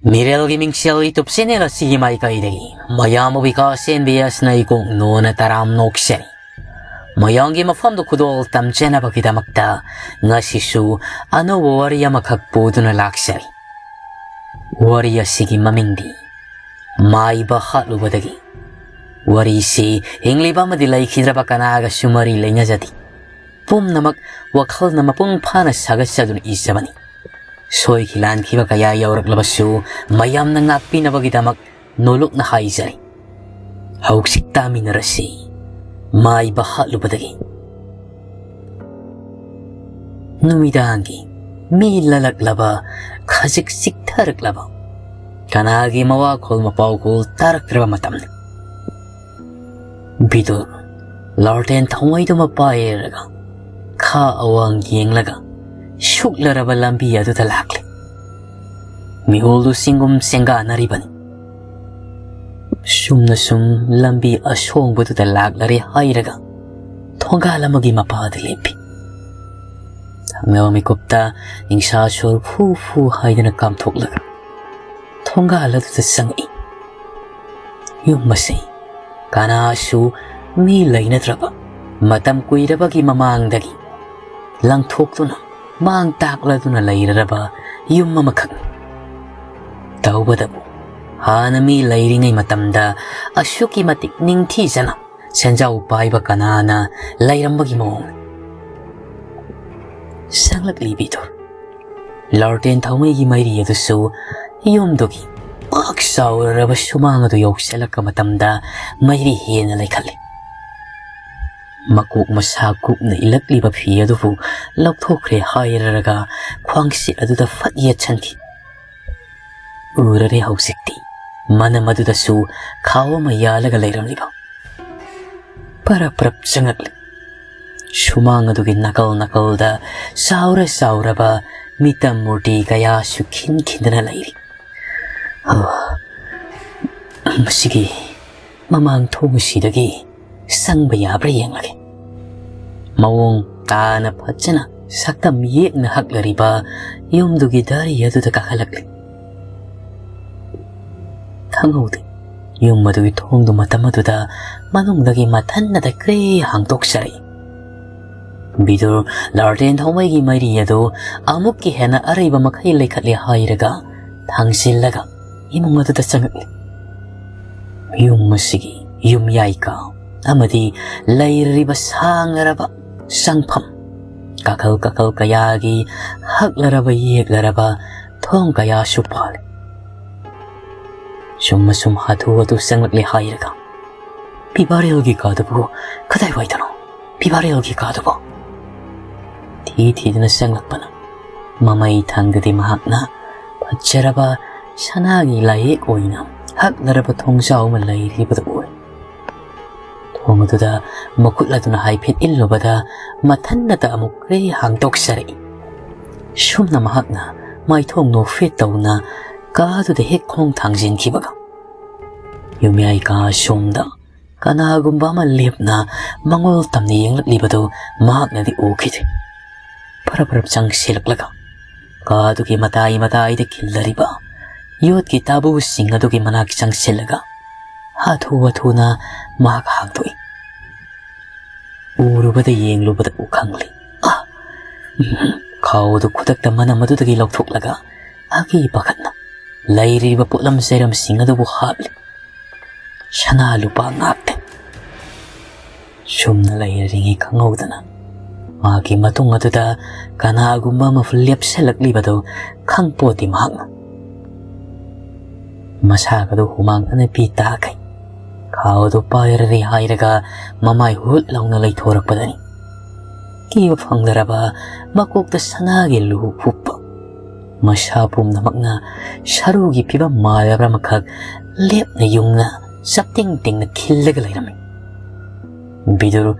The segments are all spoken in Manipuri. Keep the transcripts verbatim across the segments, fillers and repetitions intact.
ꯃꯤꯔꯦꯜꯒꯤ ꯃꯤꯡꯁꯦꯜ YouTube channel ꯑꯁꯤꯒꯤ ꯃꯥꯏꯀꯩꯗꯒꯤ ꯃꯌꯥꯝꯕꯨ ꯕꯤꯀꯥꯁ ꯑꯦꯟ ꯕꯤ ꯑꯦꯁꯅ ꯏꯀꯣꯛ ꯅꯣꯟꯅ ꯇꯔꯥꯝ ꯅꯣꯛꯆꯔꯤ꯫ ꯃꯌꯥꯝꯒꯤ ꯃꯐꯝꯗ ꯈꯨꯗꯣꯜ ꯇꯝꯖꯅꯕꯒꯤꯗꯃꯛꯇ ꯉꯁꯤꯁꯨ ꯑꯅꯧꯕ ꯋꯥꯔꯤ ꯑꯃꯈꯛ ꯄꯨꯗꯨꯅ ꯂꯥꯛꯆꯔꯤ꯫ ꯋꯥꯔꯤ ꯑꯁꯤꯒꯤ ꯃꯃꯤꯡꯗꯤ ꯃꯥꯏꯕ ꯍꯥꯠꯂꯨꯕꯗꯒꯤ꯫ ꯋꯥꯔꯤꯁꯤ ꯍꯤꯡꯂꯤꯕ ꯑꯃꯗꯤ ꯂꯩꯈꯤꯗ꯭ꯔꯕ ꯀꯅꯥꯒꯁꯨ ꯃꯔꯤ ꯂꯩꯅꯖꯗꯦ꯫ ꯄꯨꯝꯅꯃꯛ ꯋꯥꯈꯜꯅ ꯃꯄꯨꯡ ꯐꯥꯅ ꯁꯥꯒꯠꯆꯗꯨꯅ ꯏꯖꯕꯅꯤ꯫ ꯁꯣꯏꯈꯤ ꯂꯥꯟꯈꯤꯕ ꯀꯌꯥ ꯌꯥꯎꯔꯛꯂꯕꯁꯨ ꯃꯌꯥꯝꯅ ꯉꯥꯛꯄꯤꯅꯕꯒꯤꯗꯃꯛ ꯅꯣꯂꯨꯛꯅ ꯍꯥꯏꯖꯔꯤ꯫ ꯍꯧꯖꯤꯛ ꯇꯥꯃꯤꯟꯅꯔꯁꯤ꯫ ꯃꯥꯏꯕ ꯍꯥꯠꯂꯨꯕꯗꯒꯤ꯫ ꯅꯨꯃꯤꯗꯥꯡꯒꯤ ꯃꯤ ꯂꯂꯛꯂꯕ, ꯈꯖꯤꯛ ꯆꯤꯛꯊꯔꯛꯂꯕ, ꯀꯅꯥꯒꯤ ꯃꯋꯥꯈꯣꯜ ꯃꯄꯥꯎꯈꯣꯜ ꯇꯥꯔꯛꯇ꯭ꯔꯕ ꯃꯇꯝꯅꯤ꯫ ꯕꯤꯗꯨꯜ ꯂꯥꯜꯇꯦꯟ ꯊꯧꯃꯩꯗꯨꯃ ꯄꯥꯏꯔꯒ ꯈꯥ ꯑꯋꯥꯡ ꯌꯦꯡꯂꯒ ꯁꯨꯛꯂꯔꯕ ꯂꯝꯕꯤ ꯑꯗꯨꯗ ꯂꯥꯛꯂꯤ꯫ ꯃꯤꯍꯨꯜꯗꯨ ꯆꯤꯡꯒꯨꯝ ꯆꯦꯡꯒꯥꯟꯅꯔꯤꯕꯅꯤ꯫ ꯆꯨꯝꯅ ꯁꯨꯝ ꯂꯝꯕꯤ ꯑꯁꯣꯡꯕꯗꯨꯗ ꯂꯥꯛꯂꯔꯦ ꯍꯥꯏꯔꯒ ꯊꯣꯡꯒꯥꯜ ꯑꯃꯒꯤ ꯃꯄꯥꯗ ꯂꯦꯞꯄꯤ꯫ ꯊꯪꯅꯕ ꯃꯤꯀꯨꯞꯇ ꯅꯤꯡꯁꯥ ꯁꯣꯔ ꯐꯨ ꯐꯨ ꯍꯥꯏꯗꯨꯅ ꯀꯥꯝꯊꯣꯛꯂꯒ ꯊꯣꯡꯒꯥꯜ ꯑꯗꯨꯗ ꯆꯪꯉꯛꯏ꯫ ꯌꯨꯝ ꯑꯁꯤ ꯀꯅꯥꯁꯨ ꯃꯤ ꯂꯩꯅꯗ꯭ꯔꯕ, ꯃꯇꯝ ꯀꯨꯏꯔꯕꯒꯤ ꯃꯃꯥꯡꯗꯒꯤ ꯂꯪꯊꯣꯛꯇꯨꯅ ꯃꯥꯡ ꯇꯥꯛꯂꯗꯨꯅ ꯂꯩꯔꯔꯕ ꯌꯨꯝ ꯑꯃꯈꯛꯅꯤ꯫ ꯇꯧꯕꯇꯕꯨ ꯍꯥꯟꯅ ꯃꯤ ꯂꯩꯔꯤꯉꯩ ꯃꯇꯝꯗ ꯑꯁꯨꯛꯀꯤ ꯃꯇꯤꯛ ꯅꯤꯡꯊꯤꯖꯅ ꯁꯦꯟꯖꯥꯎ ꯄꯥꯏꯕ ꯀꯅꯥꯅ ꯂꯩꯔꯝꯕꯒꯤ ꯃꯑꯣꯡꯅꯤ꯫ ꯆꯪꯂꯛꯂꯤ ꯕꯤꯗꯨꯜ꯫ ꯂꯥꯜꯇꯦꯟ ꯊꯧꯃꯩꯒꯤ ꯃꯩꯔꯤ ꯑꯗꯨꯁꯨ ꯌꯨꯝꯗꯨꯒꯤ ꯄꯥꯛ ꯆꯥꯎꯔꯔꯕ ꯁꯨꯃꯥꯡ ꯑꯗꯨ ꯌꯧꯁꯤꯜꯂꯛꯄ ꯃꯇꯝꯗ ꯃꯩꯔꯤ ꯍꯦꯟꯅ ꯂꯩꯈꯠꯂꯤ꯫ ꯃꯀꯣꯛ ꯃꯁꯥ ꯀꯨꯞꯅ ꯏꯜꯂꯛꯂꯤꯕ ꯐꯤ ꯑꯗꯨꯕꯨ ꯂꯧꯊꯣꯛꯈ꯭ꯔꯦ ꯍꯥꯏꯔꯔꯒ ꯈ꯭ꯋꯥꯡꯁꯤꯠ ꯑꯗꯨꯗ ꯐꯠ ꯌꯦꯠꯁꯟꯈꯤ꯫ ꯎꯔꯔꯦ ꯍꯧꯖꯤꯛꯇꯤ ꯃꯅꯝ ꯑꯗꯨꯗꯁꯨ ꯈꯥꯎ ꯑꯃ ꯌꯥꯜꯂꯒ ꯂꯩꯔꯝꯂꯤꯕ꯫ ꯄꯔꯞ ꯄꯔꯞ ꯆꯪꯉꯛꯂꯤ꯫ ꯁꯨꯃꯥꯡ ꯑꯗꯨꯒꯤ ꯅꯥꯀꯜ ꯅꯥꯀꯜꯗ ꯆꯥꯎꯔ ꯆꯥꯎꯔꯕ ꯃꯤꯇꯝ ꯃꯨꯔꯇꯤ ꯀꯌꯥꯁꯨ ꯈꯤꯟ ꯈꯤꯟꯗꯅ ꯂꯩꯔꯤ꯫ ꯑꯣ, ꯃꯁꯤꯒꯤ ꯃꯃꯥꯡ ꯊꯣꯡ ꯑꯁꯤꯗꯒꯤ ꯆꯪꯕ ꯌꯥꯕ꯭ꯔꯥ ꯌꯦꯡꯂꯒꯦ꯫ ꯃꯑꯣꯡ ꯇꯥꯅ ꯐꯖꯅ ꯁꯛꯇꯝ ꯌꯦꯛꯅ ꯍꯛꯂꯔꯤꯕ ꯌꯨꯝꯗꯨꯒꯤ ꯗꯥꯔꯤ ꯑꯗꯨꯗ ꯀꯥꯈꯠꯂꯛꯂꯤ꯫ ꯈꯪꯍꯧꯗꯦ꯫ ꯌꯨꯝ ꯑꯗꯨꯒꯤ ꯊꯣꯡꯗꯨ ꯃꯇꯝ ꯑꯗꯨꯗ ꯃꯅꯨꯡꯗꯒꯤ ꯃꯊꯟꯅꯗ ꯀ꯭ꯔꯦ ꯍꯥꯡꯗꯣꯛꯆꯔꯛꯏ꯫ ꯕꯤꯗꯨꯔ ꯂꯥꯔꯇꯦꯟ ꯊꯥꯎꯃꯩꯒꯤ ꯃꯩꯔꯤ ꯑꯗꯨ ꯑꯃꯨꯛꯀ ꯍꯦꯟꯅ ꯑꯔꯩꯕ ꯃꯈꯩ ꯂꯩꯈꯠꯂꯦ ꯍꯥꯏꯔꯒ ꯊꯥꯡꯖꯤꯜꯂꯒ ꯏꯃꯨꯡ ꯑꯗꯨꯗ ꯆꯪꯉꯛꯂꯤ꯫ ꯌꯨꯝ ꯑꯁꯤꯒꯤ ꯌꯨꯝꯌꯥꯏ ꯀꯥ ꯑꯃꯗꯤ ꯂꯩꯔꯤꯕ ꯁꯥꯡꯂꯔꯕ ꯆꯪꯐꯝ, ꯀꯥꯈꯜ ꯀꯥꯈꯜ ꯀꯌꯥꯒꯤ ꯍꯛꯂꯔꯕ ꯌꯦꯛꯂꯔꯕ ꯊꯣꯡ ꯀꯌꯥꯁꯨ ꯄꯥꯜꯂꯤ꯫ ꯁꯨꯝ ꯑꯁꯨꯝ ꯍꯥꯊꯨ ꯍꯥꯊꯨ ꯆꯪꯂꯛꯂꯦ ꯍꯥꯏꯔꯒ, "ꯄꯤꯕꯥꯔꯦꯜꯒꯤ ꯀꯥꯗꯨꯕꯨ ꯀꯗꯥꯏꯋꯥꯏꯗꯅꯣ? ꯄꯤꯕꯥꯔꯦꯜꯒꯤ ꯀꯥꯗꯨꯕꯨ?" ꯊꯤ ꯊꯤꯗꯨꯅ ꯆꯪꯂꯛꯄꯅ ꯃꯃꯩ ꯊꯪꯗꯗꯤ ꯃꯍꯥꯛꯅ ꯐꯖꯔꯕ ꯁꯅꯥꯒꯤ ꯂꯥꯏꯌꯦꯛ ꯑꯣꯏꯅ ꯍꯛꯂꯔꯕ ꯊꯣꯡꯖꯥꯎ ꯑꯃ ꯂꯩꯔꯤꯕꯗꯨ ꯎꯏ꯫ ꯊꯣꯡ ꯑꯗꯨꯗ ꯃꯈꯨꯠ ꯑꯗꯨꯅ ꯍꯥꯏꯐꯦꯠ ꯏꯜꯂꯨꯕꯗ ꯃꯊꯟꯅꯇ ꯑꯃꯨꯛ ꯀ꯭ꯔꯦ ꯍꯥꯡꯗꯣꯛꯆꯔꯛꯏ꯫ ꯁꯨꯝꯅ ꯃꯍꯥꯛꯅ ꯃꯥꯏꯊꯣꯡ ꯅꯣꯛꯐꯦꯠ ꯇꯧꯅ ꯀꯥꯗꯨꯗ ꯍꯦꯛ ꯈꯣꯡ ꯊꯥꯡꯖꯤꯟꯈꯤꯕꯒ, ꯌꯨꯝꯌꯥꯏ ꯀꯥ ꯑꯁꯣꯝꯗ ꯀꯅꯥꯒꯨꯝꯕ ꯑꯃ ꯂꯦꯞꯅ ꯃꯉꯣꯜ ꯇꯝꯅ ꯌꯦꯡꯂꯛꯂꯤꯕꯗꯨ ꯃꯍꯥꯛꯅꯗꯤ ꯎꯈꯤꯗꯦ꯫ ꯐꯔꯞ ꯐꯔꯞ ꯆꯪꯁꯤꯜꯂꯛꯂꯒ ꯀꯥꯗꯨꯒꯤ ꯃꯇꯥꯏ ꯃꯇꯥꯏꯗ ꯈꯤꯜꯂꯔꯤꯕ ꯌꯣꯠꯀꯤ ꯇꯥꯕꯨꯁꯤꯡ ꯑꯗꯨꯒꯤ ꯃꯅꯥꯛ ꯆꯪꯁꯤꯜꯂꯒ ꯍꯥꯊꯨ ꯍꯥꯊꯨꯅ ꯃꯍꯥꯛ ꯍꯥꯡꯗꯣꯛꯏ꯫ ꯎꯔꯨꯕꯗ ꯌꯦꯡꯂꯨꯕꯗ ꯎꯈꯪꯂꯤ꯫ ꯑ! ꯎꯝ, ꯈꯥꯎꯗꯨ ꯈꯨꯗꯛꯇ ꯃꯅꯝ ꯑꯗꯨꯗꯒꯤ ꯂꯧꯊꯣꯛꯂꯒ ꯑꯀꯤ ꯄꯥꯈꯠꯅ ꯂꯩꯔꯤꯕ ꯄꯣꯠꯂꯝ ꯆꯩꯔꯝꯁꯤꯡ ꯑꯗꯨꯕꯨ ꯍꯥꯞꯂꯤ꯫ ꯁꯅꯥ ꯂꯨꯄꯥ ꯉꯥꯛꯇ꯫ ꯁꯨꯝꯅ ꯂꯩꯔꯤꯉꯩ ꯈꯪꯍꯧꯗꯅ ꯃꯍꯥꯛꯀꯤ ꯃꯇꯨꯡ ꯑꯗꯨꯗ ꯀꯅꯥꯒꯨꯝꯕ ꯑꯃ ꯂꯦꯞꯁꯤꯜꯂꯛꯂꯤꯕꯗꯨ ꯈꯪꯄꯣꯠꯇꯦ ꯃꯍꯥꯛꯅ꯫ ꯃꯁꯥꯒꯗꯨ ꯍꯨꯃꯥꯡ ꯑꯅꯞꯄꯤ ꯇꯥꯈꯩ ꯈꯥꯎꯗꯨ ꯄꯥꯏꯔꯔꯦ ꯍꯥꯏꯔꯒ ꯃꯃꯥꯏ ꯍꯨꯠ ꯂꯥꯎꯅ ꯂꯩꯊꯣꯔꯛꯄꯗꯅꯤ꯫ ꯀꯤꯕ ꯐꯪꯗ꯭ꯔꯕ ꯃꯀꯣꯛꯇ ꯁꯅꯥꯒꯤ ꯂꯨ ꯍꯨꯞꯄ ꯃꯁꯥ ꯄꯨꯝꯅꯃꯛꯅ ꯁꯔꯨꯒꯤ ꯐꯤꯕꯝ ꯃꯥꯜꯂꯕ꯭ꯔꯥ ꯑꯃꯈꯛ ꯂꯦꯞꯅ ꯌꯨꯡꯅ ꯆꯞꯇꯤꯡ ꯇꯤꯡꯅ ꯈꯤꯜꯂꯒ ꯂꯩꯔꯝꯃꯤ꯫ ꯕꯤꯗꯨꯔ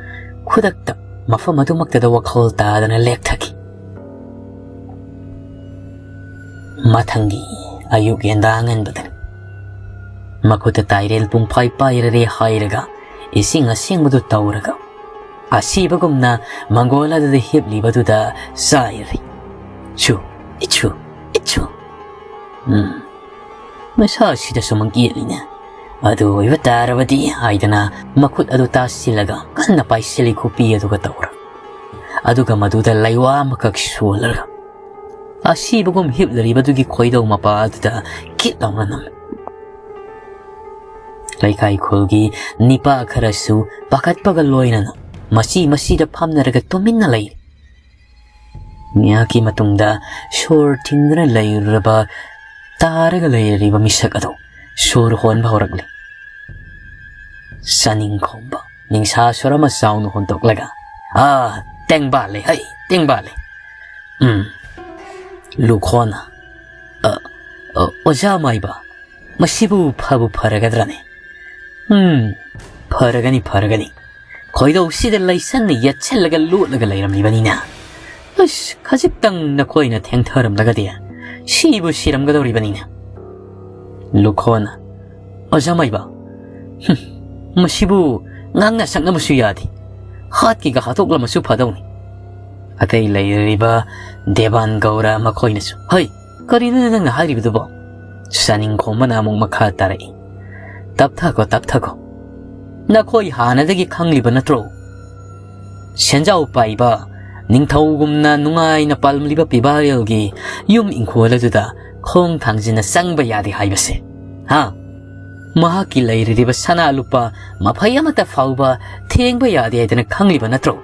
ꯈꯨꯗꯛꯇ ꯃꯐꯝ ꯑꯗꯨꯃꯛꯇꯗ ꯋꯥꯈꯜ ꯇꯥꯗꯅ ꯂꯦꯛꯊꯈꯤ꯫ ꯃꯊꯪꯒꯤ ꯑꯌꯨꯛ ꯌꯦꯟꯗꯥ ꯉꯟꯕꯗꯅꯤ꯫ ꯃꯈꯨꯠꯇ ꯇꯥꯏꯔꯦꯜ ꯄꯨꯡꯐꯥꯏ ꯄꯥꯏꯔꯔꯦ ꯍꯥꯏꯔꯒ ꯏꯁꯤꯡ ꯑꯁꯦꯡꯕꯗꯨ ꯇꯧꯔꯒ ꯑꯁꯤꯕꯒꯨꯝꯅ ꯃꯪꯒꯣꯜ ꯑꯗꯨꯗ ꯍꯤꯞꯂꯤꯕꯗꯨꯗ ꯆꯥꯏꯔꯤ꯫ ꯁꯨ, ꯏꯠꯁꯨ, ꯏꯠꯁꯨ꯫ ꯎꯝ꯫ ꯃꯁꯥꯁꯤꯗꯁꯨ ꯃꯪꯀꯦꯠꯂꯤꯅꯦ꯫ ꯑꯗꯨ ꯑꯣꯏꯕ ꯇꯥꯔꯕꯗꯤ ꯍꯥꯏꯗꯅ ꯃꯈꯨꯠ ꯑꯗꯨ ꯇꯥꯁꯤꯜꯂꯒ ꯀꯟꯅ ꯄꯥꯏꯁꯤꯜꯂꯤ ꯈꯨꯄꯤ ꯑꯗꯨꯒ ꯇꯧꯔ꯫ ꯑꯗꯨꯒ ꯃꯗꯨꯗ ꯂꯩꯋꯥ ꯑꯃꯈꯛ ꯁꯣꯜꯂꯒ ꯑꯁꯤꯕꯒꯨꯝ ꯍꯤꯞꯂꯤꯕꯗꯨꯒꯤ ꯈꯣꯏꯗꯧ ꯃꯄꯥ ꯑꯗꯨꯗ ꯀꯤꯠ ꯂꯥꯎꯅ ꯅꯝꯃꯤ꯫ ꯂꯩꯀꯥꯏ ꯈꯨꯜꯒꯤ ꯅꯤꯄꯥ ꯈꯔꯁꯨ ꯄꯥꯈꯠꯄꯒ ꯂꯣꯏꯅꯅ ꯃꯁꯤ ꯃꯁꯤꯗ ꯐꯝꯅꯔꯒ ꯇꯨꯃꯤꯟꯅ ꯂꯩꯔꯤ꯫ ꯉꯥꯏꯍꯥꯛꯀꯤ ꯃꯇꯨꯡꯗ ꯁꯣꯔ ꯊꯤꯡꯗꯨꯅ ꯂꯩꯔꯨꯔꯕ, ꯇꯥꯔꯒ ꯂꯩꯔꯤꯕ ꯃꯤꯁꯛ ꯑꯗꯨ ꯁꯣꯔ ꯍꯣꯟꯕ ꯍꯧꯔꯛꯂꯦ꯫ ꯆꯥꯅꯤꯡ ꯈꯣꯝꯕ ꯅꯤꯡꯁꯥ ꯁꯣꯔ ꯑꯃ ꯆꯥꯎꯅ ꯍꯣꯟꯗꯣꯛꯂꯒ, "ꯑꯥ, ꯇꯦꯡꯕꯥꯜꯂꯦ, ꯍꯩ, ꯇꯦꯡꯕꯥꯜꯂꯦ꯫ ꯎꯝ, ꯂꯨꯈꯣꯟꯅ, ꯑ, ꯑ, ꯑꯣꯖꯥ ꯃꯥꯏꯕ, ꯃꯁꯤꯕꯨ ꯐꯕꯨ ꯐꯔꯒꯗ꯭ꯔꯅꯦ? ꯎꯝ, ꯐꯔꯒꯅꯤ, ꯐꯔꯒꯅꯤ꯫ ꯈꯣꯏꯗꯧꯁꯤꯗ ꯂꯩꯁꯟꯅ ꯌꯦꯠꯁꯤꯜꯂꯒ ꯂꯣꯠꯂꯒ ꯂꯩꯔꯝꯂꯤꯕꯅꯤꯅ꯫ ꯑꯁ, ꯈꯖꯤꯛꯇꯪ ꯅꯈꯣꯏꯅ ꯊꯦꯡꯊꯔꯝꯂꯒꯗꯤ ꯁꯤꯕꯨ ꯁꯤꯔꯝꯒꯗꯧꯔꯤꯕꯅꯤꯅ꯫" ꯂꯨꯈꯣꯟꯅ, "ꯑꯣꯖꯥ ꯃꯥꯏꯕ, ꯍꯨꯝ, ꯃꯁꯤꯕꯨ ꯉꯥꯡꯅ ꯁꯛꯅꯕꯁꯨ ꯌꯥꯗꯦ꯫ ꯍꯥꯠꯀꯤꯒ ꯍꯥꯠꯇꯣꯛꯂꯝꯃꯁꯨ ꯐꯗꯧꯅꯤ꯫" ꯑꯇꯩ ꯂꯩꯔꯤꯕ ꯗꯦꯕꯥꯟ ꯒꯧꯔ ꯃꯈꯣꯏꯅꯁꯨ, "ꯍꯩ, ꯀꯔꯤꯅꯣ ꯅꯪꯅ ꯍꯥꯏꯔꯤꯕꯗꯨꯕꯣ?" ꯆꯥꯅꯤꯡ ꯈꯣꯝꯕꯅ ꯑꯃꯨꯛ ꯃꯈꯥ ꯇꯥꯔꯛꯏ, "ꯇꯞꯊꯈꯣ, ꯇꯞꯊꯈꯣ꯫ ꯅꯈꯣꯏ ꯍꯥꯟꯅꯗꯒꯤ ꯈꯪꯂꯤꯕ ꯅꯠꯇ꯭ꯔꯣ? ꯁꯦꯟꯖꯥꯎ ꯄꯥꯏꯕ, ꯅꯤꯡꯊꯧꯒꯨꯝꯅ ꯅꯨꯡꯉꯥꯏꯅ ꯄꯥꯜꯂꯝꯂꯤꯕ ꯄꯤꯕꯥꯔꯦꯜꯒꯤ ꯌꯨꯝ ꯏꯪꯈꯣꯜ ꯑꯗꯨꯗ ꯈꯣꯡ ꯊꯥꯡꯖꯤꯟꯅ ꯆꯪꯕ ꯌꯥꯗꯦ ꯍꯥꯏꯕꯁꯦ꯫ ꯍꯥ? ꯃꯍꯥꯛꯀꯤ ꯂꯩꯔꯤꯕ ꯁꯅꯥ ꯂꯨꯄꯥ ꯃꯐꯩ ꯑꯃꯠꯇ ꯐꯥꯎꯕ ꯊꯦꯡꯕ ꯌꯥꯗꯦ ꯍꯥꯏꯗꯅ ꯈꯪꯂꯤꯕ ꯅꯠꯇ꯭ꯔꯣ?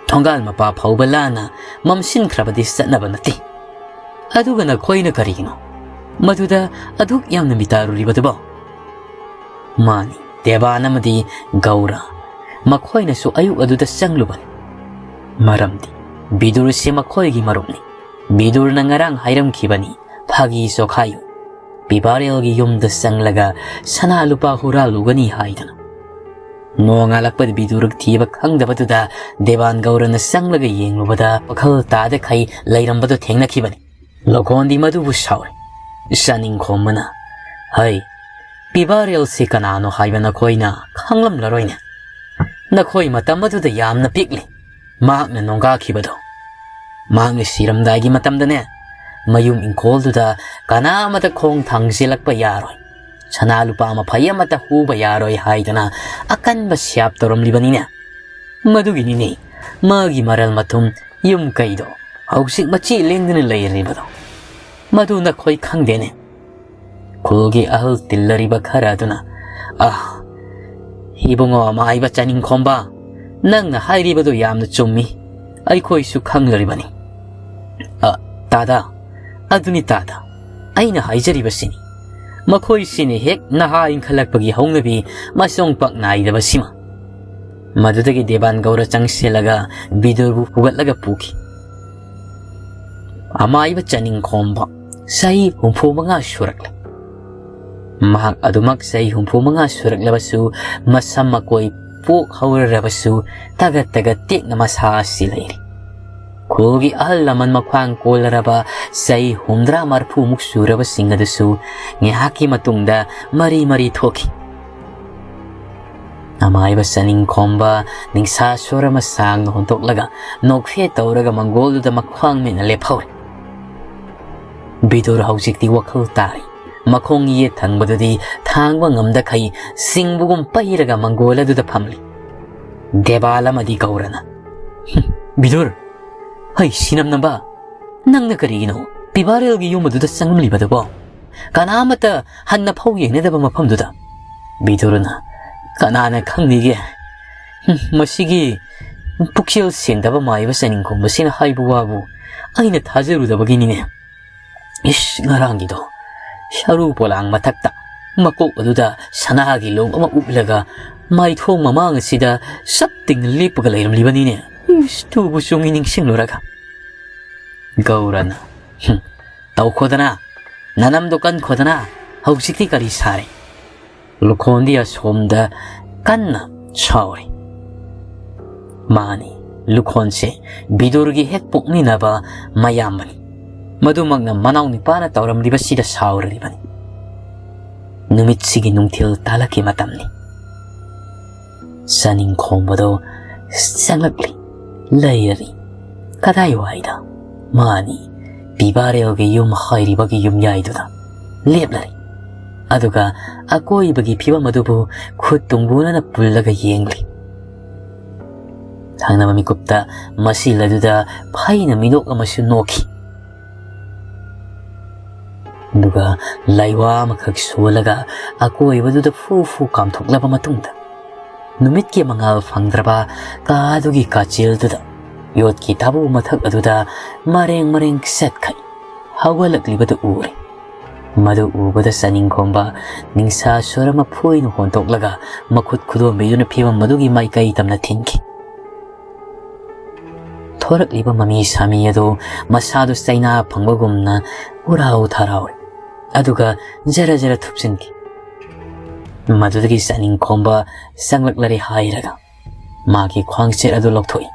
ꯊꯣꯡꯒꯥꯜ ꯃꯄꯥ ꯐꯥꯎꯕ ꯂꯥꯟꯅ ꯃꯝꯁꯤꯟꯈ꯭ꯔꯕꯗꯤ ꯆꯠꯅꯕ ꯅꯠꯇꯦ꯫ ꯑꯗꯨꯒ ꯅꯈꯣꯏꯅ ꯀꯔꯤꯒꯤꯅꯣ ꯃꯗꯨꯗ ꯑꯗꯨꯛ ꯌꯥꯝꯅ ꯃꯤꯇꯥꯔꯨꯔꯤꯕꯗꯨꯕꯣ?" ꯃꯥꯅꯤ, ꯗꯦꯕꯥꯟ ꯑꯃꯗꯤ ꯒꯧꯔ, ꯃꯈꯣꯏꯅꯁꯨ ꯑꯌꯨꯛ ꯑꯗꯨꯗ ꯆꯪꯂꯨꯕꯅꯤ꯫ ꯃꯔꯝꯗꯤ ꯕꯤꯗꯨꯔꯁꯤ ꯃꯈꯣꯏꯒꯤ ꯃꯔꯨꯞꯅꯤ꯫ ꯕꯤꯗꯨꯔꯅ ꯉꯔꯥꯡ ꯍꯥꯏꯔꯝꯈꯤꯕꯅꯤ, ꯐꯥꯒꯤ ꯆꯣꯈꯥꯏꯌꯨ, ꯄꯤꯕꯥꯔꯦꯜꯒꯤ ꯌꯨꯝꯗ ꯆꯪꯂꯒ ꯁꯅꯥ ꯂꯨꯄꯥ ꯍꯨꯔꯥꯜꯂꯨꯒꯅꯤ ꯍꯥꯏꯗꯅ꯫ ꯅꯣꯡꯉꯥꯜꯂꯛꯄꯗ ꯕꯤꯗꯨꯔ ꯊꯤꯕ ꯈꯪꯗꯕꯗꯨꯗ ꯗꯦꯕꯥꯟ ꯒꯧꯔꯅ ꯆꯪꯂꯒ ꯌꯦꯡꯂꯨꯕꯗ ꯋꯥꯈꯜ ꯇꯥꯗꯈꯩ ꯂꯩꯔꯝꯕꯗꯨ ꯊꯦꯡꯅꯈꯤꯕꯅꯤ꯫ ꯂꯣꯀꯣꯟꯗꯤ ꯃꯗꯨꯕꯨ ꯁꯥꯎꯔꯦ꯫ ꯆꯥꯅꯤꯡ ꯈꯣꯝꯕꯅ, "ꯍꯩ, ꯄꯤꯕꯥꯔꯦꯜꯁꯤ ꯀꯅꯥꯅꯣ ꯍꯥꯏꯕ ꯅꯈꯣꯏꯅ ꯈꯪꯂꯝꯂꯔꯣꯏꯅꯦ꯫ ꯅꯈꯣꯏ ꯃꯇꯝ ꯑꯗꯨꯗ ꯌꯥꯝꯅ ꯄꯤꯛꯂꯤ꯫ ꯃꯍꯥꯛꯅ ꯅꯣꯡꯒꯥꯈꯤꯕꯗꯣ꯫ ꯃꯍꯥꯛꯅ ꯁꯤꯔꯝꯗꯥꯏꯒꯤ ꯃꯇꯝꯗꯅꯦ, ꯃꯌꯨꯝ ꯏꯪꯈꯣꯜꯗꯨꯗ ꯀꯅꯥ ꯑꯃꯇ ꯈꯣꯡ ꯊꯥꯡꯖꯤꯜꯂꯛꯄ ꯌꯥꯔꯣꯏ, ꯁꯅꯥ ꯂꯨꯄꯥ ꯃꯐꯩ ꯑꯃꯠꯇ ꯍꯨꯕ ꯌꯥꯔꯣꯏ ꯍꯥꯏꯗꯅ ꯑꯀꯟꯕ ꯁ꯭ꯌꯥꯞ ꯇꯧꯔꯝꯂꯤꯕꯅꯤꯅꯦ꯫ ꯃꯗꯨꯒꯤꯅꯤꯅꯦ ꯃꯥꯒꯤ ꯃꯔꯜ ꯃꯊꯨꯝ ꯌꯨꯝ ꯀꯩꯗꯣ ꯍꯧꯖꯤꯛ ꯃꯆꯤ ꯂꯦꯡꯗꯅ ꯂꯩꯔꯤꯕꯗꯣ꯫ ꯃꯗꯨ ꯅꯈꯣꯏ ꯈꯪꯗꯦꯅꯦ꯫ ꯈꯨꯜꯒꯤ ꯑꯍꯜ ꯇꯤꯜꯂꯔꯤꯕ ꯈꯔ ꯑꯗꯨꯅ, "ꯑꯥ, ꯏꯕꯨꯡꯉꯣ ꯑꯃꯥꯏꯕ ꯆꯥꯅꯤꯡꯈꯣꯝꯕ, ꯅꯪꯅ ꯍꯥꯏꯔꯤꯕꯗꯨ ꯌꯥꯝꯅ ꯆꯨꯝꯃꯤ꯫ ꯑꯩꯈꯣꯏꯁꯨ ꯈꯪꯂꯔꯤꯕꯅꯤ꯫ ꯑ, ꯇꯥꯗ, ꯑꯗꯨꯅꯤ ꯇꯥꯗ, ꯑꯩꯅ ꯍꯥꯏꯖꯔꯤꯕꯁꯤꯅꯤ꯫ ꯃꯈꯣꯏꯁꯤꯅ ꯍꯦꯛ ꯅꯍꯥ ꯏꯟꯈꯠꯂꯛꯄꯒꯤ ꯍꯧꯅꯕꯤ ꯃꯁꯣꯡ ꯄꯥꯛ ꯅꯥꯏꯗꯕꯁꯤꯃ꯫" ꯃꯗꯨꯗꯒꯤ ꯗꯦꯕꯥꯟ ꯒꯧꯔ ꯆꯪꯁꯤꯜꯂꯒ ꯕꯤꯗꯨꯔꯕꯨ ꯐꯨꯒꯠꯂꯒ ꯄꯨꯈꯤ꯫ ꯑꯃꯥꯏꯕ ꯆꯥꯅꯤꯡꯈꯣꯝꯕ ꯆꯍꯤ ꯍꯨꯝꯐꯨ ꯃꯉꯥ ꯁꯨꯔꯛꯂꯦ꯫ ꯃꯍꯥꯛ ꯑꯗꯨꯃꯛ ꯆꯍꯤ ꯍꯨꯝꯐꯨ ꯃꯉꯥ ꯁꯨꯔꯛꯂꯕꯁꯨ, ꯃꯁꯝ ꯃꯀꯣꯏ ꯄꯣꯛ ꯍꯧꯔꯔꯕꯁꯨ, ꯇꯒꯠ ꯇꯒꯠ ꯇꯦꯛꯅ ꯃꯁꯥ ꯑꯁꯤ ꯂꯩꯔꯤ꯫ ꯈꯨꯜꯒꯤ ꯑꯍꯜ ꯂꯃꯟ ꯃꯈ꯭ꯋꯥꯡ ꯀꯣꯜꯂꯔꯕ ꯆꯍꯤ ꯍꯨꯝꯗ꯭ꯔꯥ ꯃꯔꯐꯨꯃꯨꯛ ꯁꯨꯔꯕꯁꯤꯡ ꯑꯗꯨꯁꯨ ꯉꯥꯏꯍꯥꯛꯀꯤ ꯃꯇꯨꯡꯗ ꯃꯔꯤ ꯃꯔꯤ ꯊꯣꯛꯈꯤ꯫ ꯑꯃꯥꯏꯕ ꯆꯥꯅꯤꯡꯈꯣꯝꯕ ꯅꯤꯡꯁꯥ ꯁꯣꯔ ꯑꯃ ꯁꯥꯡꯅ ꯍꯣꯟꯗꯣꯛꯂꯒ ꯅꯣꯛꯐꯦꯠ ꯇꯧꯔꯒ ꯃꯪꯒꯣꯜꯗꯨꯗ ꯃꯈ꯭ꯋꯥꯡ ꯃꯦꯠꯅ ꯂꯦꯞꯍꯧꯔꯦ꯫ ꯕꯤꯗꯨꯔ ꯍꯧꯖꯤꯛꯇꯤ ꯋꯥꯈꯜ ꯇꯥꯔꯦ꯫ ꯃꯈꯣꯡ ꯌꯦꯠ ꯊꯪꯕꯗꯨꯗꯤ ꯊꯥꯡꯕ ꯉꯝꯗꯈꯩ ꯁꯤꯡꯕꯒꯨꯝ ꯄꯩꯔꯒ ꯃꯪꯒꯣꯜ ꯑꯗꯨꯗ ꯐꯝꯂꯤ꯫ ꯗꯦꯕꯥꯜ ꯑꯃꯗꯤ ꯒꯧꯔꯅ, "ꯍꯨꯝ, ꯕꯤꯗꯨꯔ, ꯍꯩ ꯁꯤꯅꯝꯅꯕ, ꯅꯪꯅ ꯀꯔꯤꯒꯤꯅꯣ ꯄꯤꯕꯥꯔꯦꯜꯒꯤ ꯌꯨꯝ ꯑꯗꯨꯗ ꯆꯪꯂꯝꯂꯤꯕꯗꯨꯕꯣ? ꯀꯅꯥ ꯑꯃꯠꯇ ꯍꯟꯅ ꯐꯥꯎ ꯌꯦꯡꯅꯗꯕ ꯃꯐꯝꯗꯨꯗ?" ꯕꯤꯗꯨꯔꯅ, "ꯀꯅꯥꯅ ꯈꯪꯅꯤꯒꯦ? ꯍꯨꯝ, ꯃꯁꯤꯒꯤ ꯄꯨꯛꯆꯦꯜ ꯁꯦꯡꯗꯕ ꯃꯥꯏꯕ ꯆꯥꯅꯤꯡꯈꯣꯝꯕꯁꯤꯅ ꯍꯥꯏꯕ ꯋꯥꯕꯨ ꯑꯩꯅ ꯊꯥꯖꯔꯨꯗꯕꯒꯤꯅꯤꯅꯦ꯫ ꯏꯁ, ꯉꯔꯥꯡꯒꯤꯗꯣ ꯁꯔꯨ ꯄꯣꯂꯥꯡ ꯃꯊꯛꯇ ꯃꯀꯣꯛ ꯑꯗꯨꯗ ꯁꯅꯥꯒꯤ ꯂꯣꯛ ꯑꯃ ꯎꯞꯂꯒ ꯃꯥꯏꯊꯣꯡ ꯃꯃꯥꯡ ꯑꯁꯤꯗ ꯆꯞ ꯇꯤꯡꯅ ꯂꯦꯞꯄꯒ ꯂꯩꯔꯝꯂꯤꯕꯅꯤꯅꯦ꯫ ꯏꯁ, ꯇꯨꯕꯨ ꯆꯨꯡꯉꯤ ꯅꯤꯡꯁꯤꯡꯂꯨꯔꯒ꯫" ꯒꯧꯔꯅ, "ꯍꯨꯝ, ꯇꯧꯈꯣꯗꯅ, ꯅꯅꯝꯗꯣ ꯀꯟꯈꯣꯗꯅ, ꯍꯧꯖꯤꯛꯇꯤ ꯀꯔꯤ ꯁꯥꯔꯦ?" ꯂꯨꯈꯣꯟꯗꯤ ꯑꯁꯣꯝꯗ ꯀꯟꯅ ꯁꯥꯎꯔꯤ꯫ ꯃꯥꯅꯤ, ꯂꯨꯈꯣꯟꯁꯦ ꯕꯤꯗꯨꯔꯒꯤ ꯍꯦꯛ ꯄꯣꯛꯃꯤꯟꯅꯕ ꯃꯌꯥꯝꯕꯅꯤ꯫ ꯃꯗꯨꯃꯛꯅ ꯃꯅꯥꯎ ꯅꯨꯄꯥꯅ ꯇꯧꯔꯝꯂꯤꯕꯁꯤꯗ ꯁꯥꯎꯔꯤꯕꯅꯤ꯫ ꯅꯨꯃꯤꯠꯁꯤꯒꯤ ꯅꯨꯡꯊꯤꯜ ꯇꯥꯂꯛꯀꯤ ꯃꯇꯝꯅꯤ꯫ ꯆꯥꯅꯤꯡ ꯈꯣꯝꯕꯗꯣ ꯆꯪꯂꯛꯂꯤ, ꯂꯩꯔꯔꯤ꯫ ꯀꯗꯥꯏꯋꯥꯏꯗ? ꯃꯥꯅꯤ, ꯄꯤꯕꯥꯔꯦꯜꯒꯤ ꯌꯨꯝ ꯍꯥꯏꯔꯤꯕꯒꯤ ꯌꯨꯝꯌꯥꯏꯗꯨꯗ ꯂꯦꯞꯂꯔꯦ꯫ ꯑꯗꯨꯒ ꯑꯀꯣꯏꯕꯒꯤ ꯐꯤꯕꯝ ꯑꯗꯨꯕꯨ ꯈꯨꯠ ꯇꯨꯡꯕꯨꯅꯅ ꯄꯨꯜꯂꯒ ꯌꯦꯡꯂꯤ꯫ ꯊꯪꯅꯕ ꯃꯤꯀꯨꯞꯇ ꯃꯁꯤꯜ ꯑꯗꯨꯗ ꯐꯩꯅ ꯃꯤꯅꯣꯛ ꯑꯃꯁꯨ ꯅꯣꯛꯈꯤ꯫ ꯑꯗꯨꯒ ꯂꯥꯏꯋꯥ ꯑꯃꯈꯛ ꯁꯣꯜꯂꯒ ꯑꯀꯣꯏꯕꯗꯨꯗ ꯐꯨ ꯐꯨ ꯀꯥꯝꯊꯣꯛꯂꯕ ꯃꯇꯨꯡꯗ, ꯅꯨꯃꯤꯠꯀꯤ ꯃꯉꯥꯜ ꯐꯪꯗ꯭ꯔꯕ ꯀꯥ ꯑꯗꯨꯒꯤ ꯀꯥꯆꯤꯜꯗꯨꯗ ꯌꯣꯠꯀꯤ ꯊꯥꯕꯨ ꯃꯊꯛ ꯑꯗꯨꯗ ꯃꯔꯦꯡ ꯃꯔꯦꯡ ꯆꯠꯈꯩ ꯍꯧꯒꯠꯂꯛꯂꯤꯕꯗꯨ ꯎꯔꯦ꯫ ꯃꯗꯨ ꯎꯕꯗ ꯆꯥꯅꯤꯡꯈꯣꯝꯕ ꯅꯤꯡꯁꯥ ꯁꯣꯔ ꯑꯃ ꯐꯣꯏꯅ ꯍꯣꯟꯗꯣꯛꯂꯒ ꯃꯈꯨꯠ ꯈꯨꯗꯣꯝꯕꯤꯗꯨꯅ ꯐꯤꯕꯝ ꯑꯗꯨꯒꯤ ꯃꯥꯏꯀꯩ ꯇꯝꯅ ꯊꯤꯟꯈꯤ꯫ ꯊꯣꯔꯛꯂꯤꯕ ꯃꯃꯤ ꯁꯥꯃꯤ ꯑꯗꯨ ꯃꯁꯥꯗꯨ ꯆꯩꯅꯥ ꯐꯪꯕꯒꯨꯝꯅ ꯎꯔꯥꯎ ꯊꯔꯥꯎꯔꯦ꯫ ꯑꯗꯨꯒ ꯖꯔ ꯖꯔ ꯊꯨꯞꯆꯤꯟꯈꯤ꯫ ꯃꯗꯨꯗꯒꯤ ꯆꯥꯅꯤꯡꯈꯣꯝꯕ ꯆꯪꯂꯛꯂꯔꯦ ꯍꯥꯏꯔꯒ ꯃꯥꯒꯤ ꯈ꯭ꯋꯥꯡꯆꯦꯠ ꯑꯗꯨ ꯂꯧꯊꯣꯛꯏ꯫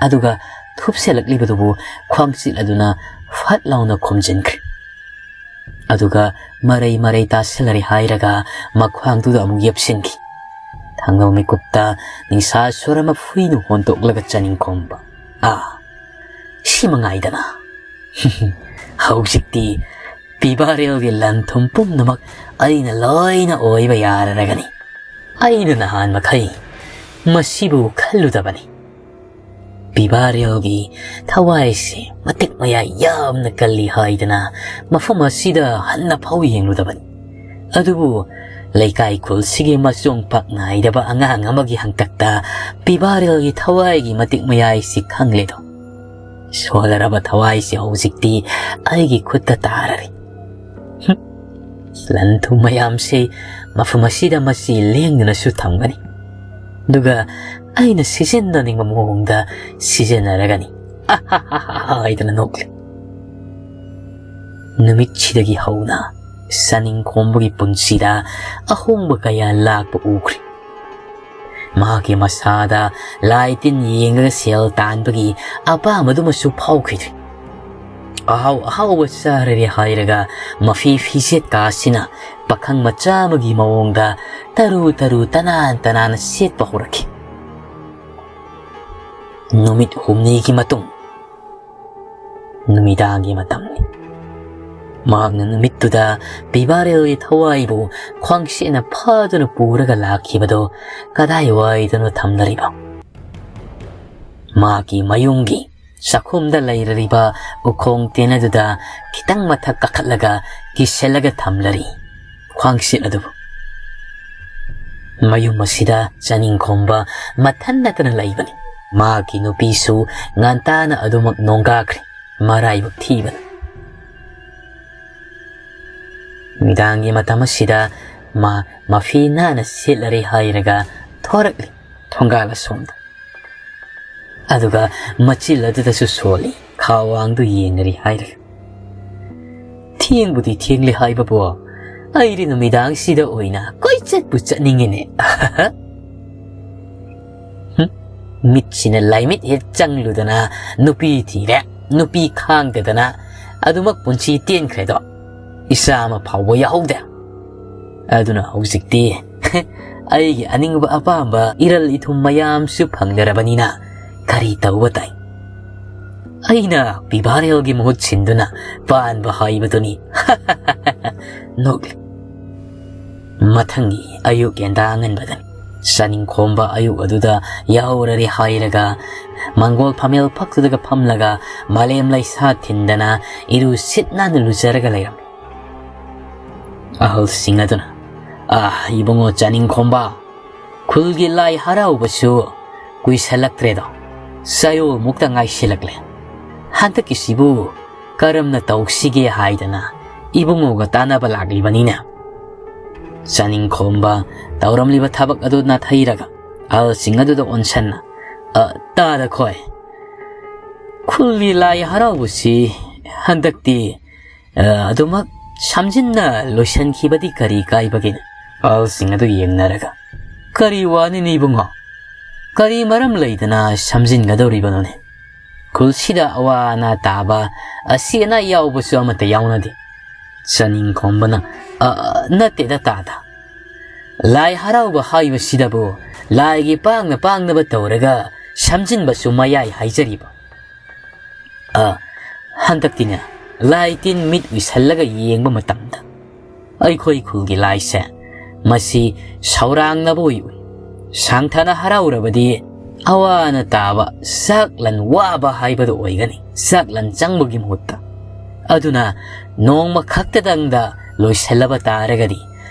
ꯑꯗꯨꯒ ꯊꯨꯞꯆꯜꯂꯛꯂꯤꯕꯗꯨꯕꯨ ꯈ꯭ꯋꯥꯡꯆꯦꯠ ꯑꯗꯨꯅ ꯐꯠ ꯂꯥꯎꯅ ꯈꯨꯝꯖꯤꯟꯈ꯭ꯔꯦ꯫ ꯑꯗꯨꯒ ꯃꯔꯩ ꯃꯔꯩ ꯇꯥꯁꯤꯜꯂꯔꯦ ꯍꯥꯏꯔꯒ ꯃꯈ꯭ꯋꯥꯡꯗꯨꯗ ꯑꯃꯨꯛ ꯌꯦꯞꯁꯤꯟꯈꯤ꯫ ꯊꯪꯅꯕ ꯃꯤꯀꯨꯞꯇ ꯅꯤꯡꯁꯥ ꯁꯣꯔ ꯑꯃ ꯐꯨꯏꯅ ꯍꯣꯟꯗꯣꯛꯂꯒ ꯆꯥꯅꯤꯡꯈꯣꯝꯕ, "ꯑꯥ, ꯁꯤ ꯃꯉꯥꯏꯗꯅ꯫ ꯍꯧꯖꯤꯛꯇꯤ ꯄꯤꯕꯥꯔꯦꯜꯒꯤ ꯂꯟ ꯊꯨꯝ ꯄꯨꯝꯅꯃꯛ ꯑꯩꯅ ꯂꯣꯏꯅ ꯑꯣꯏꯕ ꯌꯥꯔꯔꯒꯅꯤ꯫ ꯑꯩꯅ ꯅꯍꯥꯟ ꯃꯈꯩ ꯃꯁꯤꯕꯨ ꯈꯜꯂꯨꯗꯕꯅꯤ꯫ ꯄꯤꯕꯥꯔꯦꯜꯒꯤ ꯊꯋꯥꯏꯁꯦ ꯃꯇꯤꯛ ꯃꯌꯥꯏ ꯌꯥꯝꯅ ꯀꯜꯂꯤ ꯍꯥꯏꯗꯅ ꯃꯐꯝ ꯑꯁꯤꯗ ꯍꯟꯅ ꯐꯥꯎ ꯌꯦꯡꯂꯨꯗꯕꯅꯤ꯫ ꯑꯗꯨꯕꯨ ꯂꯩꯀꯥꯏ ꯈꯨꯜꯁꯤꯒꯤ ꯃꯆꯣꯡ ꯄꯥꯛ ꯅꯥꯏꯗꯕ ꯑꯉꯥꯡ ꯑꯃꯒꯤ ꯍꯪꯇꯛꯇ ꯄꯤꯕꯥꯔꯦꯜꯒꯤ ꯊꯋꯥꯏꯒꯤ ꯃꯇꯤꯛ ꯃꯌꯥꯏꯁꯤ ꯈꯪꯂꯦꯗꯣ꯫ ꯁꯣꯜꯂꯔꯕ ꯊꯋꯥꯏꯁꯤ ꯍꯧꯖꯤꯛꯇꯤ ꯑꯩꯒꯤ ꯈꯨꯠꯇ ꯇꯥꯔꯔꯦ꯫ ꯍꯨꯝ, ꯂꯟ ꯊꯨꯝ ꯃꯌꯥꯝꯁꯤ ꯃꯐꯝ ꯑꯁꯤꯗ ꯃꯁꯤ ꯂꯦꯡꯗꯅꯁꯨ ꯊꯝꯒꯅꯤ꯫ ꯑꯗꯨꯒ ꯑꯩꯅ ꯁꯤꯖꯤꯟꯅꯅꯤꯡꯕ ꯃꯑꯣꯡꯗ ꯁꯤꯖꯤꯟꯅꯔꯒꯅꯤ" ꯍꯥꯏꯗꯅ ꯅꯣꯛꯂꯤ꯫ ꯅꯨꯃꯤꯠꯁꯤꯗꯒꯤ ꯍꯧꯅ ꯆꯥꯅꯤꯡꯈꯣꯝꯕꯒꯤ ꯄꯨꯟꯁꯤꯗ ꯑꯍꯣꯡꯕ ꯀꯌꯥ ꯂꯥꯛꯄ ꯎꯈ꯭ꯔꯦ꯫ ꯃꯍꯥꯛꯀꯤ ꯃꯁꯥꯗ ꯂꯥꯏ ꯇꯤꯟ ꯌꯦꯡꯂꯒ ꯁꯦꯜ ꯇꯥꯟꯕꯒꯤ ꯑꯄꯥꯝꯕꯗꯨꯃꯁꯨ ꯐꯥꯎꯈꯤꯗ꯭ꯔꯦ꯫ ꯑꯍꯥꯎ ꯑꯍꯥꯎꯕ ꯆꯥꯔꯔꯦ ꯍꯥꯏꯔꯒ ꯃꯐꯤ ꯐꯤꯖꯦꯠ ꯀꯥꯁꯤꯅ ꯄꯥꯈꯪ ꯃꯆꯥ ꯑꯃꯒꯤ ꯃꯑꯣꯡꯗ ꯇꯔꯨ ꯇꯔꯨ ꯇꯅꯥꯟ ꯇꯅꯥꯟꯅ ꯁꯦꯠꯄ ꯍꯧꯔꯛꯈꯤ꯫ ꯅꯨꯃꯤꯠ ꯍꯨꯝꯅꯤꯒꯤ ꯃꯇꯨꯡ, ꯅꯨꯃꯤꯗꯥꯡꯒꯤ ꯃꯇꯝꯅꯤ꯫ ꯃꯍꯥꯛꯅ ꯅꯨꯃꯤꯠꯇꯨꯗ ꯄꯤꯕꯥꯔꯦꯜꯒꯤ ꯊꯋꯥꯏꯕꯨ ꯈ꯭ꯋꯥꯡꯁꯦꯠꯅ ꯐꯥꯗꯨꯅ ꯄꯨꯔꯒ ꯂꯥꯛꯈꯤꯕꯗꯨ ꯀꯗꯥꯏꯋꯥꯏꯗꯅꯣ ꯊꯝꯂꯔꯤꯕ? ꯃꯍꯥꯛꯀꯤ ꯃꯌꯨꯝꯒꯤ ꯆꯥꯛꯈꯨꯝꯗ ꯂꯩꯔꯔꯤꯕ ꯎꯈꯣꯡ ꯇꯦꯟ ꯑꯗꯨꯗ ꯈꯤꯇꯪ ꯃꯊꯛ ꯀꯥꯈꯠꯂꯒ ꯀꯤꯁꯜꯂꯒ ꯊꯝꯂꯔꯤ ꯈ꯭ꯋꯥꯡꯁꯦꯠ ꯑꯗꯨꯕꯨ꯫ ꯃꯌꯨꯝ ꯑꯁꯤꯗ ꯆꯥꯅꯤꯡꯈꯣꯝꯕ ꯃꯊꯟ ꯅꯠꯇꯅ ꯂꯩꯕꯅꯤ꯫ ꯃꯍꯥꯛꯀꯤ ꯅꯨꯄꯤꯁꯨ ꯉꯟꯇꯥꯅ ꯑꯗꯨꯃꯛ ꯅꯣꯡꯒꯥꯈ꯭ꯔꯦ, ꯃꯔꯥꯏꯕꯛ ꯊꯤꯕꯅ꯫ ꯅꯨꯃꯤꯗꯥꯡꯒꯤ ꯃꯇꯝ ꯑꯁꯤꯗ ꯃꯥ ꯃꯐꯤ ꯅꯥꯟꯅ ꯁꯦꯠꯂꯔꯦ ꯍꯥꯏꯔꯒ ꯊꯣꯔꯛꯂꯤ ꯊꯣꯡꯒꯥꯜ ꯑꯁꯣꯝꯗ꯫ ꯑꯗꯨꯒ ꯃꯆꯤꯜ ꯑꯗꯨꯗꯁꯨ ꯁꯣꯜꯂꯤ, ꯈꯥꯋꯥꯡꯗꯨ ꯌꯦꯡꯅꯔꯤ ꯍꯥꯏꯔꯒ꯫ "ꯊꯦꯡꯕꯨꯗꯤ ꯊꯦꯡꯂꯦ ꯍꯥꯏꯕꯕꯨ, ꯑꯩꯗꯤ ꯅꯨꯃꯤꯗꯥꯡꯁꯤꯗ ꯑꯣꯏꯅ ꯀꯣꯏꯆꯠꯄꯨ ꯆꯠꯅꯤꯡꯉꯤꯅꯦ꯫" ꯍꯨꯝ, ꯃꯤꯠꯁꯤꯅ ꯂꯥꯏꯃꯤꯠ ꯍꯦꯛ ꯆꯪꯂꯨꯗꯅ ꯅꯨꯄꯤ ꯊꯤꯔꯦ, ꯅꯨꯄꯤ ꯈꯥꯡꯗꯗꯅ ꯑꯗꯨꯃꯛ ꯄꯨꯟꯁꯤ ꯇꯦꯟꯈ꯭ꯔꯦꯗꯣ, ꯏꯆꯥ ꯑꯃ ꯐꯥꯎꯕ ꯌꯥꯎꯍꯧꯗꯦ꯫ ꯑꯗꯨꯅ ꯍꯧꯖꯤꯛꯇꯤ ꯑꯩꯒꯤ ꯑꯅꯤꯡꯕ ꯑꯄꯥꯝꯕ ꯏꯔꯜ ꯏꯊꯨꯝ ꯃꯌꯥꯝꯁꯨ ꯐꯪꯂꯔꯕꯅꯤꯅ ꯀꯔꯤ ꯇꯧꯕ ꯇꯥꯏ? ꯑꯩꯅ ꯄꯤꯕꯥꯔꯦꯜꯒꯤ ꯃꯍꯨꯠ ꯁꯤꯟꯗꯨꯅ ꯄꯥꯟꯕ ꯍꯥꯏꯕꯗꯨꯅꯤ꯫ ꯅꯣꯛꯂꯤ꯫ ꯃꯊꯪꯒꯤ ꯑꯌꯨꯛ ꯌꯦꯟꯗꯥ ꯑꯉꯟꯕꯗꯅꯤ꯫ ꯆꯥꯅꯤꯡꯈꯣꯝꯕ ꯑꯌꯨꯛ ꯑꯗꯨꯗ ꯌꯥꯍꯧꯔꯔꯦ ꯍꯥꯏꯔꯒ ꯃꯪꯒꯣꯜ ꯐꯝꯃꯦꯜ ꯐꯛꯇꯨꯗꯒ ꯐꯝꯂꯒ ꯃꯥꯂꯦꯝ ꯂꯩꯁꯥ ꯊꯤꯟꯗꯅ ꯏꯔꯨ ꯁꯤꯠ ꯅꯥꯟꯅ ꯂꯨꯖꯔꯒ ꯂꯩꯔꯝꯃꯤ꯫ ꯑꯍꯜꯁꯤꯡ ꯑꯗꯨꯅ, "ꯑꯥ, ꯏꯕꯨꯡꯉꯣ ꯆꯥꯅꯤꯡꯈꯣꯝꯕ, ꯈꯨꯜꯒꯤ ꯂꯥꯏ ꯍꯔꯥꯎꯕꯁꯨ ꯀꯨꯏꯁꯜꯂꯛꯇ꯭ꯔꯦꯗꯣ, ꯆꯌꯣꯜꯃꯨꯛꯇ ꯉꯥꯏꯁꯤꯜꯂꯛꯂꯦ꯫ ꯍꯟꯗꯛꯀꯤꯁꯤꯕꯨ ꯀꯔꯝꯅ ꯇꯧꯁꯤꯒꯦ ꯍꯥꯏꯗꯅ ꯏꯕꯨꯡꯉꯣꯒ ꯇꯥꯟꯅꯕ ꯂꯥꯛꯂꯤꯕꯅꯤꯅꯦ꯫" ꯆꯥꯅꯤꯡꯈꯣꯝꯕ ꯇꯧꯔꯝꯂꯤꯕ ꯊꯕꯛ ꯑꯗꯨ ꯅꯥꯊꯩꯔꯒ ꯑꯍꯜꯁꯤꯡ ꯑꯗꯨꯗ ꯑꯣꯟꯁꯟꯅ, "ꯑ, ꯇꯥꯗ ꯈꯣꯏ, ꯈꯨꯜꯒꯤ ꯂꯥꯏ ꯍꯔꯥꯎꯕꯁꯤ ꯍꯟꯗꯛꯇꯤ, ꯑ, ꯑꯗꯨꯃꯛ ꯁꯝꯖꯤꯟꯅ ꯂꯣꯏꯁꯤꯟꯈꯤꯕꯗꯤ ꯀꯔꯤ ꯀꯥꯏꯕꯒꯦ?" ꯑꯍꯜꯁꯤꯡ ꯑꯗꯨ ꯌꯦꯡꯅꯔꯒ, "ꯀꯔꯤ ꯋꯥꯅꯤꯅꯦ ꯏꯕꯨꯡꯉꯣ? ꯀꯔꯤ ꯃꯔꯝ ꯂꯩꯗꯅ ꯁꯝꯖꯤꯟꯒꯗꯧꯔꯤꯕꯅꯣꯅꯦ? ꯈꯨꯜꯁꯤꯗ ꯑꯋꯥ ꯑꯅꯥ ꯇꯥꯕ, ꯑꯁꯤ ꯑꯅꯥ ꯌꯥꯎꯕꯁꯨ ꯑꯃꯠꯇ ꯌꯥꯎꯅꯗꯦ꯫" ꯆꯥꯅꯤꯡꯈꯣꯝꯕꯅ, "ꯑ, ꯅꯠꯇꯦꯗ ꯇꯥꯗ꯫ ꯂꯥꯏ ꯍꯔꯥꯎꯕ ꯍꯥꯏꯕꯁꯤꯗꯕꯨ ꯂꯥꯏꯒꯤ ꯄꯥꯡꯅ ꯄꯥꯡꯅꯕ ꯇꯧꯔꯒ ꯁꯝꯖꯤꯟꯕꯁꯨ ꯃꯌꯥꯏ ꯍꯥꯏꯖꯔꯤꯕ꯫ ꯑ, ꯍꯟꯗꯛꯇꯤꯅꯦ, ꯂꯥꯏ ꯇꯤꯟ ꯃꯤꯠ ꯎꯏꯁꯜꯂꯒ ꯌꯦꯡꯕ ꯃꯇꯝꯗ ꯑꯩꯈꯣꯏ ꯈꯨꯜꯒꯤ ꯂꯥꯏꯁꯦ ꯃꯁꯤ ꯁꯧꯔꯥꯡꯅꯕ ꯑꯣꯏ ꯎꯏ꯫ ꯁꯥꯡꯊꯅ ꯍꯔꯥꯎꯔꯕꯗꯤ ꯑꯋꯥꯅ ꯇꯥꯕ ꯆꯥꯛꯂꯟ ꯋꯥꯕ ꯍꯥꯏꯕꯗꯨ ꯑꯣꯏꯒꯅꯤ, ꯆꯥꯛꯂꯟ ꯆꯪꯕꯒꯤ ꯃꯍꯨꯠꯇ꯫ ꯑꯗꯨꯅ ꯅꯣꯡꯃ ꯈꯛꯇꯗꯪꯗ ꯂꯣꯏꯁꯤꯜꯂꯕ ꯇꯥꯔꯒꯗꯤ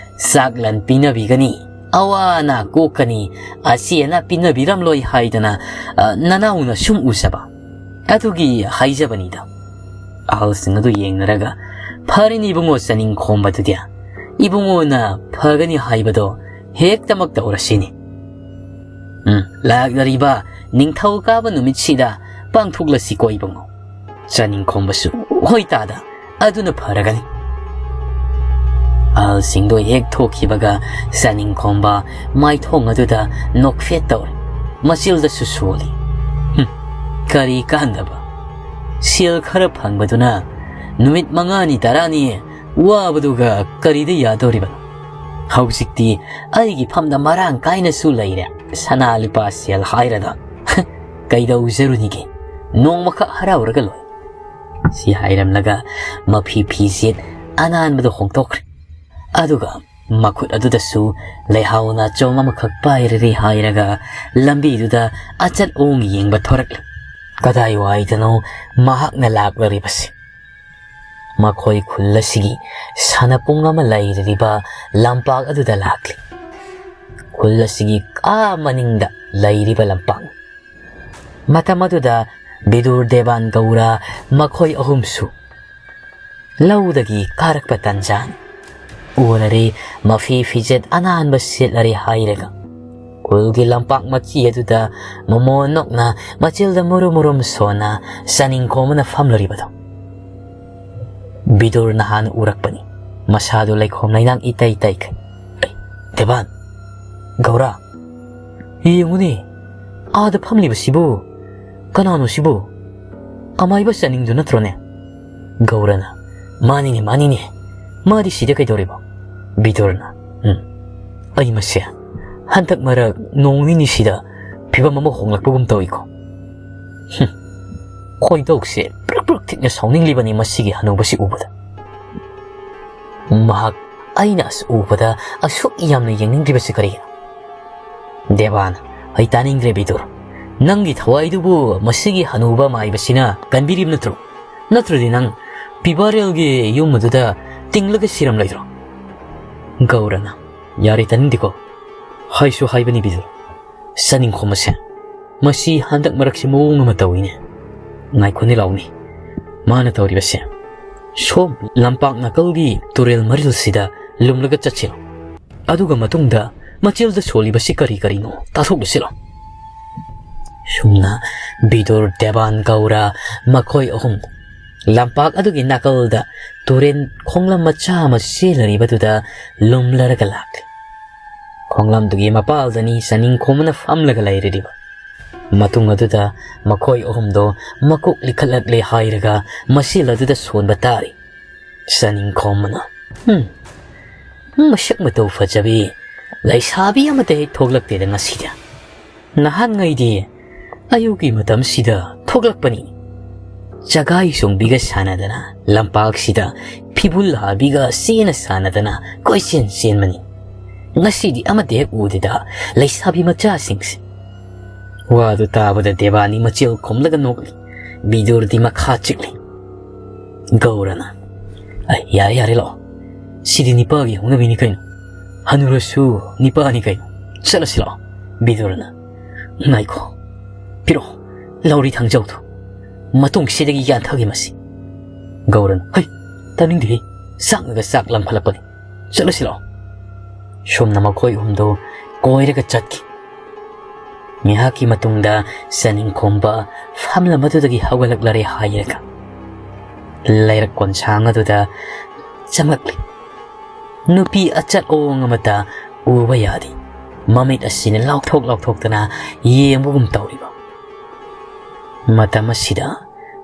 ꯆꯥꯛꯂꯟ ꯄꯤꯅꯕꯤꯒꯅꯤ, ꯑꯋꯥ ꯑꯅꯥ ꯀꯣꯛꯀꯅꯤ, ꯑꯁꯤ ꯑꯅꯥ ꯄꯤꯅꯕꯤꯔꯝꯂꯣꯏ ꯍꯥꯏꯗꯅ, ꯑ, ꯅꯅꯥꯎꯅ ꯁꯨꯝ ꯎꯖꯕ ꯑꯗꯨꯒꯤ ꯍꯥꯏꯖꯕꯅꯤꯗ꯫ ꯑꯍꯜꯁꯤꯡ ꯑꯗꯨ ꯌꯦꯡꯅꯔꯒ, "ꯐꯔꯦꯅꯦ ꯏꯕꯨꯡꯉꯣ ꯆꯥꯅꯤꯡ ꯈꯣꯝꯕꯗꯨꯗꯤ, ꯏꯕꯨꯡꯉꯣꯅ ꯐꯒꯅꯤ ꯍꯥꯏꯕꯗꯣ ꯍꯦꯛꯇꯃꯛ ꯇꯧꯔꯁꯤꯅꯦ꯫ ꯎꯝ, ꯂꯥꯛꯂꯤꯕ ꯅꯤꯡꯊꯧꯀꯥꯕ ꯅꯨꯃꯤꯠꯁꯤꯗ ꯄꯥꯡꯊꯣꯛꯂꯁꯤꯀꯣ ꯏꯕꯨꯡꯉꯣ꯫ ꯆꯥꯅꯤꯡ ꯈꯣꯝꯕꯁꯨ, ꯍꯣꯏ ꯇꯥꯗ, ꯑꯗꯨꯅ ꯐꯔꯒꯅꯤ"꯫ ꯑꯍꯜꯁꯤꯡꯗꯣ ꯍꯦꯛ ꯊꯣꯛꯈꯤꯕꯒ ꯆꯥꯅꯤꯡ ꯈꯣꯝꯕ ꯃꯥꯏꯊꯣꯡ ꯑꯗꯨꯗ ꯅꯣꯛꯐꯦꯠ ꯇꯧꯔꯦ꯫ ꯃꯆꯤꯜꯗꯁꯨ ꯁꯣꯜꯂꯤ꯫ "ꯍꯨꯝ, ꯀꯔꯤ ꯀꯥꯟꯗꯕ? ꯁꯦꯜ ꯈꯔ ꯐꯪꯕꯗꯨꯅ ꯅꯨꯃꯤꯠ ꯃꯉꯥꯅꯤ ꯇꯔꯥꯅꯤ ꯋꯥꯕꯗꯨꯒ ꯀꯔꯤꯗ ꯌꯥꯗꯧꯔꯤꯕꯅꯣ? ꯍꯧꯖꯤꯛꯇꯤ ꯑꯩꯒꯤ ꯐꯝꯗ ꯃꯔꯥꯡ ꯀꯥꯏꯅꯁꯨ ꯂꯩꯔꯦ꯫ ꯁꯅꯥ ꯂꯨꯄꯥ ꯁꯦꯜ ꯍꯥꯏꯔꯗ ꯀꯩꯗꯧꯖꯔꯨꯅꯤꯒꯦ? ꯅꯣꯡꯃꯈꯛ ꯍꯔꯥꯎꯔꯒ ꯂꯣꯏ"꯫ ꯁꯤ ꯍꯥꯏꯔꯝꯂꯒ ꯃꯐꯤ ꯐꯤꯖꯦꯠ ꯑꯅꯥꯟꯕꯗ ꯍꯣꯡꯗꯣꯛꯈ꯭ꯔꯦ꯫ ꯑꯗꯨꯒ ꯃꯈꯨꯠ ꯑꯗꯨꯗꯁꯨ ꯂꯩꯍꯥꯎ ꯅꯥꯆꯣꯝ ꯑꯃꯈꯛ ꯄꯥꯏꯔꯔꯤ ꯍꯥꯏꯔꯒ ꯂꯝꯕꯤꯗꯨꯗ ꯑꯆꯠ ꯑꯣꯡ ꯌꯦꯡꯕ ꯊꯣꯔꯛꯂꯦ꯫ ꯀꯗꯥꯏꯋꯥꯏꯗꯅꯣ ꯃꯍꯥꯛꯅ ꯂꯥꯛꯂꯔꯤꯕꯁꯦ? ꯃꯈꯣꯏ ꯈꯨꯜ ꯑꯁꯤꯒꯤ ꯁꯥꯟꯅꯄꯨꯡ ꯑꯃ ꯂꯩꯔꯤꯕ ꯂꯝꯄꯥꯛ ꯑꯗꯨꯗ ꯂꯥꯛꯂꯤ꯫ ꯈꯨꯜ ꯑꯁꯤꯒꯤ ꯑꯥ ꯃꯅꯤꯡꯗ ꯂꯩꯔꯤꯕ ꯂꯝꯄꯥꯛꯅꯤ꯫ ꯃꯇꯝ ꯑꯗꯨꯗ ꯕꯤꯗꯨꯔ, ꯗꯦꯕꯥꯟ, ꯒꯧꯔ ꯃꯈꯣꯏ ꯑꯍꯨꯝꯁꯨ ꯂꯧꯗꯒꯤ ꯀꯥꯔꯛꯄ ꯇꯟꯖꯥꯅꯤ꯫ ꯎꯅꯔꯦ, ꯃꯐꯤ ꯐꯤꯖꯦꯠ ꯑꯅꯥꯟꯕ ꯁꯦꯠꯂꯔꯦ ꯍꯥꯏꯔꯒ ꯈꯨꯜꯒꯤ ꯂꯝꯄꯥꯛ ꯃꯆꯤ ꯑꯗꯨꯗ ꯃꯃꯣꯟ ꯅꯣꯛꯅ ꯃꯆꯤꯜꯗ ꯃꯨꯔꯨꯝ ꯃꯨꯔꯨꯝ ꯁꯣꯟꯅ ꯆꯥꯅꯤꯡ ꯈꯣꯝꯕꯅ ꯐꯝꯂꯔꯤꯕꯗꯣ꯫ ꯕꯤꯗꯨꯔ ꯅꯍꯥꯟ ꯎꯔꯛꯄꯅꯤ꯫ ꯃꯁꯥꯗꯨ ꯂꯩꯈꯣꯝ ꯂꯩꯅꯥꯡ ꯏꯇꯩ ꯇꯩꯈꯩ꯫ "ꯑꯦ, ꯗꯦꯕꯥꯟ, ꯒꯧꯔꯥ, ꯌꯦꯡꯉꯨꯅꯦ, ꯑꯥꯗ ꯐꯝꯂꯤꯕꯁꯤꯕꯨ ꯀꯅꯥꯅꯣ ꯁꯤꯕꯨ? ꯑꯃꯥꯏꯕ ꯆꯥꯅꯤꯡꯗꯨ ꯅꯠꯇ꯭ꯔꯣꯅꯦ?" ꯒꯧꯔꯅ, "ꯃꯥꯅꯤꯅꯦ, ꯃꯥꯅꯤꯅꯦ꯫ ꯃꯥꯗꯤ ꯁꯤꯗ ꯀꯩꯗꯧꯔꯤꯕ?" ꯕꯤꯗꯨꯔꯅ, "ꯎꯝ, ꯑꯩ ꯃꯁꯦ ꯍꯟꯗꯛ ꯃꯔꯛ ꯅꯣꯡ ꯅꯤꯅꯤꯁꯤꯗ ꯐꯤꯕꯝ ꯑꯃ ꯍꯣꯡꯂꯛꯄꯒꯨꯝ ꯇꯧꯏꯀꯣ꯫ ꯍꯨꯝ, ꯈꯣꯏꯗꯧꯁꯦ ꯄ꯭ꯔꯨꯛ ꯄ꯭ꯔꯨꯛ ꯊꯤꯛꯅ ꯁꯥꯎꯅꯤꯡꯂꯤꯕꯅꯤ ꯃꯁꯤꯒꯤ ꯍꯅꯨꯕꯁꯤ ꯎꯕꯗ꯫ ꯃꯍꯥꯛ ꯑꯩꯅ ꯑꯁ ꯎꯕꯗ ꯑꯁꯨꯛ ꯌꯥꯝꯅ ꯌꯦꯡꯅꯤꯡꯗ꯭ꯔꯤꯕꯁꯤ ꯀꯔꯤꯒꯤꯅꯣ? ꯗꯦꯕꯥꯟ, ꯑꯩ ꯇꯥꯅꯤꯡꯗ꯭ꯔꯦ ꯕꯤꯗꯨꯔ꯫ ꯅꯪꯒꯤ ꯊꯋꯥꯏꯗꯨꯕꯨ ꯃꯁꯤꯒꯤ ꯍꯅꯨꯕ ꯃꯥꯏꯕꯁꯤꯅ ꯀꯟꯕꯤꯔꯤꯕ ꯅꯠꯇ꯭ꯔꯣ? ꯅꯠꯇ꯭ꯔꯗꯤ ꯅꯪ ꯄꯤꯕꯥꯔꯦꯜꯒꯤ ꯌꯨꯝ ꯑꯗꯨꯗ ꯇꯤꯡꯂꯒ ꯁꯤꯔꯝꯂꯣꯏꯗ꯭ꯔꯣ? ꯒꯧꯔꯅ, ꯌꯥꯔꯦ, ꯇꯥꯅꯤꯡꯗꯦꯀꯣ꯫ ꯍꯥꯏꯁꯨ ꯍꯥꯏꯕꯅꯤ ꯕꯤꯗꯨꯔ꯫ ꯆꯥꯅꯤꯡꯈꯣꯝ ꯑꯁꯦ꯫ ꯃꯁꯤ ꯍꯟꯗꯛ ꯃꯔꯛꯁꯤ ꯃꯑꯣꯡ ꯑꯃ ꯇꯧꯏꯅꯦ꯫ ꯉꯥꯏꯈꯣꯅꯦ ꯂꯥꯎꯅꯦ꯫ ꯃꯥꯅ ꯇꯧꯔꯤꯕꯁꯦ꯫ ꯁꯣꯝ ꯂꯝꯄꯥꯛ ꯅꯥꯀꯜꯒꯤ ꯇꯨꯔꯦꯜ ꯃꯔꯤꯜꯁꯤꯗ ꯂꯨꯝꯂꯒ ꯆꯠꯁꯤꯔꯣ? ꯑꯗꯨꯒ ꯃꯇꯨꯡꯗ ꯃꯆꯦꯜꯗ ꯁꯣꯜꯂꯤꯕꯁꯤ ꯀꯔꯤ ꯀꯔꯤꯅꯣ ꯇꯥꯊꯣꯛꯂꯨꯁꯤꯔꯣ? ꯁꯨꯝꯅ ꯕꯤꯗꯨꯔ, ꯗꯦꯕꯥꯟ, ꯒꯧꯔ ꯃꯈꯣꯏ ꯑꯍꯨꯝ ꯂꯝꯄꯥꯛ ꯑꯗꯨꯒꯤ ꯅꯥꯀꯜꯗ ꯇꯨꯔꯦꯟ ꯈꯣꯡꯂꯝ ꯃꯆꯥ ꯑꯃ ꯆꯦꯜꯂꯔꯤꯕꯗꯨꯗ ꯂꯨꯝꯂꯔꯒ ꯂꯥꯛꯂꯤ꯫ ꯈꯣꯡꯂꯝꯗꯨꯒꯤ ꯃꯄꯥꯜꯗꯅꯤ ꯆꯥꯅꯤꯡꯈꯣꯝꯅ ꯐꯝꯂꯒ ꯂꯩꯔꯤꯕ꯫ ꯃꯇꯨꯡ ꯑꯗꯨꯗ ꯃꯈꯣꯏ ꯑꯍꯨꯝꯗꯣ ꯃꯀꯣꯛ ꯂꯤꯈꯠꯂꯛꯂꯦ ꯍꯥꯏꯔꯒ ꯃꯁꯦꯜ ꯑꯗꯨꯗ ꯁꯣꯟꯕ ꯇꯥꯔꯤ꯫ ꯆꯥꯅꯤꯡꯈꯣꯝꯕꯅ, "ꯍꯨꯝ, ꯃꯁꯛ ꯃꯇꯧ ꯐꯖꯕꯤ ꯂꯩꯁꯥꯕꯤ ꯑꯃꯠꯇ ꯍꯦꯛ ꯊꯣꯛꯂꯛꯇꯦꯗ ꯉꯁꯤꯗꯤ꯫ ꯅꯍꯥꯟꯉꯩꯗꯤ ꯑꯌꯨꯛꯀꯤ ꯃꯇꯝꯁꯤꯗ ꯊꯣꯛꯂꯛꯄꯅꯤ꯫ ꯆꯒꯥꯏ ꯆꯣꯡꯕꯤꯒ ꯁꯥꯟꯅꯗꯅ, ꯂꯝꯄꯥꯛꯁꯤꯗ ꯐꯤꯕꯨꯜ ꯍꯥꯕꯤꯒ ꯆꯦꯅ ꯁꯥꯟꯅꯗꯅ ꯀꯣꯏꯆꯦꯟ ꯆꯦꯟꯕꯅꯤ꯫ ꯉꯁꯤꯗꯤ ꯑꯃꯠꯇ ꯍꯦꯛ ꯎꯗꯦꯗ ꯂꯩꯁꯥꯕꯤ ꯃꯆꯥꯁꯤꯡꯁꯦ꯫" ꯋꯥꯗꯨ ꯇꯥꯕꯗ ꯗꯦꯕꯥꯟꯗꯤ ꯃꯆꯦꯜ ꯈꯨꯝꯂꯒ ꯅꯣꯛꯂꯤ꯫ ꯕꯤꯗꯨꯔꯗꯤ ꯃꯈꯥ ꯆꯤꯛꯂꯤ꯫ ꯒꯧꯔꯅ, "ꯑꯩ, ꯌꯥꯔꯦ, ꯌꯥꯔꯦ, ꯂꯥꯛꯑꯣ꯫ ꯁꯤꯗꯤ ꯅꯤꯄꯥꯒꯤ ꯍꯧꯅꯕꯤꯅꯤ ꯀꯩꯅꯣ꯫ ꯍꯅꯨꯔꯁꯨ ꯅꯤꯄꯥꯅꯤ ꯀꯩꯅꯣ꯫ ꯆꯠꯂꯁꯤ ꯂꯥꯛꯑꯣ꯫" ꯕꯤꯗꯨꯔꯅ, "ꯉꯥꯏꯈꯣ, ꯄꯤꯔꯛꯑꯣ ꯂꯧꯔꯤ ꯊꯥꯡꯖꯧꯗꯣ꯫ ꯃꯇꯨꯡꯁꯤꯗꯒꯤ ꯌꯥꯟꯊꯒꯦ ꯃꯁꯤ꯫" ꯒꯧꯔꯅ, "ꯍꯩ, ꯇꯥꯅꯤꯡꯗꯦꯍꯦ, ꯆꯥꯛꯅꯒ ꯆꯥꯛ ꯂꯥꯝꯈꯠꯂꯛꯄꯅꯤ꯫ ꯆꯠꯂꯁꯤ ꯂꯥꯛꯑꯣ꯫" ꯁꯣꯝꯅ ꯃꯈꯣꯏ ꯑꯍꯨꯝꯗꯣ ꯀꯣꯏꯔꯒ ꯆꯠꯈꯤ꯫ ꯉꯥꯏꯍꯥꯛꯀꯤ ꯃꯇꯨꯡꯗ ꯆꯥꯅꯤꯡꯈꯣꯝꯕ ꯐꯝꯂꯝ ꯑꯗꯨꯗꯒꯤ ꯍꯧꯒꯠꯂꯛꯂꯔꯦ ꯍꯥꯏꯔꯒ ꯂꯩꯔꯛ ꯀꯣꯟꯁꯥꯡ ꯑꯗꯨꯗ ꯆꯪꯂꯛꯂꯤ꯫ ꯅꯨꯄꯤ ꯑꯆꯠ ꯑꯋꯣꯡ ꯑꯃꯠꯇ ꯎꯕ ꯌꯥꯗꯦ꯫ ꯃꯃꯤꯠ ꯑꯁꯤꯅ ꯂꯥꯎꯊꯣꯛ ꯂꯥꯎꯊꯣꯛꯇꯅ ꯌꯦꯡꯕꯒꯨꯝ ꯇꯧꯔꯤꯕ꯫ ꯃꯇꯝ ꯑꯁꯤꯗ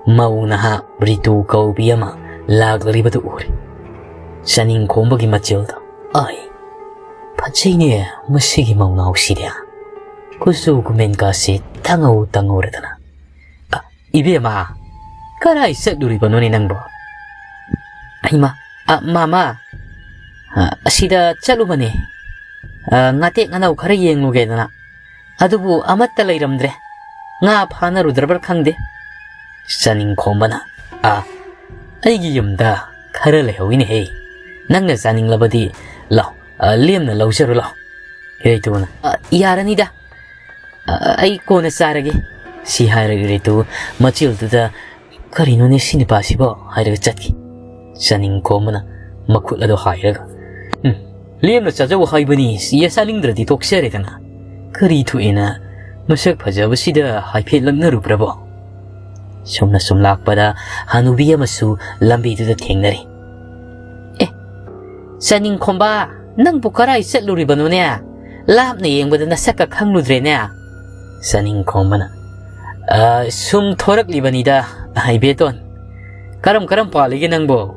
ꯃꯧ ꯅꯍꯥ ꯔꯤꯇꯨ ꯀꯧꯕꯤ ꯑꯃ ꯂꯥꯛꯂꯤꯕꯗꯨ ꯎꯔꯦ꯫ ꯆꯥꯅꯤꯡꯈꯣꯝꯕꯒꯤ ꯃꯆꯤꯜꯗ, "ꯑꯥꯏ, ꯐꯖꯩꯅꯦ ꯃꯁꯤꯒꯤ ꯃꯧꯅꯥꯎꯁꯤꯗꯤ꯫ ꯀꯨꯆꯨ ꯀꯨꯃꯦꯟꯒꯥꯁꯦ ꯇꯉꯧ ꯇꯉꯧꯔꯗꯅ꯫ ꯑ, ꯏꯕꯦꯝꯃ, ꯀꯔꯥꯏ ꯆꯠꯂꯨꯔꯤꯕꯅꯣꯅꯦ ꯅꯪꯕꯣ? ꯍꯩꯃꯥ, ꯑ, ꯃꯥꯃꯥ, ꯑ, ꯑꯁꯤꯗ ꯆꯠꯂꯨꯕꯅꯦ꯫ ꯑ, ꯉꯥꯇꯦꯛ ꯉꯥꯅꯧ ꯈꯔ ꯌꯦꯡꯂꯨꯒꯦꯗꯅ꯫ ꯑꯗꯨꯕꯨ ꯑꯃꯠꯇ ꯂꯩꯔꯝꯗ꯭ꯔꯦ꯫ ꯉꯥ ꯐꯥꯅꯔꯨꯗ꯭ꯔꯕ꯭ꯔꯥ ꯈꯪꯗꯦ꯫ ꯆꯥꯅꯤꯡꯈꯣꯝꯕꯅ, "ꯑ, ꯑꯩꯒꯤ ꯌꯨꯝꯗ ꯈꯔ ꯂꯩꯍꯧꯋꯤꯅꯦꯍꯦ꯫ ꯅꯪꯅ ꯆꯥꯅꯤꯡꯂꯕꯗꯤ ꯂꯥꯎ, ꯑ, ꯂꯦꯝꯅ ꯂꯧꯖꯔꯨ ꯂꯥꯎ꯫" ꯏꯔꯩꯇꯨꯅ, "ꯑ, ꯌꯥꯔꯅꯤꯗ꯫ ꯑ, ꯑꯩ ꯀꯣꯟꯅ ꯆꯥꯔꯒꯦ꯫" ꯁꯤ ꯍꯥꯏꯔꯒ ꯏꯔꯩꯇꯨ ꯃꯆꯤꯜꯗꯨꯗ, "ꯀꯔꯤꯅꯣꯅꯦ ꯁꯤ ꯅꯨꯄꯥꯁꯤꯕꯣ?" ꯍꯥꯏꯔꯒ ꯆꯠꯈꯤ꯫ ꯆꯥꯅꯤꯡꯈꯣꯝꯕꯅ ꯃꯈꯨꯠ ꯑꯗꯨ ꯍꯥꯏꯔꯒ, "ꯎꯝ, ꯂꯦꯝꯅ ꯆꯥꯖꯧ ꯍꯥꯏꯕꯅꯤ, ꯁꯤ ꯆꯥꯅꯤꯡꯗ꯭ꯔꯗꯤ ꯇꯣꯛꯆꯔꯦꯗꯅ꯫ ꯀꯔꯤ ꯊꯣꯛꯑꯦꯅ ꯃꯁꯛ ꯐꯖꯕꯁꯤꯗ ꯍꯥꯏꯐꯦꯠ ꯂꯛꯅꯔꯨꯕ꯭ꯔꯕꯣ?" ꯁꯨꯝꯅ ꯁꯨꯝ ꯂꯥꯛꯄꯗ ꯍꯅꯨꯕꯤ ꯑꯃꯁꯨ ꯂꯝꯕꯤꯗꯨꯗ ꯊꯦꯡꯅꯔꯦ꯫ "ꯑꯦ, ꯆꯥꯅꯤꯡꯈꯣꯝꯕ, ꯅꯪꯕꯨ ꯀꯔꯥꯏ ꯆꯠꯂꯨꯔꯤꯕꯅꯣꯅꯦ? ꯂꯥꯞꯅ ꯌꯦꯡꯕꯗ ꯅꯁꯛꯀ ꯈꯪꯂꯨꯗ꯭ꯔꯦꯅꯦ꯫" ꯆꯥꯅꯤꯡꯈꯣꯝꯕꯅ, "ꯑ, ꯁꯨꯝ ꯊꯣꯔꯛꯂꯤꯕꯅꯤꯗ, ꯏꯕꯦꯇꯣꯟ꯫ ꯀꯔꯝ ꯀꯔꯝ ꯄꯥꯜꯂꯤꯒꯦ ꯅꯪꯕꯣ?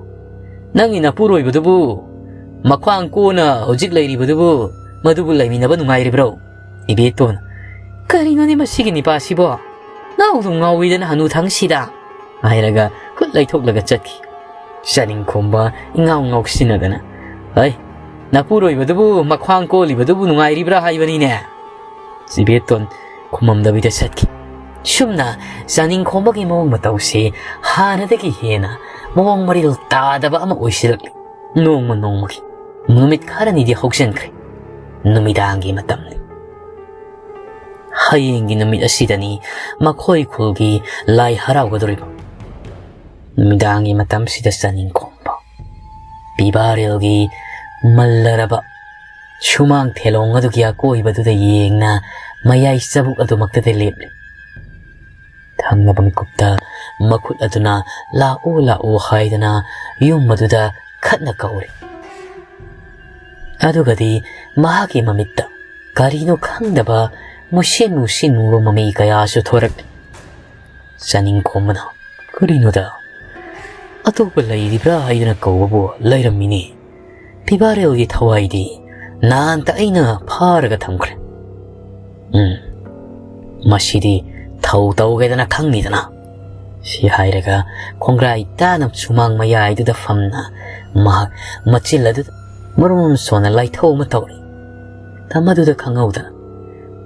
ꯅꯪꯒꯤ ꯅꯄꯨꯔꯣꯏꯕꯗꯨꯕꯨ, ꯃꯈ꯭ꯋꯥꯡ ꯀꯣꯟꯅ ꯍꯧꯖꯤꯛ ꯂꯩꯔꯤꯕꯗꯨꯕꯨ, ꯃꯗꯨꯕꯨ ꯂꯩꯃꯤꯟꯅꯕ ꯅꯨꯡꯉꯥꯏꯔꯤꯕ꯭ꯔꯣ?" ꯏꯕꯦꯇꯣꯟ, "ꯀꯔꯤꯅꯣꯅꯦ ꯃꯁꯤꯒꯤ ꯅꯤꯄꯥꯁꯤꯕꯣ? ꯉꯥꯎꯗꯨꯝ ꯉꯥꯎꯏꯗꯅ ꯍꯅꯨꯊꯪꯁꯤꯗ!" ꯍꯥꯏꯔꯒ ꯍꯨꯠ ꯂꯩꯊꯣꯛꯂꯒ ꯆꯠꯈꯤ꯫ ꯆꯥꯅꯤꯡꯈꯣꯝꯕ ꯏꯉꯥꯎ ꯉꯥꯎꯁꯤꯟꯅꯗꯅ, "ꯍꯩ, ꯅꯄꯨꯔꯣꯏꯕꯗꯨꯕꯨ, ꯃꯈ꯭ꯋꯥꯡ ꯀꯣꯜꯂꯤꯕꯗꯨꯕꯨ ꯅꯨꯡꯉꯥꯏꯔꯤꯕ꯭ꯔꯥ ꯍꯥꯏꯕꯅꯤꯅꯦ?" ꯏꯕꯦꯇꯣꯟ ꯈꯨꯝꯃꯝꯗꯕꯤꯗ ꯆꯠꯈꯤ꯫ ꯁꯨꯝꯅ ꯆꯥꯅꯤꯡꯈꯣꯝꯕꯒꯤ ꯃꯑꯣꯡ ꯃꯇꯧꯁꯤ ꯍꯥꯟꯅꯗꯒꯤ ꯍꯦꯟꯅ ꯃꯑꯣꯡ ꯃꯔꯤꯜ ꯇꯥꯗꯕ ꯑꯃ ꯑꯣꯏꯁꯤꯜꯂꯛꯂꯤ꯫ ꯅꯣꯡꯃ ꯅꯣꯡꯃꯒꯤ ꯅꯨꯃꯤꯠ ꯈꯔꯅꯤꯗꯤ ꯍꯧꯖꯤꯟꯈ꯭ꯔꯦ꯫ ꯅꯨꯃꯤꯗꯥꯡꯒꯤ ꯃꯇꯝꯅꯤ꯫ ꯍꯌꯦꯡꯒꯤ ꯅꯨꯃꯤꯠ ꯑꯁꯤꯗꯅꯤ ꯃꯈꯣꯏ ꯈꯨꯜꯒꯤ ꯂꯥꯏ ꯍꯔꯥꯎꯒꯗꯧꯔꯤꯕ꯫ ꯅꯨꯃꯤꯗꯥꯡꯒꯤ ꯃꯇꯝꯁꯤꯗ ꯆꯥꯅꯤꯡꯈꯣꯝꯕ ꯄꯤꯕꯥꯔꯦꯜꯒꯤ ꯃꯜꯂꯔꯕ ꯁꯨꯃꯥꯡ ꯊꯦꯂꯣꯡ ꯑꯗꯨꯒꯤ ꯑꯀꯣꯏꯕꯗꯨꯗ ꯌꯦꯡꯅ ꯃꯌꯥꯏ ꯆꯕꯨꯛ ꯑꯗꯨꯃꯛꯇꯗ ꯂꯦꯞꯂꯤ꯫ ꯊꯪꯅꯕ ꯃꯤꯀꯨꯞꯇ ꯃꯈꯨꯠ ꯑꯗꯨꯅ "ꯂꯥꯛꯑꯣ, ꯂꯥꯛꯑꯣ" ꯍꯥꯏꯗꯅ ꯌꯨꯝ ꯑꯗꯨꯗ ꯈꯠꯅ ꯀꯧꯔꯤ꯫ ꯑꯗꯨꯒꯗꯤ ꯃꯍꯥꯛꯀꯤ ꯃꯃꯤꯠꯇ ꯀꯔꯤꯅꯣ ꯈꯪꯗꯕ ꯃꯨꯁꯤꯟ ꯃꯨꯁꯤꯟ ꯃꯨꯕ ꯃꯃꯤ ꯀꯌꯥꯁꯨ ꯊꯣꯔꯛꯂꯤ꯫ ꯆꯥꯅꯤꯡꯈꯣꯝꯕꯅ, "ꯀꯔꯤꯅꯣꯗ? ꯑꯇꯣꯞꯄ ꯂꯩꯔꯤꯕ꯭ꯔꯥ ꯍꯥꯏꯗꯅ ꯀꯧꯕꯕꯨ ꯂꯩꯔꯝꯃꯤꯅꯦ꯫ ꯄꯤꯕꯥꯔꯦꯜꯒꯤ ꯊꯋꯥꯏꯗꯤ ꯅꯍꯥꯟꯇ ꯑꯩꯅ ꯐꯥꯔꯒ ꯊꯝꯈ꯭ꯔꯦ꯫ ꯎꯝ, ꯃꯁꯤꯗꯤ ꯊꯧ ꯇꯧꯒꯦꯗꯅ ꯈꯪꯅꯤꯗꯅ꯫" ꯁꯤ ꯍꯥꯏꯔꯒ ꯈꯣꯡꯒ꯭ꯔꯥꯏ ꯇꯥꯅ ꯁꯨꯃꯥꯡ ꯃꯌꯥꯏꯗꯨꯗ ꯐꯝꯅ ꯃꯍꯥꯛ ꯃꯆꯤꯜ ꯑꯗꯨꯗ ꯃꯔꯨꯝ ꯁꯣꯟꯅ ꯂꯥꯏꯊꯧ ꯑꯃ ꯇꯧꯔꯤ꯫ ꯃꯗꯨꯗ ꯈꯪꯍꯧꯗꯅ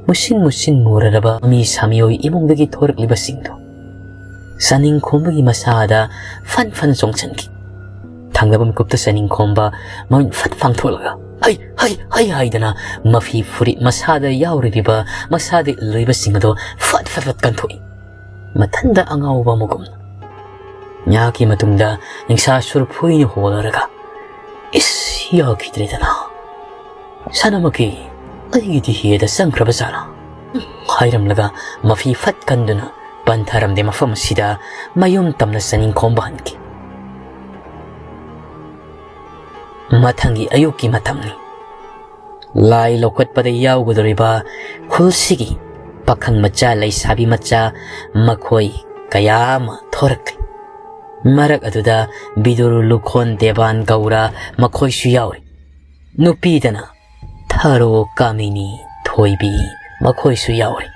ꯃꯨꯁꯤꯟ ꯃꯨꯁꯤꯟ ꯃꯨꯔꯔꯕ ꯃꯃꯤ ꯁꯥꯃꯤꯑꯣꯏ ꯏꯃꯨꯡꯗꯒꯤ ꯊꯣꯔꯛꯂꯤꯕꯁꯤꯡꯗꯨ ꯆꯥꯅꯤꯡꯈꯣꯝꯕꯒꯤ ꯃꯁꯥꯗ ꯐꯟ ꯐꯟ ꯆꯣꯡꯁꯤꯟꯈꯤ꯫ ꯊꯪꯅꯕ ꯃꯤꯀꯨꯞꯇ ꯆꯥꯅꯤꯡꯈꯣꯝꯕ ꯃꯃꯤꯠ ꯐꯠ ꯄꯥꯡꯊꯣꯛꯂꯒ "ꯍꯩ, ꯍꯩ, ꯍꯩ" ꯍꯥꯏꯗꯅ ꯃꯐꯤ ꯐꯨꯔꯤꯠ ꯃꯁꯥꯗ ꯌꯥꯎꯔꯤꯕ, ꯃꯁꯥꯗ ꯏꯜꯂꯤꯕꯁꯤꯡ ꯑꯗꯨ ꯐꯠ ꯐꯠ ꯐꯠ ꯀꯟꯊꯣꯛꯏ꯫ ꯃꯊꯟꯗ ꯑꯉꯥꯎꯕ ꯑꯃꯒꯨꯝꯅ꯫ ꯉꯥꯏꯍꯥꯛꯀꯤ ꯃꯇꯨꯡꯗ ꯅꯤꯡꯁꯥ ꯁꯨꯔꯨ ꯐꯨꯏꯅ ꯍꯣꯜꯂꯔꯒ, "ꯏꯁ, ꯌꯥꯈꯤꯗ꯭ꯔꯦꯗꯅ꯫ ꯁꯅꯥꯃꯍꯤ, ꯑꯩꯒꯤꯗꯤ ꯍꯦꯗ ꯆꯪꯈ꯭ꯔꯕ ꯖꯥꯠꯂꯥ?" ꯍꯥꯏꯔꯝꯂꯒ ꯃꯐꯤ ꯐꯠ ꯀꯟꯗꯨꯅ ꯄꯟꯊꯔꯝꯗꯦ ꯃꯐꯝ ꯑꯁꯤꯗ ꯃꯌꯨꯝ ꯇꯝꯅ ꯆꯥꯅꯤꯡꯈꯣꯝꯕ ꯍꯟꯈꯤ꯫ ꯃꯊꯪꯒꯤ ꯑꯌꯨꯛꯀꯤ ꯃꯇꯝꯅꯤ꯫ ꯂꯥꯏ ꯂꯧꯈꯠꯄꯗ ꯌꯥꯎꯒꯗꯧꯔꯤꯕ ꯈꯨꯜꯁꯤꯒꯤ ꯄꯥꯈꯪ ꯃꯆꯥ, ꯂꯩꯁꯥꯕꯤ ꯃꯆꯥ ꯃꯈꯣꯏ ꯀꯌꯥ ꯑꯃ ꯊꯣꯔꯛꯂꯤ꯫ ꯃꯔꯛ ꯑꯗꯨꯗ ꯕꯤꯗꯨꯔ, ꯂꯨꯈꯣꯟ, ꯗꯦꯕꯥꯟ, ꯒꯧꯔ ꯃꯈꯣꯏꯁꯨ ꯌꯥꯎꯔꯤ꯫ ꯅꯨꯄꯤꯗꯅ ꯊꯥꯔꯣ, ꯀꯥꯃꯤꯅꯤ, ꯊꯣꯏꯕꯤ ꯃꯈꯣꯏꯁꯨ ꯌꯥꯎꯔꯤ꯫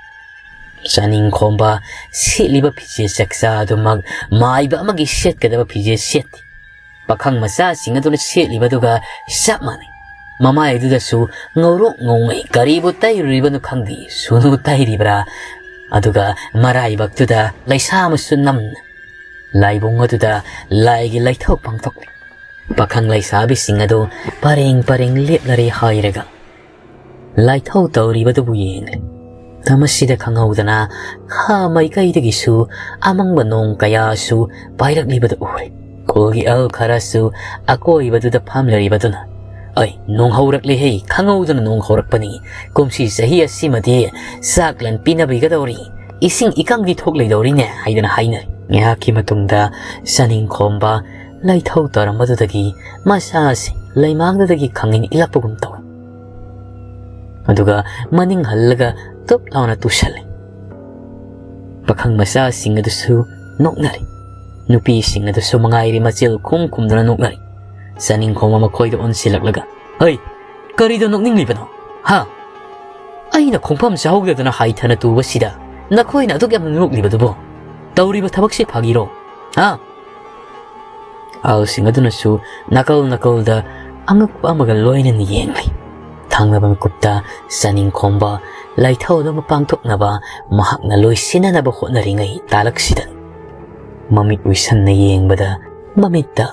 ꯆꯥꯅꯤꯡꯈꯣꯝꯕ ꯁꯦꯠꯂꯤꯕ ꯐꯤꯖꯦꯠ ꯆꯛꯆꯥ ꯑꯗꯨꯃꯛ ꯃꯥꯏꯕ ꯑꯃꯒꯤ ꯁꯦꯠꯀꯗꯕ ꯐꯤꯖꯦꯠ ꯁꯦꯠꯇꯦ꯫ ꯄꯥꯈꯪ ꯃꯆꯥꯁꯤꯡ ꯑꯗꯨꯅ ꯁꯦꯠꯂꯤꯕꯗꯨꯒ ꯆꯞ ꯃꯥꯟꯅꯩ꯫ ꯃꯃꯥꯏꯗꯨꯗꯁꯨ ꯉꯧꯔꯣꯛ ꯉꯧꯉꯩ ꯀꯔꯤꯕꯨ ꯇꯩꯔꯨꯔꯤꯕꯅꯣ ꯈꯪꯗꯦ, ꯁꯨꯅꯨ ꯇꯩꯔꯤꯕ꯭ꯔꯥ? ꯑꯗꯨꯒ ꯃꯔꯥꯏꯕꯛꯇꯨꯗ ꯂꯩꯁꯥ ꯑꯃꯁꯨ ꯅꯝꯅ ꯂꯥꯏꯕꯨꯡ ꯑꯗꯨꯗ ꯂꯥꯏꯒꯤ ꯂꯥꯏꯊꯧ ꯄꯥꯡꯊꯣꯛꯂꯤ꯫ ꯄꯥꯈꯪ ꯂꯩꯁꯥꯕꯤꯁꯤꯡ ꯑꯗꯨ ꯄꯔꯦꯡ ꯄꯔꯦꯡ ꯂꯦꯞꯂꯔꯦ ꯍꯥꯏꯔꯒ ꯂꯥꯏꯊꯧ ꯇꯧꯔꯤꯕꯗꯨꯕꯨ ꯌꯦꯡꯂꯤ꯫ ꯃꯁꯤꯗ ꯈꯪꯍꯧꯗꯅ ꯈꯥ ꯃꯥꯏꯀꯩꯗꯒꯤꯁꯨ ꯑꯃꯪꯕ ꯅꯣꯡ ꯀꯌꯥꯁꯨ ꯄꯥꯏꯔꯛꯂꯤꯕꯗꯨ ꯎꯔꯦ꯫ ꯈꯨꯜꯒꯤ ꯑꯍꯜ ꯈꯔꯁꯨ ꯑꯀꯣꯏꯕꯗꯨꯗ ꯐꯝꯂꯤꯕꯗꯨꯅ, "ꯑꯩ, ꯅꯣꯡ ꯍꯧꯔꯛꯂꯦꯍꯦ, ꯈꯪꯍꯧꯗꯅ ꯅꯣꯡ ꯍꯧꯔꯛꯄꯅꯤ꯫ ꯀꯨꯝꯁꯤ ꯆꯍꯤ ꯑꯁꯤꯃꯗꯤ ꯆꯥꯛꯂꯟ ꯄꯤꯅꯕꯤꯒꯗꯧꯔꯤ, ꯏꯁꯤꯡ ꯏꯀꯪꯗꯤ ꯊꯣꯛꯂꯣꯏꯗꯧꯔꯤꯅꯦ" ꯍꯥꯏꯗꯅ ꯍꯥꯏꯅꯔꯤ꯫ ꯉꯥꯏꯍꯥꯛꯀꯤ ꯃꯇꯨꯡꯗ ꯆꯥꯅꯤꯡꯈꯣꯝꯕ ꯂꯥꯏꯊꯧ ꯇꯧꯔꯝꯕꯗꯨꯗꯒꯤ ꯃꯁꯥꯁꯤ ꯂꯩꯃꯥꯡꯗꯨꯗꯒꯤ ꯈꯪꯅꯤꯡ ꯏꯜꯂꯛꯄꯒꯨꯝ ꯇꯧꯏ꯫ ꯑꯗꯨꯒ ꯃꯅꯤꯡ ꯍꯜꯂꯒ ꯇꯨꯞ ꯂꯥꯎꯅ ꯇꯨꯁꯜꯂꯤ꯫ ꯄꯥꯈꯪ ꯃꯆꯥꯁꯤꯡ ꯑꯗꯨꯁꯨ ꯅꯣꯛꯅꯔꯤ꯫ ꯅꯨꯄꯤꯁꯤꯡ ꯑꯗꯨꯁꯨ ꯃꯉꯥꯏꯔꯦ, ꯃꯆꯤꯜ ꯈꯨꯝ ꯈꯨꯝꯗꯨꯅ ꯅꯣꯛꯅꯔꯤ꯫ ꯆꯥꯅꯤꯡꯈꯣꯝꯕ ꯃꯈꯣꯏꯗ ꯑꯣꯟꯁꯤꯜꯂꯛꯂꯒ, "ꯍꯩ, ꯀꯔꯤꯗ ꯅꯣꯛꯅꯤꯡꯂꯤꯕꯅꯣ? ꯍꯥ? ꯑꯩꯅ ꯈꯣꯡꯐꯝ ꯆꯥꯍꯧꯗꯗꯅ ꯍꯥꯏꯊꯅ ꯇꯨꯕꯁꯤꯗ ꯅꯈꯣꯏꯅ ꯑꯗꯨꯛ ꯌꯥꯝꯅ ꯅꯣꯛꯂꯤꯕꯗꯨꯕꯨ? ꯇꯧꯔꯤꯕ ꯊꯕꯛꯁꯤ ꯐꯥꯒꯤꯔꯣ? ꯍꯥ?" ꯑꯍꯜꯁꯤꯡ ꯑꯗꯨꯅꯁꯨ ꯅꯥꯀꯜ ꯅꯥꯀꯜꯗ ꯑꯉꯛꯄ ꯑꯃꯒ ꯂꯣꯏꯅꯅ ꯌꯦꯡꯂꯤ꯫ ꯊꯪꯅꯕ ꯃꯤꯀꯨꯞꯇ ꯆꯥꯅꯤꯡ ꯈꯣꯝꯕ ꯂꯥꯏꯊꯧꯗꯨ ꯑꯃ ꯄꯥꯡꯊꯣꯛꯅꯕ ꯃꯍꯥꯛꯅ ꯂꯣꯏꯁꯤꯟꯅꯅꯕ ꯍꯣꯠꯅꯔꯤꯉꯩ ꯇꯥꯂꯛꯁꯤꯗ ꯃꯃꯤꯠ ꯎꯏꯁꯟꯅ ꯌꯦꯡꯕꯗ ꯃꯃꯤꯠꯇ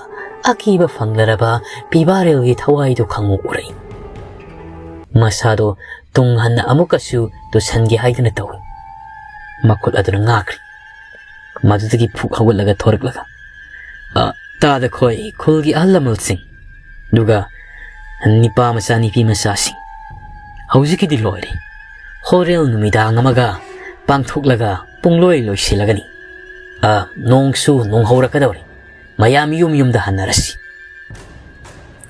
ꯑꯀꯤꯕ ꯐꯪꯂꯔꯕ ꯄꯤꯕꯥꯔꯦꯜꯒꯤ ꯊꯋꯥꯏꯗꯨ ꯈꯪꯎ ꯎꯔꯛꯏ꯫ ꯃꯁꯥꯗꯣ ꯇꯨꯡ ꯍꯟꯅ ꯑꯃꯨꯛꯀꯁꯨ ꯇꯨꯁꯟꯒꯦ ꯍꯥꯏꯗꯨꯅ ꯇꯧꯏ꯫ ꯃꯈꯨꯠ ꯑꯗꯨꯅ ꯉꯥꯛꯈ꯭ꯔꯤ꯫ ꯃꯗꯨꯗꯒꯤ ꯐꯨꯛ ꯍꯧꯒꯠꯂꯒ ꯊꯣꯔꯛꯂꯒ, "ꯑ, ꯇꯥꯗ ꯈꯣꯏ ꯈꯨꯜꯒꯤ ꯑꯍꯜ ꯂꯃꯟꯁꯤꯡ, ꯑꯗꯨꯒ ꯅꯤꯄꯥ ꯃꯆꯥ ꯅꯤꯄꯤ ꯃꯆꯥꯁꯤꯡ, ꯍꯧꯖꯤꯛꯀꯤꯗꯤ ꯂꯣꯏꯔꯦ꯫ ꯍꯣꯔꯦꯜ ꯅꯨꯃꯤꯗꯥꯡ ꯑꯃꯒ ꯄꯥꯡꯊꯣꯛꯂꯒ ꯄꯨꯡꯂꯣꯏ ꯂꯣꯏꯁꯤꯜꯂꯒꯅꯤ꯫ ꯑ, ꯅꯣꯡꯁꯨ ꯅꯣꯡ ꯍꯧꯔꯛꯀꯗꯧꯔꯦ꯫ ꯃꯌꯥꯝ ꯌꯨꯝ ꯌꯨꯝꯗ ꯍꯟꯅꯔꯁꯤ꯫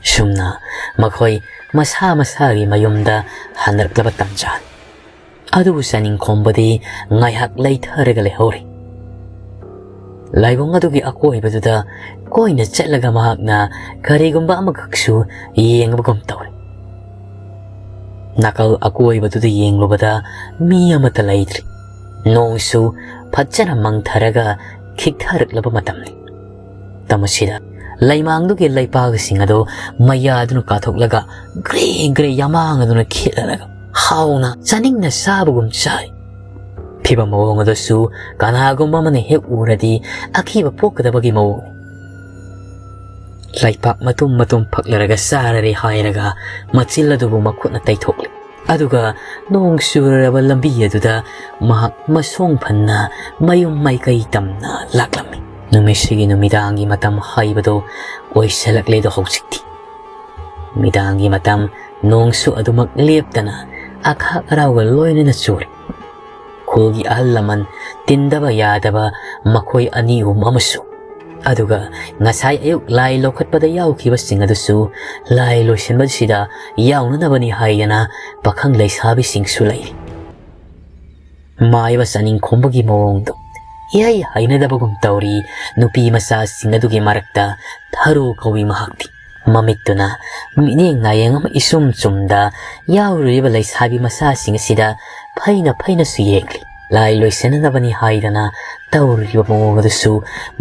ꯁꯨꯝꯅ ꯃꯈꯣꯏ ꯃꯁꯥ ꯃꯁꯥꯒꯤ ꯃꯌꯨꯝꯗ ꯍꯟꯅꯔꯛꯂꯕ ꯇꯥꯟꯖꯥꯅꯤ꯫ ꯑꯗꯨꯕꯨ ꯆꯥꯅꯤꯡ ꯈꯣꯝꯕꯗꯤ ꯉꯥꯏꯍꯥꯛ ꯂꯩꯊꯔꯒ ꯂꯩꯍꯧꯔꯤ꯫ ꯂꯥꯏꯕꯨꯡ ꯑꯗꯨꯒꯤ ꯑꯀꯣꯏꯕꯗꯨꯗ ꯀꯣꯏꯅ ꯆꯠꯂꯒ ꯃꯍꯥꯛꯅ ꯀꯔꯤꯒꯨꯝꯕ ꯑꯃꯈꯛꯁꯨ ꯌꯦꯡꯕꯒꯨꯝ ꯇꯧꯔꯤ꯫ ꯅꯥꯀꯜ ꯑꯀꯣꯏꯕꯗꯨꯗ ꯌꯦꯡꯂꯨꯕꯗ ꯃꯤ ꯑꯃꯠꯇ ꯂꯩꯇ꯭ꯔꯤ꯫ ꯅꯣꯡꯁꯨ ꯐꯖꯅ ꯃꯪꯊꯔꯒ ꯈꯤꯛꯊꯔꯛꯂꯕ ꯃꯇꯝꯅꯤ꯫ ꯃꯇꯝ ꯑꯁꯤꯗ ꯂꯩꯃꯥꯡꯗꯨꯒꯤ ꯂꯩꯄꯥꯛꯁꯤꯡ ꯑꯗꯨ ꯃꯩꯌꯥꯗꯨꯅ ꯀꯥꯊꯣꯛꯂꯒ ꯒ꯭ꯔꯦ ꯒ꯭ꯔꯦ ꯌꯥꯃꯥꯡ ꯑꯗꯨꯅ ꯈꯤꯠꯂꯔꯒ ꯍꯥꯎꯅ ꯆꯥꯅꯤꯡꯅ ꯆꯥꯕꯒꯨꯝ ꯆꯥꯔꯤ꯫ ꯐꯤꯕꯝ ꯃꯑꯣꯡ ꯑꯗꯨꯁꯨ ꯀꯅꯥꯒꯨꯝꯕ ꯑꯃꯅ ꯍꯦꯛ ꯎꯔꯗꯤ ꯑꯀꯤꯕ ꯄꯣꯛꯀꯗꯕꯒꯤ ꯃꯑꯣꯡꯅꯤ꯫ ꯂꯩꯄꯥꯛ ꯃꯇꯨꯝ ꯃꯇꯨꯝ ꯐꯛꯂꯔꯒ ꯆꯥꯔꯔꯦ ꯍꯥꯏꯔꯒ ꯃꯆꯤꯜ ꯑꯗꯨꯕꯨ ꯃꯈꯨꯠꯅ ꯇꯩꯊꯣꯛꯂꯤ꯫ ꯑꯗꯨꯒ ꯅꯣꯡ ꯆꯨꯔꯔꯕ ꯂꯝꯕꯤ ꯑꯗꯨꯗ ꯃꯍꯥꯛ ꯃꯁꯣꯡ ꯐꯟꯅ ꯃꯌꯨꯝ ꯃꯥꯏꯀꯩ ꯇꯝꯅ ꯂꯥꯛꯂꯝꯃꯤ꯫ ꯅꯨꯃꯤꯠꯁꯤꯒꯤ ꯅꯨꯃꯤꯗꯥꯡꯒꯤ ꯃꯇꯝ ꯍꯥꯏꯕꯗꯨ ꯑꯣꯏꯁꯤꯜꯂꯛꯂꯦꯗꯣ ꯍꯧꯖꯤꯛꯇꯤ꯫ ꯅꯨꯃꯤꯗꯥꯡꯒꯤ ꯃꯇꯝ ꯅꯣꯡꯁꯨ ꯑꯗꯨꯃꯛ ꯂꯦꯞꯇꯅ ꯑꯈꯥꯛ ꯑꯔꯥꯎꯒ ꯂꯣꯏꯅꯅ ꯆꯨꯔꯤ꯫ ꯈꯨꯜꯒꯤ ꯑꯍꯜ ꯂꯃꯟ ꯇꯤꯟꯗꯕ ꯌꯥꯗꯕ ꯃꯈꯣꯏ ꯑꯅꯤ ꯑꯍꯨꯝ ꯑꯃꯁꯨ, ꯑꯗꯨꯒ ꯉꯁꯥꯏ ꯑꯌꯨꯛ ꯂꯥꯏ ꯂꯧꯈꯠꯄꯗ ꯌꯥꯎꯈꯤꯕꯁꯤꯡ ꯑꯗꯨꯁꯨ ꯂꯥꯏ ꯂꯣꯏꯁꯤꯟꯕꯁꯤꯗ ꯌꯥꯎꯅꯅꯕꯅꯤ ꯍꯥꯏꯗꯅ ꯄꯥꯈꯪ ꯂꯩꯁꯥꯕꯤꯁꯤꯡꯁꯨ ꯂꯩꯔꯤ꯫ ꯃꯥꯏꯕ ꯆꯥꯅꯤꯡ ꯈꯣꯝꯕꯒꯤ ꯃꯑꯣꯡꯗꯣ ꯏꯍꯩ ꯍꯩꯅꯗꯕꯒꯨꯝ ꯇꯧꯔꯤ꯫ ꯅꯨꯄꯤ ꯃꯆꯥꯁꯤꯡ ꯑꯗꯨꯒꯤ ꯃꯔꯛꯇ ꯊꯔꯨ ꯀꯧꯏ ꯃꯍꯥꯛꯇꯤ꯫ ꯃꯃꯤꯠꯇꯨꯅ ꯃꯤꯠꯌꯦꯡ ꯅꯥꯌꯦꯡ ꯑꯃ ꯏꯁꯨꯝ ꯆꯨꯝꯗ ꯌꯥꯎꯔꯤꯕ ꯂꯩꯁꯥꯕꯤ ꯃꯆꯥꯁꯤꯡ ꯑꯁꯤꯗ ꯐꯩꯅ ꯐꯩꯅꯁꯨ ꯌꯦꯡꯂꯤ꯫ ꯂꯥꯏ ꯂꯣꯏꯁꯤꯟꯅꯅꯕꯅꯤ ꯍꯥꯏꯗꯅ ꯇꯧꯔꯤꯕ ꯃꯑꯣꯡ ꯑꯗꯨꯁꯨ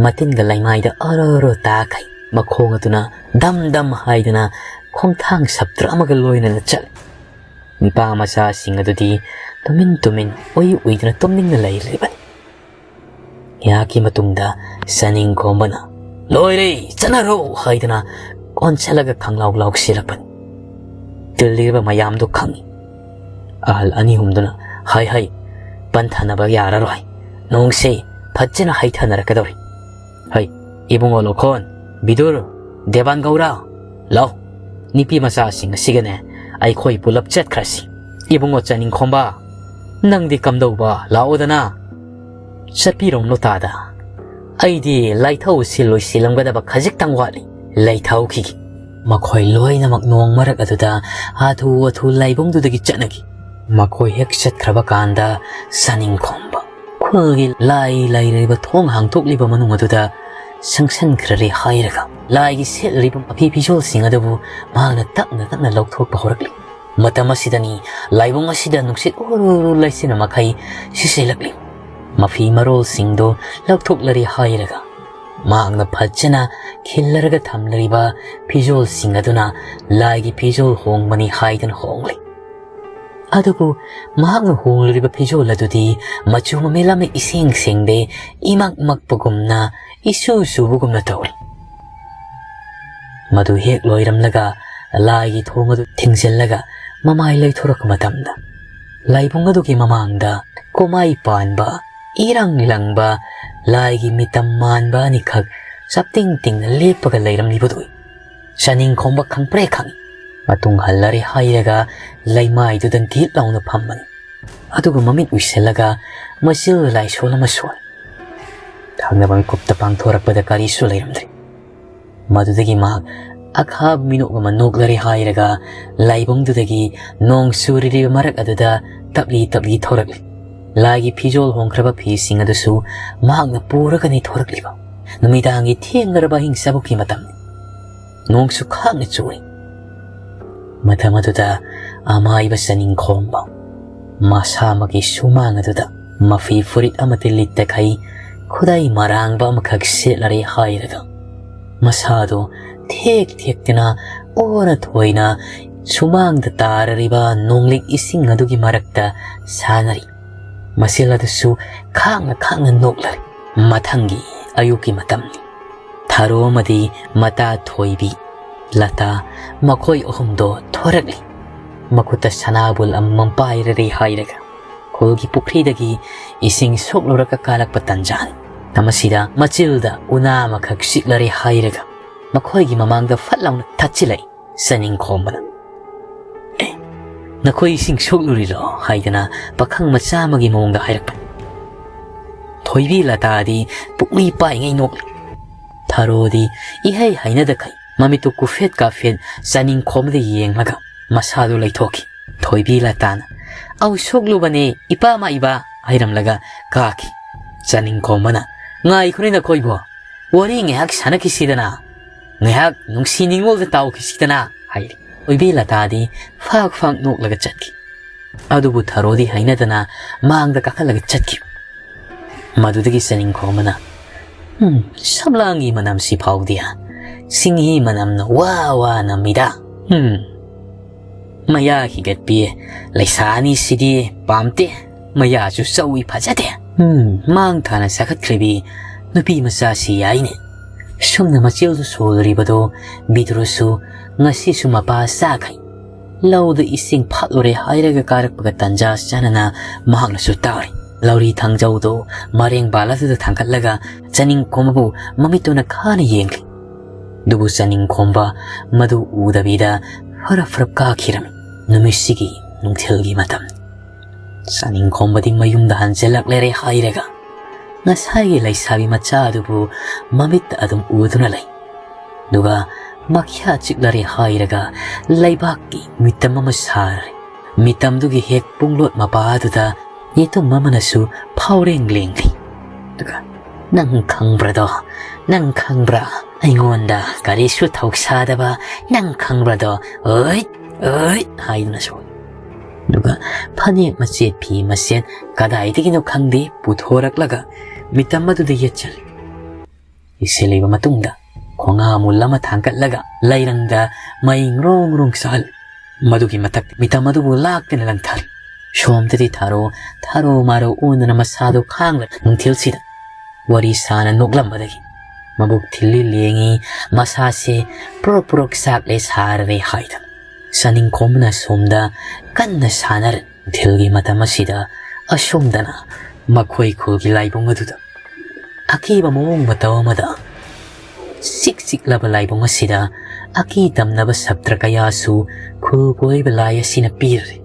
ꯃꯇꯤꯟꯒ ꯂꯩꯃꯥꯏꯗ ꯑꯔꯣ ꯑꯔꯣ ꯇꯥꯈꯩ ꯃꯈꯣꯡ ꯑꯗꯨꯅ ꯗꯝ ꯗꯝ ꯍꯥꯏꯗꯨꯅ ꯈꯣꯡꯊꯥꯡ ꯁꯞꯇ꯭ꯔ ꯑꯃꯒ ꯂꯣꯏꯅꯅ ꯆꯠꯂꯤ꯫ ꯅꯤꯄꯥ ꯃꯆꯥꯁꯤꯡ ꯑꯗꯨꯗꯤ ꯇꯨꯃꯤꯟ ꯇꯨꯃꯤꯟ ꯎꯏ ꯎꯏꯗꯨꯅ ꯇꯨꯝꯅꯤꯡꯅ ꯂꯩꯔꯤꯕꯅꯤ꯫ ꯉꯥꯏꯍꯥꯛꯀꯤ ꯃꯇꯨꯡꯗ ꯆꯥꯅꯤꯡ ꯈꯣꯝꯕꯅ "ꯂꯣꯏꯔꯦ, ꯆꯠꯅꯔꯣ" ꯍꯥꯏꯗꯨꯅ ꯑꯣꯟꯁꯤꯜꯂꯒ ꯈꯪꯂꯥꯎ ꯂꯥꯎꯁꯤꯜꯂꯛꯄꯅꯤ꯫ ꯇꯤꯜꯂꯤꯕ ꯃꯌꯥꯝꯗꯨ ꯈꯪꯏ꯫ ꯑꯍꯜ ꯑꯅꯤ ꯑꯍꯨꯝꯗꯨꯅ "ꯍꯥꯏ ꯍꯥꯏ, ꯄꯟꯊꯅꯕ ꯌꯥꯔꯔꯣꯏ, ꯅꯣꯡꯁꯦ ꯐꯖꯅ ꯍꯩꯊꯅꯔꯛꯀꯗꯧꯔꯤ꯫ ꯍꯩ, ꯏꯕꯨꯡꯉꯣ ꯂꯣꯈꯣꯟ, ꯕꯤꯗꯨꯔ, ꯗꯦꯕꯥꯟ ꯒꯧꯔ, ꯂꯥꯎ, ꯅꯨꯄꯤ ꯃꯆꯥꯁꯤꯡ ꯑꯁꯤꯒꯅꯦ ꯑꯩꯈꯣꯏ ꯄꯨꯂꯞ ꯆꯠꯈ꯭ꯔꯁꯤ꯫ ꯏꯕꯨꯡꯉꯣ ꯆꯥꯅꯤꯡ ꯈꯣꯝꯕ, ꯅꯪꯗꯤ ꯀꯝꯗꯧꯕ, ꯂꯥꯛꯑꯣꯗꯅ꯫ ꯆꯠꯄꯤꯔꯣꯝ ꯂꯣꯇꯥꯗ꯫ ꯑꯩꯗꯤ ꯂꯥꯏꯊꯧ ꯁꯤꯜꯂꯣꯏ ꯁꯤꯜꯂꯝꯒꯗꯕ ꯈꯖꯤꯛꯇꯪ ꯋꯥꯠꯂꯤ꯫ ꯂꯩꯊꯧꯈꯤꯒꯦ꯫ ꯃꯈꯣꯏ ꯂꯣꯏꯅꯃꯛ ꯅꯣꯡ ꯃꯔꯛ ꯑꯗꯨꯗ ꯍꯥꯊꯨ ꯍꯥꯊꯨ ꯂꯥꯏꯕꯨꯡꯗꯨꯗꯒꯤ ꯆꯠꯅꯈꯤ꯫ ꯃꯈꯣꯏ ꯍꯦꯛ ꯆꯠꯈ꯭ꯔꯕ ꯀꯥꯟꯗ ꯆꯥꯅꯤꯡ ꯈꯣꯝꯕ ꯈꯨꯜꯒꯤ ꯂꯥꯏ ꯂꯩꯔꯤꯕ ꯊꯣꯡ ꯍꯥꯡꯗꯣꯛꯂꯤꯕ ꯃꯅꯨꯡ ꯑꯗꯨꯗ ꯆꯪꯁꯤꯟꯈ꯭ꯔꯔꯦ ꯍꯥꯏꯔꯒ ꯂꯥꯏꯒꯤ ꯁꯦꯠꯂꯤꯕ ꯃꯐꯤ ꯐꯤꯖꯣꯜꯁꯤꯡ ꯑꯗꯨꯕꯨ ꯃꯍꯥꯛꯅ ꯇꯞꯅ ꯇꯞꯅ ꯂꯧꯊꯣꯛꯄ ꯍꯧꯔꯛꯂꯤ꯫ ꯃꯇꯝ ꯑꯁꯤꯗꯅꯤ ꯂꯥꯏꯕꯨꯡ ꯑꯁꯤꯗ ꯅꯨꯡꯁꯤꯠ ꯎꯔꯨ ꯎꯔꯨ ꯂꯩꯆꯤꯟ ꯃꯈꯩ ꯁꯤꯠꯆꯤꯜꯂꯛꯂꯤ꯫ ꯃꯐꯤ ꯃꯔꯣꯜꯁꯤꯡꯗꯨ ꯂꯧꯊꯣꯛꯂꯔꯦ ꯍꯥꯏꯔꯒ ꯃꯍꯥꯛꯅ ꯐꯖꯅ ꯈꯤꯜꯂꯔꯒ ꯊꯝꯂꯤꯕ ꯐꯤꯖꯣꯜꯁꯤꯡ ꯑꯗꯨꯅ ꯂꯥꯏꯒꯤ ꯐꯤꯖꯣꯜ ꯍꯣꯡꯕꯅꯤ ꯍꯥꯏꯗꯨꯅ ꯍꯣꯡꯂꯤ꯫ ꯑꯗꯨꯕꯨ ꯃꯍꯥꯛꯅ ꯍꯣꯡꯂꯤꯕ ꯐꯤꯖꯣꯜ ꯑꯗꯨꯗꯤ ꯃꯆꯨ ꯃꯃꯦꯟ ꯑꯃ ꯏꯁꯦꯡ ꯁꯦꯡꯗꯦ, ꯏꯃꯛ ꯃꯛꯄꯒꯨꯝꯅ, ꯏꯁꯨ ꯁꯨꯕꯒꯨꯝꯅ ꯇꯧꯏ꯫ ꯃꯗꯨ ꯍꯦꯛ ꯂꯣꯏꯔꯝꯂꯒ ꯂꯥꯏꯒꯤ ꯊꯣꯡ ꯑꯗꯨ ꯊꯤꯡꯖꯤꯜꯂꯒ ꯃꯃꯥꯏ ꯂꯩꯊꯣꯔꯛꯄ ꯃꯇꯝꯗ ꯂꯥꯏꯕꯨꯡ ꯑꯗꯨꯒꯤ ꯃꯃꯥꯡꯗ ꯀꯨꯝꯃꯥꯏ ꯄꯥꯟꯕ, ꯏꯔꯪ ꯂꯪꯕ ꯂꯥꯏꯒꯤ ꯃꯤꯇꯝ ꯃꯥꯟꯕ ꯑꯅꯤꯈꯛ ꯆꯞꯇꯤꯡ ꯇꯤꯡꯅ ꯂꯦꯞꯄꯒ ꯂꯩꯔꯝꯂꯤꯕꯗꯨ ꯆꯥꯅꯤꯡ ꯈꯣꯝꯕ ꯈꯪꯄ꯭ꯔꯦ ꯈꯪꯏ꯫ ꯃꯇꯨꯡ ꯍꯜꯂꯔꯦ ꯍꯥꯏꯔꯒ ꯂꯩꯃꯥꯏꯗꯨꯗ ꯒꯤꯠ ꯂꯥꯎꯅ ꯐꯝꯕꯅꯤ꯫ ꯑꯗꯨꯒ ꯃꯃꯤꯠ ꯎꯏꯁꯤꯜꯂꯒ ꯃꯆꯤꯜ ꯂꯥꯏꯁꯣꯜ ꯑꯃ ꯁꯣꯜ꯫ ꯊꯪꯅꯕ ꯃꯤꯀꯨꯞꯇ ꯄꯥꯡꯊꯣꯔꯛꯄꯗ ꯀꯔꯤꯁꯨ ꯂꯩꯔꯝꯗ꯭ꯔꯦ꯫ ꯃꯗꯨꯗꯒꯤ ꯃꯍꯥꯛ ꯑꯈꯥꯕ ꯃꯤꯅꯣꯛ ꯑꯃ ꯅꯣꯛꯂꯔꯦ ꯍꯥꯏꯔꯒ ꯂꯥꯏꯕꯨꯡꯗꯨꯗꯒꯤ ꯅꯣꯡ ꯆꯨꯔꯤꯕ ꯃꯔꯛ ꯑꯗꯨꯗ ꯇꯞꯂꯤ ꯇꯞꯂꯤ ꯊꯣꯔꯛꯂꯤ꯫ ꯂꯥꯏꯒꯤ ꯐꯤꯖꯣꯜ ꯍꯣꯡꯈ꯭ꯔꯕ ꯐꯤꯁꯤꯡ ꯑꯗꯨꯁꯨ ꯃꯍꯥꯛꯅ ꯄꯨꯔꯒꯅꯤ ꯊꯣꯔꯛꯂꯤꯕ꯫ ꯅꯨꯃꯤꯗꯥꯡꯒꯤ ꯊꯦꯡꯂꯔꯕ ꯑꯍꯤꯡ ꯆꯕꯨꯛꯀꯤ ꯃꯇꯝꯅꯤ꯫ ꯅꯣꯡꯁꯨ ꯈꯥꯡꯅ ꯆꯨꯔꯤ꯫ ꯃꯇꯝ ꯑꯗꯨꯗ ꯑꯃꯥꯏꯕ ꯆꯥꯅꯤꯡ ꯈꯣꯝꯕ ꯃꯁꯥꯃꯛꯀꯤ ꯁꯨꯃꯥꯡ ꯑꯗꯨꯗ ꯃꯐꯤ ꯐꯨꯔꯤꯠ ꯑꯃꯠꯇ ꯂꯤꯠꯇꯈꯩ ꯈꯨꯗꯥꯏ ꯃꯔꯥꯡꯕ ꯑꯃꯈꯛ ꯁꯦꯠꯂꯔꯦ ꯍꯥꯏꯔꯒ ꯃꯁꯥꯗꯣ ꯊꯦꯛ ꯊꯦꯛꯇꯅ ꯑꯣꯔ ꯊꯣꯏꯅ ꯁꯨꯃꯥꯡꯗ ꯇꯥꯔꯔꯤꯕ ꯅꯣꯡꯂꯤꯛ ꯏꯁꯤꯡ ꯑꯗꯨꯒꯤ ꯃꯔꯛꯇ ꯁꯥꯟꯅꯔꯤ꯫ ꯃꯁꯤꯜ ꯑꯗꯨꯁꯨ ꯈꯥꯡꯅ ꯈꯥꯡꯅ ꯅꯣꯛꯂꯔꯤ꯫ ꯃꯊꯪꯒꯤ ꯑꯌꯨꯛꯀꯤ ꯃꯇꯝꯅꯤ꯫ ꯊꯥꯔꯣ ꯑꯃꯗꯤ ꯃꯇꯥ ꯊꯣꯏꯕꯤ, ꯂꯇꯥ, ꯃꯈꯣꯏ ꯑꯍꯨꯝꯗꯣ ꯊꯣꯔꯛꯂꯤ꯫ ꯃꯈꯨꯠꯇ ꯁꯅꯥꯕꯨꯜ ꯑꯃꯃꯝ ꯄꯥꯏꯔꯔꯦ ꯍꯥꯏꯔꯒ ꯈꯨꯜꯒꯤ ꯄꯨꯈ꯭ꯔꯤꯗꯒꯤ ꯏꯁꯤꯡ ꯁꯣꯛꯂꯨꯔꯒ ꯀꯥꯔꯛꯄ ꯇꯟꯖꯥꯅꯤ꯫ ꯃꯁꯤꯗ ꯃꯆꯤꯜꯗ ꯎꯅꯥ ꯑꯃꯈꯛ ꯆꯤꯛꯂꯔꯦ ꯍꯥꯏꯔꯒ ꯃꯈꯣꯏꯒꯤ ꯃꯃꯥꯡꯗ ꯐꯠ ꯂꯥꯎꯅ ꯊꯠꯆꯤꯜꯂꯛꯏ꯫ ꯆꯅꯤꯡꯈꯣꯝꯕꯅ, "ꯑꯦ, ꯅꯈꯣꯏ ꯏꯁꯤꯡ ꯁꯣꯛꯂꯨꯔꯤꯔꯣ?" ꯍꯥꯏꯗꯅ ꯄꯥꯈꯪ ꯃꯆꯥ ꯑꯃꯒꯤ ꯃꯑꯣꯡꯗ ꯍꯥꯏꯔꯛꯄꯅꯤ꯫ ꯊꯣꯏꯕꯤ ꯂꯇꯥꯗꯤ ꯄꯨꯛꯂꯤ ꯄꯥꯏꯉꯩ ꯅꯣꯛꯂꯤ꯫ ꯊꯔꯣꯗꯤ ꯏꯍꯩ ꯍꯩꯅꯗꯈꯩ ꯃꯃꯤꯠꯇꯨ ꯀꯨꯐꯦꯠ ꯀꯥꯐꯦꯠ ꯆꯅꯤꯡꯈꯣꯝꯕꯗ ꯌꯦꯡꯂꯒ ꯃꯁꯥꯗꯨ ꯂꯩꯊꯣꯛꯈꯤ꯫ ꯊꯣꯏꯕꯤ ꯂꯇꯥꯅ, "ꯑꯧ, ꯁꯣꯛꯂꯨꯕꯅꯦ, ꯏꯄꯥ ꯃꯥꯏꯕ" ꯍꯥꯏꯔꯝꯂꯒ ꯀꯥꯈꯤ꯫ ꯆꯅꯤꯡꯈꯣꯝꯕꯅ, "ꯉꯥꯏꯈꯣꯅꯦ ꯅꯈꯣꯏꯕꯣ, ꯋꯥꯔꯤ ꯉꯥꯏꯍꯥꯛ ꯁꯥꯟꯅꯈꯤꯁꯤꯗꯅ, ꯉꯥꯏꯍꯥꯛ ꯅꯨꯡꯁꯤ ꯅꯤꯡꯉꯣꯜꯗ ꯇꯥꯎꯈꯤꯁꯤꯗꯅ" ꯍꯥꯏꯔꯤ꯫ ꯊꯣꯏꯕꯤ ꯂꯇꯥꯗꯤ ꯐꯥꯛ ꯐꯥꯛ ꯅꯣꯛꯂꯒ ꯆꯠꯈꯤ꯫ ꯑꯗꯨꯕꯨ ꯊꯔꯣꯗꯤ ꯍꯩꯅꯗꯅ ꯃꯥꯡꯗ ꯀꯥꯈꯠꯂꯒ ꯆꯠꯈꯤ꯫ ꯃꯗꯨꯗꯒꯤ ꯆꯅꯤꯡꯈꯣꯝꯕꯅ, "ꯎꯝ, ꯁꯝꯂꯥꯡꯒꯤ ꯃꯅꯝꯁꯤ ꯐꯥꯎꯗꯤ ꯁꯤꯡꯍꯤ ꯃꯅꯝꯅ ꯋꯥ ꯋꯥ ꯅꯝꯃꯤꯗ꯫ ꯎꯝ, ꯃꯌꯥ ꯍꯤꯒꯠꯄꯤ ꯂꯩꯁꯥ ꯑꯅꯤꯁꯤꯗꯤ ꯄꯥꯝꯇꯦ꯫ ꯃꯌꯥꯁꯨ ꯆꯧꯏ, ꯐꯖꯗꯦ꯫ ꯎꯝ, ꯃꯥꯡ ꯊꯥꯅ ꯆꯥꯈꯠꯈ꯭ꯔꯤꯕꯤ ꯅꯨꯄꯤ ꯃꯆꯥꯁꯤ ꯌꯥꯏꯅꯦ꯫" ꯁꯨꯝꯅ ꯃꯆꯤꯜꯗꯨ ꯁꯣꯜꯂꯨꯔꯤꯕꯗꯣ ꯕꯤꯗꯨꯔꯁꯨ ꯉꯁꯤꯁꯨ ꯃꯄꯥ ꯆꯥꯈꯩ ꯂꯧꯗ ꯏꯁꯤꯡ ꯐꯥꯠꯂꯨꯔꯦ ꯍꯥꯏꯔꯒ ꯀꯥꯔꯛꯄꯒ ꯇꯟꯖꯥ ꯆꯥꯅꯅ ꯃꯍꯥꯛꯅꯁꯨ ꯇꯥꯔꯤ꯫ ꯂꯧꯔꯤ ꯊꯥꯡꯖꯧꯗꯨ ꯃꯔꯦꯡ ꯕꯥꯜ ꯑꯗꯨꯗ ꯊꯥꯡꯒꯠꯂꯒ ꯆꯅꯤꯡꯈꯣꯝꯕꯕꯨ ꯃꯃꯤꯠꯇꯨꯅ ꯈꯥꯅ ꯌꯦꯡꯂꯤ꯫ ꯑꯗꯨꯕꯨ ꯆꯅꯤꯡꯈꯣꯝꯕ ꯃꯗꯨ ꯎꯗꯕꯤꯗ ꯐꯔꯞ ꯐꯔꯞ ꯀꯥꯈꯤꯔꯝꯃꯤ꯫ ꯅꯨꯃꯤꯠꯁꯤꯒꯤ ꯅꯨꯡꯊꯤꯜꯒꯤ ꯃꯇꯝ꯫ ꯆꯅꯤꯡꯈꯣꯝꯕꯗꯤ ꯃꯌꯨꯝꯗ ꯍꯟꯖꯤꯜꯂꯛꯂꯦꯔꯦ ꯍꯥꯏꯔꯒ ꯉꯁꯥꯏꯒꯤ ꯂꯩꯁꯥꯕꯤ ꯃꯆꯥ ꯑꯗꯨꯕꯨ ꯃꯃꯤꯠꯇ ꯑꯗꯨꯝ ꯎꯗꯨꯅ ꯂꯩ꯫ ꯑꯗꯨꯒ ꯃꯈ꯭ꯌꯥ ꯆꯤꯛꯂꯔꯦ ꯍꯥꯏꯔꯒ ꯂꯩꯕꯥꯛꯀꯤ ꯃꯤꯇꯝ ꯑꯃ ꯁꯥꯔꯦ꯫ ꯃꯤꯇꯝꯗꯨꯒꯤ ꯍꯦꯛ ꯄꯨꯡꯂꯣꯠ ꯃꯄꯥ ꯑꯗꯨꯗ ꯌꯦꯇꯨꯝ ꯑꯃꯅꯁꯨ ꯐꯥꯎꯔꯦꯡ ꯂꯦꯡꯂꯤ꯫ ꯑꯗꯨꯒ, "ꯅꯪ ꯈꯪꯕ꯭ꯔꯗꯣ? ꯅꯪ ꯈꯪꯕ꯭ꯔꯥ? ꯑꯩꯉꯣꯟꯗ ꯀꯔꯤꯁꯨ ꯊꯧꯁꯥꯗꯕ ꯅꯪ ꯈꯪꯕ꯭ꯔꯗꯣ? ꯑꯣꯏ, ꯑꯣꯏ" ꯍꯥꯏꯗꯨꯅꯁꯨ꯫ ꯑꯗꯨꯒ ꯐꯅꯦꯛ ꯃꯆꯦꯠ, ꯐꯤ ꯃꯆꯦꯠ ꯀꯗꯥꯏꯗꯒꯤꯅꯣ ꯈꯪꯗꯦ ꯄꯨꯊꯣꯔꯛꯂꯒ ꯃꯤꯇꯝ ꯑꯗꯨꯗ ꯌꯦꯠꯁꯜꯂꯤ꯫ ꯏꯁꯤꯜꯂꯤꯕ ꯃꯇꯨꯡꯗ ꯈꯣꯡꯉꯥ ꯃꯨꯜ ꯑꯃ ꯊꯥꯡꯒꯠꯂꯒ ꯂꯩꯔꯪꯗ ꯃꯩ ꯉ꯭ꯔꯣꯡ ꯉ꯭ꯔꯣꯡ ꯆꯥꯍꯜꯂꯤ꯫ ꯃꯗꯨꯒꯤ ꯃꯊꯛꯇ ꯃꯤꯇꯝ ꯑꯗꯨꯕꯨ ꯂꯥꯛꯇꯅ ꯂꯪꯊꯔꯤ꯫ ꯁꯣꯝꯗꯗꯤ ꯊꯥꯔꯣ, ꯊꯥꯔꯣ ꯃꯥꯔꯣ ꯑꯣꯟꯗꯨꯅ ꯃꯁꯥꯗꯨ ꯈꯥꯡꯂ ꯅꯨꯡꯊꯤꯜꯁꯤꯗ ꯋꯥꯔꯤ ꯁꯥꯅ ꯅꯣꯛꯂꯝꯕꯗꯒꯤ ꯃꯕꯨꯛ ꯊꯤꯜꯂꯤ ꯂꯦꯡꯉꯤ, ꯃꯁꯥꯁꯦ ꯄ꯭ꯔꯣꯛ ꯄ꯭ꯔꯣꯛ ꯆꯥꯛꯂꯦ ꯁꯥꯔꯔꯦ ꯍꯥꯏꯗꯅ ꯆꯥꯅꯤꯡꯈꯣꯝꯕꯅ ꯁꯣꯝꯗ ꯀꯟꯅ ꯁꯥꯟꯅꯔꯦ꯫ ꯅꯨꯡꯊꯤꯜꯒꯤ ꯃꯇꯝ ꯑꯁꯤꯗ ꯑꯁꯣꯝꯗꯅ ꯃꯈꯣꯏ ꯈꯨꯜꯒꯤ ꯂꯥꯏꯕꯨꯡ ꯑꯗꯨꯗ ꯑꯀꯤꯕ ꯃꯑꯣꯡ ꯃꯇꯧ ꯑꯃꯗ ꯆꯤꯛ ꯆꯤꯛꯂꯕ ꯂꯥꯏꯕꯨꯡ ꯑꯁꯤꯗ ꯑꯀꯤ ꯇꯝꯅꯕ ꯁꯞꯇ꯭ꯔ ꯀꯌꯥꯁꯨ ꯈꯨꯜ ꯀꯣꯏꯔꯤꯕ ꯂꯥꯏ ꯑꯁꯤꯅ ꯄꯤꯔꯤ꯫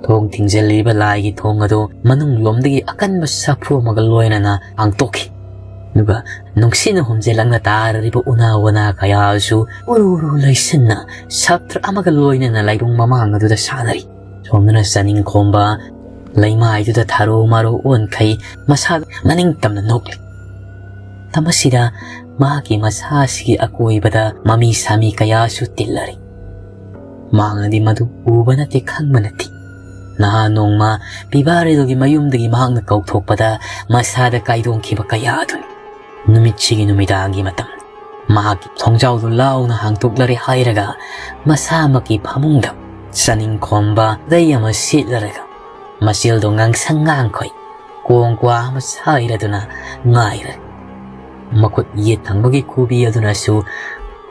ꯊꯣꯡ ꯊꯤꯡꯖꯤꯜꯂꯤꯕ ꯂꯥꯏꯒꯤ ꯊꯣꯡ ꯑꯗꯨ ꯃꯅꯨꯡ ꯂꯣꯝꯗꯒꯤ ꯑꯀꯟꯕ ꯁꯥꯐꯨ ꯑꯃꯒ ꯂꯣꯏꯅꯅ ꯍꯥꯡꯇꯣꯛꯈꯤ꯫ ꯑꯗꯨꯒ ꯅꯨꯡꯁꯤꯠꯅ ꯍꯨꯝꯖꯤꯜꯂꯛꯅ ꯇꯥꯔꯤꯕ ꯎꯅꯥ ꯋꯥꯅꯥ ꯀꯌꯥꯁꯨ ꯎꯔꯨ ꯎꯔꯨ ꯂꯩꯁꯤꯟꯅ ꯁꯥꯇ꯭ꯔ ꯑꯃꯒ ꯂꯣꯏꯅꯅ ꯂꯥꯏꯕꯨꯡ ꯃꯃꯥꯡ ꯑꯗꯨꯗ ꯁꯥꯟꯅꯔꯤ꯫ ꯁꯣꯝꯗꯅ ꯆꯥꯅꯤꯡ ꯈꯣꯝꯕ ꯂꯩꯃꯥꯏꯗꯨꯗ ꯊꯥꯔꯨ ꯃꯥꯔꯨ ꯑꯣꯟꯈꯩ ꯃꯁꯥ ꯃꯅꯤꯡ ꯇꯝꯅ ꯅꯣꯛꯂꯤ꯫ ꯃꯇꯝ ꯑꯁꯤꯗ ꯃꯍꯥꯛꯀꯤ ꯃꯁꯥ ꯑꯁꯤꯒꯤ ꯑꯀꯣꯏꯕꯗ ꯃꯃꯤ ꯁꯥꯃꯤ ꯀꯌꯥꯁꯨ ꯇꯤꯜꯂꯔꯤ꯫ ꯃꯍꯥꯛꯅꯗꯤ ꯃꯗꯨ ꯎꯕ ꯅꯠꯇꯦ, ꯈꯪꯕ ꯅꯠꯇꯦ꯫ ꯅꯍꯥ ꯅꯣꯡꯃ ꯄꯤꯕꯥꯔꯦꯜꯒꯤ ꯃꯌꯨꯝꯗꯒꯤ ꯃꯍꯥꯛꯅ ꯀꯧꯊꯣꯛꯄꯗ ꯃꯁꯥꯗ ꯀꯥꯏꯗꯣꯡꯈꯤꯕ ꯀꯌꯥ ꯑꯗꯨꯅꯤ꯫ ꯅꯨꯃꯤꯠꯁꯤꯒꯤ ꯅꯨꯃꯤꯗꯥꯡꯒꯤ ꯃꯇꯝ ꯃꯍꯥꯛꯀꯤ ꯊꯣꯡꯖꯥꯎꯗꯨ ꯂꯥꯎꯅ ꯍꯥꯡꯗꯣꯛꯂꯔꯦ ꯍꯥꯏꯔꯒ ꯃꯁꯥꯃꯛꯀꯤ ꯐꯃꯨꯡꯗ ꯆꯥꯅꯤꯡ ꯈꯣꯝꯕ ꯈꯨꯗꯩ ꯑꯃ ꯁꯦꯠꯂꯔꯒ ꯃꯆꯤꯜꯗꯣ ꯉꯥꯡꯁꯪ ꯉꯥꯡꯈꯣꯏ ꯀꯣꯡ ꯀ꯭ꯋꯥ ꯑꯃ ꯁꯥꯏꯔꯗꯨꯅ ꯉꯥꯏꯔꯦ꯫ ꯃꯈꯨꯠ ꯌꯦꯠ ꯊꯪꯕꯒꯤ ꯈꯨꯕꯤ ꯑꯗꯨꯅꯁꯨ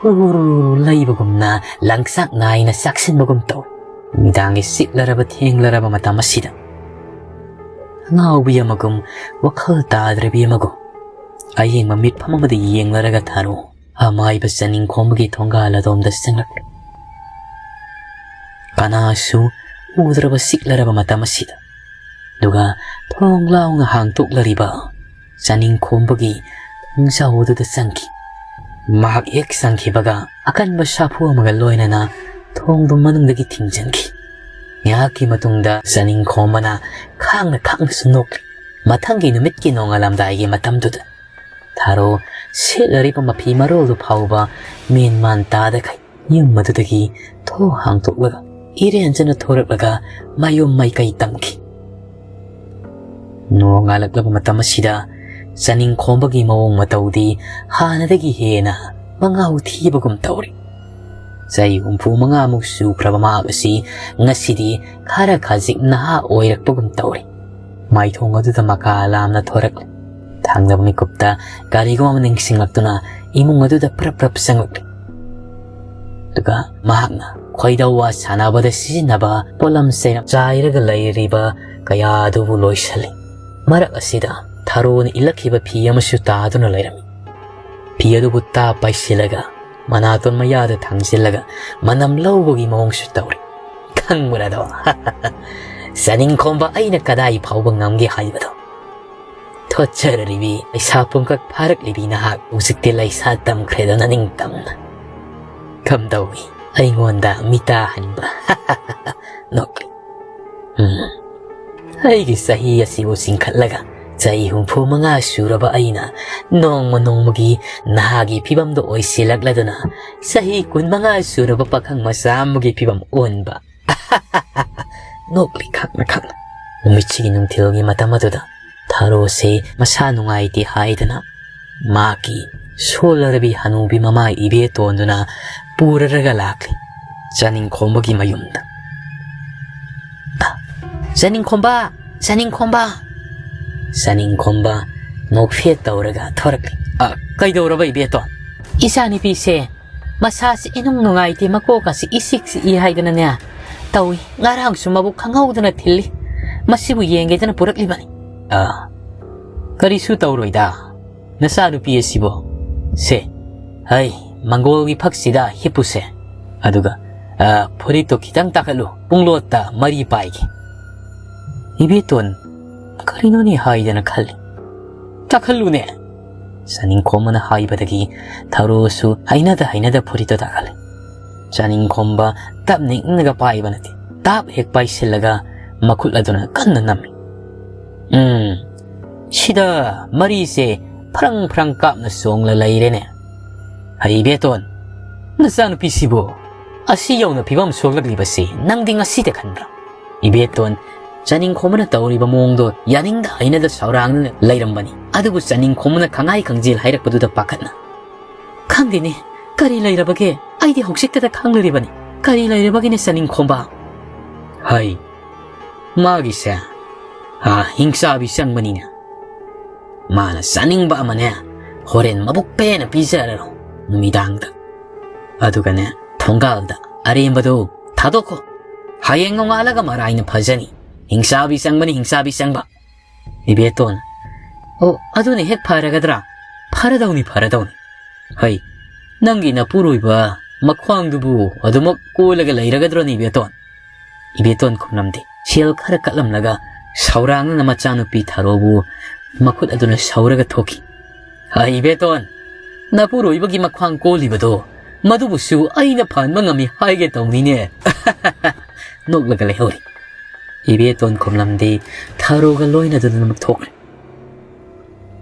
ꯍꯨꯔꯨ ꯂꯩꯕꯒꯨꯝꯅ ꯂꯪꯆꯥꯛ ꯅꯥꯏꯅ ꯆꯥꯛꯁꯤꯟꯕꯒꯨꯝ ꯇꯧꯏ꯫ ꯅꯨꯃꯤꯗꯥꯡꯒꯤ ꯆꯤꯛꯂꯔꯕ ꯊꯦꯡꯂꯔꯕ ꯃꯇꯝ ꯑꯁꯤꯗ ꯑꯉꯥꯎꯕꯤ ꯑꯃꯒꯨꯝ ꯋꯥꯈꯜ ꯇꯥꯗ꯭ꯔꯕꯤ ꯑꯃꯒꯨꯝ ꯑꯌꯦꯡꯕ ꯃꯤꯠꯐꯝ ꯑꯃꯗ ꯌꯦꯡꯂꯔꯒ ꯊꯥꯔꯣ ꯑꯃꯥꯏꯕ ꯆꯥꯅꯤꯡ ꯈꯣꯝꯕꯒꯤ ꯊꯣꯡꯒꯥꯜ ꯑꯗꯣꯝꯗ ꯆꯪꯂꯛꯂꯦ꯫ ꯀꯅꯥꯁꯨ ꯎꯗ꯭ꯔꯕ ꯆꯤꯛꯂꯔꯕ ꯃꯇꯝ ꯑꯁꯤꯗ ꯑꯗꯨꯒ ꯊꯣꯡ ꯂꯥꯎꯅ ꯍꯥꯡꯗꯣꯛꯂꯔꯤꯕ ꯆꯥꯅꯤꯡ ꯈꯣꯝꯕꯒꯤ ꯊꯣꯡꯖꯥꯎ ꯑꯗꯨꯗ ꯆꯪꯈꯤ꯫ ꯃꯍꯥꯛ ꯍꯦꯛ ꯆꯪꯈꯤꯕꯒ ꯑꯀꯟꯕ ꯁꯥꯐꯨ ꯑꯃꯒ ꯂꯣꯏꯅꯅ ꯊꯣꯡꯗꯨ ꯃꯅꯨꯡꯗꯒꯤ ꯊꯤꯡꯖꯤꯟꯈꯤ꯫ ꯉꯥꯏꯍꯥꯛꯀꯤ ꯃꯇꯨꯡꯗ ꯆꯥꯅꯤꯡ ꯈꯣꯝꯕꯅ ꯈꯥꯡꯅ ꯈꯥꯡꯅꯁꯨ ꯅꯣꯛꯂꯤ꯫ ꯃꯊꯪꯒꯤ ꯅꯨꯃꯤꯠꯀꯤ ꯅꯣꯡꯉꯥꯜꯂꯝꯗꯥꯏꯒꯤ ꯃꯇꯝꯗꯨꯗ ꯊꯥꯔꯣ ꯁꯦꯠꯂꯔꯤꯕ ꯃꯐꯤ ꯃꯔꯣꯜꯗꯨ ꯐꯥꯎꯕ ꯃꯦꯟ ꯃꯥꯟ ꯇꯥꯗꯈꯩ ꯌꯨꯝ ꯑꯗꯨꯗꯒꯤ ꯊꯣꯡ ꯍꯥꯡꯗꯣꯛꯂꯒ ꯏꯔꯦꯟꯖꯅ ꯊꯣꯔꯛꯂꯒ ꯃꯌꯨꯝ ꯃꯥꯏꯀꯩ ꯇꯝꯈꯤ꯫ ꯅꯣꯡꯉꯥꯜꯂꯛꯂꯕ ꯃꯇꯝ ꯑꯁꯤꯗ ꯆꯥꯅꯤꯡꯈꯣꯝꯕꯒꯤ ꯃꯑꯣꯡ ꯃꯇꯧꯗꯤ ꯍꯥꯟꯅꯗꯒꯤ ꯍꯦꯟꯅ ꯃꯉꯥꯎ ꯊꯤꯕꯒꯨꯝ ꯇꯧꯔꯤ꯫ ꯆꯍꯤ ꯍꯨꯝꯐꯨ ꯃꯉꯥꯃꯨꯛ ꯁꯨꯈ꯭ꯔꯕ ꯃꯍꯥꯛ ꯑꯁꯤ ꯉꯁꯤꯗꯤ ꯈꯔ ꯈꯖꯤꯛ ꯅꯍꯥ ꯑꯣꯏꯔꯛꯄꯒꯨꯝ ꯇꯧꯔꯤ꯫ ꯃꯥꯏꯊꯣꯡ ꯑꯗꯨꯗ ꯃꯀꯥ ꯂꯥꯝꯅ ꯊꯣꯔꯛꯂꯤ꯫ ꯊꯥꯡꯖꯕ ꯃꯤꯀꯨꯞꯇ ꯀꯔꯤꯒꯨꯝꯕ ꯑꯃ ꯅꯤꯡꯁꯤꯡꯂꯛꯇꯨꯅ ꯏꯃꯨꯡ ꯑꯗꯨꯗ ꯄ꯭ꯔꯞ ꯄ꯭ꯔꯞ ꯆꯪꯂꯛꯂꯤ꯫ ꯑꯗꯨꯒ ꯃꯍꯥꯛꯅ ꯈꯣꯏꯗꯧ ꯋꯥ ꯁꯥꯟꯅꯕꯗ ꯁꯤꯖꯤꯟꯅꯕ ꯄꯣꯠꯂꯝ ꯆꯩꯔꯝ ꯆꯥꯏꯔꯒ ꯂꯩꯔꯤꯕ ꯀꯌꯥ ꯑꯗꯨꯕꯨ ꯂꯣꯏꯁꯤꯜꯂꯤ꯫ ꯃꯔꯛ ꯑꯁꯤꯗ ꯊꯔꯣꯅ ꯏꯜꯂꯛꯈꯤꯕ ꯐꯤ ꯑꯃꯁꯨ ꯇꯥꯗꯨꯅ ꯂꯩꯔꯝꯃꯤ꯫ ꯐꯤ ꯑꯗꯨꯕꯨ ꯇꯥꯞ ꯄꯥꯏꯁꯤꯜꯂꯒ ꯃꯅꯥꯇꯣꯟ ꯃꯌꯥꯗ ꯊꯥꯡꯖꯤꯜꯂꯒ ꯃꯅꯝ ꯂꯧꯕꯒꯤ ꯃꯑꯣꯡꯁꯨ ꯇꯧꯔꯤ꯫ ꯈꯪꯕ꯭ꯔꯥꯗꯣ? ꯆꯥꯅꯤꯡꯈꯣꯝꯕ ꯑꯩꯅ ꯀꯗꯥꯏ ꯐꯥꯎꯕ ꯉꯝꯒꯦ ꯍꯥꯏꯕꯗꯣ꯫ ꯊꯣꯠꯆꯔꯔꯤꯕꯤ ꯂꯩꯁꯥ ꯄꯨꯝꯈꯛ ꯐꯥꯔꯛꯂꯤꯕꯤ ꯅꯍꯥꯛ ꯍꯧꯖꯤꯛꯇꯤ ꯂꯩꯁꯥ ꯇꯝꯈ꯭ꯔꯦꯗꯣ ꯅꯅꯤꯡꯇꯝꯅ꯫ ꯀꯝꯗꯧꯏ ꯑꯩꯉꯣꯟꯗ ꯃꯤꯇꯥ ꯍꯟꯕ? ꯅꯣꯛꯂꯤ꯫ ꯎꯝ꯫ ꯑꯩꯒꯤ ꯆꯍꯤ ꯑꯁꯤꯕꯨ ꯆꯤꯡꯈꯠꯂꯒ ꯆꯍꯤ ꯍꯨꯝꯐꯨ ꯃꯉꯥ ꯁꯨꯔꯕ ꯑꯩꯅ ꯅꯣꯡꯃ ꯅꯣꯡꯃꯒꯤ ꯅꯍꯥꯒꯤ ꯐꯤꯕꯝꯗ ꯑꯣꯏꯁꯤꯜꯂꯛꯂꯗꯨꯅ ꯆꯍꯤ ꯀꯨꯟꯃꯉꯥ ꯁꯨꯔꯕ ꯄꯥꯈꯪ ꯃꯆꯥ ꯑꯃꯒꯤ ꯐꯤꯕꯝ ꯑꯣꯟꯕ꯫ ꯅꯣꯛꯂꯤ ꯈꯪꯅ ꯈꯪꯅ꯫ ꯅꯨꯃꯤꯠꯁꯤꯒꯤ ꯅꯨꯡꯊꯤꯜꯒꯤ ꯃꯇꯝ ꯑꯗꯨꯗ ꯊꯥꯔꯣꯁꯦ ꯃꯁꯥ ꯅꯨꯡꯉꯥꯏꯇꯦ ꯍꯥꯏꯗꯅ ꯃꯥꯒꯤ ꯁꯣꯜꯂꯔꯕꯤ ꯍꯅꯨꯕꯤ ꯃꯃꯥ ꯏꯕꯦꯇꯣꯟꯗꯨꯅ ꯄꯨꯔꯔꯒ ꯂꯥꯛꯂꯤ ꯆꯥꯅꯤꯡꯈꯣꯝꯕꯒꯤ ꯃꯌꯨꯝꯗ꯫ "ꯆꯥꯅꯤꯡꯈꯣꯝꯕ! ꯆꯥꯅꯤꯡꯈꯣꯝꯕ!" ꯆꯥꯅꯤꯡꯈꯣꯝꯕ ꯅꯣꯛꯐꯦꯠ ꯇꯧꯔꯒ ꯊꯣꯔꯛꯂꯤ꯫ "ꯑ, ꯀꯩꯗꯧꯔꯕ ꯏꯕꯦꯇꯣꯟ?" "ꯏꯆꯥꯅꯨꯄꯤꯁꯦ ꯃꯁꯥꯁꯤ ꯏꯅꯨꯡ ꯅꯨꯡꯉꯥꯏꯇꯦ, ꯃꯀꯣꯛꯀꯁꯤ ꯏꯁꯤꯛ ꯆꯤꯛꯏ ꯍꯥꯏꯗꯅꯅꯦ ꯇꯧꯏ꯫ ꯉꯔꯥꯡꯁꯨ ꯃꯕꯨꯛ ꯈꯪꯍꯧꯗꯅ ꯊꯤꯜꯂꯤ꯫ ꯃꯁꯤꯕꯨ ꯌꯦꯡꯒꯦꯗꯅ ꯄꯨꯔꯛꯂꯤꯕꯅꯤ꯫" "ꯑ, ꯀꯔꯤꯁꯨ ꯇꯧꯔꯣꯏꯗ, ꯅꯆꯥꯅꯨꯄꯤ ꯑꯁꯤꯕꯨ꯫ ꯁꯦ, ꯍꯩ, ꯃꯪꯒꯣꯜꯒꯤ ꯐꯛꯁꯤꯗ ꯍꯤꯞꯄꯨꯁꯦ꯫ ꯑꯗꯨꯒ, ꯑ, ꯐꯨꯔꯤꯠꯇꯣ ꯈꯤꯇꯪ ꯇꯥꯈꯠꯂꯨ, ꯄꯨꯡꯂꯣꯠꯇ ꯃꯔꯤ ꯄꯥꯏꯒꯦ꯫" ꯏꯕꯦꯇꯣꯟ ꯀꯔꯤꯅꯣꯅꯦ ꯍꯥꯏꯗꯅ ꯈꯜꯂꯤ꯫ "ꯇꯥꯈꯠꯂꯨꯅꯦ!" ꯆꯥꯅꯤꯡꯈꯣꯝꯕꯅ ꯍꯥꯏꯕꯗꯒꯤ ꯊꯔꯣꯁꯨ ꯍꯩꯅꯗ ꯍꯩꯅꯗ ꯐꯨꯔꯤꯠꯇꯣ ꯇꯥꯈꯠꯂꯦ꯫ ꯆꯥꯅꯤꯡꯈꯣꯝꯕ ꯇꯞꯅ ꯏꯪꯅꯒ ꯄꯥꯏꯕ ꯅꯠꯇꯦ, ꯇꯥꯞ ꯍꯦꯛ ꯄꯥꯏꯁꯤꯜꯂꯒ ꯃꯈꯨꯠ ꯑꯗꯨꯅ ꯀꯟꯅ ꯅꯝꯃꯤ꯫ "ꯎꯝ, ꯁꯤꯗ ꯃꯔꯤꯁꯦ ꯐ꯭ꯔꯪ ꯐ꯭ꯔꯪ ꯀꯥꯞꯅ ꯆꯣꯡꯂ ꯂꯩꯔꯦꯅꯦ꯫ ꯍꯩ ꯏꯕꯦꯇꯣꯟ, ꯅꯆꯥꯅꯨꯄꯤꯁꯤꯕꯨ ꯑꯁꯤ ꯌꯧꯅ ꯐꯤꯕꯝ ꯁꯣꯛꯂꯛꯂꯤꯕꯁꯤ ꯅꯪꯗꯤ ꯉꯁꯤꯗ ꯈꯟꯕ꯭ꯔꯥ? ꯏꯕꯦꯇꯣꯟ ꯆꯥꯅꯤꯡꯈꯣꯝꯕꯅ ꯇꯧꯔꯤꯕ ꯃꯑꯣꯡꯗꯣ ꯌꯥꯅꯤꯡꯗ ꯍꯩꯅꯗ ꯁꯧꯔꯥꯡꯗꯨꯅ ꯂꯩꯔꯝꯕꯅꯤ꯫ ꯑꯗꯨꯕꯨ ꯆꯥꯅꯤꯡꯈꯣꯝꯕꯅ ꯈꯪꯉꯥꯏ ꯈꯪꯖꯤꯜ ꯍꯥꯏꯔꯛꯄꯗꯨꯗ ꯄꯥꯈꯠꯅ, "ꯈꯪꯗꯦꯅꯦ, ꯀꯔꯤ ꯂꯩꯔꯕꯒꯦ? ꯑꯩꯗꯤ ꯍꯧꯖꯤꯛꯇꯗ ꯈꯪꯂꯨꯔꯤꯕꯅꯤ꯫ ꯀꯔꯤ ꯂꯩꯔꯕꯒꯤꯅꯦ ꯆꯥꯅꯤꯡꯈꯣꯝꯕ?" ꯍꯩ, ꯃꯥꯒꯤꯁꯦ, ꯑꯥ, ꯍꯤꯡꯆꯥꯕꯤ ꯆꯪꯕꯅꯤꯅꯦ꯫ ꯃꯥꯅ ꯆꯥꯅꯤꯡꯕ ꯑꯃꯅꯦ, ꯍꯣꯔꯦꯟ ꯃꯕꯨꯛ ꯄꯦꯟꯅ ꯄꯤꯖꯔꯔꯣ ꯅꯨꯃꯤꯗꯥꯡꯗ꯫ ꯑꯗꯨꯒꯅꯦ, ꯊꯣꯡꯒꯥꯜꯗ ꯑꯔꯦꯝꯕꯗꯣ ꯊꯥꯗꯣꯛꯈꯣ꯫ ꯍꯌꯦꯡ ꯅꯣꯡꯉꯥꯜꯂꯒ ꯃꯔꯥꯏꯅ ꯐꯖꯅꯤ꯫ ꯍꯤꯡꯆꯥꯕꯤ ꯆꯪꯕꯅꯤ, ꯍꯤꯡꯆꯥꯕꯤ ꯆꯪꯕ꯫ ꯏꯕꯦꯇꯣꯟ, "ꯑꯣ, ꯑꯗꯨꯅ ꯍꯦꯛ ꯐꯔꯒꯗ꯭ꯔꯥ? ꯐꯔꯗꯧꯅꯤ, ꯐꯔꯗꯧꯅꯤ꯫ ꯍꯩ, ꯅꯪꯒꯤ ꯅꯄꯨꯔꯣꯏꯕ ꯃꯈ꯭ꯋꯥꯡꯗꯨꯕꯨ ꯑꯗꯨꯃꯛ ꯀꯣꯜꯂꯒ ꯂꯩꯔꯒꯗ꯭ꯔꯣꯅꯦ, ꯏꯕꯦꯇꯣꯟ?" ꯏꯕꯦꯇꯣꯟ ꯈꯨꯝꯂꯝꯗꯦ꯫ ꯁꯦꯜ ꯈꯔ ꯀꯠꯂꯝꯂꯒ ꯁꯧꯔꯥꯡꯅꯅ ꯃꯆꯥꯅꯨꯄꯤ ꯊꯥꯔꯣꯕꯨ ꯃꯈꯨꯠ ꯑꯗꯨꯅ ꯁꯧꯔꯒ ꯊꯣꯛꯈꯤ꯫ "ꯍꯩ, ꯏꯕꯦꯇꯣꯟ, ꯅꯄꯨꯔꯣꯏꯕꯒꯤ ꯃꯈ꯭ꯋꯥꯡ ꯀꯣꯜꯂꯤꯕꯗꯣ, ꯃꯗꯨꯕꯨꯁꯨ ꯑꯩꯅ ꯐꯍꯟꯕ ꯉꯝꯃꯤ ꯍꯥꯏꯒꯦ ꯇꯧꯅꯤꯅꯦ꯫" ꯅꯣꯛꯂꯒ ꯂꯩꯍꯧꯔꯤ꯫ ꯏꯕꯦꯇꯣꯟ ꯈꯨꯝꯂꯝꯗꯦ꯫ ꯊꯥꯔꯣꯒ ꯂꯣꯏꯅꯗꯨꯅ ꯑꯗꯨꯃꯛ ꯊꯣꯛꯈ꯭ꯔꯦ꯫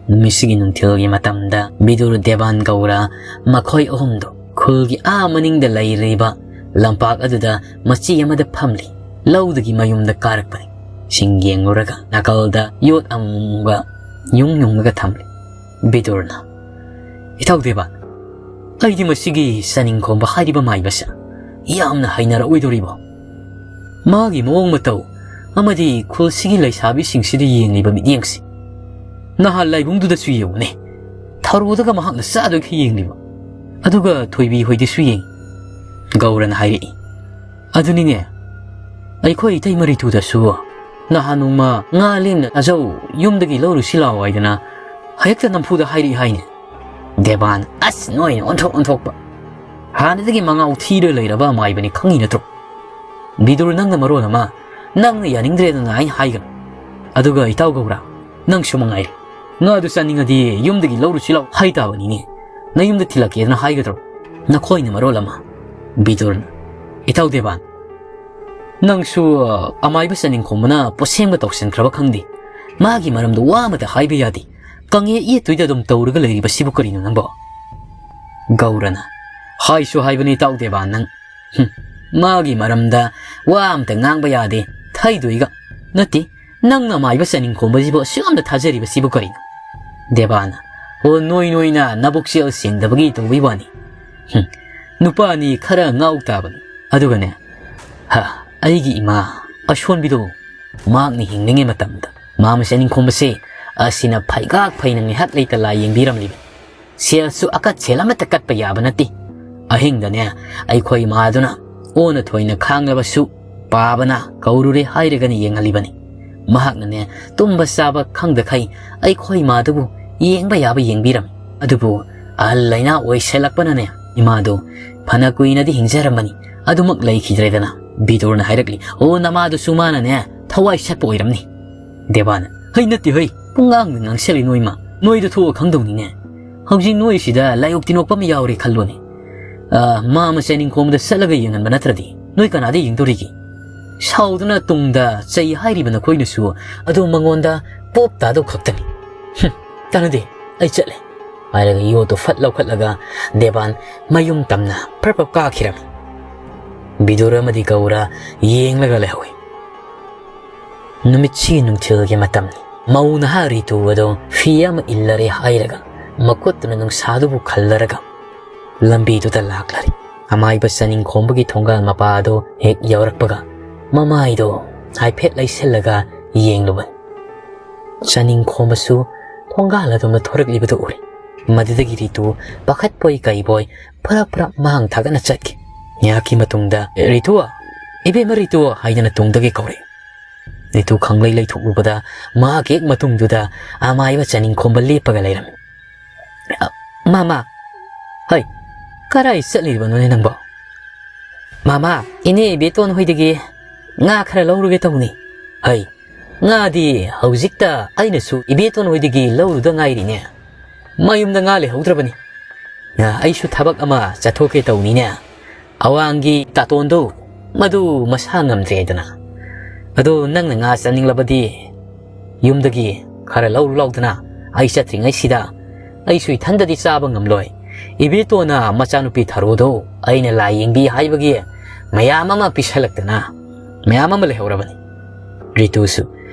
ꯅꯨꯃꯤꯠꯁꯤꯒꯤ ꯅꯨꯡꯊꯤꯜꯒꯤ ꯃꯇꯝꯗ ꯕꯤꯗꯨꯔ, ꯗꯦꯕꯥꯟ, ꯒꯧꯔ ꯃꯈꯣꯏ ꯑꯍꯨꯝꯗꯨ ꯈꯨꯜꯒꯤ ꯑꯥ ꯃꯅꯤꯡꯗ ꯂꯩꯔꯤꯕ ꯂꯝꯄꯥꯛ ꯑꯗꯨꯗ ꯃꯆꯤ ꯑꯃꯗ ꯐꯝꯂꯤ꯫ ꯂꯧꯗꯒꯤ ꯃꯌꯨꯝꯗ ꯀꯥꯔꯛꯄꯅꯤ꯫ ꯁꯤꯡ ꯌꯦꯡꯂꯨꯔꯒ ꯅꯥꯀꯜꯗ ꯌꯣꯠ ꯑꯃꯨꯕ ꯌꯨꯡ ꯌꯨꯡꯂꯒ ꯊꯝꯂꯤ꯫ ꯕꯤꯗꯨꯔꯅ, "ꯏꯇꯥꯎ ꯗꯦꯕꯥꯟ, ꯑꯩꯗꯤ ꯃꯁꯤꯒꯤ ꯆꯥꯅꯤꯡꯈꯣꯝꯕ ꯍꯥꯏꯔꯤꯕ ꯃꯥꯏꯕꯁꯦ ꯌꯥꯝꯅ ꯍꯩꯅꯔꯛꯑꯣꯏꯗꯧꯔꯤꯕꯣ? ꯃꯥꯒꯤ ꯃꯑꯣꯡ ꯃꯇꯧ ꯑꯃꯗꯤ ꯈꯨꯜꯁꯤꯒꯤ ꯂꯩꯁꯥꯕꯤꯁꯤꯡꯁꯤꯗ ꯌꯦꯡꯂꯤꯕ ꯃꯤꯠꯌꯦꯡꯁꯤ꯫ ꯅꯍꯥꯟ ꯂꯥꯏꯕꯨꯡꯗꯨꯗꯁꯨ ꯌꯦꯡꯉꯨꯅꯦ, ꯊꯔꯣꯗꯒ ꯃꯍꯥꯛꯅ ꯆꯥꯗꯣꯏꯈꯩ ꯌꯦꯡꯂꯤꯕ꯫ ꯑꯗꯨꯒ ꯊꯣꯏꯕꯤ ꯍꯣꯏꯗꯁꯨ ꯌꯦꯡꯉꯤ꯫" ꯒꯧꯔꯅ ꯍꯥꯏꯔꯛꯏ, "ꯑꯗꯨꯅꯤꯅꯦ, ꯑꯩꯈꯣꯏ ꯏꯇꯩꯃ ꯔꯤꯇꯨꯗꯁꯨ ꯅꯍꯥꯟ ꯅꯣꯡꯃ ꯉꯥ ꯂꯦꯝꯅ ꯆꯥꯖꯧ, ꯌꯨꯝꯗꯒꯤ ꯂꯧꯔꯨꯁꯤ ꯂꯥꯛꯑꯣ ꯍꯥꯏꯗꯅ ꯍꯦꯛꯇ ꯅꯝꯐꯨꯗ ꯍꯥꯏꯔꯛꯏ ꯍꯥꯏꯅꯦ꯫" ꯗꯦꯕꯥꯟ, "ꯑꯁ, ꯅꯣꯏꯅ ꯑꯣꯟꯊꯣꯛ ꯑꯣꯟꯊꯣꯛꯄ꯫ ꯍꯥꯟꯅꯗꯒꯤ ꯃꯉꯥꯎ ꯊꯤꯔ ꯂꯩꯔꯕ ꯑꯃꯥꯏꯕꯅꯤ, ꯈꯪꯉꯤ ꯅꯠꯇ꯭ꯔꯣ? ꯕꯤꯗꯨꯔ, ꯅꯪꯅ ꯃꯔꯣꯜ ꯑꯃ, ꯅꯪꯅ ꯌꯥꯅꯤꯡꯗ꯭ꯔꯦꯗꯅ ꯑꯩꯅ ꯍꯥꯏꯒꯅꯨ꯫ ꯑꯗꯨꯒ ꯏꯇꯥꯎ ꯒꯧꯔ, ꯅꯪꯁꯨ ꯃꯉꯥꯏꯔꯦ꯫ ꯉꯥꯗꯨ ꯆꯥꯅꯤꯡꯉꯗꯤ ꯌꯨꯝꯗꯒꯤ ꯂꯧꯔꯨꯁꯤ ꯂꯥꯎ ꯍꯥꯏ ꯇꯥꯕꯅꯤꯅꯦ꯫ ꯅꯌꯨꯝꯗ ꯊꯤꯜꯂꯛꯀꯦꯗꯅ ꯍꯥꯏꯒꯗ꯭ꯔꯣ?" ꯅꯈꯣꯏꯅ ꯃꯔꯣꯜ ꯑꯃ꯫ ꯕꯤꯗꯨꯔꯅ, "ꯏꯇꯥꯎ ꯗꯦꯕꯥꯟ, ꯅꯪꯁꯨ, ꯑ, ꯑꯃꯥꯏꯕ ꯆꯥꯅꯤꯡꯈꯣꯝꯕꯅ ꯄꯣꯠꯁꯦꯝꯒ ꯇꯧꯁꯤꯟꯈ꯭ꯔꯕ ꯈꯪꯗꯦ꯫ ꯃꯥꯒꯤ ꯃꯔꯝꯗ ꯋꯥ ꯑꯃꯇ ꯍꯥꯏꯕ ꯌꯥꯗꯦ꯫ ꯀꯪꯌꯦꯠ ꯌꯦꯠꯇꯣꯏꯗ ꯑꯗꯨꯝ ꯇꯧꯔꯒ ꯂꯩꯔꯤꯕꯁꯤꯕꯨ ꯀꯔꯤꯅꯣ ꯅꯪꯕꯣ?" ꯒꯧꯔꯅ, "ꯍꯥꯏꯁꯨ ꯍꯥꯏꯕꯅꯤ ꯏꯇꯥꯎ ꯗꯦꯕꯥꯟ, ꯅꯪ "ꯍꯨꯝ, ꯃꯥꯒꯤ ꯃꯔꯝꯗ ꯋꯥ ꯑꯝꯇ ꯉꯥꯡꯕ ꯌꯥꯗꯦ, ꯊꯩꯗꯣꯏꯒ꯫ ꯅꯠꯇꯦ, ꯅꯪꯅ ꯃꯥꯏꯕ ꯆꯥꯅꯤꯡꯈꯣꯝꯕꯁꯤꯕꯨ ꯑꯁꯨꯛ ꯌꯥꯝꯅ ꯊꯥꯖꯔꯤꯕꯁꯤꯕꯨ ꯀꯔꯤꯅꯣ?" ꯗꯦꯕꯥꯅ, "ꯑꯣ, ꯅꯣꯏ ꯅꯣꯏꯅ ꯅꯕꯨꯛꯆꯦꯜ ꯁꯦꯡꯗꯕꯒꯤ ꯇꯧꯕꯩ ꯋꯥꯅꯤ꯫ ꯍꯨꯝ, ꯅꯨꯄꯥꯅꯤ ꯈꯔ ꯉꯥꯎ ꯇꯥꯕꯅꯤ꯫ ꯑꯗꯨꯒꯅꯦ, ꯍ, ꯑꯩꯒꯤ ꯏꯃꯥ ꯑꯁꯣꯟꯕꯤꯗꯣ ꯃꯍꯥꯛꯅ ꯍꯤꯡꯂꯤꯉꯩ ꯃꯇꯝꯗ ꯃꯥꯃ ꯆꯥꯅꯤꯡꯈꯣꯝꯕꯁꯦ ꯑꯁꯤꯅ ꯐꯩꯒꯥꯛ ꯐꯩꯅ ꯉꯥꯏꯍꯥꯛ ꯂꯩꯇ ꯂꯥꯏ ꯌꯦꯡꯕꯤꯔꯝꯂꯤꯕꯅꯤ꯫ ꯁꯦꯜꯁꯨ ꯑꯀꯠ ꯁꯦꯜ ꯑꯃꯠꯇ ꯀꯠꯄ ꯌꯥꯕ ꯅꯠꯇꯦ꯫ ꯑꯍꯤꯡꯗꯅꯦ ꯑꯩꯈꯣꯏ ꯏꯃꯥꯗꯨꯅ ꯑꯣꯟꯅ ꯊꯣꯏꯅ ꯈꯥꯡꯂꯕꯁꯨ ꯄꯥꯕꯅ ꯀꯧꯔꯨꯔꯦ ꯍꯥꯏꯔꯒꯅ ꯌꯦꯡꯍꯜꯂꯤꯕꯅꯤ꯫ ꯃꯍꯥꯛꯅꯅꯦ ꯇꯨꯝꯕ ꯆꯥꯕ ꯈꯪꯗꯈꯩ ꯑꯩꯈꯣꯏ ꯏꯃꯥꯗꯨꯕꯨ ꯌꯦꯡꯕ ꯌꯥꯕ ꯌꯦꯡꯕꯤꯔꯝꯃꯤ꯫ ꯑꯗꯨꯕꯨ ꯑꯍꯜ ꯂꯩꯅꯥ ꯑꯣꯏꯁꯜꯂꯛꯄꯅꯅꯦ ꯏꯃꯥꯗꯨ ꯐꯅ ꯀꯨꯏꯅꯗꯤ ꯍꯤꯡꯖꯔꯝꯕꯅꯤ꯫ ꯑꯗꯨꯃꯛ ꯂꯩꯈꯤꯗ꯭ꯔꯦꯗꯅ꯫" ꯕꯤꯗꯨꯔꯅ ꯍꯥꯏꯔꯛꯂꯤ, "ꯑꯣ, ꯅꯃꯥꯗꯨꯁꯨ ꯃꯥꯅꯅꯦ ꯊꯋꯥꯏ ꯁꯠꯄ ꯑꯣꯏꯔꯝꯅꯤ꯫" ꯗꯦꯕꯥꯅ, "ꯍꯩ, ꯅꯠꯇꯦ ꯍꯩ, ꯄꯨꯡꯉꯥꯡꯗ ꯉꯥꯡꯁꯜꯂꯤ ꯅꯣꯏꯃ꯫ ꯅꯣꯏꯗ ꯊꯣꯛꯑ ꯈꯪꯗꯧꯅꯤꯅꯦ꯫ ꯍꯧꯖꯤꯛ ꯅꯣꯏꯁꯤꯗ ꯂꯥꯏꯑꯣꯛ ꯇꯤꯟꯑꯣꯛꯄ ꯑꯃ ꯌꯥꯎꯔꯦ ꯈꯜꯂꯣꯅꯦ꯫ ꯑ, ꯃꯥ ꯃꯆꯥ ꯅꯤꯡꯈꯣꯝꯗ ꯆꯠꯂꯒ ꯌꯦꯡꯍꯟꯕ ꯅꯠꯇ꯭ꯔꯗꯤ ꯅꯣꯏ ꯀꯅꯥꯗ ꯌꯦꯡꯗꯧꯔꯤꯒꯦ? ꯁꯥꯎꯗꯨꯅ ꯇꯨꯡꯗ ꯆꯩ ꯍꯥꯏꯔꯤꯕ ꯅꯈꯣꯏꯅꯁꯨ ꯑꯗꯨ ꯃꯉꯣꯟꯗ ꯄꯣꯞ ꯇꯥꯗꯧ ꯈꯛꯇꯅꯤ꯫ ꯍꯨꯝ, ꯀꯥꯟꯅꯗꯦ, ꯑꯩ ꯆꯠꯂꯦ꯫" ꯍꯥꯏꯔꯒ ꯌꯣꯠꯇꯨ ꯐꯠ ꯂꯧꯈꯠꯂꯒ ꯗꯦꯕꯥꯟ ꯃꯌꯨꯝ ꯇꯝꯅ ꯄ꯭ꯔꯞ ꯄ꯭ꯔꯞ ꯀꯥꯈꯤꯔꯝꯃꯤ꯫ ꯕꯤꯗꯨꯔ ꯑꯃꯗꯤ ꯒꯧꯔ ꯌꯦꯡꯂꯒ ꯂꯩꯍꯧꯏ꯫ ꯅꯨꯃꯤꯠꯁꯤꯒꯤ ꯅꯨꯡꯊꯤꯜꯒꯤ ꯃꯇꯝꯅꯤ꯫ ꯃꯧ ꯅꯍꯥ ꯔꯤꯇꯨ ꯑꯗꯣ ꯐꯤ ꯑꯃ ꯏꯜꯂꯔꯦ ꯍꯥꯏꯔꯒ ꯃꯈꯨꯠꯇꯨꯅ ꯅꯨꯡꯁꯥꯗꯨꯕꯨ ꯈꯜꯂꯔꯒ ꯂꯝꯕꯤꯗꯨꯗ ꯂꯥꯛꯂꯔꯦ꯫ ꯑꯃꯥꯏꯕ ꯆꯥꯅꯤꯡꯈꯣꯝꯕꯒꯤ ꯊꯣꯡꯒꯥꯜ ꯃꯄꯥ ꯑꯗꯣ ꯍꯦꯛ ꯌꯧꯔꯛꯄꯒ ꯃꯃꯥꯏꯗꯣ ꯍꯥꯏꯐꯦꯠ ꯂꯩꯁꯤꯜꯂꯒ ꯌꯦꯡꯂꯨꯕꯅꯤ꯫ ꯆꯥꯅꯤꯡꯈꯣꯝꯕꯁꯨ ꯊꯣꯡꯒꯥꯜ ꯑꯗꯣꯝꯗ ꯊꯣꯔꯛꯂꯤꯕꯗꯨ ꯎꯔꯦ꯫ ꯃꯗꯨꯗꯒꯤ ꯔꯤꯇꯨ ꯄꯥꯈꯠꯄꯣꯏ ꯀꯩꯕꯣꯏ ꯐꯔꯛ ꯐꯔꯛ ꯃꯥꯡ ꯊꯥꯒꯠꯅ ꯆꯠꯈꯤ꯫ ꯉꯥꯏꯍꯥꯛꯀꯤ ꯃꯇꯨꯡꯗ, "ꯔꯤꯇꯨ! ꯏꯕꯦꯝꯃ ꯔꯤꯇꯨ!" ꯍꯥꯏꯗꯅ ꯇꯨꯡꯗꯒꯤ ꯀꯧꯔꯛꯏ꯫ ꯔꯤꯇꯨ ꯈꯪꯂꯩ ꯂꯩꯊꯣꯛꯂꯨꯕꯗ ꯃꯍꯥꯛ ꯍꯦꯛ ꯃꯇꯨꯡꯗꯨꯗ ꯑꯃꯥꯏꯕ ꯆꯥꯅꯤꯡꯈꯣꯝꯕ ꯂꯦꯞꯄꯒ ꯂꯩꯔꯝꯃꯤ꯫ "ꯑ, ꯃꯃꯥ!" "ꯍꯩ, ꯀꯔꯥꯏ ꯆꯠꯂꯤꯕꯅꯣꯅꯦ ꯅꯪꯕꯣ?" "ꯃꯃꯥ, ꯏꯅꯦ ꯏꯕꯦꯇꯣꯟ ꯍꯣꯏꯗꯒꯤ ꯉꯥ ꯈꯔ ꯂꯧꯔꯨꯒꯦ ꯇꯧꯅꯤ꯫" "ꯍꯩ, ꯉꯥꯗꯤ ꯍꯧꯖꯤꯛꯇ ꯑꯩꯅꯁꯨ ꯏꯕꯦꯇꯣꯟ ꯍꯣꯏꯗꯒꯤ ꯂꯧꯔꯨꯗ ꯉꯥꯏꯔꯤꯅꯦ꯫ ꯃꯌꯨꯝꯗ ꯉꯥ ꯂꯩꯍꯧꯗ꯭ꯔꯕꯅꯤ꯫ ꯑ, ꯑꯩꯁꯨ ꯊꯕꯛ ꯑꯃ ꯆꯠꯊꯣꯛꯀꯦ ꯇꯧꯅꯤꯅꯦ꯫ ꯑꯋꯥꯡꯒꯤ ꯇꯥꯇꯣꯟꯗꯣ, ꯃꯗꯨ ꯃꯁꯥ ꯉꯝꯗ꯭ꯔꯦꯗꯅ꯫ ꯑꯗꯣ ꯅꯪꯅ ꯉꯥ ꯆꯥꯅꯤꯡꯂꯕꯗꯤ ꯌꯨꯝꯗꯒꯤ ꯈꯔ ꯂꯧꯔꯨ ꯂꯥꯎꯗꯅ, ꯑꯩ ꯆꯠꯇ꯭ꯔꯤꯉꯩꯁꯤꯗ꯫ ꯑꯩꯁꯨ ꯏꯊꯟꯗꯗꯤ ꯆꯥꯕ ꯉꯝꯂꯣꯏ꯫ ꯏꯕꯦꯇꯣꯟꯅ ꯃꯆꯥꯅꯨꯄꯤ ꯊꯔꯣꯗꯣ ꯑꯩꯅ ꯂꯥꯏ ꯌꯦꯡꯕꯤ ꯍꯥꯏꯕꯒꯤ ꯃꯌꯥꯝ ꯑꯃ ꯄꯤꯁꯜꯂꯛꯇꯅ ꯃꯌꯥꯝ ꯑꯃ ꯂꯩꯍꯧꯔꯕꯅꯤ꯫ ꯔꯤꯇꯨꯁꯨ,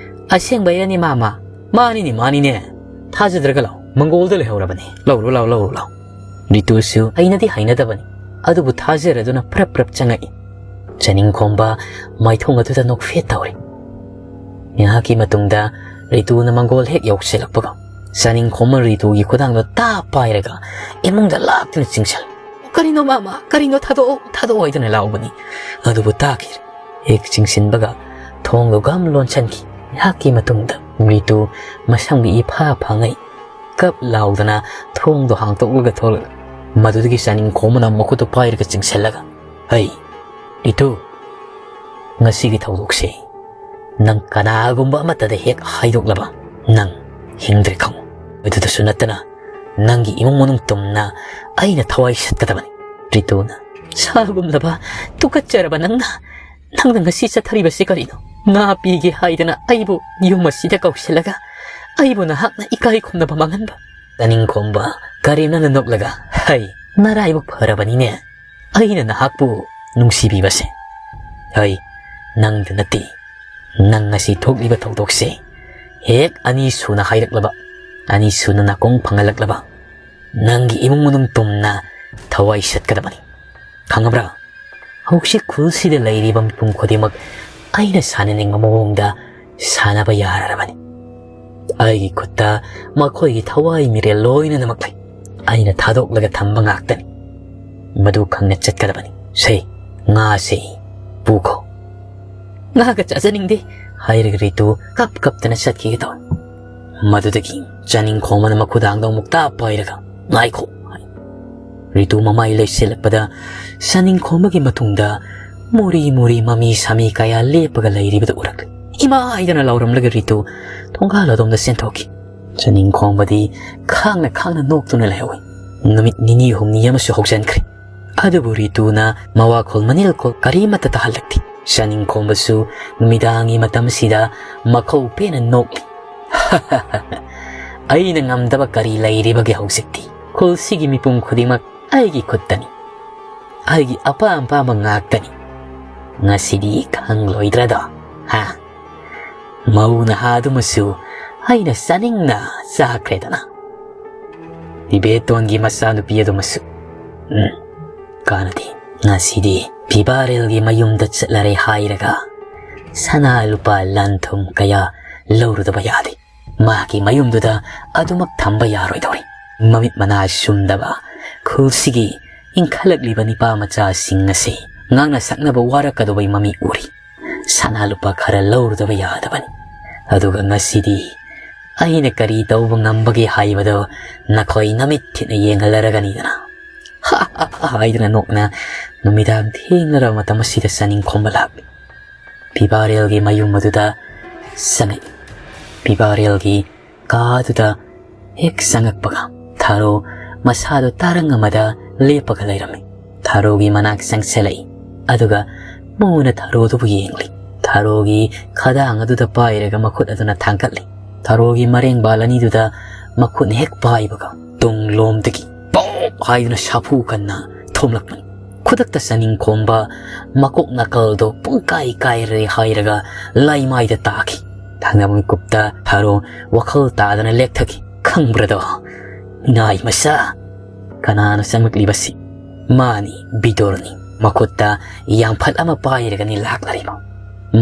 "ꯑꯁꯦꯡꯕꯩꯔꯅꯤ ꯃꯥꯃ?" "ꯃꯥꯅꯤꯅꯦ, ꯃꯥꯅꯤꯅꯦ꯫ ꯊꯥꯖꯗ꯭ꯔꯒ ꯂꯥꯎ, ꯃꯪꯒꯣꯜꯗ ꯂꯩꯍꯧꯔꯕꯅꯤ꯫ ꯂꯧꯔꯨ ꯂꯥꯎ, ꯂꯧꯔꯨ ꯂꯥꯎ꯫" ꯔꯤꯇꯨꯁꯨ ꯍꯩꯅꯗꯤ ꯍꯩꯅꯗꯕꯅꯤ, ꯑꯗꯨꯕꯨ ꯊꯥꯖꯔꯗꯨꯅ ꯄ꯭ꯔꯞ ꯄ꯭ꯔꯞ ꯆꯪꯉꯛꯏ꯫ ꯆꯅꯤꯡꯈꯣꯝꯕ ꯃꯥꯏꯊꯣꯡ ꯑꯗꯨꯗ ꯅꯣꯛꯐꯦꯠ ꯇꯧꯔꯤ꯫ ꯉꯥꯏꯍꯥꯛꯀꯤ ꯃꯇꯨꯡꯗ ꯔꯤꯇꯨꯅ ꯃꯪꯒꯣꯜ ꯍꯦꯛ ꯌꯧꯁꯤꯜꯂꯛꯄꯒ, ꯆꯅꯤꯡꯈꯣꯝꯕ ꯔꯤꯇꯨꯒꯤ ꯈꯨꯗꯥꯡꯗꯣ ꯇꯥꯞ ꯄꯥꯏꯔꯒ ꯏꯃꯨꯡꯗ ꯂꯥꯛꯇꯨꯅ ꯆꯤꯡꯁꯤꯜꯂꯤ꯫ "ꯀꯔꯤꯅꯣ ꯃꯥꯃ? ꯀꯔꯤꯅꯣ? ꯊꯥꯗꯣꯛꯑꯣ, ꯊꯥꯗꯣꯛꯑꯣ!" ꯍꯥꯏꯗꯨꯅ ꯂꯥꯎꯕꯅꯤ꯫ ꯑꯗꯨꯕꯨ ꯇꯥꯈꯤꯗ꯭ꯔꯦ꯫ ꯍꯦꯛ ꯆꯤꯡꯁꯤꯟꯕꯒ ꯊꯣꯡꯗꯣ ꯒꯝ ꯂꯣꯟꯁꯤꯟꯈꯤ꯫ ꯉꯥꯏꯍꯥꯛꯀꯤ ꯃꯇꯨꯡꯗ ꯔꯤꯇꯨ ꯃꯁꯝꯒꯤ ꯏꯐꯥ ꯐꯥꯉꯩ ꯀꯞ ꯂꯥꯎꯗꯅ ꯊꯣꯡꯗꯣ ꯍꯥꯡꯇꯣꯛꯂꯒ ꯊꯣꯛꯂꯛꯂꯦ꯫ ꯃꯗꯨꯗꯒꯤ ꯆꯅꯤꯡꯈꯣꯝꯕꯅ ꯃꯈꯨꯠꯇꯨ ꯄꯥꯏꯔꯒ ꯆꯤꯡꯁꯤꯜꯂꯒ, "ꯍꯩ, ꯔꯤꯇꯨ, ꯉꯁꯤꯒꯤ ꯊꯧꯗꯣꯛꯁꯦ ꯅꯪ ꯀꯅꯥꯒꯨꯝꯕ ꯑꯃꯠꯇꯗ ꯍꯦꯛ ꯍꯥꯏꯗꯣꯛꯂꯕ, ꯅꯪ ꯍꯤꯡꯗ꯭ꯔꯦ ꯈꯪꯉꯨ꯫ ꯑꯗꯨꯗꯁꯨ ꯅꯠꯇꯅ ꯅꯪꯒꯤ ꯏꯃꯨꯡ ꯃꯅꯨꯡ ꯇꯨꯝꯅ ꯑꯩꯅ ꯊꯋꯥꯏ ꯁꯠꯀꯗꯕꯅꯤ꯫" ꯔꯤꯇꯨꯅ, "ꯁꯥꯒꯨꯝꯂꯕ, ꯇꯨꯀꯠꯆꯔꯕ ꯅꯪꯅ, ꯅꯪꯅ ꯉꯁꯤ ꯆꯠꯊꯔꯤꯕꯁꯤ ꯀꯔꯤꯅꯣ? ꯉꯥ ꯄꯤꯒꯦ ꯍꯥꯏꯗꯅ ꯑꯩꯕꯨ ꯌꯨꯝ ꯑꯁꯤꯗ ꯀꯧꯁꯤꯜꯂꯒ ꯑꯩꯕꯨ ꯅꯍꯥꯛꯅ ꯏꯀꯥꯏ ꯈꯨꯝꯅꯕ ꯃꯥꯡꯍꯟꯕ꯫" ꯆꯅꯤꯡꯈꯣꯝꯕ ꯀꯔꯦꯝꯅꯅ ꯅꯣꯛꯂꯒ, "ꯍꯩ, ꯅꯔꯥꯏꯕꯛ ꯐꯔꯕꯅꯤꯅꯦ ꯑꯩꯅ ꯅꯍꯥꯛꯄꯨ ꯅꯨꯡꯁꯤꯕꯤꯕꯁꯦ꯫ ꯍꯩ, ꯅꯪꯗ ꯅꯠꯇꯦ, ꯅꯪ ꯉꯁꯤ ꯊꯣꯛꯂꯤꯕ ꯊꯧꯗꯣꯛꯁꯦ ꯍꯦꯛ ꯑꯅꯤ ꯁꯨꯅ ꯍꯥꯏꯔꯛꯂꯕ, ꯑꯅꯤ ꯁꯨꯅ ꯅꯥꯀꯣꯡ ꯐꯪꯍꯜꯂꯛꯂꯕ, ꯅꯪꯒꯤ ꯏꯃꯨꯡ ꯃꯅꯨꯡ ꯄꯨꯝꯅ ꯊꯋꯥꯏ ꯁꯠꯀꯗꯕꯅꯤ꯫ ꯈꯪꯉꯕ꯭ꯔꯥ? ꯍꯧꯖꯤꯛ ꯈꯨꯜꯁꯤꯗ ꯂꯩꯔꯤꯕ ꯃꯤꯄꯨꯝ ꯈꯨꯗꯤꯡꯃꯛ ꯑꯩꯅ ꯁꯥꯟꯅꯅꯤꯡꯕ ꯃꯑꯣꯡꯗ ꯁꯥꯟꯅꯕ ꯌꯥꯔꯔꯕꯅꯤ꯫ ꯑꯩꯒꯤ ꯈꯨꯠꯇ ꯃꯈꯣꯏꯒꯤ ꯊꯋꯥꯏ ꯃꯤꯔꯦꯜ ꯂꯣꯏꯅꯃꯛ ꯂꯩ꯫ ꯑꯩꯅ ꯊꯥꯗꯣꯛꯂꯒ ꯊꯝꯕ ꯉꯥꯛꯇꯅꯤ꯫ ꯃꯗꯨ ꯈꯪꯅ ꯆꯠꯀꯗꯕꯅꯤ꯫ ꯁꯦ, ꯉꯥꯁꯦ ꯄꯨꯈꯣ꯫" "ꯉꯥꯒ ꯆꯥꯖꯅꯤꯡꯗꯦ," ꯍꯥꯏꯔꯒ ꯔꯤꯇꯨ ꯀꯞ ꯀꯞꯇꯅ ꯆꯠꯈꯤꯒꯦ ꯇꯧꯏ꯫ ꯃꯗꯨꯗꯒꯤ ꯆꯥꯅꯤꯡꯈꯣꯝꯕꯅ ꯃꯈꯨꯗꯥꯡꯗ ꯑꯃꯨꯛ ꯇꯥꯞ ꯄꯥꯏꯔꯒ, "ꯉꯥꯏꯈꯣ," ꯍꯥꯏ꯫ ꯔꯤꯇꯨ ꯃꯃꯥꯏ ꯂꯩꯁꯤꯜꯂꯛꯄꯗ ꯆꯥꯅꯤꯡꯈꯣꯝꯕꯒꯤ ꯃꯇꯨꯡꯗ ꯃꯣꯔꯤ ꯃꯣꯔꯤ ꯃꯃꯤ ꯁꯥꯃꯤ ꯀꯌꯥ ꯂꯦꯞꯄꯒ ꯂꯩꯔꯤꯕꯗꯨ ꯎꯔꯛꯂꯦ꯫ "ꯏꯃꯥ!" ꯍꯥꯏꯗꯅ ꯂꯥꯎꯔꯝꯂꯒ ꯔꯤꯇꯨ ꯊꯣꯡꯒꯥꯜ ꯑꯗꯣꯝꯗ ꯆꯦꯟꯊꯣꯛꯈꯤ꯫ ꯆꯥꯅꯤꯡꯈꯣꯝꯕꯗꯤ ꯈꯥꯡꯅ ꯈꯥꯡꯅ ꯅꯣꯛꯇꯨꯅ ꯂꯩꯍꯧꯏ꯫ ꯅꯨꯃꯤꯠ ꯅꯤꯅꯤ ꯍꯨꯝꯅꯤ ꯑꯃꯁꯨ ꯍꯧꯖꯤꯟꯈ꯭ꯔꯦ꯫ ꯑꯗꯨꯕꯨ ꯔꯤꯇꯨꯅ ꯃꯋꯥꯈꯣꯜ ꯃꯅꯤꯜꯈꯣꯜ ꯀꯔꯤꯃꯠꯇ ꯇꯥꯍꯜꯂꯛꯇꯦ꯫ ꯆꯥꯅꯤꯡꯈꯣꯝꯕꯁꯨ ꯅꯨꯃꯤꯗꯥꯡꯒꯤ ꯃꯇꯝꯁꯤꯗ ꯃꯈꯧ ꯄꯦꯟꯅ ꯅꯣꯛꯂꯤ꯫ "ꯑꯩꯅ ꯉꯝꯗꯕ ꯀꯔꯤ ꯂꯩꯔꯤꯕꯒꯦ ꯍꯧꯖꯤꯛꯇꯤ? ꯈꯨꯜꯁꯤꯒꯤ ꯃꯤꯄꯨꯝ ꯈꯨꯗꯤꯡꯃꯛ ꯑꯩꯒꯤ ꯈꯨꯠꯇꯅꯤ꯫ ꯑꯩꯒꯤ ꯑꯄꯥꯝ ꯑꯄꯥꯝꯕ ꯉꯥꯛꯇꯅꯤ꯫ ꯉꯁꯤꯗꯤ ꯈꯪꯂꯣꯏꯗ꯭ꯔꯗꯣ? ꯍꯥ? ꯃꯧ ꯅꯍꯥꯗꯨꯃꯁꯨ ꯑꯩꯅ ꯆꯥꯅꯤꯡꯅ ꯆꯥꯈ꯭ꯔꯦꯗꯅ꯫ ꯇꯤꯕꯦꯇꯣꯟꯒꯤ ꯃꯆꯥꯅꯨꯄꯤ ꯑꯗꯨꯃꯁꯨ꯫ ꯎꯝ, ꯀꯥꯟꯅꯗꯦ꯫ ꯉꯁꯤꯗꯤ ꯄꯤꯕꯥꯔꯦꯜꯒꯤ ꯃꯌꯨꯝꯗ ꯆꯠꯂꯔꯦ ꯍꯥꯏꯔꯒ ꯁꯅꯥ ꯂꯨꯄꯥ ꯂꯟ ꯊꯨꯝ ꯀꯌꯥ ꯂꯧꯔꯨꯗꯕ ꯌꯥꯗꯦ꯫ ꯃꯍꯥꯛꯀꯤ ꯃꯌꯨꯝꯗꯨꯗ ꯑꯗꯨꯃꯛ ꯊꯝꯕ ꯌꯥꯔꯣꯏꯗꯧꯔꯤ꯫ ꯃꯃꯤꯠ ꯃꯅꯥ ꯁꯨꯝꯗꯕ ꯈꯨꯜꯁꯤꯒꯤ ꯏꯟꯈꯠꯂꯛꯂꯤꯕ ꯅꯤꯄꯥ ꯃꯆꯥꯁꯤꯡ ꯑꯁꯤ ꯉꯥꯡꯅ ꯁꯛꯅꯕ ꯋꯥꯔꯛꯀꯗꯧꯕꯩ ꯃꯃꯤ ꯎꯔꯤ꯫ ꯁꯅꯥ ꯂꯨꯄꯥ ꯈꯔ ꯂꯧꯔꯨꯗꯕ ꯌꯥꯗꯕꯅꯤ꯫ ꯑꯗꯨꯒ ꯉꯁꯤꯗꯤ ꯑꯩꯅ ꯀꯔꯤ ꯇꯧꯕ ꯉꯝꯕꯒꯦ ꯍꯥꯏꯕꯗꯣ ꯅꯈꯣꯏ ꯅꯃꯤꯠ ꯊꯤꯠꯅ ꯌꯦꯡꯍꯜꯂꯔꯒꯅꯤꯗꯅ꯫ ꯍꯥ ꯍꯥ ꯍꯥ ꯍꯥꯏꯗꯨꯅ ꯅꯣꯛꯅ ꯅꯨꯃꯤꯗꯥꯡ ꯊꯦꯡꯂꯔꯕ ꯃꯇꯝ ꯑꯁꯤꯗ ꯆꯥꯅꯤꯡ ꯈꯣꯝꯕ ꯂꯥꯛꯂꯤ꯫ ꯄꯤꯕꯥꯔꯦꯜꯒꯤ ꯃꯌꯨꯝ ꯑꯗꯨꯗ ꯆꯪꯉꯛꯏ꯫ ꯄꯤꯕꯥꯔꯦꯜꯒꯤ ꯀꯥ ꯑꯗꯨꯗ ꯍꯦꯛ ꯆꯪꯉꯛꯄꯒ ꯊꯥꯔꯣ ꯃꯁꯥꯗꯣ ꯇꯥꯔꯪ ꯑꯃꯗ ꯂꯦꯞꯄꯒ ꯂꯩꯔꯝꯃꯤ꯫ ꯊꯥꯔꯣꯒꯤ ꯃꯅꯥꯛ ꯆꯪꯁꯤꯜꯂꯛꯏ꯫ ꯑꯗꯨꯒ ꯃꯨꯅ ꯊꯥꯔꯣꯗꯨꯕꯨ ꯌꯦꯡꯂꯤ꯫ ꯊꯥꯔꯣꯒꯤ ꯈꯗꯥꯡ ꯑꯗꯨꯗ ꯄꯥꯏꯔꯒ ꯃꯈꯨꯠ ꯑꯗꯨꯅ ꯊꯥꯡꯒꯠꯂꯤ꯫ ꯊꯥꯔꯣꯒꯤ ꯃꯔꯦꯡꯕꯥꯜ ꯑꯅꯤꯗꯨꯗ ꯃꯈꯨꯠꯅ ꯍꯦꯛ ꯄꯥꯏꯕꯒ ꯇꯨꯡꯂꯣꯝꯗꯒꯤ ꯄꯣꯞ ꯍꯥꯏꯗꯨꯅ ꯁꯥꯐꯨ ꯀꯟꯅ ꯊꯣꯝꯂꯛꯄꯅꯤ꯫ ꯈꯨꯗꯛꯇ ꯆꯥꯅꯤꯡ ꯈꯣꯝꯕ ꯃꯀꯣꯛ ꯅꯥꯀꯜꯗꯣ ꯄꯨꯡꯀꯥꯏ ꯀꯥꯏꯔꯦ ꯍꯥꯏꯔꯒ ꯂꯥꯏꯃꯥꯏꯗ ꯇꯥꯈꯤ꯫ ꯊꯪꯅꯕ ꯃꯤꯀꯨꯞꯇ ꯊꯥꯔꯣ ꯋꯥꯈꯜ ꯇꯥꯗꯅ ꯂꯦꯛꯊꯈꯤ꯫ "ꯈꯪꯕ꯭ꯔꯗꯣ, ꯃꯤꯅꯥꯏ ꯃꯆꯥ, ꯀꯅꯥꯅꯣ ꯆꯪꯂꯛꯂꯤꯕꯁꯤ?" "ꯃꯥꯅꯤ, ꯕꯤꯗꯨꯔꯅꯤ꯫ ꯃꯈꯨꯠꯇ ꯌꯥꯡꯐꯠ ꯑꯃ ꯄꯥꯏꯔꯒꯅꯤ ꯂꯥꯛꯂꯔꯤꯕ꯫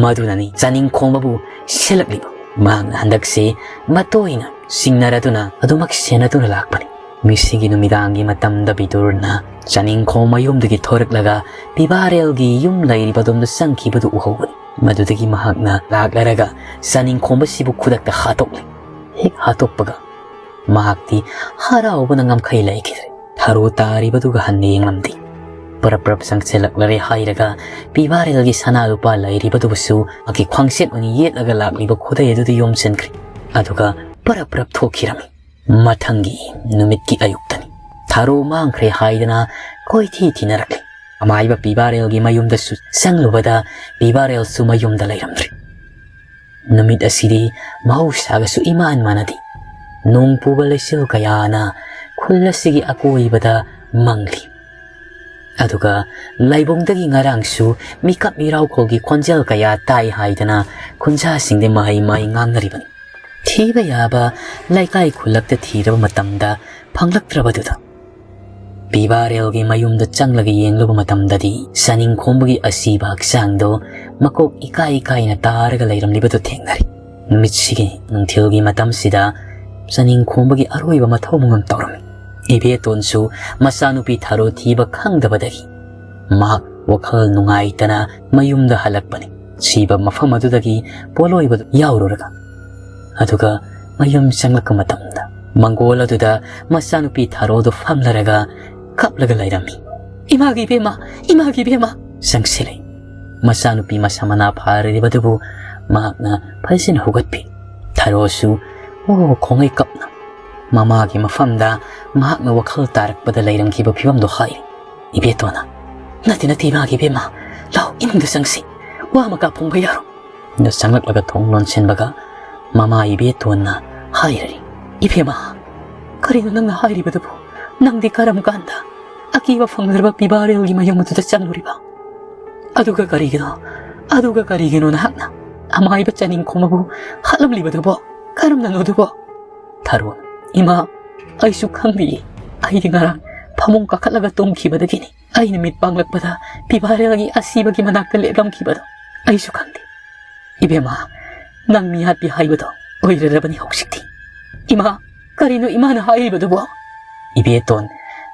ꯃꯗꯨꯅꯅꯤ ꯆꯥꯅꯤꯡ ꯈꯣꯝꯕꯕꯨ ꯁꯦꯜꯂꯛꯂꯤꯕ꯫ ꯃꯍꯥꯛꯅ ꯍꯟꯗꯛꯁꯤ ꯃꯇꯣꯏꯅ ꯆꯤꯡꯅꯔꯗꯨꯅ ꯑꯗꯨꯃꯛ ꯁꯦꯟꯅꯗꯨꯅ ꯂꯥꯛꯄꯅꯤ꯫" ꯃꯤꯁꯤꯒꯤ ꯅꯨꯃꯤꯗꯥꯡꯒꯤ ꯃꯇꯝꯗ ꯕꯤꯗꯨꯔꯅ ꯆꯥꯅꯤꯡ ꯈꯣꯝꯕ ꯌꯨꯝꯗꯒꯤ ꯊꯣꯔꯛꯂꯒ ꯄꯤꯕꯥꯔꯦꯜꯒꯤ ꯌꯨꯝ ꯂꯩꯔꯤꯕ ꯑꯗꯣꯝꯗ ꯆꯪꯈꯤꯕꯗꯨ ꯎꯍꯧꯕꯅꯤ꯫ ꯃꯗꯨꯗꯒꯤ ꯃꯍꯥꯛꯅ ꯂꯥꯛꯂꯔꯒ ꯆꯥꯅꯤꯡ ꯈꯣꯝꯕꯁꯤꯕꯨ ꯈꯨꯗꯛꯇ ꯍꯥꯠꯇꯣꯛꯂꯦ꯫ ꯍꯦꯛ ꯍꯥꯠꯇꯣꯛꯄꯒ ꯃꯍꯥꯛꯇꯤ ꯍꯔꯥꯎꯕꯅ ꯉꯝꯈꯩ ꯂꯩꯈꯤꯗ꯭ꯔꯦ꯫ ꯊꯥꯔꯣ ꯇꯥꯔꯤꯕꯗꯨꯒ ꯍꯟꯅ ꯌꯦꯡꯂꯝꯗꯦ꯫ ꯄꯔꯞ ꯄꯔꯞ ꯆꯪꯁꯤꯜꯂꯛꯂꯔꯦ ꯍꯥꯏꯔꯒ ꯄꯤꯕꯥꯔꯦꯜꯒꯤ ꯁꯅꯥ ꯂꯨꯄꯥ ꯂꯩꯔꯤꯕꯗꯨꯕꯨꯁꯨ ꯃꯍꯥꯛꯀꯤ ꯈ꯭ꯋꯥꯡꯆꯦꯠ ꯑꯣꯏꯅ ꯌꯦꯠꯂꯒ ꯂꯥꯛꯂꯤꯕ ꯈꯨꯗꯩ ꯑꯗꯨꯗ ꯌꯣꯝꯁꯤꯟꯈ꯭ꯔꯦ꯫ ꯑꯗꯨꯒ ꯄꯔꯞ ꯄꯔꯞ ꯊꯣꯛꯈꯤꯔꯝꯃꯤ꯫ ꯃꯊꯪꯒꯤ ꯅꯨꯃꯤꯠꯀꯤ ꯑꯌꯨꯛꯇꯅꯤ꯫ ꯊꯥꯔꯣ ꯃꯥꯡꯈ꯭ꯔꯦ ꯍꯥꯏꯗꯅ ꯀꯣꯏꯊꯤ ꯊꯤꯅꯔꯛꯂꯤ꯫ ꯑꯃꯥꯏꯕ ꯄꯤꯕꯥꯔꯦꯜꯒꯤ ꯃꯌꯨꯝꯗꯁꯨ ꯆꯪꯂꯨꯕꯗ ꯄꯤꯕꯥꯔꯦꯜꯁꯨ ꯃꯌꯨꯝꯗ ꯂꯩꯔꯝꯗ꯭ꯔꯦ꯫ ꯅꯨꯃꯤꯠ ꯑꯁꯤꯗꯤ ꯃꯍꯧꯁꯥꯒꯁꯨ ꯏꯃꯥꯟ ꯃꯥꯟꯅꯗꯦ꯫ ꯅꯣꯡ ꯄꯨꯕ ꯂꯩꯆꯤꯜ ꯀꯌꯥꯅ ꯈꯨꯜ ꯑꯁꯤꯒꯤ ꯑꯀꯣꯏꯕꯗ ꯃꯪꯂꯤ꯫ ꯑꯗꯨꯒ ꯂꯥꯏꯕꯨꯡꯗꯒꯤ ꯉꯔꯥꯡꯁꯨ ꯃꯤꯀꯞ ꯃꯤꯔꯥꯎꯈꯣꯜꯒꯤ ꯈꯣꯟꯖꯦꯜ ꯀꯌꯥ ꯇꯥꯏ ꯍꯥꯏꯗꯅ ꯈꯨꯟꯖꯥꯁꯤꯡꯗꯤ ꯃꯍꯩ ꯃꯍꯩ ꯉꯥꯡꯅꯔꯤꯕꯅꯤ꯫ ꯊꯤꯕ ꯌꯥꯕ ꯂꯩꯀꯥꯏ ꯈꯨꯜꯂꯛꯇ ꯊꯤꯔꯕ ꯃꯇꯝꯗ ꯐꯪꯂꯛꯇ꯭ꯔꯕꯗꯨꯗ ꯄꯤꯕꯥꯔꯦꯜꯒꯤ ꯃꯌꯨꯝꯗ ꯆꯪꯂꯒ ꯌꯦꯡꯂꯨꯕ ꯃꯇꯝꯗꯗꯤ ꯆꯥꯅꯤꯡ ꯈꯣꯝꯕꯒꯤ ꯑꯁꯤꯕ ꯍꯛꯆꯥꯡꯗꯣ ꯃꯀꯣꯛ ꯏꯀꯥꯏ ꯏꯀꯥꯏꯅ ꯇꯥꯔꯒ ꯂꯩꯔꯝꯂꯤꯕꯗꯨ ꯊꯦꯡꯅꯔꯦ꯫ ꯅꯨꯃꯤꯠꯁꯤꯒꯤ ꯅꯨꯡꯊꯤꯜꯒꯤ ꯃꯇꯝꯁꯤꯗ ꯆꯥꯅꯤꯡ ꯈꯣꯝꯕꯒꯤ ꯑꯔꯣꯏꯕ ꯃꯊꯧ ꯃꯉꯝ ꯇꯧꯔꯝꯃꯤ꯫ ꯏꯕꯦꯇꯣꯟꯁꯨ ꯃꯆꯥꯅꯨꯄꯤ ꯊꯥꯔꯣ ꯊꯤꯕ ꯈꯪꯗꯕꯗꯒꯤ ꯃꯍꯥꯛ ꯋꯥꯈꯜ ꯅꯨꯡꯉꯥꯏꯇꯅ ꯃꯌꯨꯝꯗ ꯍꯜꯂꯛꯄꯅꯤ꯫ ꯁꯤꯕ ꯃꯐꯝ ꯑꯗꯨꯗꯒꯤ ꯄꯣꯠꯂꯣꯏꯕꯗꯨ ꯌꯥꯎꯔꯨꯔꯒ ꯑꯗꯨꯒ ꯃꯌꯨꯝ ꯆꯪꯂꯛꯄ ꯃꯇꯝꯗ ꯃꯪꯒꯣꯜ ꯑꯗꯨꯗ ꯃꯆꯥꯅꯨꯄꯤ ꯊꯥꯔꯣꯗꯨ ꯐꯝꯂꯔꯒ ꯀꯞꯂꯒ ꯂꯩꯔꯝꯃꯤ꯫ "ꯏꯃꯥꯒꯤ ꯏꯕꯦꯝꯃ, ꯏꯃꯥꯒꯤ ꯏꯕꯦꯝꯃ!" ꯆꯪꯁꯤꯜꯂꯦ꯫ ꯃꯆꯥꯅꯨꯄꯤ ꯃꯁꯥ ꯃꯅꯥ ꯐꯥꯔꯤꯕꯗꯨꯕꯨ ꯃꯍꯥꯛꯅ ꯐꯖꯅ ꯍꯧꯒꯠꯄꯤ꯫ ꯊꯥꯔꯣꯁꯨ "ꯑꯣ" ꯈꯣꯡꯉꯩ ꯀꯞꯅ ꯃꯃꯥꯒꯤ ꯃꯐꯝꯗ ꯃꯍꯥꯛꯅ ꯋꯥꯈꯜ ꯇꯥꯔꯛꯄꯗ ꯂꯩꯔꯝꯈꯤꯕ ꯐꯤꯕꯝꯗꯨ ꯍꯥꯏꯔꯤ꯫ ꯏꯕꯦꯇꯣꯟꯅ, "ꯅꯠꯇꯦ, ꯅꯠꯇꯦ, ꯏꯃꯥꯒꯤ ꯏꯕꯦꯝꯃ, ꯂꯥꯎ, ꯏꯃꯨꯡꯗ ꯆꯪꯁꯤ, ꯋꯥ ꯑꯃ ꯀꯥ ꯐꯣꯡꯕ ꯌꯥꯔꯣꯏ꯫" ꯑꯗꯨ ꯆꯪꯂꯛꯂꯒ ꯊꯣꯡ ꯂꯣꯟꯁꯤꯟꯕꯒ ꯃꯃꯥ ꯏꯕꯦꯇꯣꯟꯅ ꯍꯥꯏꯔꯔꯤ, "ꯏꯕꯦꯝꯃ, ꯀꯔꯤꯅꯣ ꯅꯪꯅ ꯍꯥꯏꯔꯤꯕꯗꯨꯕꯨ? ꯅꯪꯗꯤ ꯀꯔꯝ ꯀꯥꯟꯗ ꯑꯀꯤꯕ ꯐꯪꯗ꯭ꯔꯕ ꯄꯤꯕꯥꯔꯦꯜꯒꯤ ꯃꯌꯨꯝ ꯑꯗꯨꯗ ꯆꯪꯂꯨꯔꯤꯕ? ꯑꯗꯨꯒ ꯀꯔꯤꯒꯤꯅꯣ, ꯑꯗꯨꯒ ꯀꯔꯤꯒꯤꯅꯣ ꯅꯍꯥꯛꯅ ꯑꯃꯥꯏꯕ ꯆꯥꯅꯤꯡ ꯈꯣꯝꯕꯕꯨ ꯍꯥꯠꯂꯝꯂꯤꯕꯗꯨꯕꯣ? ꯀꯔꯝꯅꯅꯣ ꯑꯗꯨꯕꯣ?" ꯊꯥꯔꯣꯟ, "ꯏꯃꯥ, ꯑꯩꯁꯨ ꯈꯪꯗꯤꯌꯦ꯫ ꯑꯩꯗꯤ ꯉꯔꯥꯡ ꯐꯃꯨꯡ ꯀꯥꯈꯠꯂꯒ ꯇꯨꯝꯈꯤꯕꯗꯒꯤꯅꯤ꯫ ꯑꯩꯅ ꯃꯤꯠ ꯄꯥꯡꯂꯛꯄꯗ ꯄꯤꯕꯥꯔꯦꯜꯒꯤ ꯑꯁꯤꯕꯒꯤ ꯃꯅꯥꯛꯇ ꯂꯦꯞꯂꯝꯈꯤꯕꯗꯣ꯫ ꯑꯩꯁꯨ ꯈꯪꯗꯦ꯫" "ꯏꯕꯦꯝꯃ, ꯅꯪ ꯃꯤꯍꯥꯠꯄꯤ ꯍꯥꯏꯕꯗꯣ ꯑꯣꯏꯔꯔꯕꯅꯤ ꯍꯧꯖꯤꯛꯇꯤ꯫" "ꯏꯃꯥ, ꯀꯔꯤꯅꯣ ꯏꯃꯥꯅ ꯍꯥꯏꯔꯤꯕꯗꯨꯕꯣ?" ꯏꯕꯦꯇꯣꯟ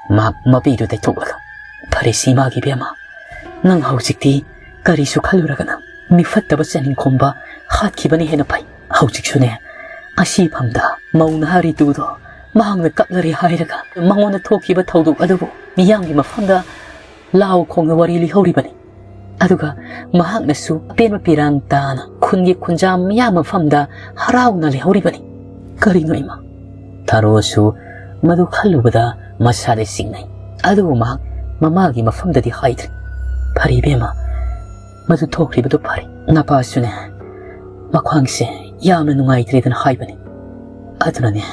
ꯃꯍꯥꯛ ꯃꯄꯤꯗꯨ ꯇꯩꯊꯣꯛꯂꯒ, "ꯐꯔꯦꯁꯤ ꯏꯃꯥꯒꯤ ꯏꯕꯦꯝꯃ, ꯅꯪ ꯍꯧꯖꯤꯛꯇꯤ ꯀꯔꯤꯁꯨ ꯈꯜꯂꯨꯔꯒꯅ ꯃꯤꯐꯠꯇꯕ ꯆꯥꯅꯤꯡ ꯈꯣꯝꯕ ꯍꯥꯠꯈꯤꯕꯅ ꯍꯦꯟꯅ ꯐꯩ꯫ ꯍꯧꯖꯤꯛꯁꯨꯅꯦ, ꯑꯁꯤꯐꯝꯗ ꯃꯧ ꯅꯍꯥ ꯔꯤꯇꯨꯗꯣ ꯃꯍꯥꯛꯅ ꯀꯞꯂꯔꯦ ꯍꯥꯏꯔꯒ ꯃꯉꯣꯟꯗ ꯊꯣꯛꯈꯤꯕ ꯊꯧꯗꯣꯛ ꯑꯗꯨꯕꯨ ꯃꯤꯌꯥꯝꯒꯤ ꯃꯐꯝꯗ ꯂꯥꯎ ꯈꯣꯡꯅ ꯋꯥꯔꯤ ꯂꯤꯍꯧꯔꯤꯕꯅꯤ꯫ ꯑꯗꯨꯒ ꯃꯍꯥꯛꯅꯁꯨ ꯑꯄꯦꯟꯕ ꯄꯤꯔꯥꯡ ꯇꯥꯅ ꯈꯨꯟꯒꯤ ꯈꯨꯟꯖꯥ ꯃꯤꯌꯥꯝ ꯃꯐꯝꯗ ꯍꯔꯥꯎꯅ ꯂꯩꯍꯧꯔꯤꯕꯅꯤ꯫ ꯀꯔꯤꯅꯣ ꯏꯃꯥ?" ꯊꯥꯔꯣꯁꯨ ꯃꯗꯨ ꯈꯜꯂꯨꯕꯗ ꯃꯁꯥꯗ ꯆꯤꯡꯅꯩ꯫ ꯑꯗꯨꯕꯨ ꯃꯍꯥꯛ ꯃꯃꯥꯒꯤ ꯃꯐꯝꯗꯗꯤ ꯍꯥꯏꯗ꯭ꯔꯤ꯫ "ꯐꯔꯦ ꯏꯕꯦꯝꯃ, ꯃꯗꯨ ꯊꯣꯛꯈ꯭ꯔꯤꯕꯗꯨ ꯐꯔꯦ꯫ ꯅꯄꯥꯁꯨꯅꯦ, ꯃꯈ꯭ꯋꯥꯡꯁꯦ ꯌꯥꯝꯅ ꯅꯨꯡꯉꯥꯏꯇ꯭ꯔꯦꯗꯅ ꯍꯥꯏꯕꯅꯤ꯫ ꯑꯗꯨꯅꯅꯦ,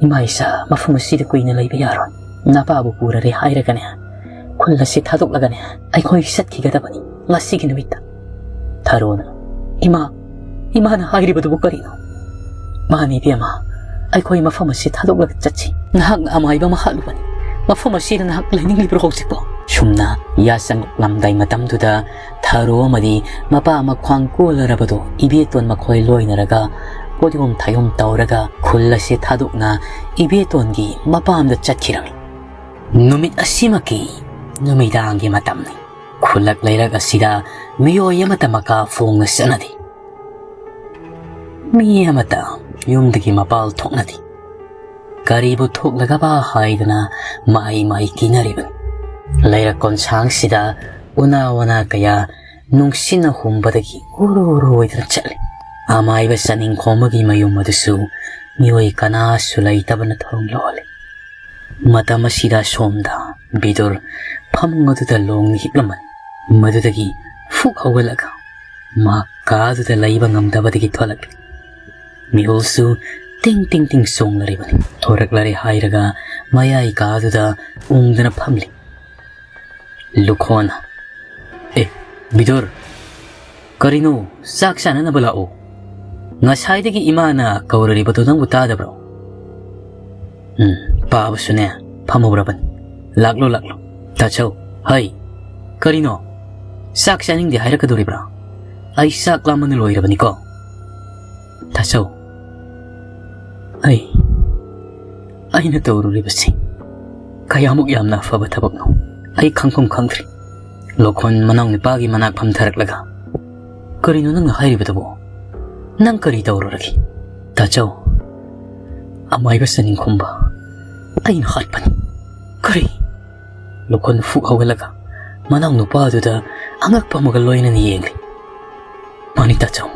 ꯏꯃꯥ ꯏꯆꯥ ꯃꯐꯝ ꯑꯁꯤꯗ ꯀꯨꯏꯅ ꯂꯩꯕ ꯌꯥꯔꯣꯏ꯫ ꯅꯄꯥꯕꯨ ꯄꯨꯔꯔꯦ ꯍꯥꯏꯔꯒꯅꯦ, ꯈꯨꯜ ꯑꯁꯤ ꯊꯥꯗꯣꯛꯂꯒꯅꯦ ꯑꯩꯈꯣꯏ ꯆꯠꯈꯤꯒꯗꯕꯅꯤ ꯉꯁꯤꯒꯤ ꯅꯨꯃꯤꯠꯇ꯫ ꯊꯔꯣꯅ, "ꯏꯃꯥ, ꯏꯃꯥꯅ ꯍꯥꯏꯔꯤꯕꯗꯨꯕꯨ ꯀꯔꯤꯅꯣ?" "ꯃꯥꯅꯤ ꯏꯕꯦꯝꯃ, ꯑꯩꯈꯣꯏ ꯃꯐꯝ ꯑꯁꯤ ꯊꯥꯗꯣꯛꯂꯒ ꯆꯠꯁꯤ꯫ ꯅꯍꯥꯛꯅ ꯑꯃꯥꯏꯕ ꯑꯃ ꯍꯥꯠꯂꯨꯕꯅꯤ꯫ ꯃꯐꯝ ꯑꯁꯤꯗ ꯅꯍꯥꯛ ꯂꯩꯅꯤꯡꯂꯤꯕ꯭ꯔꯣ ꯍꯧꯖꯤꯛꯄꯣ?" ꯁꯨꯝꯅ ꯌꯥ ꯆꯪꯂꯛꯂꯝꯗꯥꯏ ꯃꯇꯝꯗꯨꯗ ꯊꯔꯣ ꯑꯃꯗꯤ ꯃꯄꯥ ꯑꯃ ꯈ꯭ꯋꯥꯡ ꯀꯣꯜꯂꯔꯕꯗꯣ ꯏꯕꯦꯇꯣꯟ ꯃꯈꯣꯏ ꯂꯣꯏꯅꯔꯒ ꯄꯣꯠꯌꯣꯝ ꯊꯥꯌꯣꯝ ꯇꯧꯔꯒ ꯈꯨꯜ ꯑꯁꯤ ꯊꯥꯗꯣꯛꯅ ꯏꯕꯦꯇꯣꯟꯒꯤ ꯃꯄꯥꯝꯗ ꯆꯠꯈꯤꯔꯝꯃꯤ꯫ ꯅꯨꯃꯤꯠ ꯑꯁꯤꯃꯛꯀꯤ ꯅꯨꯃꯤꯗꯥꯡꯒꯤ ꯃꯇꯝꯅꯤ꯫ ꯈꯨꯜꯂꯛ ꯂꯩꯔꯛ ꯑꯁꯤꯗ ꯃꯤꯑꯣꯏ ꯑꯃꯠꯇ ꯃꯀꯥ ꯐꯣꯡꯅ ꯆꯠꯅꯗꯦ꯫ ꯃꯤ ꯑꯃꯠꯇ ꯌꯨꯝꯗꯒꯤ ꯃꯄꯥꯜ ꯊꯣꯛꯅꯗꯦ꯫ ꯀꯔꯤꯕꯨ ꯊꯣꯛꯂꯒꯕ ꯍꯥꯏꯗꯅ ꯃꯍꯩ ꯃꯍꯩ ꯀꯤꯅꯔꯤꯕꯅꯤ꯫ ꯂꯩꯔꯛ ꯀꯣꯟꯁꯥꯡꯁꯤꯗ ꯎꯅꯥ ꯋꯥꯅꯥ ꯀꯌꯥ ꯅꯨꯡꯁꯤꯠꯅ ꯍꯨꯝꯕꯗꯒꯤ ꯎꯔꯨ ꯎꯔꯨ ꯑꯣꯏꯗꯨꯅ ꯆꯠꯂꯤ꯫ ꯑꯃꯥꯏꯕ ꯆꯅꯤꯡꯈꯣꯝꯕꯒꯤ ꯃꯌꯨꯝ ꯑꯗꯨꯁꯨ ꯃꯤꯑꯣꯏ ꯀꯅꯥꯁꯨ ꯂꯩꯇꯕꯅ ꯊꯣꯡ ꯂꯣꯜꯂꯤ꯫ ꯃꯇꯝ ꯑꯁꯤꯗ ꯁꯣꯝꯗ ꯕꯤꯗꯨꯔ ꯐꯃꯨꯡ ꯑꯗꯨꯗ ꯂꯣꯡꯅ ꯍꯤꯞꯂꯝꯃꯤ꯫ ꯃꯗꯨꯗꯒꯤ ꯐꯨꯛ ꯍꯧꯒꯠꯂꯒ ꯃꯍꯥꯛ ꯀꯥ ꯑꯗꯨꯗ ꯂꯩꯕ ꯉꯝꯗꯕꯗꯒꯤ ꯊꯣꯛꯂꯛꯂꯤ꯫ ꯃꯤꯍꯨꯜꯁꯨ ꯇꯤꯡ ꯇꯤꯡ ꯇꯤꯡ ꯆꯣꯡꯂꯔꯤꯕꯅꯤ꯫ ꯊꯣꯔꯛꯂꯔꯦ ꯍꯥꯏꯔꯒ ꯃꯌꯥꯏ ꯀꯥ ꯑꯗꯨꯗ ꯎꯪꯗꯅ ꯐꯝꯂꯤ꯫ ꯂꯨꯈꯣꯟ, "ꯑꯦ, ꯕꯤꯗꯨꯔ, ꯀꯔꯤꯅꯣ? ꯆꯥꯛ ꯆꯥꯅꯅꯕ ꯂꯥꯛꯑꯣ꯫ ꯉꯁꯥꯏꯗꯒꯤ ꯏꯃꯥꯅ ꯀꯧꯔꯔꯤꯕꯗꯨ ꯅꯪꯕꯨ ꯇꯥꯗꯕ꯭ꯔꯣ?" "ꯎꯝ, ꯄꯥꯕꯁꯨꯅꯦ ꯐꯝꯍꯧꯔꯕꯅꯤ꯫ ꯂꯥꯛꯂꯣ, ꯂꯥꯛꯂꯣ꯫ ꯇꯥꯆꯧ, ꯍꯩ, ꯀꯔꯤꯅꯣ? ꯆꯥꯛ ꯆꯥꯅꯤꯡꯗꯦ ꯍꯥꯏꯔꯛꯀꯗꯣꯔꯤꯕ꯭ꯔꯥ? ꯑꯩ ꯆꯥꯛ ꯂꯥꯝꯕꯅ ꯂꯣꯏꯔꯕꯅꯤꯀꯣ꯫" "ꯇꯥꯆꯧ, ꯑꯩ, ꯑꯩꯅ ꯇꯧꯔꯨꯔꯤꯕꯁꯤ ꯀꯌꯥꯃꯨꯛ ꯌꯥꯝꯅ ꯑꯐꯕ ꯊꯕꯛꯅꯣ, ꯑꯩ ꯈꯪꯐꯝ ꯈꯪꯗ꯭ꯔꯦ꯫" ꯂꯣꯈꯣꯟ ꯃꯅꯥꯎ ꯅꯨꯄꯥꯒꯤ ꯃꯅꯥꯛ ꯐꯝꯊꯔꯛꯂꯒ, "ꯀꯔꯤꯅꯣ ꯅꯪꯅ ꯍꯥꯏꯔꯤꯕꯗꯨꯕꯣ? ꯅꯪ ꯀꯔꯤ ꯇꯧꯔꯨꯔꯒꯦ?" "ꯇꯥꯆꯧ, ꯑꯃꯥꯏꯕ ꯆꯅꯤꯡꯈꯣꯝꯕ ꯑꯩꯅ ꯍꯥꯠꯄꯅꯤ꯫" "ꯀꯔꯤ?" ꯂꯣꯈꯣꯟ ꯐꯨꯛ ꯍꯧꯒꯠꯂꯒ ꯃꯅꯥꯎ ꯅꯨꯄꯥ ꯑꯗꯨꯗ ꯑꯉꯛꯄ ꯑꯃꯒ ꯂꯣꯏꯅꯅ ꯌꯦꯡꯂꯤ꯫ "ꯃꯥꯅꯤ ꯇꯥꯆꯧ,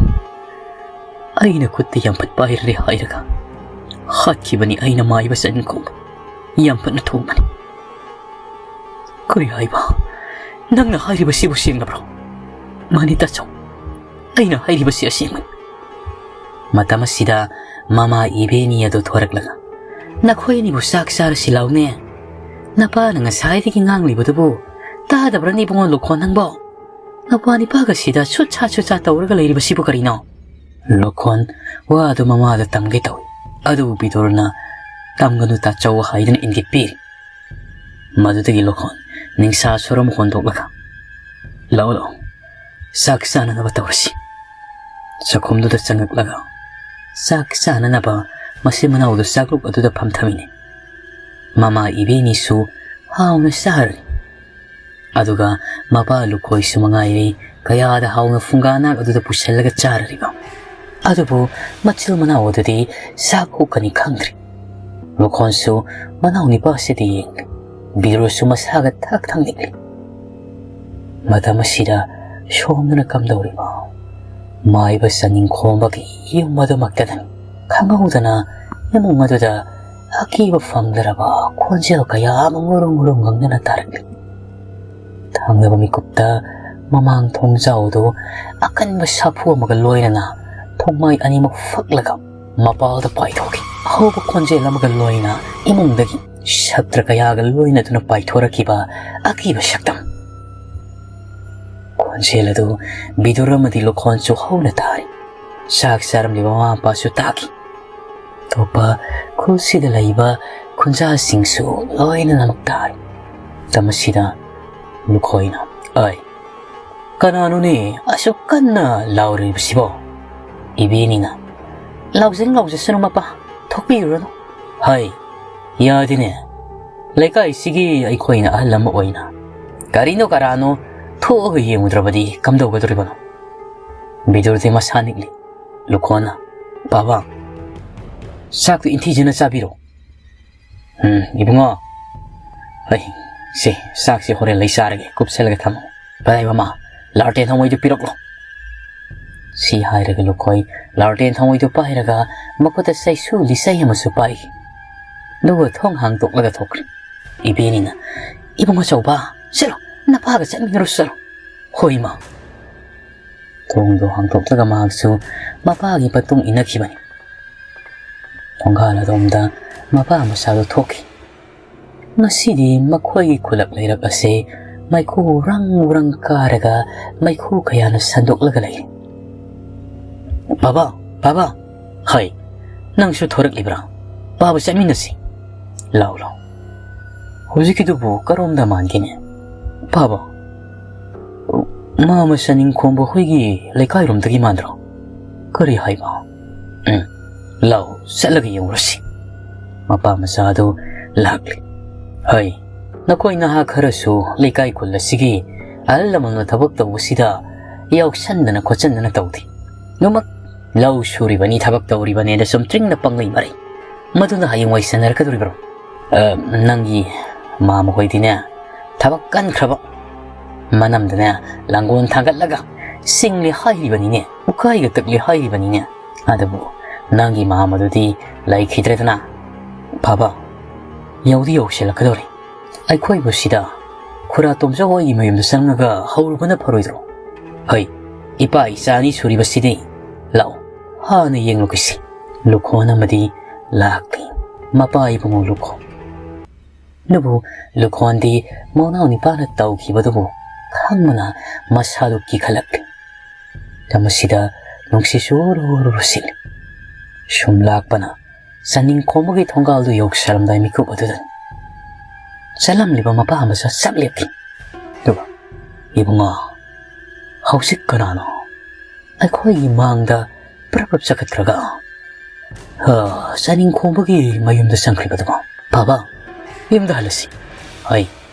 ꯑꯩꯅ ꯈꯨꯠꯇ ꯌꯥꯝꯐꯠ ꯄꯥꯏꯔꯔꯦ ꯍꯥꯏꯔꯒ ꯍꯥꯠꯈꯤꯕꯅꯤ ꯑꯩꯅ ꯃꯥꯏꯕ ꯆꯅꯤꯡꯈꯣꯝꯕ ꯌꯥꯝꯐꯠꯅ ꯊꯣꯡꯕꯅꯤ꯫" "ꯀꯔꯤ ꯍꯥꯏꯕ? ꯅꯪꯅ ꯍꯥꯏꯔꯤꯕꯁꯤꯕꯨ ꯁꯦꯡꯂꯕ꯭ꯔꯣ?" "ꯃꯥꯅꯤ ꯇꯥꯆꯧ, ꯑꯩꯅ ꯍꯥꯏꯔꯤꯕꯁꯤ ꯑꯁꯦꯡꯕꯅꯤ꯫" ꯃꯇꯝ ꯑꯁꯤꯗ ꯃꯃꯥ ꯏꯕꯦꯅꯤ ꯑꯗꯨ ꯊꯣꯔꯛꯂꯒ, "ꯅꯈꯣꯏ ꯑꯅꯤꯕꯨ ꯆꯥꯛ ꯆꯥꯔꯁꯤ ꯂꯥꯎꯅꯦ꯫ "ꯅꯄꯥꯅ ꯉꯁꯥꯏꯗꯒꯤ ꯉꯥꯡꯂꯤꯕꯗꯨꯕꯨ ꯇꯥꯗꯕ꯭ꯔꯅꯦ ꯏꯕꯨꯡꯉꯣ ꯂꯨꯈꯣꯟ ꯅꯪꯕꯣ? ꯅꯄꯥ ꯅꯤꯄꯥꯒ ꯁꯤꯗ ꯁꯨꯠ ꯁꯥ ꯁꯨꯠ ꯁꯥ ꯇꯧꯔꯒ ꯂꯩꯔꯤꯕꯁꯤꯕꯨ ꯀꯔꯤꯅꯣ?" ꯂꯨꯈꯣꯟ ꯋꯥꯗꯨ ꯃꯃꯥꯗ ꯇꯝꯒꯦ ꯇꯧꯏ꯫ ꯑꯗꯨꯕꯨ ꯕꯤꯗꯨꯔꯅ "ꯇꯝꯒꯅꯨ ꯇꯥꯆꯧ" ꯍꯥꯏꯗꯨꯅ ꯏꯪꯒꯤꯠ ꯄꯤꯔꯤ꯫ ꯃꯗꯨꯗꯒꯤ ꯂꯨꯈꯣꯟ ꯅꯤꯡꯁꯥ ꯁꯣꯔꯨꯝ ꯍꯣꯟꯗꯣꯛꯂꯒ, "ꯂꯥꯛꯑꯣ, ꯂꯥꯛꯑꯣ, ꯆꯥꯛ ꯆꯥꯅꯅꯕ ꯇꯧꯔꯁꯤ"꯫ ꯆꯥꯛꯈꯨꯝꯗꯨꯗ ꯆꯪꯉꯛꯂꯒ ꯆꯥꯛ ꯆꯥꯅꯅꯕ ꯃꯆꯤꯟ ꯃꯅꯥꯎꯗꯨ ꯆꯥꯛꯂꯨꯛ ꯑꯗꯨꯗ ꯐꯝꯊꯃꯤꯅꯤ꯫ ꯃꯃꯥ ꯏꯕꯦꯅꯤꯁꯨ ꯍꯥꯎꯅ ꯆꯥꯔꯤ꯫ ꯑꯗꯨꯒ ꯃꯄꯥ ꯂꯨꯈꯣꯏꯁꯨ ꯃꯉꯥꯏꯔꯦ ꯀꯌꯥꯗ ꯍꯥꯎꯅ ꯐꯨꯡꯒꯥ ꯅꯥꯛ ꯑꯗꯨꯗ ꯄꯨꯁꯤꯜꯂꯒ ꯆꯥꯔꯔꯤꯕ꯫ ꯑꯗꯨꯕꯨ ꯃꯆꯤꯟ ꯃꯅꯥꯎ ꯑꯗꯨꯗꯤ ꯆꯥꯛ ꯍꯨꯛꯀꯅꯤ ꯈꯪꯗ꯭ꯔꯤ꯫ ꯂꯨꯈꯣꯟꯁꯨ ꯃꯅꯥꯎ ꯅꯤꯄꯥꯁꯤꯗ ꯌꯦꯡꯂꯤ꯫ ꯕꯤꯗꯨꯔꯁꯨ ꯃꯁꯥꯒ ꯊꯛ ꯊꯛ ꯅꯤꯛꯂꯤ꯫ ꯃꯇꯝ ꯑꯁꯤꯗ ꯁꯣꯝꯗꯅ ꯀꯝꯗꯧꯔꯤꯕ ꯃꯥꯏꯕ ꯆꯥꯅꯤꯡ ꯈꯣꯝꯕꯒꯤ ꯌꯨꯝ ꯑꯗꯨꯃꯛꯇꯗꯅꯤ꯫ ꯈꯪꯍꯧꯗꯅ ꯏꯃꯨꯡ ꯑꯗꯨꯗ ꯑꯀꯤꯕ ꯐꯪꯗ꯭ꯔꯕ ꯈꯣꯟꯖꯦꯜ ꯀꯌꯥ ꯑꯃ ꯉꯨꯔꯨꯡ ꯉꯨꯔꯨꯡ ꯉꯪꯗꯅ ꯇꯥꯔꯛꯂꯤ꯫ ꯊꯪꯅꯕ ꯃꯤꯀꯨꯞꯇ ꯃꯃꯥꯡ ꯊꯣꯡꯖꯥꯎꯗꯨ ꯑꯀꯟꯕ ꯁꯥꯐꯨ ꯑꯃꯒ ꯂꯣꯏꯅꯅ ꯊꯣꯡꯃꯥꯏ ꯑꯅꯤꯃꯛ ꯐꯛꯂꯒ ꯃꯄꯥꯜꯗ ꯄꯥꯏꯊꯣꯛꯈꯤ꯫ ꯑꯍꯧꯕ ꯈꯣꯟꯖꯦꯜ ꯑꯃꯒ ꯂꯣꯏꯅ ꯏꯃꯨꯡꯗꯒꯤ ꯁꯛꯇ꯭ꯔ ꯀꯌꯥꯒ ꯂꯣꯏꯅꯗꯨꯅ ꯄꯥꯏꯊꯣꯔꯛꯈꯤꯕ ꯑꯀꯤꯕ ꯁꯛꯇꯝ꯫ ꯈꯣꯟꯖꯦꯜ ꯑꯗꯨ ꯕꯤꯗꯨꯔ ꯑꯃꯗꯤ ꯂꯨꯈꯣꯟꯁꯨ ꯍꯧꯅ ꯇꯥꯔꯤ꯫ ꯆꯥꯛ ꯆꯥꯔꯝꯂꯤꯕ ꯃꯃꯥ ꯃꯄꯥꯁꯨ ꯇꯥꯈꯤ꯫ ꯑꯇꯣꯞꯄ ꯈꯨꯜꯁꯤꯗ ꯂꯩꯕ ꯈꯨꯟꯖꯥꯁꯤꯡꯁꯨ ꯂꯣꯏꯅꯃꯛ ꯇꯥꯔꯤ꯫ ꯃꯇꯝ ꯑꯁꯤꯗ ꯂꯨꯈꯣꯏꯅ, "ꯑꯩ, ꯀꯅꯥꯅꯣꯅꯦ ꯑꯁꯨꯛ ꯀꯟꯅ ꯂꯥꯎꯔꯤꯕꯁꯤꯕꯣ?" ꯏꯕꯦꯅꯤꯅ, "ꯂꯥꯎꯖꯅꯤꯡ ꯂꯥꯎꯖꯁꯅꯨ ꯃꯄꯥ, ꯊꯣꯛꯄꯤꯔꯨꯔꯅꯨ"꯫ "ꯍꯥꯏ, ꯌꯥꯗꯦꯅꯦ, ꯂꯩꯀꯥꯏꯁꯤꯒꯤ ꯑꯩꯈꯣꯏꯅ ꯑꯍꯜ ꯑꯃ ꯑꯣꯏꯅ ꯀꯔꯤꯅꯣ ꯀꯔꯥꯅꯣ ꯊꯣꯛꯑꯒ ꯌꯦꯡꯉꯨꯗ꯭ꯔꯕꯗꯤ ꯀꯝꯗꯧꯒꯗꯧꯔꯤꯕꯅꯣ?" ꯕꯤꯗꯨꯔꯗꯤ ꯃꯁꯥ ꯅꯤꯛꯂꯤ꯫ ꯂꯨꯈꯣꯟꯅ, "ꯄꯥꯕ, ꯆꯥꯛꯇꯨ ꯏꯟꯊꯤꯖꯅ ꯆꯥꯕꯤꯔꯣ"꯫ "ꯎꯝ, ꯏꯕꯨꯡꯉꯣ꯫ ꯑꯩ, ꯁꯤ, ꯆꯥꯛꯁꯤ ꯍꯣꯔꯦꯟ ꯂꯩ ꯆꯥꯔꯒꯦ, ꯀꯨꯞꯁꯜꯂꯒ ꯊꯝꯃꯣ꯫ ꯄꯥꯏ ꯃꯃꯥ, ꯂꯥꯔꯇꯦꯟ ꯊꯥꯎꯃꯩꯗꯨ ꯄꯤꯔꯛꯂꯣ"꯫ ꯁꯤ ꯍꯥꯏꯔꯒ ꯂꯨꯈꯣꯏ ꯂꯥꯔꯇꯦꯟ ꯊꯥꯎꯃꯩꯗꯨ ꯄꯥꯏꯔꯒ ꯃꯈꯨꯠꯇ ꯆꯩꯁꯨ ꯂꯤꯆꯩ ꯑꯃꯁꯨ ꯄꯥꯏꯈꯤ꯫ ꯑꯗꯨꯒ ꯊꯣꯡ ꯍꯥꯡꯗꯣꯛꯂꯒ ꯊꯣꯛꯈ꯭ꯔꯦ꯫ ꯏꯕꯦꯅꯤꯅ, "ꯏꯕꯨꯡꯉꯣ ꯆꯧꯕ, ꯆꯠꯂꯣ, ꯅꯄꯥꯒ ꯆꯠꯃꯤꯟꯅꯔꯨ ꯆꯠꯂꯣ"꯫ "ꯍꯣꯏ, ꯏꯃꯥ"꯫ ꯊꯣꯡꯗꯣ ꯍꯥꯡꯗꯣꯛꯂꯒ ꯃꯍꯥꯛꯁꯨ ꯃꯄꯥꯒꯤ ꯃꯇꯨꯡ ꯏꯟꯅꯈꯤꯕꯅꯤ꯫ ꯊꯣꯡꯒꯥꯜ ꯑꯗꯣꯝꯗ ꯃꯄꯥ ꯃꯆꯥꯗꯨ ꯊꯣꯛꯈꯤ꯫ ꯉꯁꯤꯗꯤ ꯃꯈꯣꯏꯒꯤ ꯈꯨꯜꯂꯛ ꯂꯩꯔꯛ ꯑꯁꯤ ꯃꯩꯈꯨ ꯔꯪ ꯔꯪ ꯀꯥꯔꯒ ꯃꯩꯈꯨ ꯀꯌꯥꯅ ꯁꯟꯗꯣꯛꯂꯒ ꯂꯩ꯫ "ꯕꯥꯕꯥ, ꯕꯥꯕꯥ!" "ꯍꯩ, ꯅꯪꯁꯨ ꯊꯣꯔꯛꯂꯤꯕ꯭ꯔꯥ? ꯕꯥꯕꯥ, ꯆꯠꯃꯤꯟꯅꯁꯤ꯫ ꯂꯥꯎ, ꯂꯥꯎ꯫ ꯍꯧꯖꯤꯛꯀꯤꯗꯨꯕꯨ ꯀꯔꯣꯝꯗ ꯃꯥꯟꯒꯦꯅꯦ?" "ꯕꯥꯕꯥ, ꯃꯥ ꯃꯆꯥ ꯅꯤꯡꯈꯣꯝꯕ ꯍꯣꯏꯒꯤ ꯂꯩꯀꯥꯏꯔꯣꯝꯗꯒꯤ ꯃꯥꯟꯗ꯭ꯔꯣ?" "ꯀꯔꯤ ꯍꯥꯏꯕ?" "ꯎꯝ, ꯂꯥꯎ, ꯆꯠꯂꯒ ꯌꯦꯡꯉꯨꯔꯁꯤ꯫" ꯃꯄꯥ ꯃꯆꯥ ꯑꯗꯨ ꯂꯥꯛꯂꯤ꯫ "ꯍꯩ, ꯅꯈꯣꯏ ꯅꯍꯥ ꯈꯔꯁꯨ ꯂꯩꯀꯥꯏ ꯈꯨꯜ ꯑꯁꯤꯒꯤ ꯑꯍꯜ ꯂꯃꯟꯅ ꯊꯕꯛ ꯇꯧꯕꯁꯤꯗ ꯌꯥꯎꯁꯟꯗꯅ ꯈꯣꯠꯆꯟꯗꯅ ꯇꯧꯗꯦ꯫ ꯑꯗꯨꯃꯛ ꯂꯧ ꯁꯨꯔꯤꯕꯅꯤ, ꯊꯕꯛ ꯇꯧꯔꯤꯕꯅꯦꯅ ꯆꯨꯝꯇ꯭ꯔꯤꯡꯅ ꯄꯪꯂꯩ ꯃꯔꯩ꯫ ꯃꯗꯨꯅ ꯍꯌꯦꯡꯋꯥꯏ ꯆꯟꯅꯔꯛꯀꯗꯧꯔꯤꯕ꯭ꯔꯣ? ꯑ, ꯅꯪꯒꯤ ꯃꯥꯃ ꯍꯣꯏꯗꯤꯅꯦ, ꯊꯕꯛ ꯀꯟꯈ꯭ꯔꯕ꯫ ꯃꯅꯝꯗꯅꯦ, ꯂꯥꯡꯒꯣꯜ ꯊꯥꯡꯒꯠꯂꯒ ꯆꯤꯡꯂꯤ ꯍꯥꯏꯔꯤꯕꯅꯤꯅꯦ, ꯎꯀꯥꯏꯒ ꯇꯛꯂꯤ ꯍꯥꯏꯔꯤꯕꯅꯤꯅꯦ꯫ ꯑꯗꯨꯕꯨ ꯅꯪꯒꯤ ꯃꯥꯃꯗꯨꯗꯤ ꯂꯩꯈꯤꯗ꯭ꯔꯦꯗꯅ꯫ ꯕꯥꯕꯥ, ꯌꯧꯗꯤ ꯌꯧꯁꯤꯜꯂꯛꯀꯗꯧꯔꯦ꯫ ꯑꯩꯈꯣꯏꯕꯨ ꯁꯤꯗ ꯈꯨꯔꯥ ꯇꯣꯝꯆꯧ ꯍꯣꯏꯒꯤ ꯃꯌꯨꯝꯗ ꯆꯪꯂꯒ ꯍꯧꯔꯨꯕꯅ ꯐꯔꯣꯏꯗ꯭ꯔꯣ? ꯍꯩ, ꯏꯄꯥ ꯏꯆꯥ ꯑꯅꯤ ꯁꯨꯔꯤꯕꯁꯤꯗꯤ꯫ ꯂꯥꯛꯑꯣ, ꯍꯥꯟꯅ ꯌꯦꯡꯂꯨꯈꯤꯁꯤ꯫" ꯂꯨꯈꯣꯟ ꯑꯃꯗꯤ ꯂꯥꯛꯂꯤ꯫ ꯃꯄꯥ ꯏꯕꯨꯡꯉꯣ ꯂꯨꯈꯣꯟ꯫ ꯑꯗꯨꯕꯨ ꯂꯨꯈꯣꯟꯗꯤ ꯃꯅꯥꯎ ꯅꯤꯄꯥꯅ ꯇꯧꯈꯤꯕꯗꯨꯕꯨ ꯈꯪꯕꯅ ꯃꯁꯥꯗꯨ ꯀꯤꯈꯠꯂꯛꯂꯤ꯫ ꯃꯁꯤꯗ ꯅꯨꯡꯁꯤꯠꯁꯨ ꯎꯔꯨ ꯎꯔꯨ ꯁꯤꯠꯂꯤ꯫ ꯁꯨꯝ ꯂꯥꯛꯄꯅ ꯆꯥꯅꯤꯡ ꯈꯣꯝꯕꯒꯤ ꯊꯣꯡꯒꯥꯜꯗꯨ ꯌꯧꯁꯜꯂꯝꯗꯥꯏ ꯃꯤꯀꯨꯞ ꯑꯗꯨꯗ ꯆꯠꯂꯝꯂꯤꯕ ꯃꯄꯥ ꯃꯆꯥ ꯆꯞ ꯂꯦꯞꯈꯤ꯫ ꯑꯗꯨꯒ, "ꯏꯕꯨꯡꯉꯣ, ꯍꯧꯖꯤꯛ ꯀꯅꯥꯅꯣ ꯑꯩꯈꯣꯏꯒꯤ ꯃꯥꯡꯗ ꯄ꯭ꯔꯞ ꯄ꯭ꯔꯞ ꯆꯈꯠꯈ꯭ꯔꯒ, ꯍꯥ, ꯆꯥꯅꯤꯡ ꯈꯣꯝꯕꯒꯤ ꯃꯌꯨꯝꯗ ꯆꯪꯈ꯭ꯔꯤꯕꯗꯨꯕꯣ?" "ꯕꯥꯕꯥ, ꯌꯨꯝꯗ ꯍꯜꯂꯁꯤ꯫" "ꯍꯩ,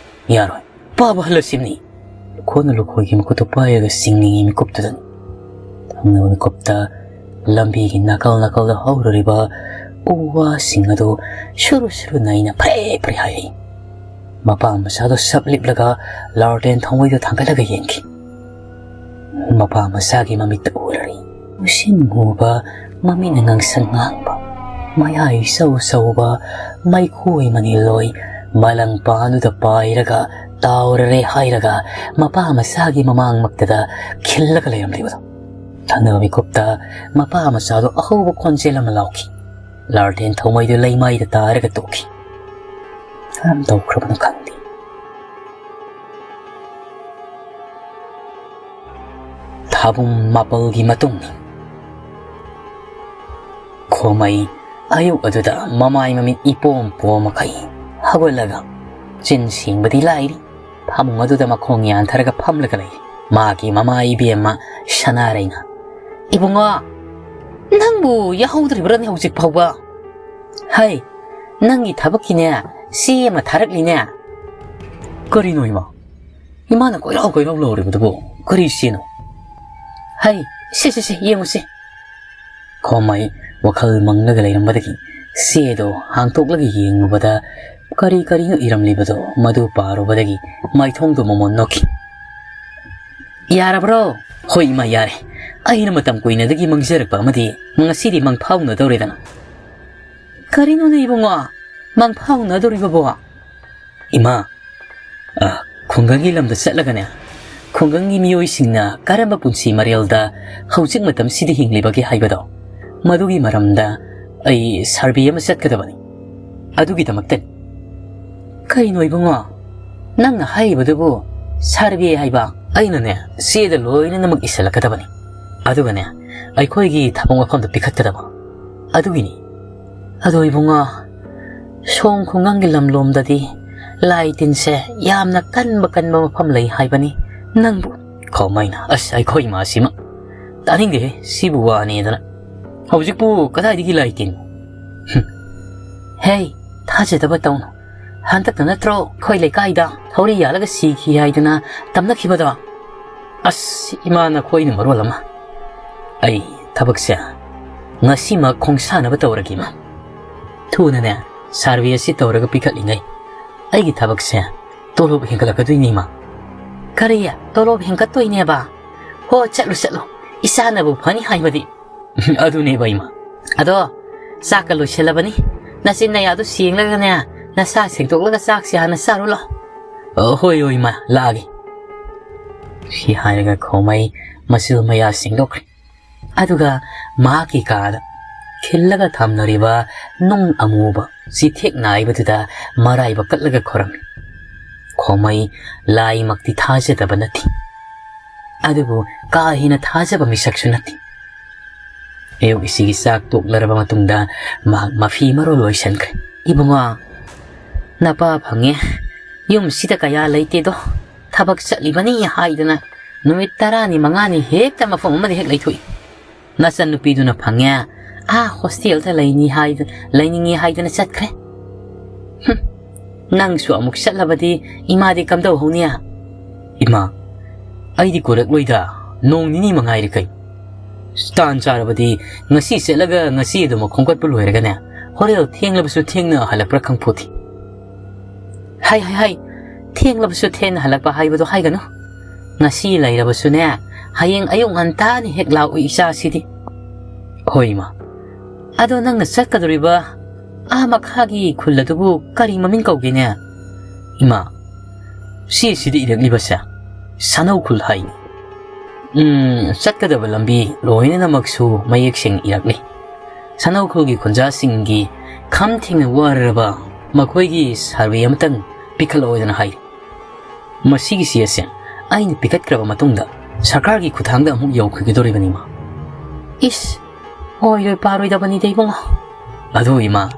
ꯌꯥꯔꯣꯏ, ꯄꯥꯕ ꯍꯜꯂꯁꯤꯅꯤ꯫" ꯂꯨꯈꯣꯟꯅ ꯂꯨꯈꯣꯏꯒꯤ ꯃꯈꯨꯠꯇꯨ ꯄꯥꯏꯔꯒ ꯆꯤꯡꯅꯤꯡꯉꯤ ꯃꯤꯀꯨꯞꯇꯨꯗꯅꯤ꯫ ꯊꯪꯅꯕ ꯃꯤꯀꯨꯞꯇ ꯂꯝꯕꯤꯒꯤ ꯅꯥꯀꯜ ꯅꯥꯀꯜꯗ ꯍꯧꯔꯤꯕ ꯎ ꯋꯥꯁꯤꯡ ꯑꯗꯨ ꯁꯨꯔꯨ ꯁꯨꯔꯨ ꯅꯩꯅ ꯐ꯭ꯔꯦ ꯐ꯭ꯔꯦ ꯍꯥꯏꯔꯤ꯫ ꯃꯄꯥ ꯃꯆꯥꯗꯨ ꯁꯞ ꯂꯤꯞꯂꯒ ꯂꯥꯔꯇꯦꯟ ꯊꯥꯎꯃꯩꯗꯨ ꯊꯥꯡꯒꯠꯂꯒ ꯌꯦꯡꯈꯤ꯫ ꯃꯄꯥ ꯃꯆꯥꯒꯤ ꯃꯃꯤꯠꯇ ꯎꯔꯔꯤ꯫ ꯃꯨꯁꯤꯟ ꯃꯨꯕ, ꯃꯃꯤꯠꯅ ꯉꯥꯡꯁꯪ ꯉꯥꯡꯕ, ꯃꯌꯥꯏ ꯏꯆꯧ ꯆꯧꯕ, ꯃꯩꯈꯨ ꯑꯣꯏ ꯃꯅꯤꯜ ꯑꯣꯏ, ꯃꯂꯪ ꯄꯥꯟꯗꯨꯗ ꯄꯥꯏꯔꯒ ꯇꯥꯎꯔꯔꯦ ꯍꯥꯏꯔꯒ ꯃꯄꯥ ꯃꯆꯥꯒꯤ ꯃꯃꯥꯡꯃꯛꯇꯗ ꯈꯤꯜꯂꯒ ꯂꯩꯔꯝꯂꯤꯕꯗꯣ꯫ ꯊꯪꯅꯕ ꯃꯤꯀꯨꯞꯇ ꯃꯄꯥ ꯃꯆꯥꯗꯣ ꯑꯍꯧꯕ ꯈꯣꯟꯖꯦꯜ ꯑꯃ ꯂꯥꯎꯈꯤ꯫ ꯂꯥꯔꯇꯦꯟ ꯊꯥꯎꯃꯩꯗꯨ ꯂꯩꯃꯥꯏꯗ ꯇꯥꯔꯒ ꯇꯣꯛꯈꯤ꯫ ꯀꯔꯝ ꯇꯧꯈ꯭ꯔꯕꯅꯣ ꯈꯪꯗꯦ꯫ ꯊꯥꯕꯨꯡ ꯃꯥꯄꯜꯒꯤ ꯃꯇꯨꯡꯅꯤ꯫ ꯈꯣꯃꯩ ꯑꯌꯨꯛ ꯑꯗꯨꯗ ꯃꯃꯥꯏ ꯃꯃꯤꯠ ꯏꯄꯣꯝ ꯄꯣꯝꯃꯈꯩ ꯍꯧꯒꯠꯂꯒ ꯆꯤꯟ ꯁꯦꯡꯕꯗꯤ ꯂꯥꯏꯔꯤ, ꯐꯃꯨꯡ ꯑꯗꯨꯗ ꯃꯈꯣꯡ ꯌꯥꯟꯊꯔꯒ ꯐꯝꯂꯒ ꯂꯩ꯫ ꯃꯥꯒꯤ ꯃꯃꯥ ꯏꯕꯦꯝꯃ ꯁꯅꯥꯔꯩꯅ, "ꯏꯕꯨꯡꯉꯣ, ꯅꯪꯕꯨ ꯌꯥꯍꯧꯗ꯭ꯔꯤꯕ꯭ꯔꯥꯅꯦ ꯍꯧꯖꯤꯛ ꯐꯥꯎꯕ? ꯍꯩ, ꯅꯪꯒꯤ ꯊꯕꯛꯀꯤꯅꯦ ꯆꯦ ꯑꯃ ꯊꯥꯔꯛꯂꯤꯅꯦ꯫" "ꯀꯔꯤꯅꯣ ꯏꯃꯥ? ꯏꯃꯥꯅ ꯀꯣꯏꯔꯥꯎ ꯀꯣꯏꯔꯥꯎ ꯂꯥꯎꯔꯤꯕꯗꯨꯕꯨ ꯀꯔꯤ ꯆꯦꯅꯣ?" "ꯍꯩ, ꯁꯦ, ꯁꯦ, ꯁꯦ, ꯌꯦꯡꯉꯨꯁꯦ꯫" ꯈꯣꯃꯩ ꯋꯥꯈꯜ ꯃꯪꯂꯒ ꯂꯩꯔꯝꯕꯗꯒꯤ ꯆꯦꯗꯣ ꯍꯥꯡꯇꯣꯛꯂꯒ ꯌꯦꯡꯂꯨꯕꯗ ꯀꯔꯤ ꯀꯔꯤꯅꯣ ꯏꯔꯝꯂꯤꯕꯗꯣ ꯃꯗꯨ ꯄꯥꯔꯨꯕꯗꯒꯤ ꯃꯥꯏꯊꯣꯡꯗꯣ ꯃꯃꯣꯟ ꯅꯣꯛꯈꯤ꯫ "ꯌꯥꯔꯕ꯭ꯔꯣ?" "ꯍꯣꯏ ꯏꯃꯥ, ꯌꯥꯔꯦ꯫ ꯑꯩꯅ ꯃꯇꯝ ꯀꯨꯏꯅꯗꯒꯤ ꯃꯪꯖꯔꯛꯄ ꯑꯃꯗꯤ ꯉꯁꯤꯗꯤ ꯃꯪꯐꯥꯎꯅꯗꯧꯔꯦꯗꯅ꯫" "ꯀꯔꯤꯅꯣꯅꯦ ꯏꯕꯨꯡꯉꯣ, ꯃꯪꯐꯥꯎꯅꯗꯧꯔꯤꯕꯕꯣ?" "ꯏꯃꯥ, ꯑ, ꯈꯨꯡꯒꯪꯒꯤ ꯂꯝꯗ ꯆꯠꯂꯒꯅꯦ, ꯈꯨꯡꯒꯪꯒꯤ ꯃꯤꯑꯣꯏꯁꯤꯡꯅ ꯀꯔꯝꯕ ꯄꯨꯟꯁꯤ ꯃꯔꯦꯜꯗ ꯍꯧꯖꯤꯛ ꯃꯇꯝꯁꯤꯗ ꯍꯤꯡꯂꯤꯕꯒꯦ ꯍꯥꯏꯕꯗꯣ, ꯃꯗꯨꯒꯤ ꯃꯔꯝꯗ ꯑꯩ ꯁꯔꯚꯦ ꯑꯃ ꯆꯠꯀꯗꯕꯅꯤ꯫ ꯑꯗꯨꯒꯤꯗꯃꯛꯇꯅꯤ꯫" "ꯀꯩꯅꯣ ꯏꯕꯨꯡꯉꯣ, ꯅꯪꯅ ꯍꯥꯏꯔꯤꯕꯗꯨꯕꯨ ꯁꯔꯚꯦ ꯍꯥꯏꯕ?" "ꯑꯩꯅꯅꯦ, ꯆꯦꯗ ꯂꯣꯏꯅꯃꯛ ꯏꯁꯤꯜꯂꯛꯀꯗꯕꯅꯤ꯫ ꯑꯗꯨꯒꯅꯦ, ꯑꯩꯈꯣꯏꯒꯤ ꯊꯕꯛ ꯃꯐꯝꯗ ꯄꯤꯈꯠꯀꯗꯕ꯫ ꯑꯗꯨꯒꯤꯅꯤ꯫" "ꯑꯗꯣ ꯏꯕꯨꯡꯉꯣ, ꯁꯣꯝ ꯈꯨꯡꯒꯪꯒꯤ ꯂꯝꯂꯣꯝꯗꯗꯤ ꯂꯥꯏ ꯇꯤꯟꯁꯦ ꯌꯥꯝꯅ ꯀꯟꯕ ꯀꯟꯕ ꯃꯐꯝ ꯂꯩ ꯍꯥꯏꯕꯅꯤ꯫ ꯅꯪꯕꯨ..." ꯈꯣꯃꯩꯅ, "ꯑꯁ, ꯑꯩꯈꯣꯏ ꯏꯃꯥꯁꯤꯃ ꯇꯥꯅꯤꯡꯗꯦꯍꯦ, ꯁꯤꯕꯨ ꯋꯥꯅꯦꯗꯅ꯫ ꯍꯧꯖꯤꯛꯄꯨ ꯀꯗꯥꯏꯗꯒꯤ ꯂꯥꯏ ꯇꯤꯟ?" "ꯍꯨꯝ꯫ ꯍꯦ, ꯊꯥꯖꯗꯕ ꯇꯧꯅꯨ꯫ ꯍꯟꯗꯛꯇ ꯅꯠꯇ꯭ꯔꯣ ꯑꯩꯈꯣꯏ ꯂꯩꯀꯥꯏꯗ ꯊꯧꯔꯤ ꯌꯥꯜꯂꯒ ꯁꯤꯈꯤ ꯍꯥꯏꯗꯅ ꯇꯝꯅꯈꯤꯕꯗꯣ?" "ꯑꯁ, ꯏꯃꯥ, ꯅꯈꯣꯏꯅ ꯃꯔꯣꯜ ꯑꯃ꯫ ꯑꯩ ꯊꯕꯛꯁꯦ ꯉꯁꯤꯃꯛ ꯈꯣꯡꯁꯥꯟꯅꯕ ꯇꯧꯔꯒꯦ, ꯏꯃꯥ꯫ ꯊꯨꯅꯅꯦ, ꯁꯔꯚꯦ ꯑꯁꯤ ꯇꯧꯔꯒ ꯄꯤꯈꯠꯂꯤꯉꯩ ꯑꯩꯒꯤ ꯊꯕꯛꯁꯦ ꯇꯣꯂꯣꯞ ꯍꯦꯟꯒꯠꯂꯛꯀꯗꯣꯏꯅꯤ, ꯏꯃꯥ꯫" "ꯀꯔꯤ? ꯇꯣꯂꯣꯞ ꯍꯦꯟꯒꯠꯇꯣꯏꯅꯦꯕ? ꯍꯣ, ꯆꯠꯂꯨ, ꯆꯠꯂꯨ꯫ ꯏꯆꯥꯅꯕꯨ ꯐꯅꯤ ꯍꯥꯏꯕꯗꯤ꯫" "ꯑꯗꯨꯅꯦꯕ, ꯏꯃꯥ꯫ ꯑꯗꯣ, ꯆꯥꯛꯀ ꯂꯣꯏꯁꯤꯜꯂꯕꯅꯤ꯫ ꯅꯆꯤꯟ ꯅꯌꯥꯗꯨ ꯁꯦꯡꯂꯒꯅꯦ, ꯅꯁꯥ ꯁꯦꯡꯗꯣꯛꯂꯒ ꯆꯥꯛꯁꯦ ꯍꯥꯟꯅ ꯆꯥꯔꯨ ꯂꯥꯎ꯫" "ꯑ, ꯍꯣꯏ, ꯍꯣꯏ, ꯏꯃꯥ, ꯂꯥꯛꯑꯒꯦ꯫" ꯁꯤ ꯍꯥꯏꯔꯒ ꯈꯣꯃꯩ ꯃꯆꯤꯜ ꯃꯌꯥ ꯁꯦꯡꯗꯣꯛꯈ꯭ꯔꯦ꯫ ꯑꯗꯨꯒ ꯃꯍꯥꯛꯀꯤ ꯀꯥꯗ ꯈꯤꯜꯂꯒ ꯊꯝꯂꯔꯤꯕ ꯅꯨꯡ ꯑꯃꯨꯕ ꯆꯤꯊꯦꯛ ꯅꯥꯏꯕꯗꯨꯗ ꯃꯔꯥꯏꯕꯛ ꯀꯠꯂꯒ ꯈꯣꯏꯔꯝꯃꯤ꯫ ꯈꯣꯃꯩ ꯂꯥꯏꯃꯛꯇꯤ ꯊꯥꯖꯗꯕ ꯅꯠꯇꯦ, ꯑꯗꯨꯕꯨ ꯀꯥ ꯍꯦꯟꯅ ꯊꯥꯖꯕ ꯃꯤꯁꯛꯁꯨ ꯅꯠꯇꯦ꯫ ꯑꯌꯨꯛ ꯏꯁꯤꯒꯤ ꯆꯥꯛ ꯇꯣꯛꯂꯔꯕ ꯃꯇꯨꯡꯗ ꯃꯍꯥꯛ ꯃꯐꯤ ꯃꯔꯣꯜ ꯂꯣꯏꯁꯤꯟꯈ꯭ꯔꯦ꯫ "ꯏꯕꯨꯡꯉꯣ, ꯅꯄꯥ ꯐꯪꯉꯦ, ꯌꯨꯝꯁꯤꯗ ꯀꯌꯥ ꯂꯩꯇꯦꯗꯣ, ꯊꯕꯛ ꯆꯠꯂꯤꯕꯅꯤ ꯍꯥꯏꯗꯅ ꯅꯨꯃꯤꯠ ꯇꯔꯥꯅꯤ ꯃꯉꯥꯅꯤ ꯍꯦꯛꯇ ꯃꯐꯝ ꯑꯃꯗ ꯍꯦꯛ ꯂꯩꯊꯣꯛꯏ꯫ ꯅꯆꯟꯅꯨꯄꯤꯗꯨꯅ ꯐꯪꯉꯦ, ꯑꯥ ꯍꯣꯁꯇꯦꯜꯗ ꯂꯩꯅꯤ ꯍꯥꯏꯗ-, ꯂꯩꯅꯤꯡꯉꯤ ꯍꯥꯏꯗꯅ ꯆꯠꯈ꯭ꯔꯦ꯫ ꯍꯨꯝ, ꯅꯪꯁꯨ ꯑꯃꯨꯛ ꯆꯠꯂꯕꯗꯤ ꯏꯃꯥꯗꯤ ꯀꯝꯗꯧꯍꯧꯅꯤ?" "ꯏꯃꯥ, ꯑꯩꯗꯤ ꯀꯨꯏꯔꯛꯂꯣꯏꯗ, ꯅꯣꯡ ꯅꯤꯅꯤ ꯃꯉꯥꯏꯔꯦ ꯀꯩ꯫ ꯇꯥꯟ ꯆꯥꯔꯕꯗꯤ ꯉꯁꯤ ꯆꯠꯂꯒ ꯉꯁꯤ ꯑꯗꯨꯃꯛ ꯈꯣꯝꯒꯠꯄ ꯂꯣꯏꯔꯒꯅꯦ, ꯍꯣꯔꯦꯟ ꯊꯦꯡꯂꯕꯁꯨ ꯊꯦꯡꯅ ꯍꯜꯂꯛꯄ꯭ꯔꯥ ꯈꯪꯄꯣꯠꯇꯦ꯫" "ꯍꯥꯏ, ꯍꯥꯏ, ꯍꯥꯏ, ꯊꯦꯡꯂꯕꯁꯨ ꯊꯦꯡꯅ ꯍꯜꯂꯛꯄ ꯍꯥꯏꯕꯗꯣ ꯍꯥꯏꯒꯅꯨ꯫ ꯉꯁꯤ ꯂꯩꯔꯕꯁꯨꯅꯦ, ꯍꯌꯦꯡ ꯑꯌꯨꯛ ꯉꯟꯇꯥꯅ ꯍꯦꯛ ꯂꯥꯛꯎ ꯏꯆꯥꯁꯤꯗꯤ꯫" "ꯍꯣꯏ, ꯏꯃꯥ꯫ ꯑꯗꯣ ꯅꯪꯅ ꯆꯠꯀꯗꯧꯔꯤꯕ ꯑꯥ ꯃꯈꯥꯒꯤ ꯈꯨꯜ ꯑꯗꯨꯕꯨ ꯀꯔꯤ ꯃꯃꯤꯡ ꯀꯧꯒꯦꯅꯦ?" "ꯏꯃꯥ, ꯁꯤꯁꯤꯗ ꯏꯔꯛꯂꯤꯕꯁꯦ ꯁꯥꯅꯧ ꯈꯨꯜ ꯍꯥꯏꯅꯤ꯫ ꯎꯝ, ꯆꯠꯀꯗꯕ ꯂꯝꯕꯤ ꯂꯣꯏꯅꯃꯛꯁꯨ ꯃꯌꯦꯛ ꯁꯦꯡꯅ ꯏꯔꯛꯂꯤ꯫ ꯁꯥꯅꯧ ꯈꯨꯜꯒꯤ ꯈꯨꯟꯖꯥꯁꯤꯡꯒꯤ ꯈꯝ ꯊꯦꯡꯅ ꯋꯥꯔꯔꯕ ꯃꯈꯣꯏꯒꯤ ꯁꯔꯚꯦ ꯑꯃꯇꯪ ꯄꯤꯈꯠꯂꯛꯑꯣꯗꯅ ꯍꯥꯏꯔꯤ꯫ ꯃꯁꯤꯒꯤ ꯆꯦ ꯑꯁꯦ ꯑꯩꯅ ꯄꯤꯈꯠꯈ꯭ꯔꯕ ꯃꯇꯨꯡꯗ ꯁꯔꯀꯥꯔꯒꯤ ꯈꯨꯠꯊꯥꯡꯗ ꯑꯃꯨꯛ ꯌꯧꯈꯤꯒꯗꯧꯔꯤꯕꯅꯤ, ꯏꯃꯥ꯫" "ꯏꯁ, ꯑꯣꯏꯔꯣꯏ ꯄꯥꯔꯣꯏꯗꯕꯅꯤꯗ ꯏꯕꯨꯡꯉꯣ꯫" "ꯑꯗꯨ ꯏꯃꯥ,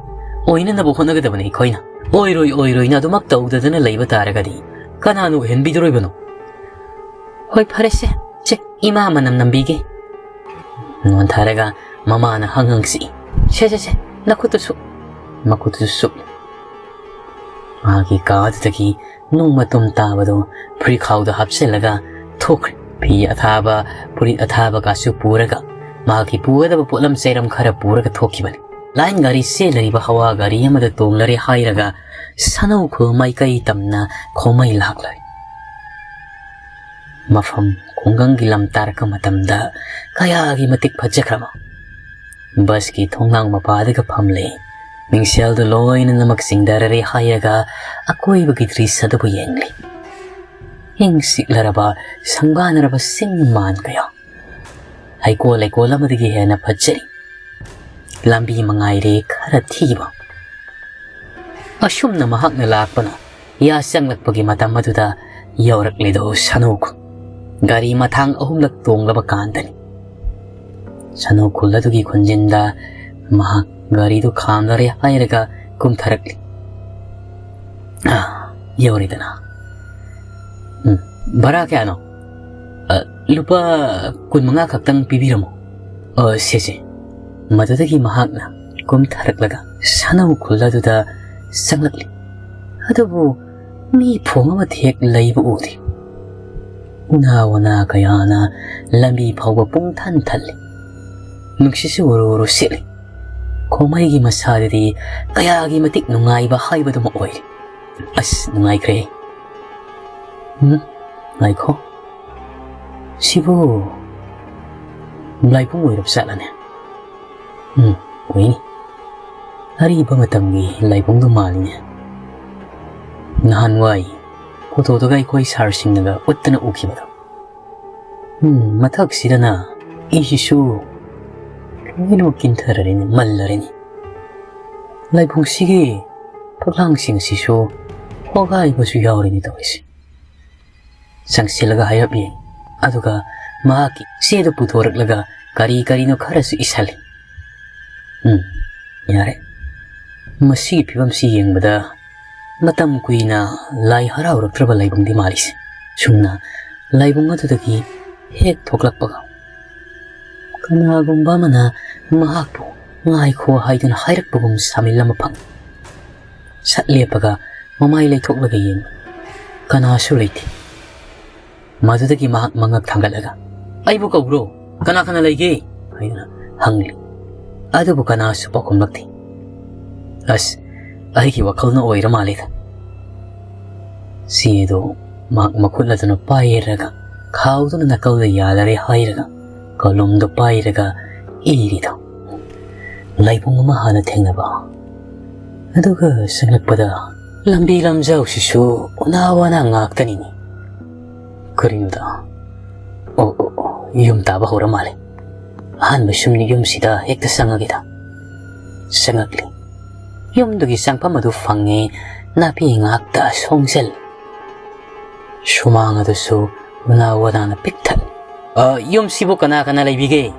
ꯑꯣꯏꯅꯅꯕ ꯍꯣꯠꯅꯒꯗꯕꯅꯤ ꯑꯩꯈꯣꯏꯅ꯫ ꯑꯣꯏꯔꯣꯏ ꯑꯣꯏꯔꯣꯏꯅ ꯑꯗꯨꯃꯛ ꯇꯧꯗꯗꯅ ꯂꯩꯕ ꯇꯥꯔꯒꯗꯤ ꯀꯅꯥꯅ ꯑꯣꯏꯍꯟꯕꯤꯗꯣꯔꯤꯕꯅꯣ?" "ꯍꯣꯏ, ꯐꯔꯦꯁꯦ, ꯁꯦ, ꯏꯃꯥ ꯃꯅꯝ ꯅꯝꯕꯤꯒꯦ꯫" ꯅꯣꯟꯊꯔꯒ ꯃꯃꯥꯅ ꯍꯪ ꯍꯪꯁꯤ, "ꯁꯦ, ꯁꯦ, ꯁꯦ, ꯅꯈꯨꯠꯇꯨ ꯁꯨ꯫" ꯃꯈꯨꯠꯇꯨ ꯁꯨ꯫ ꯃꯥꯒꯤ ꯀꯥꯗꯨꯗꯒꯤ ꯅꯨꯡ ꯃꯇꯨꯝ ꯇꯥꯕꯗꯨ ꯐꯨꯔꯤꯠꯈꯥꯎꯗ ꯍꯥꯞꯆꯤꯜꯂꯒ ꯊꯣꯛꯈ꯭ꯔꯦ꯫ ꯐꯤ ꯑꯊꯥꯕ, ꯐꯨꯔꯤꯠ ꯑꯊꯥꯕꯒꯁꯨ ꯄꯨꯔꯒ, ꯃꯍꯥꯛꯀꯤ ꯄꯨꯒꯗꯕ ꯄꯣꯠꯂꯝ ꯆꯩꯔꯝ ꯈꯔ ꯄꯨꯔꯒ ꯊꯣꯛꯈꯤꯕꯅꯤ꯫ ꯂꯥꯏꯟ ꯒꯥꯔꯤ ꯆꯦꯜꯂꯤꯕ ꯍꯋꯥ ꯒꯥꯔꯤ ꯑꯃꯗ ꯇꯣꯡꯂꯔꯦ ꯍꯥꯏꯔꯒ ꯁꯥꯅꯧꯈꯨꯜ ꯃꯥꯏꯀꯩ ꯇꯝꯅ ꯈꯣꯃꯩ ꯂꯥꯛꯂꯔꯦ꯫ ꯃꯐꯝ ꯈꯨꯡꯒꯪꯒꯤ ꯂꯝ ꯇꯥꯔꯛꯄ ꯃꯇꯝꯗ ꯀꯌꯥꯒꯤ ꯃꯇꯤꯛ ꯐꯖꯈ꯭ꯔꯕ꯫ ꯕꯁꯀꯤ ꯊꯣꯡꯅꯥꯡ ꯃꯄꯥꯗꯒ ꯐꯝꯂꯦ꯫ ꯃꯤꯡꯁꯦꯜꯗꯨ ꯂꯣꯏꯅꯃꯛ ꯆꯤꯡꯊꯔꯔꯦ ꯍꯥꯏꯔꯒ ꯑꯀꯣꯏꯕꯒꯤ ꯗ꯭ꯔꯤꯁ ꯑꯗꯨꯕꯨ ꯌꯦꯡꯂꯤ꯫ ꯏꯪ ꯆꯤꯛꯂꯔꯕ ꯁꯪꯕꯥꯅꯔꯕ ꯆꯤꯡ ꯃꯥꯟ ꯀꯌꯥ꯫ ꯍꯩꯀꯣꯜ ꯂꯩꯀꯣꯜ ꯑꯃꯗꯒꯤ ꯍꯦꯟꯅ ꯐꯖꯔꯤ꯫ ꯂꯝꯕꯤ ꯃꯉꯥꯏꯔꯦ ꯈꯔ ꯊꯤꯕ꯫ ꯑꯁꯨꯝꯅ ꯃꯍꯥꯛꯅ ꯂꯥꯛꯄꯅ ꯌꯥ ꯆꯪꯂꯛꯄꯒꯤ ꯃꯇꯝ ꯑꯗꯨꯗ ꯌꯧꯔꯛꯂꯤꯗꯣ ꯁꯅꯨ ꯈꯨꯜ꯫ ꯒꯥꯔꯤ ꯃꯊꯥꯡ ꯑꯍꯨꯝꯂꯛ ꯇꯣꯡꯂꯕ ꯀꯥꯟꯗꯅꯤ꯫ ꯁꯅꯨ ꯈꯨꯜ ꯑꯗꯨꯒꯤ ꯈꯨꯟꯖꯤꯟꯗ ꯃꯍꯥꯛ ꯒꯥꯔꯤꯗꯨ ꯈꯥꯝꯂꯔꯦ ꯍꯥꯏꯔꯒ ꯀꯨꯝꯊꯔꯛꯂꯤ꯫ "ꯑꯥ, ꯌꯧꯔꯦꯗꯅ꯫ ꯎꯝ, ꯚꯔꯥ ꯀꯌꯥꯅꯣ?" "ꯑ, ꯂꯨꯄꯥ ꯀꯨꯟꯃꯉꯥ ꯈꯛꯇꯪ ꯄꯤꯕꯤꯔꯝꯃꯣ꯫" "ꯑ, ꯁꯦ, ꯁꯦ꯫" ꯃꯗꯨꯗꯒꯤ ꯃꯍꯥꯛꯅ ꯀꯨꯝꯊꯔꯛꯂꯒ ꯁꯅꯧ ꯈꯨꯜ ꯑꯗꯨꯗ ꯆꯪꯂꯛꯂꯤ꯫ ꯑꯗꯨꯕꯨ ꯃꯤ ꯐꯣꯡ ꯑꯃꯗꯤ ꯍꯦꯛ ꯂꯩꯕ ꯎꯗꯦ꯫ ꯎꯅꯥ ꯋꯥꯅꯥ ꯀꯌꯥꯅ ꯂꯝꯕꯤ ꯐꯥꯎꯕ ꯄꯨꯡꯊꯟ ꯊꯜꯂꯤ꯫ ꯅꯨꯡꯁꯤꯠꯁꯨ ꯎꯔꯨ ꯎꯔꯨ ꯁꯤꯠꯂꯤ꯫ ꯀꯨꯝꯍꯩꯒꯤ ꯃꯁꯥꯗꯗꯤ ꯀꯌꯥꯒꯤ ꯃꯇꯤꯛ ꯅꯨꯡꯉꯥꯏꯕ ꯍꯥꯏꯕꯗꯨꯃ ꯑꯣꯏꯔꯦ꯫ ꯑꯁ, ꯅꯨꯡꯉꯥꯏꯈ꯭ꯔꯦ꯫ ꯎꯝ, ꯉꯥꯏꯈꯣ꯫ ꯁꯤꯕꯨ ꯂꯥꯏꯕꯨꯡ ꯑꯣꯏꯔꯕ ꯖꯥꯠꯂꯅꯦ? ꯎꯝ, ꯑꯣꯏꯅꯤ꯫ ꯑꯔꯤꯕ ꯃꯇꯝꯒꯤ ꯂꯥꯏꯕꯨꯡꯗꯣ ꯃꯥꯜꯂꯤꯅꯦ꯫ ꯅꯍꯥꯟꯋꯥꯏ ꯐꯣꯇꯣꯗꯒ ꯑꯩꯈꯣꯏ ꯁꯥꯔꯁꯤꯡꯅꯒ ꯎꯠꯇꯅ ꯎꯈꯤꯕꯗꯣ꯫ ꯎꯝ, ꯃꯊꯛꯁꯤꯗꯅ ꯑꯩꯁꯤꯁꯨ ꯂꯣꯏꯅꯃꯛ ꯀꯤꯟꯊꯔꯔꯤꯅꯤ, ꯃꯜꯂꯔꯤꯅꯤ꯫ ꯂꯥꯏꯕꯨꯡꯁꯤꯒꯤ ꯐꯛꯂꯥꯡꯁꯤꯡ ꯑꯁꯤꯁꯨ ꯍꯣꯒꯥꯏꯕꯁꯨ ꯌꯥꯎꯔꯤꯅꯤ ꯇꯧꯔꯤꯁꯦ꯫ ꯆꯪꯁꯤꯜꯂꯒ ꯍꯥꯏꯔꯞ ꯌꯦꯡ, ꯑꯗꯨꯒ ꯃꯍꯥꯛꯀꯤ ꯆꯦꯗꯨ ꯄꯨꯊꯣꯔꯛꯂꯒ ꯀꯔꯤ ꯀꯔꯤꯅꯣ ꯈꯔꯁꯨ ꯏꯁꯜꯂꯤ꯫ ꯎꯝ, ꯌꯥꯔꯦ꯫ ꯃꯁꯤꯒꯤ ꯐꯤꯕꯝꯁꯤ ꯌꯦꯡꯕꯗ ꯃꯇꯝ ꯀꯨꯏꯅ ꯂꯥꯏ ꯍꯔꯥꯎꯔꯛꯇ꯭ꯔꯕ ꯂꯥꯏꯕꯨꯡꯗꯤ ꯃꯥꯜꯂꯤꯁꯦ꯫ ꯁꯨꯝꯅ ꯂꯥꯏꯕꯨꯡ ꯑꯗꯨꯗꯒꯤ ꯍꯦꯛ ꯊꯣꯛꯂꯛꯄꯒ ꯀꯅꯥꯒꯨꯝꯕ ꯑꯃꯅ ꯃꯍꯥꯛꯄꯨ "ꯉꯥꯏꯈꯣ" ꯍꯥꯏꯗꯨꯅ ꯍꯥꯏꯔꯛꯄꯒꯨꯝ ꯁꯥꯃꯤꯜ ꯑꯃ ꯐꯪꯏ꯫ ꯁꯠ ꯂꯦꯞꯄꯒ ꯃꯃꯥꯏ ꯂꯩꯊꯣꯛꯂꯒ ꯌꯦꯡꯕ꯫ ꯀꯅꯥꯁꯨ ꯂꯩꯇꯦ꯫ ꯃꯗꯨꯗꯒꯤ ꯃꯍꯥꯛ ꯃꯉꯛ ꯊꯥꯡꯒꯠꯂꯒ, "ꯑꯩꯕꯨ ꯀꯧꯕ꯭ꯔꯣ? ꯀꯅꯥ ꯀꯅꯥ ꯂꯩꯒꯦ?" ꯍꯥꯏꯗꯨꯅ ꯍꯪꯂꯤ꯫ ꯑꯗꯨꯕꯨ ꯀꯅꯥꯁꯨ ꯄꯥꯎꯈꯨꯝꯂꯛꯇꯦ꯫ "ꯑꯁ, ꯑꯩꯒꯤ ꯋꯥꯈꯜꯅ ꯑꯣꯏꯔ ꯃꯥꯜꯂꯦꯗ꯫" ꯆꯦꯗꯨ ꯃꯍꯥꯛ ꯃꯈꯨꯠ ꯑꯗꯨꯅ ꯄꯥꯏꯔꯒ, ꯈꯥꯎꯗꯨꯅ ꯅꯥꯀꯜꯗ ꯌꯥꯜꯂꯔꯦ ꯍꯥꯏꯔꯒ, ꯀꯣꯂꯣꯝꯗꯨ ꯄꯥꯏꯔꯒ ꯏꯔꯤꯗꯣ꯫ ꯂꯥꯏꯕꯨꯡ ꯑꯃ ꯍꯥꯟꯅ ꯊꯦꯡꯅꯕ, ꯑꯗꯨꯒ ꯆꯪꯂꯛꯄꯗ ꯂꯝꯕꯤ ꯂꯝꯖꯥꯎꯁꯤꯁꯨ ꯎꯅꯥ ꯋꯥꯅꯥ ꯉꯥꯛꯇꯅꯤꯅꯦ꯫ ꯀꯔꯤꯅꯣꯗ? ꯑꯣ, ꯑꯣ, ꯑꯣ, ꯌꯨꯝ ꯇꯥꯕ ꯍꯧꯔ ꯃꯥꯜꯂꯦ꯫ ꯑꯍꯥꯟꯕ ꯁꯨꯝ ꯌꯨꯝꯁꯤꯗ ꯍꯦꯛꯇ ꯆꯪꯉꯒꯦꯗ꯫ ꯆꯪꯉꯛꯂꯤ꯫ ꯌꯨꯝꯗꯨꯒꯤ ꯆꯪꯐꯝ ꯑꯗꯨ ꯐꯪꯉꯦ, ꯅꯥꯄꯤ ꯉꯥꯛꯇ ꯁꯣꯡꯖꯜ꯫ ꯁꯨꯃꯥꯡ ꯑꯗꯨꯁꯨ ꯎꯅꯥ ꯋꯥꯅꯥꯅ ꯄꯤꯛ ꯊꯜꯂꯤ꯫ "ꯑ, ꯌꯨꯝꯁꯤꯕꯨ ꯀꯅꯥ ꯀꯅꯥ ꯂꯩꯕꯤꯒꯦ?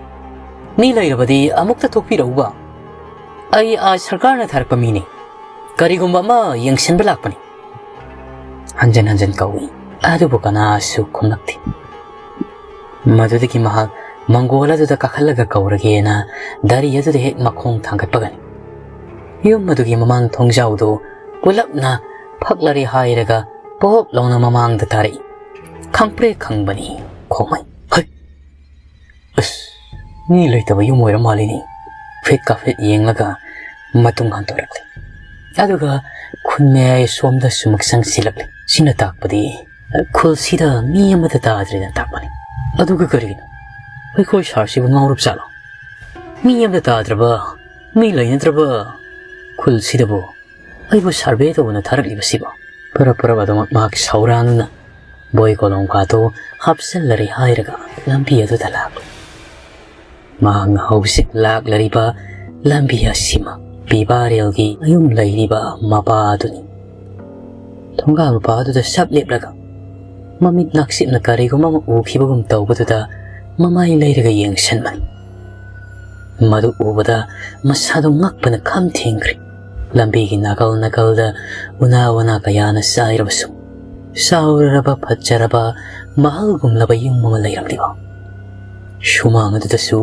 ꯃꯤ ꯂꯩꯔꯕꯗꯤ ꯑꯃꯨꯛꯇ ꯊꯣꯛꯄꯤꯔꯛꯎꯕ꯫ ꯑꯩ ꯑꯥ ꯁꯔꯀꯥꯔꯅ ꯊꯥꯔꯛꯄ ꯃꯤꯅꯤ꯫ ꯀꯔꯤꯒꯨꯝꯕ ꯑꯃ ꯌꯦꯡꯁꯤꯟꯕ ꯂꯥꯛꯄꯅꯤ"꯫ ꯍꯟꯖꯟ ꯍꯟꯖꯟ ꯀꯧꯏ, ꯑꯗꯨꯕꯨ ꯀꯅꯥꯁꯨ ꯈꯨꯝꯂꯛꯇꯦ꯫ ꯃꯗꯨꯗꯒꯤ ꯃꯍꯥꯛ ꯃꯪꯒꯣꯜ ꯑꯗꯨꯗ ꯀꯥꯈꯠꯂꯒ ꯀꯧꯔꯒꯦꯅ ꯗꯥꯔꯤ ꯑꯗꯨꯗ ꯍꯦꯛ ꯃꯈꯣꯡ ꯊꯥꯡꯒꯠꯄꯒꯅꯤ꯫ ꯌꯨꯝ ꯑꯗꯨꯒꯤ ꯃꯃꯥꯡ ꯊꯣꯡꯖꯥꯎꯗꯨ ꯄꯨꯂꯞꯅ ꯐꯛꯂꯔꯦ ꯍꯥꯏꯔꯒ ꯄꯣꯞ ꯂꯥꯎꯅ ꯃꯃꯥꯡꯗ ꯇꯥꯔꯛꯏ꯫ ꯈꯪꯄ꯭ꯔꯦꯛ ꯈꯪꯕꯅꯤ ꯈꯣꯡꯃꯩ꯫ "ꯍꯩ! ꯑꯁ, ꯃꯤ ꯂꯩꯇꯕ ꯌꯨꯝ ꯑꯣꯏꯔ ꯃꯥꯜꯂꯤꯅꯦ"꯫ ꯐꯤꯠ ꯀꯥꯐꯤꯠ ꯌꯦꯡꯂꯒ ꯃꯇꯨꯡ ꯍꯟꯗꯣꯔꯛꯂꯤ꯫ ꯑꯗꯨꯒ ꯈꯨꯟ ꯃꯌꯥꯏ ꯁꯣꯝꯗ ꯁꯨꯃꯛ ꯆꯪꯁꯤꯜꯂꯛꯂꯤ꯫ ꯁꯤꯅ ꯇꯥꯛꯄꯗꯤ ꯈꯨꯜꯁꯤꯗ ꯃꯤ ꯑꯃꯠꯇ ꯇꯥꯗ꯭ꯔꯦꯅ ꯇꯥꯛꯄꯅꯤ꯫ ꯑꯗꯨꯒ ꯀꯔꯤꯒꯤꯅꯣ? ꯑꯩꯈꯣꯏ ꯁꯥꯔꯁꯤꯕꯨ ꯉꯥꯎꯔꯕ ꯖꯥꯠꯂꯣ? ꯃꯤ ꯑꯃꯠꯇ ꯇꯥꯗ꯭ꯔꯕ, ꯃꯤ ꯂꯩꯅꯗ꯭ꯔꯕ ꯈꯨꯜꯁꯤꯗꯕꯨ ꯑꯩꯕꯨ ꯁꯔꯚꯦ ꯇꯧꯕꯅ ꯊꯥꯔꯛꯂꯤꯕꯁꯤꯕꯣ? ꯄꯔꯞ ꯄꯔꯞ ꯑꯗꯨꯃꯛ ꯃꯍꯥꯛ ꯁꯧꯔꯥꯡꯅ ꯕꯣꯏ ꯀꯣꯂꯣꯝ ꯀꯥꯗꯨ ꯍꯥꯞꯆꯤꯜꯂꯔꯦ ꯍꯥꯏꯔꯒ ꯂꯝꯕꯤ ꯑꯗꯨꯗ ꯂꯥꯛꯂꯤ꯫ ꯃꯍꯥꯛꯅ ꯍꯧꯖꯤꯛ ꯂꯥꯛꯂꯔꯤꯕ ꯂꯝꯕꯤ ꯑꯁꯤꯃꯛ ꯄꯤꯕꯥꯔꯦꯜꯒꯤ ꯃꯌꯨꯝ ꯂꯩꯔꯤꯕ ꯃꯄꯥ ꯑꯗꯨꯅꯤ꯫ ꯊꯣꯡꯒꯥꯜ ꯃꯄꯥ ꯑꯗꯨꯗ ꯁꯞ ꯂꯦꯞꯂꯒ ꯃꯃꯤꯠ ꯅꯛꯁꯤꯞꯅ ꯀꯔꯤꯒꯨꯝꯕ ꯑꯃ ꯎꯈꯤꯕꯒꯨꯝ ꯇꯧꯕꯗꯨꯗ ꯃꯃꯥꯏ ꯂꯩꯔꯒ ꯌꯦꯡꯁꯤꯟꯕꯅꯤ꯫ ꯃꯗꯨ ꯎꯕꯗ ꯃꯁꯥꯗꯨ ꯉꯛꯄꯅ ꯈꯝ ꯊꯦꯡꯈ꯭ꯔꯦ꯫ ꯂꯝꯕꯤꯒꯤ ꯅꯥꯀꯜ ꯅꯥꯀꯜꯗ ꯎꯅꯥ ꯋꯥꯅꯥ ꯀꯌꯥꯅ ꯆꯥꯏꯔꯕꯁꯨ, ꯆꯥꯎꯔꯔꯕ ꯐꯖꯔꯕ ꯃꯍꯜꯒꯨꯝꯂꯕ ꯌꯨꯝ ꯑꯃ ꯂꯩꯔꯝꯂꯤꯕ꯫ ꯁꯨꯃꯥꯡ ꯑꯗꯨꯗꯁꯨ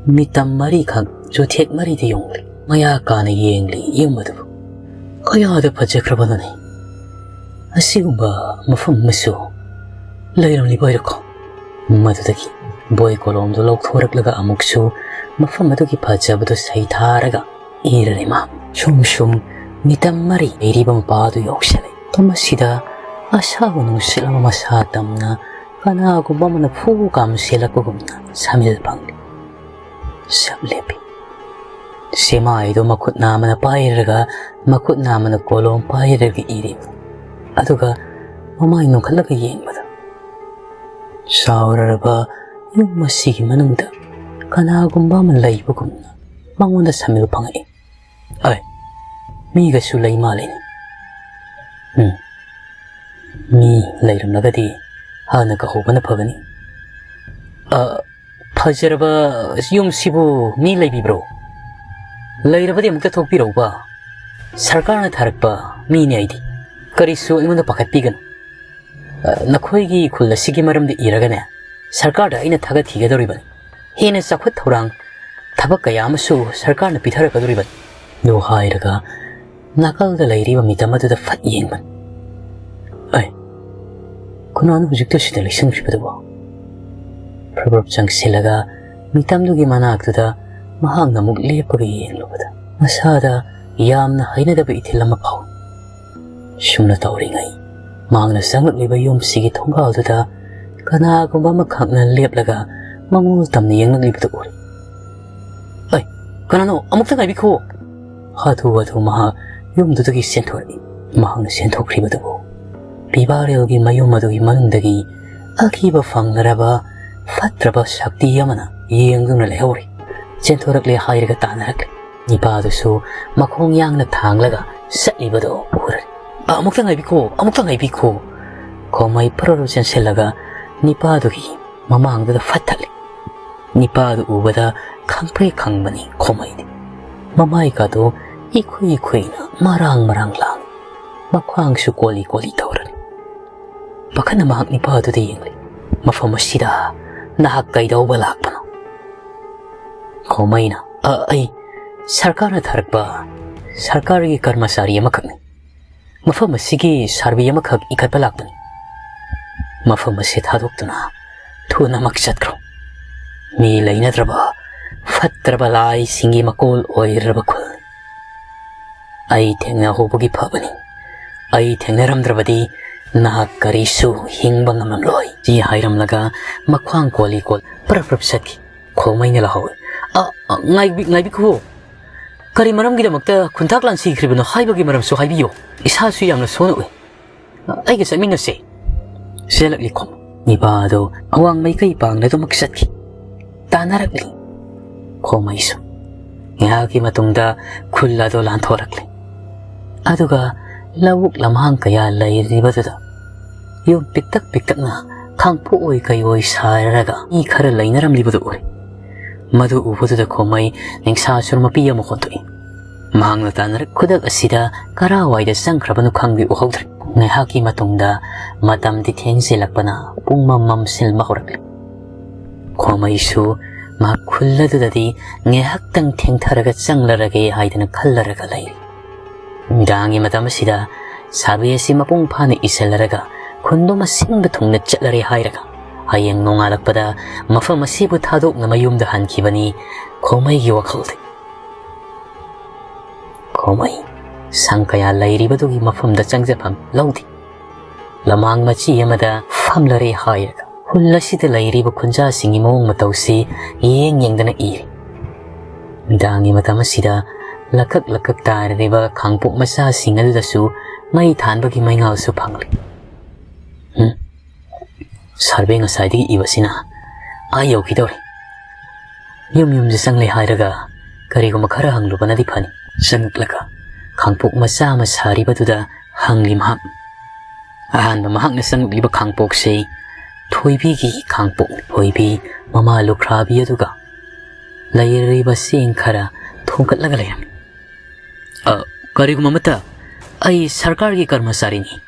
ꯃꯤꯇꯝ ꯃꯔꯤꯈꯛ ꯆꯨꯊꯦꯛ ꯃꯔꯤꯗ ꯌꯣꯡꯂꯤ꯫ ꯃꯌꯥ ꯀꯥꯅ ꯌꯦꯡꯂꯤ ꯌꯨꯝ ꯑꯗꯨꯕꯨ꯫ ꯀꯌꯥꯗ ꯐꯖꯈ꯭ꯔꯕꯅꯣꯅꯦ! ꯑꯁꯤꯒꯨꯝꯕ ꯃꯐꯝ ꯑꯃꯁꯨ ꯂꯩꯔꯝꯂꯤꯕ ꯑꯣꯏꯔꯦꯀꯣ꯫ ꯃꯗꯨꯗꯒꯤ ꯕꯣꯏ ꯀꯣꯂꯣꯝꯗꯨ ꯂꯧꯊꯣꯔꯛꯂꯒ ꯑꯃꯨꯛꯁꯨ ꯃꯐꯝ ꯑꯗꯨꯒꯤ ꯐꯖꯕꯗꯨ ꯁꯩꯊꯥꯔꯒ ꯏꯔꯔꯦ ꯃꯥ꯫ ꯁꯨꯝ ꯁꯨꯝ ꯃꯤꯇꯝ ꯃꯔꯤ ꯂꯩꯔꯤꯕ ꯃꯄꯥ ꯑꯗꯨ ꯌꯧꯁꯤꯜꯂꯦ꯫ ꯃꯐꯝ ꯑꯁꯤꯗ ꯑꯁꯥꯕ ꯅꯨꯡꯁꯤꯠ ꯑꯃ ꯃꯁꯥ ꯇꯝꯅ ꯀꯅꯥꯒꯨꯝꯕ ꯑꯃꯅ ꯐꯨ ꯀꯥꯝ ꯁꯦꯜꯂꯛꯄꯒꯨꯝꯅ ꯁꯃꯤꯜ ꯐꯪꯂꯤ꯫ ꯁꯞ ꯂꯦꯞꯄꯤ꯫ ꯁꯦꯃꯥꯏꯗꯨ ꯃꯈꯨꯠ ꯅꯥꯝꯃꯅ ꯄꯥꯏꯔꯒ, ꯃꯈꯨꯠ ꯅꯥꯝꯃꯅ ꯀꯣꯂꯣꯝ ꯄꯥꯏꯔꯒ ꯏꯔꯤ꯫ ꯑꯗꯨꯒ ꯃꯃꯥꯏ ꯅꯣꯛꯈꯠꯂꯒ ꯌꯦꯡꯕꯗ, ꯆꯥꯎꯔꯔꯕ ꯌꯨꯝ ꯑꯁꯤꯒꯤ ꯃꯅꯨꯡꯗ ꯀꯅꯥꯒꯨꯝꯕ ꯑꯃ ꯂꯩꯕꯒꯨꯝꯅ ꯃꯉꯣꯟꯗ ꯁꯃꯤꯜ ꯐꯪꯉꯛꯏ꯫ ꯑꯩ, ꯃꯤꯒꯁꯨ ꯂꯩ ꯃꯥꯜꯂꯤꯅꯦ꯫ ꯎꯝ, ꯃꯤ ꯂꯩꯔꯝꯂꯒꯗꯤ ꯍꯥꯟꯅ ꯀꯧꯍꯧꯕꯅ ꯐꯒꯅꯤ꯫ ꯑ, ꯐꯖꯔꯕ ꯌꯨꯝꯁꯤꯕꯨ ꯃꯤ ꯂꯩꯕꯤꯕ꯭ꯔꯣ? ꯂꯩꯔꯕꯗꯤ ꯑꯃꯨꯛꯇ ꯊꯣꯛꯄꯤꯔꯛꯎꯕ꯫ ꯁꯔꯀꯥꯔꯅ ꯊꯥꯔꯛꯄ ꯃꯤꯅꯦ ꯑꯩꯗꯤ꯫ ꯀꯔꯤꯁꯨ ꯑꯩꯉꯣꯟꯗ ꯄꯥꯈꯠꯄꯤꯒꯅꯨ꯫ ꯑ, ꯅꯈꯣꯏꯒꯤ ꯈꯨꯜ ꯑꯁꯤꯒꯤ ꯃꯔꯝꯗ ꯏꯔꯒꯅꯦ, ꯁꯔꯀꯥꯔꯗ ꯑꯩꯅ ꯊꯥꯒꯠꯈꯤꯒꯗꯧꯔꯤꯕꯅꯤ꯫ ꯍꯦꯟꯅ ꯆꯥꯎꯈꯠ ꯊꯧꯔꯥꯡ, ꯊꯕꯛ ꯀꯌꯥ ꯑꯃꯁꯨ ꯁꯔꯀꯥꯔꯅ ꯄꯤꯊꯔꯛꯀꯗꯧꯔꯤꯕꯅꯤ꯫ ꯑꯗꯨ ꯍꯥꯏꯔꯒ ꯅꯥꯀꯜꯗ ꯂꯩꯔꯤꯕ ꯃꯤꯇꯝ ꯑꯗꯨꯗ ꯐꯠ ꯌꯦꯡꯕꯅꯤ꯫ ꯑꯩ, ꯀꯅꯥꯅꯣ ꯍꯧꯖꯤꯛꯇ ꯁꯤꯗ ꯂꯩꯁꯟꯈ꯭ꯔꯤꯕꯗꯨꯕꯣ? ꯐ꯭ꯔꯞ-ꯐ꯭ꯔꯞ ꯆꯪꯁꯤꯜꯂꯒ ꯃꯤꯇꯝꯗꯨꯒꯤ ꯃꯅꯥꯛꯇꯨꯗ ꯃꯍꯥꯛꯅ ꯑꯃꯨꯛ ꯂꯦꯞꯄꯒ ꯌꯦꯡꯂꯨꯕꯗ ꯃꯁꯥꯗ ꯌꯥꯝꯅ ꯍꯩꯅꯗꯕ ꯏꯊꯤꯜ ꯑꯃ ꯐꯥꯎꯏ꯫ ꯁꯨꯝꯅ ꯇꯧꯔꯤꯉꯩ ꯃꯍꯥꯛꯅ ꯆꯪꯂꯛꯂꯤꯕ ꯌꯨꯝꯁꯤꯒꯤ ꯊꯣꯡꯒꯥꯜꯗꯨꯗ ꯀꯅꯥꯒꯨꯝꯕ ꯑꯃꯈꯛꯅ ꯂꯦꯞꯂꯒ ꯃꯉꯣꯟ ꯇꯝꯅ ꯌꯦꯡꯂꯛꯂꯤꯕꯗꯨ ꯎꯔꯦ꯫ "ꯑꯩ, ꯀꯅꯥꯅꯣ? ꯑꯃꯨꯛꯇ ꯉꯥꯏꯕꯤꯈꯣ!" ꯍꯥꯊꯨ ꯍꯥꯊꯨ ꯃꯍꯥꯛ ꯌꯨꯝꯗꯨꯗꯒꯤ ꯆꯦꯟꯊꯣꯔꯛꯏ꯫ ꯃꯍꯥꯛꯅ ꯆꯦꯟꯊꯣꯛꯈ꯭ꯔꯤꯕꯗꯨꯕꯨ ꯄꯤꯕꯥꯔꯦꯜꯒꯤ ꯃꯌꯨꯝ ꯑꯗꯨꯒꯤ ꯃꯅꯨꯡꯗꯒꯤ ꯑꯀꯤꯕ ꯐꯪꯂꯔꯕ ꯐꯠꯇ꯭ꯔꯕ ꯁꯛꯇꯤ ꯑꯃꯅ ꯌꯦꯡꯗꯨꯅ ꯂꯩꯍꯧꯔꯤ꯫ ꯆꯦꯟꯊꯣꯔꯛꯂꯦ ꯍꯥꯏꯔꯒ ꯇꯥꯟꯅꯔꯛꯂꯦ꯫ ꯅꯤꯄꯥꯗꯨꯁꯨ ꯃꯈꯣꯡ ꯌꯥꯡꯅ ꯊꯥꯡꯂꯒ ꯆꯠꯂꯤꯕꯗꯨ ꯎꯔꯦ꯫ "ꯑꯃꯨꯛꯇ ꯉꯥꯏꯕꯤꯈꯣ, ꯑꯃꯨꯛꯇ ꯉꯥꯏꯕꯤꯈꯣ!" ꯈꯣꯃꯩ ꯄꯔꯔꯨ ꯆꯦꯟꯁꯤꯜꯂꯒ ꯅꯤꯄꯥꯗꯨꯒꯤ ꯃꯃꯥꯡꯗꯨꯗ ꯐꯠ ꯊꯠꯂꯤ꯫ ꯅꯤꯄꯥꯗꯨ ꯎꯕꯗ ꯈꯪꯄ꯭ꯔꯦꯛ ꯈꯪꯕꯅꯤ ꯈꯣꯃꯩꯗꯤ꯫ ꯃꯃꯥꯏꯒꯗꯨ ꯏꯈꯨꯏ ꯏꯈꯨꯏꯅ ꯃꯔꯥꯡ ꯃꯔꯥꯡ ꯂꯥꯡꯏ꯫ ꯃꯈ꯭ꯋꯥꯡꯁꯨ ꯀꯣꯜꯂꯤ ꯀꯣꯜꯂꯤ ꯇꯧꯔꯅꯤ꯫ ꯄꯥꯈꯠꯅ ꯃꯍꯥꯛ ꯅꯤꯄꯥꯗꯨꯗ ꯌꯦꯡꯂꯤ꯫ "ꯃꯐꯝ ꯑꯁꯤꯗ ꯅꯍꯥꯛ ꯀꯩꯗꯧꯕ ꯂꯥꯛꯄꯅꯣ?" ꯈꯣꯃꯩꯅ, "ꯑ, ꯑꯩ ꯁꯔꯀꯥꯔꯅ ꯊꯥꯔꯛꯄ ꯁꯔꯀꯥꯔꯒꯤ ꯀꯔꯃꯆꯥꯔꯤ ꯑꯃꯈꯛꯅꯤ꯫ ꯃꯐꯝ ꯑꯁꯤꯒꯤ ꯁꯥꯔꯚꯦ ꯑꯃꯈꯛ ꯏꯈꯠꯄ ꯂꯥꯛꯄꯅꯤ꯫ ꯃꯐꯝ ꯑꯁꯤ ꯊꯥꯗꯣꯛꯇꯨꯅ ꯊꯨꯅꯃꯛ ꯆꯠꯈ꯭ꯔꯣ꯫ ꯃꯤ ꯂꯩꯅꯗ꯭ꯔꯕ, ꯐꯠꯇ꯭ꯔꯕ ꯂꯥꯏꯁꯤꯡꯒꯤ ꯃꯀꯣꯜ ꯑꯣꯏꯔꯕ ꯈꯨꯜꯅꯤ꯫ ꯑꯩ ꯊꯦꯡꯅꯍꯧꯕꯒꯤ ꯐꯕꯅꯤ꯫ ꯑꯩ ꯊꯦꯡꯅꯔꯝꯗ꯭ꯔꯕꯗꯤ ꯅꯍꯥꯛ ꯀꯔꯤꯁꯨ ꯍꯤꯡꯕ ꯉꯝꯂꯝꯂꯣꯏ," ꯁꯤ ꯍꯥꯏꯔꯝꯂꯒ ꯃꯈ꯭ꯋꯥꯡ ꯀꯣꯜꯂꯤ ꯀꯣꯜ ꯄ꯭ꯔꯞ ꯄ꯭ꯔꯞ ꯆꯠꯈꯤ꯫ ꯈꯣꯃꯩꯅ ꯂꯥꯍꯧꯏ꯫ "ꯑ, ꯑ, ꯉꯥꯏꯕꯤ-, ꯉꯥꯏꯕꯤꯈꯣ꯫ ꯀꯔꯤ ꯃꯔꯝꯒꯤꯗꯃꯛꯇ ꯈꯨꯟꯇꯥꯛ ꯂꯥꯟꯁꯤꯈ꯭ꯔꯤꯕꯅꯣ ꯍꯥꯏꯕꯒꯤ ꯃꯔꯝꯁꯨ ꯍꯥꯏꯕꯤꯌꯨ꯫ ꯏꯁꯥꯁꯨ ꯌꯥꯝꯅ ꯁꯣꯟꯅ ꯎꯏ꯫ ꯑꯩꯒ ꯆꯠꯃꯤꯟꯅꯁꯦ꯫" ꯆꯦꯜꯂꯛꯂꯤ ꯈꯣꯃꯩ꯫ ꯅꯤꯄꯥ ꯑꯗꯨ ꯑꯋꯥꯡ ꯃꯥꯏꯀꯩ ꯄꯥꯡꯅ ꯑꯗꯨꯃꯛ ꯆꯠꯈꯤ꯫ ꯇꯥꯟꯅꯔꯛꯂꯤ ꯈꯣꯃꯩꯁꯨ꯫ ꯉꯥꯏꯍꯥꯛꯀꯤ ꯃꯇꯨꯡꯗ ꯈꯨꯜ ꯑꯗꯨ ꯂꯥꯟꯊꯣꯔꯛꯂꯦ꯫ ꯑꯗꯨꯒ ꯂꯧꯕꯨꯛ ꯂꯝꯍꯥꯡ ꯀꯌꯥ ꯂꯩꯔꯤꯕꯗꯨꯗ ꯌꯨꯝ ꯄꯤꯛꯇꯛ ꯄꯤꯛꯇꯛꯅ ꯈꯥꯡꯄꯣꯛꯑꯣꯏ ꯀꯩꯑꯣꯏ ꯁꯥꯔꯒ ꯃꯤ ꯈꯔ ꯂꯩꯅꯔꯝꯂꯤꯕꯗꯨ ꯎꯔꯦ꯫ ꯃꯗꯨ ꯎꯕꯗꯨꯗ ꯈꯣꯃꯩ ꯅꯤꯡꯁꯥ ꯁꯨꯔ ꯃꯄꯤ ꯑꯃ ꯍꯣꯟꯗꯣꯛꯏ꯫ ꯃꯍꯥꯛꯅ ꯇꯥꯟꯅꯔꯛ ꯈꯨꯗꯛ ꯑꯁꯤꯗ ꯀꯔꯥꯏꯋꯥꯏꯗ ꯆꯪꯈ꯭ꯔꯕꯅꯣ ꯈꯪꯗꯦ, ꯎꯍꯧꯗ꯭ꯔꯦ꯫ ꯉꯥꯏꯍꯥꯛꯀꯤ ꯃꯇꯨꯡꯗ ꯃꯇꯝꯗꯤ ꯊꯦꯡꯖꯤꯜꯂꯛꯄꯅ ꯄꯨꯡ ꯃꯝ ꯃꯝꯁꯤꯟꯕ ꯍꯧꯔꯛꯂꯦ꯫ ꯈꯣꯃꯩꯁꯨ ꯃꯍꯥꯛ ꯈꯨꯜ ꯑꯗꯨꯗꯗꯤ ꯉꯥꯏꯍꯥꯛꯇꯪ ꯊꯦꯡꯊꯔꯒ ꯆꯪꯂꯔꯒꯦ ꯍꯥꯏꯗꯅ ꯈꯜꯂꯔꯒ ꯂꯩꯔꯤ꯫ ꯅꯨꯃꯤꯗꯥꯡꯒꯤ ꯃꯇꯝ ꯑꯁꯤꯗ ꯁꯥꯕꯤ ꯑꯁꯤ ꯃꯄꯨꯡ ꯐꯥꯅ ꯏꯁꯤꯜꯂꯔꯒ ꯈꯨꯟꯗꯣ ꯃꯁꯤꯡꯕ ꯊꯨꯡꯅ ꯆꯠꯂꯔꯦ ꯍꯥꯏꯔꯒ ꯍꯌꯦꯡ ꯅꯣꯡꯉꯥꯜꯂꯛꯄꯗ ꯃꯐꯝ ꯑꯁꯤꯕꯨ ꯊꯥꯗꯣꯛꯅ ꯃꯌꯨꯝꯗ ꯍꯟꯈꯤꯕꯅꯤ ꯈꯣꯃꯩꯒꯤ ꯋꯥꯈꯜꯗꯤ꯫ ꯈꯣꯃꯩ ꯁꯪ ꯀꯌꯥ ꯂꯩꯔꯤꯕꯗꯨꯒꯤ ꯃꯐꯝꯗ ꯆꯪꯖꯐꯝ ꯂꯧꯗꯦ꯫ ꯂꯃꯥꯡ ꯃꯆꯤ ꯑꯃꯗ ꯐꯝꯂꯔꯦ ꯍꯥꯏꯔꯒ ꯈꯨꯜ ꯑꯁꯤꯗ ꯂꯩꯔꯤꯕ ꯈꯨꯟꯖꯥꯁꯤꯡꯒꯤ ꯃꯑꯣꯡ ꯃꯇꯧꯁꯤ ꯌꯦꯡ ꯌꯦꯡꯗꯅ ꯏꯔꯤ꯫ ꯅꯨꯡꯗꯥꯡꯒꯤ ꯃꯇꯝ ꯑꯁꯤꯗ ꯂꯀꯛ ꯂꯀꯛ ꯇꯥꯔꯤꯕ ꯈꯥꯡꯄꯣꯛ ꯃꯆꯥꯁꯤꯡ ꯑꯗꯨꯗꯁꯨ ꯃꯩ ꯊꯥꯟꯕꯒꯤ ꯃꯩꯉꯥꯜꯁꯨ ꯐꯪꯂꯤ꯫ ꯎꯝ, ꯁꯥꯔꯕꯦ ꯉꯁꯥꯏꯗꯒꯤ ꯏꯕꯁꯤꯅ ꯑꯥ ꯌꯧꯈꯤꯗꯧꯔꯦ꯫ ꯌꯨꯝ ꯌꯨꯝꯗ ꯆꯪꯂꯦ ꯍꯥꯏꯔꯒ ꯀꯔꯤꯒꯨꯝꯕ ꯈꯔ ꯍꯪꯂꯨꯕꯅꯗꯤ ꯐꯅꯤ꯫ ꯆꯪꯂꯛꯂꯒ ꯈꯥꯡꯄꯣꯛ ꯃꯆꯥ ꯑꯃ ꯁꯥꯔꯤꯕꯗꯨꯗ ꯍꯪꯂꯤ ꯃꯍꯥꯛ꯫ ꯑꯍꯥꯟꯕ ꯃꯍꯥꯛꯅ ꯆꯪꯂꯛꯂꯤꯕ ꯈꯥꯡꯄꯣꯛꯁꯤ ꯊꯣꯏꯕꯤꯒꯤ ꯈꯥꯡꯄꯣꯛꯅꯤ꯫ ꯊꯣꯏꯕꯤ ꯃꯃꯥ ꯂꯨꯈ꯭ꯔꯥꯕꯤ ꯑꯗꯨꯒ ꯂꯩꯔꯤꯕ ꯆꯦꯡ ꯈꯔ ꯊꯣꯡꯒꯠꯂꯒ ꯂꯩꯔꯝꯃꯤ꯫ "ꯑ, ꯀꯔꯤꯒꯨꯝꯕ ꯑꯃꯠꯇ, ꯑꯩ ꯁꯔꯀꯥꯔꯒꯤ ꯀꯔꯃꯆꯥꯔꯤꯅꯤ꯫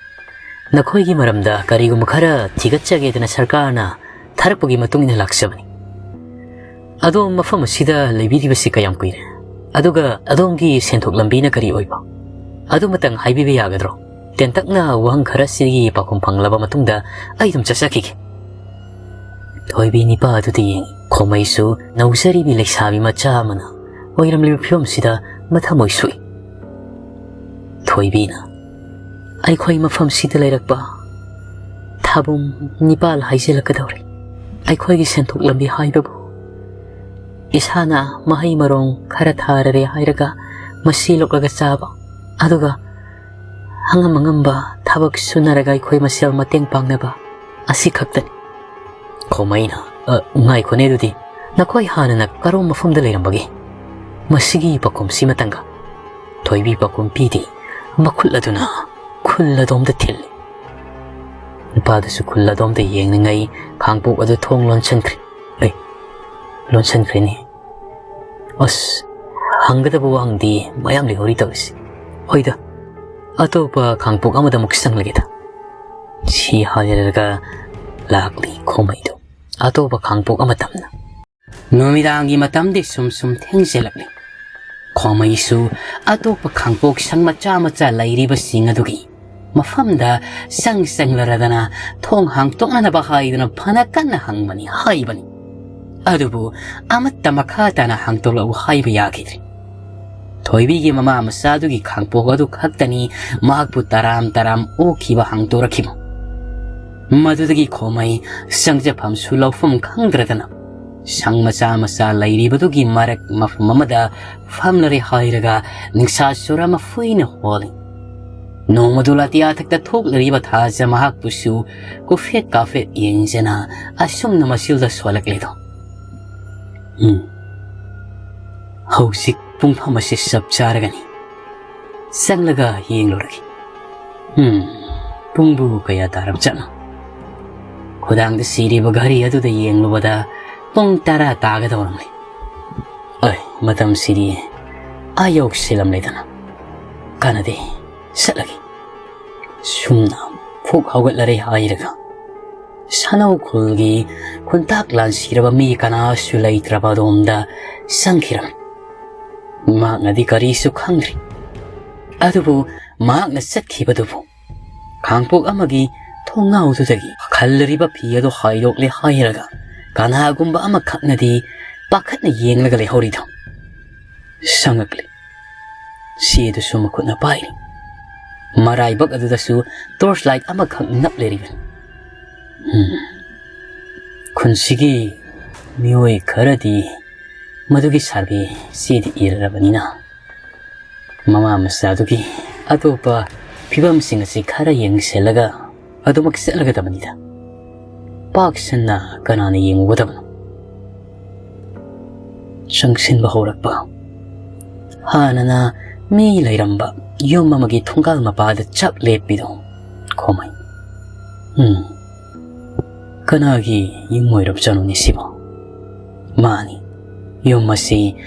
ꯅꯈꯣꯏꯒꯤ ꯃꯔꯝꯗ ꯀꯔꯤꯒꯨꯝꯕ ꯈꯔ ꯊꯤꯒꯠꯆꯒꯦꯗꯅ ꯁꯔꯀꯥꯔꯅ ꯊꯥꯔꯛꯄꯒꯤ ꯃꯇꯨꯡ ꯏꯟꯅ ꯂꯥꯛꯆꯕꯅꯤ꯫ ꯑꯗꯣꯝ ꯃꯐꯝ ꯑꯁꯤꯗ ꯂꯩꯕꯤꯔꯤꯕꯁꯤ ꯀꯌꯥꯝ ꯀꯨꯏꯔꯦ? ꯑꯗꯨꯒ ꯑꯗꯣꯝꯒꯤ ꯁꯦꯟꯊꯣꯛ ꯂꯝꯕꯤꯅ ꯀꯔꯤ ꯑꯣꯏꯕ? ꯑꯗꯨꯃꯇꯪ ꯍꯥꯏꯕꯤꯕ ꯌꯥꯒꯗ꯭ꯔꯣ? ꯇꯦꯟꯇꯛꯅ ꯋꯥꯍꯪ ꯈꯔꯁꯤꯒꯤ ꯄꯥꯎꯈꯨꯝ ꯐꯪꯂꯕ ꯃꯇꯨꯡꯗ ꯑꯩ ꯑꯗꯨꯝ ꯆꯠꯆꯈꯤꯒꯦ꯫" ꯊꯣꯏꯕꯤ ꯅꯤꯄꯥ ꯑꯗꯨꯗ ꯌꯦꯡꯉꯤ꯫ ꯈꯣꯃꯩꯁꯨ ꯅꯧꯖꯔꯤꯕꯤ ꯂꯩꯁꯥꯕꯤ ꯃꯆꯥ ꯑꯃꯅ ꯑꯣꯏꯔꯝꯂꯤꯕ ꯐꯤꯕꯝꯁꯤꯗ ꯃꯊꯃꯣꯏ ꯁꯣꯛꯏ꯫ ꯊꯣꯏꯕꯤꯅ, "ꯑꯩꯈꯣꯏ ꯃꯐꯝꯁꯤꯗ ꯂꯩꯔꯛꯄ ꯊꯥꯕꯨꯝ ꯅꯤꯄꯥꯜ ꯍꯥꯏꯖꯤꯜꯂꯛꯀꯗꯧꯔꯦ꯫ ꯑꯩꯈꯣꯏꯒꯤ ꯁꯦꯟꯊꯣꯛ ꯂꯝꯕꯤ ꯍꯥꯏꯕꯕꯨ ꯏꯁꯥꯅ ꯃꯍꯩ ꯃꯔꯣꯡ ꯈꯔ ꯊꯥꯔꯔꯦ ꯍꯥꯏꯔꯒ ꯃꯁꯤ ꯂꯣꯛꯂꯒ ꯆꯥꯕ, ꯑꯗꯨꯒ ꯑꯉꯝ ꯑꯉꯝꯕ ꯊꯕꯛ ꯁꯨꯅꯔꯒ ꯑꯩꯈꯣꯏ ꯃꯁꯦꯜ ꯃꯇꯦꯡ ꯄꯥꯡꯅꯕ ꯑꯁꯤ ꯈꯛꯇꯅꯤ꯫" ꯈꯣꯃꯩꯅ, "ꯑ, ꯉꯥꯏꯈꯣꯅꯦ ꯑꯗꯨꯗꯤ, ꯅꯈꯣꯏ ꯍꯥꯟꯅꯅ ꯀꯔꯣꯝ ꯃꯐꯝꯗ ꯂꯩꯔꯝꯕꯒꯦ?" ꯃꯁꯤꯒꯤ ꯄꯥꯎꯈꯨꯝꯁꯤꯃꯇꯪꯒ ꯊꯣꯏꯕꯤ ꯄꯥꯎꯈꯨꯝ ꯄꯤꯗꯦ꯫ ꯃꯈꯨꯠ ꯑꯗꯨꯅ ꯈꯨꯜ ꯑꯗꯣꯝꯗ ꯊꯤꯜꯂꯤ꯫ ꯅꯨꯄꯥꯗꯨꯁꯨ ꯈꯨꯜ ꯑꯗꯣꯝꯗ ꯌꯦꯡꯂꯤꯉꯩ ꯈꯥꯡꯄꯣꯛ ꯑꯗꯨ ꯊꯣꯡ ꯂꯣꯟꯁꯤꯟꯈ꯭ꯔꯦ꯫ ꯑꯦ, ꯂꯣꯟꯁꯤꯟꯈ꯭ꯔꯦꯅꯦ꯫ ꯑꯁ, ꯍꯪꯒꯗꯕ ꯋꯥꯍꯪꯗꯤ ꯃꯌꯥꯝ ꯂꯩꯍꯧꯔꯤ ꯇꯧꯔꯤꯁꯤ꯫ ꯍꯣꯏꯗ, ꯑꯇꯣꯞꯄ ꯈꯥꯡꯄꯣꯛ ꯑꯃꯗ ꯑꯃꯨꯛ ꯆꯪꯂꯒꯦꯗ꯫ ꯁꯤ ꯍꯥꯏꯔꯒ ꯂꯥꯛꯂꯤ ꯈꯣꯃꯩꯗꯨ ꯑꯇꯣꯞꯄ ꯈꯥꯡꯄꯣꯛ ꯑꯃ ꯇꯝꯅ꯫ ꯅꯨꯃꯤꯗꯥꯡꯒꯤ ꯃꯇꯝꯗꯤ ꯁꯨꯝ ꯁꯨꯝ ꯊꯦꯡꯖꯤꯜꯂꯛꯂꯤ꯫ ꯈꯣꯃꯩꯁꯨ ꯑꯇꯣꯞꯄ ꯈꯥꯡꯄꯣꯛ ꯁꯪ ꯃꯆꯥ ꯃꯆꯥ ꯂꯩꯔꯤꯕꯁꯤꯡ ꯑꯗꯨꯒꯤ ꯃꯐꯝꯗ ꯆꯪ ꯆꯪꯂꯔꯗꯅ ꯊꯣꯡ ꯍꯥꯡꯇꯣꯛꯅꯅꯕ ꯍꯥꯏꯗꯨꯅ ꯐꯅ ꯀꯟꯅ ꯍꯪꯕꯅꯤ ꯍꯥꯏꯕꯅꯤ꯫ ꯑꯗꯨꯕꯨ ꯑꯃꯠꯇ ꯃꯈꯥ ꯇꯥꯅ ꯍꯥꯡꯇꯣꯛꯂꯛꯎ ꯍꯥꯏꯕ ꯌꯥꯈꯤꯗ꯭ꯔꯦ꯫ ꯊꯣꯏꯕꯤꯒꯤ ꯃꯃꯥ ꯃꯆꯥꯗꯨꯒꯤ ꯈꯥꯡꯄꯣꯛ ꯑꯗꯨ ꯈꯛꯇꯅꯤ ꯃꯍꯥꯛꯄꯨ ꯇꯔꯥꯝ ꯇꯔꯥꯝ ꯑꯣꯛꯈꯤꯕ ꯍꯥꯡꯗꯣꯔꯛꯈꯤꯕ꯫ ꯃꯗꯨꯗꯒꯤ ꯈꯣꯃꯩ ꯆꯪꯖꯐꯝꯁꯨ ꯂꯧꯐꯝ ꯈꯪꯗ꯭ꯔꯗꯅ ꯁꯪ ꯃꯆꯥ ꯃꯆꯥ ꯂꯩꯔꯤꯕꯗꯨꯒꯤ ꯃꯔꯛ ꯃꯐꯝ ꯑꯃꯗ ꯐꯝꯂꯔꯦ ꯍꯥꯏꯔꯒ ꯅꯤꯡꯁꯥ ꯁꯨꯔ ꯃꯐꯨꯏꯅ ꯍꯣꯜꯂꯤ꯫ ꯅꯣꯡꯃꯗꯨ ꯑꯇꯤꯌꯥꯊꯛꯇ ꯊꯣꯛꯂꯤꯕ ꯊꯥꯖ ꯃꯍꯥꯛꯄꯨꯁꯨ ꯀꯨꯐꯦꯠ ꯀꯥꯐꯦꯠ ꯌꯦꯡꯖꯅ ꯑꯁꯨꯝꯅ ꯃꯆꯤꯜꯗ ꯁꯣꯜꯂꯛꯂꯤꯗꯣ꯫ ꯎꯝ, ꯍꯧꯖꯤꯛ ꯄꯨꯡꯐꯝ ꯑꯁꯤ ꯆꯞ ꯆꯥꯔꯒꯅꯤ꯫ ꯆꯪꯂꯒ ꯌꯦꯡꯂꯨꯔꯒꯦ꯫ ꯎꯝ, ꯄꯨꯡꯕꯨ ꯀꯌꯥ ꯇꯥꯔꯕꯖꯥꯠꯅꯣ? ꯈꯨꯗꯥꯡꯗ ꯁꯤꯔꯤꯕ ꯘꯔꯤ ꯑꯗꯨꯗ ꯌꯦꯡꯂꯨꯕꯗ ꯄꯨꯡ ꯇꯔꯥ ꯇꯥꯒꯗꯧꯔꯝꯂꯦ꯫ ꯑꯩ, ꯃꯇꯝꯁꯤꯗꯤ ꯑꯥ ꯌꯧꯁꯤꯜꯂꯝꯂꯦꯗꯅ꯫ ꯀꯥꯟꯅꯗꯦ, ꯆꯠꯂꯒꯦ꯫ ꯁꯨꯝꯅ ꯐꯨꯛ ꯍꯧꯒꯠꯂꯔꯦ ꯍꯥꯏꯔꯒ ꯁꯥꯅꯧ ꯈꯨꯜꯒꯤ ꯈꯨꯟꯇꯥꯛ ꯂꯥꯟꯁꯤꯔꯕ ꯃꯤ ꯀꯅꯥꯁꯨ ꯂꯩꯇ꯭ꯔꯕ ꯑꯗꯣꯝꯗ ꯆꯪꯈꯤꯔꯝꯃꯤ꯫ ꯃꯍꯥꯛꯅꯗꯤ ꯀꯔꯤꯁꯨ ꯈꯪꯗ꯭ꯔꯤ꯫ ꯑꯗꯨꯕꯨ ꯃꯍꯥꯛꯅ ꯆꯠꯈꯤꯕꯗꯨꯕꯨ ꯈꯥꯡꯄꯣꯛ ꯑꯃꯒꯤ ꯊꯣꯡꯅꯥꯎꯗꯨꯗꯒꯤ ꯈꯜꯂꯔꯤꯕ ꯐꯤ ꯑꯗꯨ ꯍꯥꯏꯗꯣꯛꯂꯦ ꯍꯥꯏꯔꯒ ꯀꯅꯥꯒꯨꯝꯕ ꯑꯃꯈꯛꯅꯗꯤ ꯄꯥꯈꯠꯅ ꯌꯦꯡꯂꯒ ꯂꯩꯍꯧꯔꯤꯗꯣ꯫ ꯁꯪꯉꯛꯂꯤ꯫ ꯆꯦꯗꯨꯁꯨ ꯃꯈꯨꯠꯅ ꯄꯥꯏꯔꯤ꯫ ꯃꯔꯥꯏꯕꯛ ꯑꯗꯨꯗꯁꯨ torch light ꯑꯃꯈꯛ ꯅꯞ ꯂꯩꯔꯤꯕꯅꯤ꯫ ꯎꯝ꯫ ꯈꯨꯟꯁꯤꯒꯤ ꯃꯤꯑꯣꯏ ꯈꯔꯗꯤ ꯃꯗꯨꯒꯤ survey ꯆꯦꯗꯤ ꯏꯔꯔꯕꯅꯤꯅ ꯃꯃꯥ ꯃꯆꯥꯗꯨꯒꯤ ꯑꯇꯣꯞꯄ ꯐꯤꯕꯝꯁꯤꯡ ꯑꯁꯤ ꯈꯔ ꯌꯦꯡꯁꯤꯜꯂꯒ ꯑꯗꯨꯃꯛ ꯆꯠꯂꯒꯗꯕꯅꯤꯗ꯫ ꯄꯥꯛ ꯁꯟꯅ ꯀꯅꯥꯅ ꯌꯦꯡꯉꯨꯒꯗꯕꯅꯣ? ꯆꯪꯁꯤꯟꯕ ꯍꯧꯔꯛꯄ ꯍꯥꯟꯅꯅ ꯃꯤ ꯂꯩꯔꯝꯕ ꯌꯨꯝ ꯑꯃꯒꯤ ꯊꯣꯡꯒꯥꯜ ꯃꯄꯥꯗ ꯆꯞ ꯂꯦꯞꯄꯤꯗꯣ꯫ ꯈꯣꯃꯩ, "ꯎꯝ, ꯀꯅꯥꯒꯤ ꯌꯨꯝ ꯑꯣꯏꯔꯕꯖꯥꯠꯅꯣꯅꯦ ꯁꯤꯕꯣ? ꯃꯥꯅꯤ, ꯌꯨꯝ ꯑꯁꯤ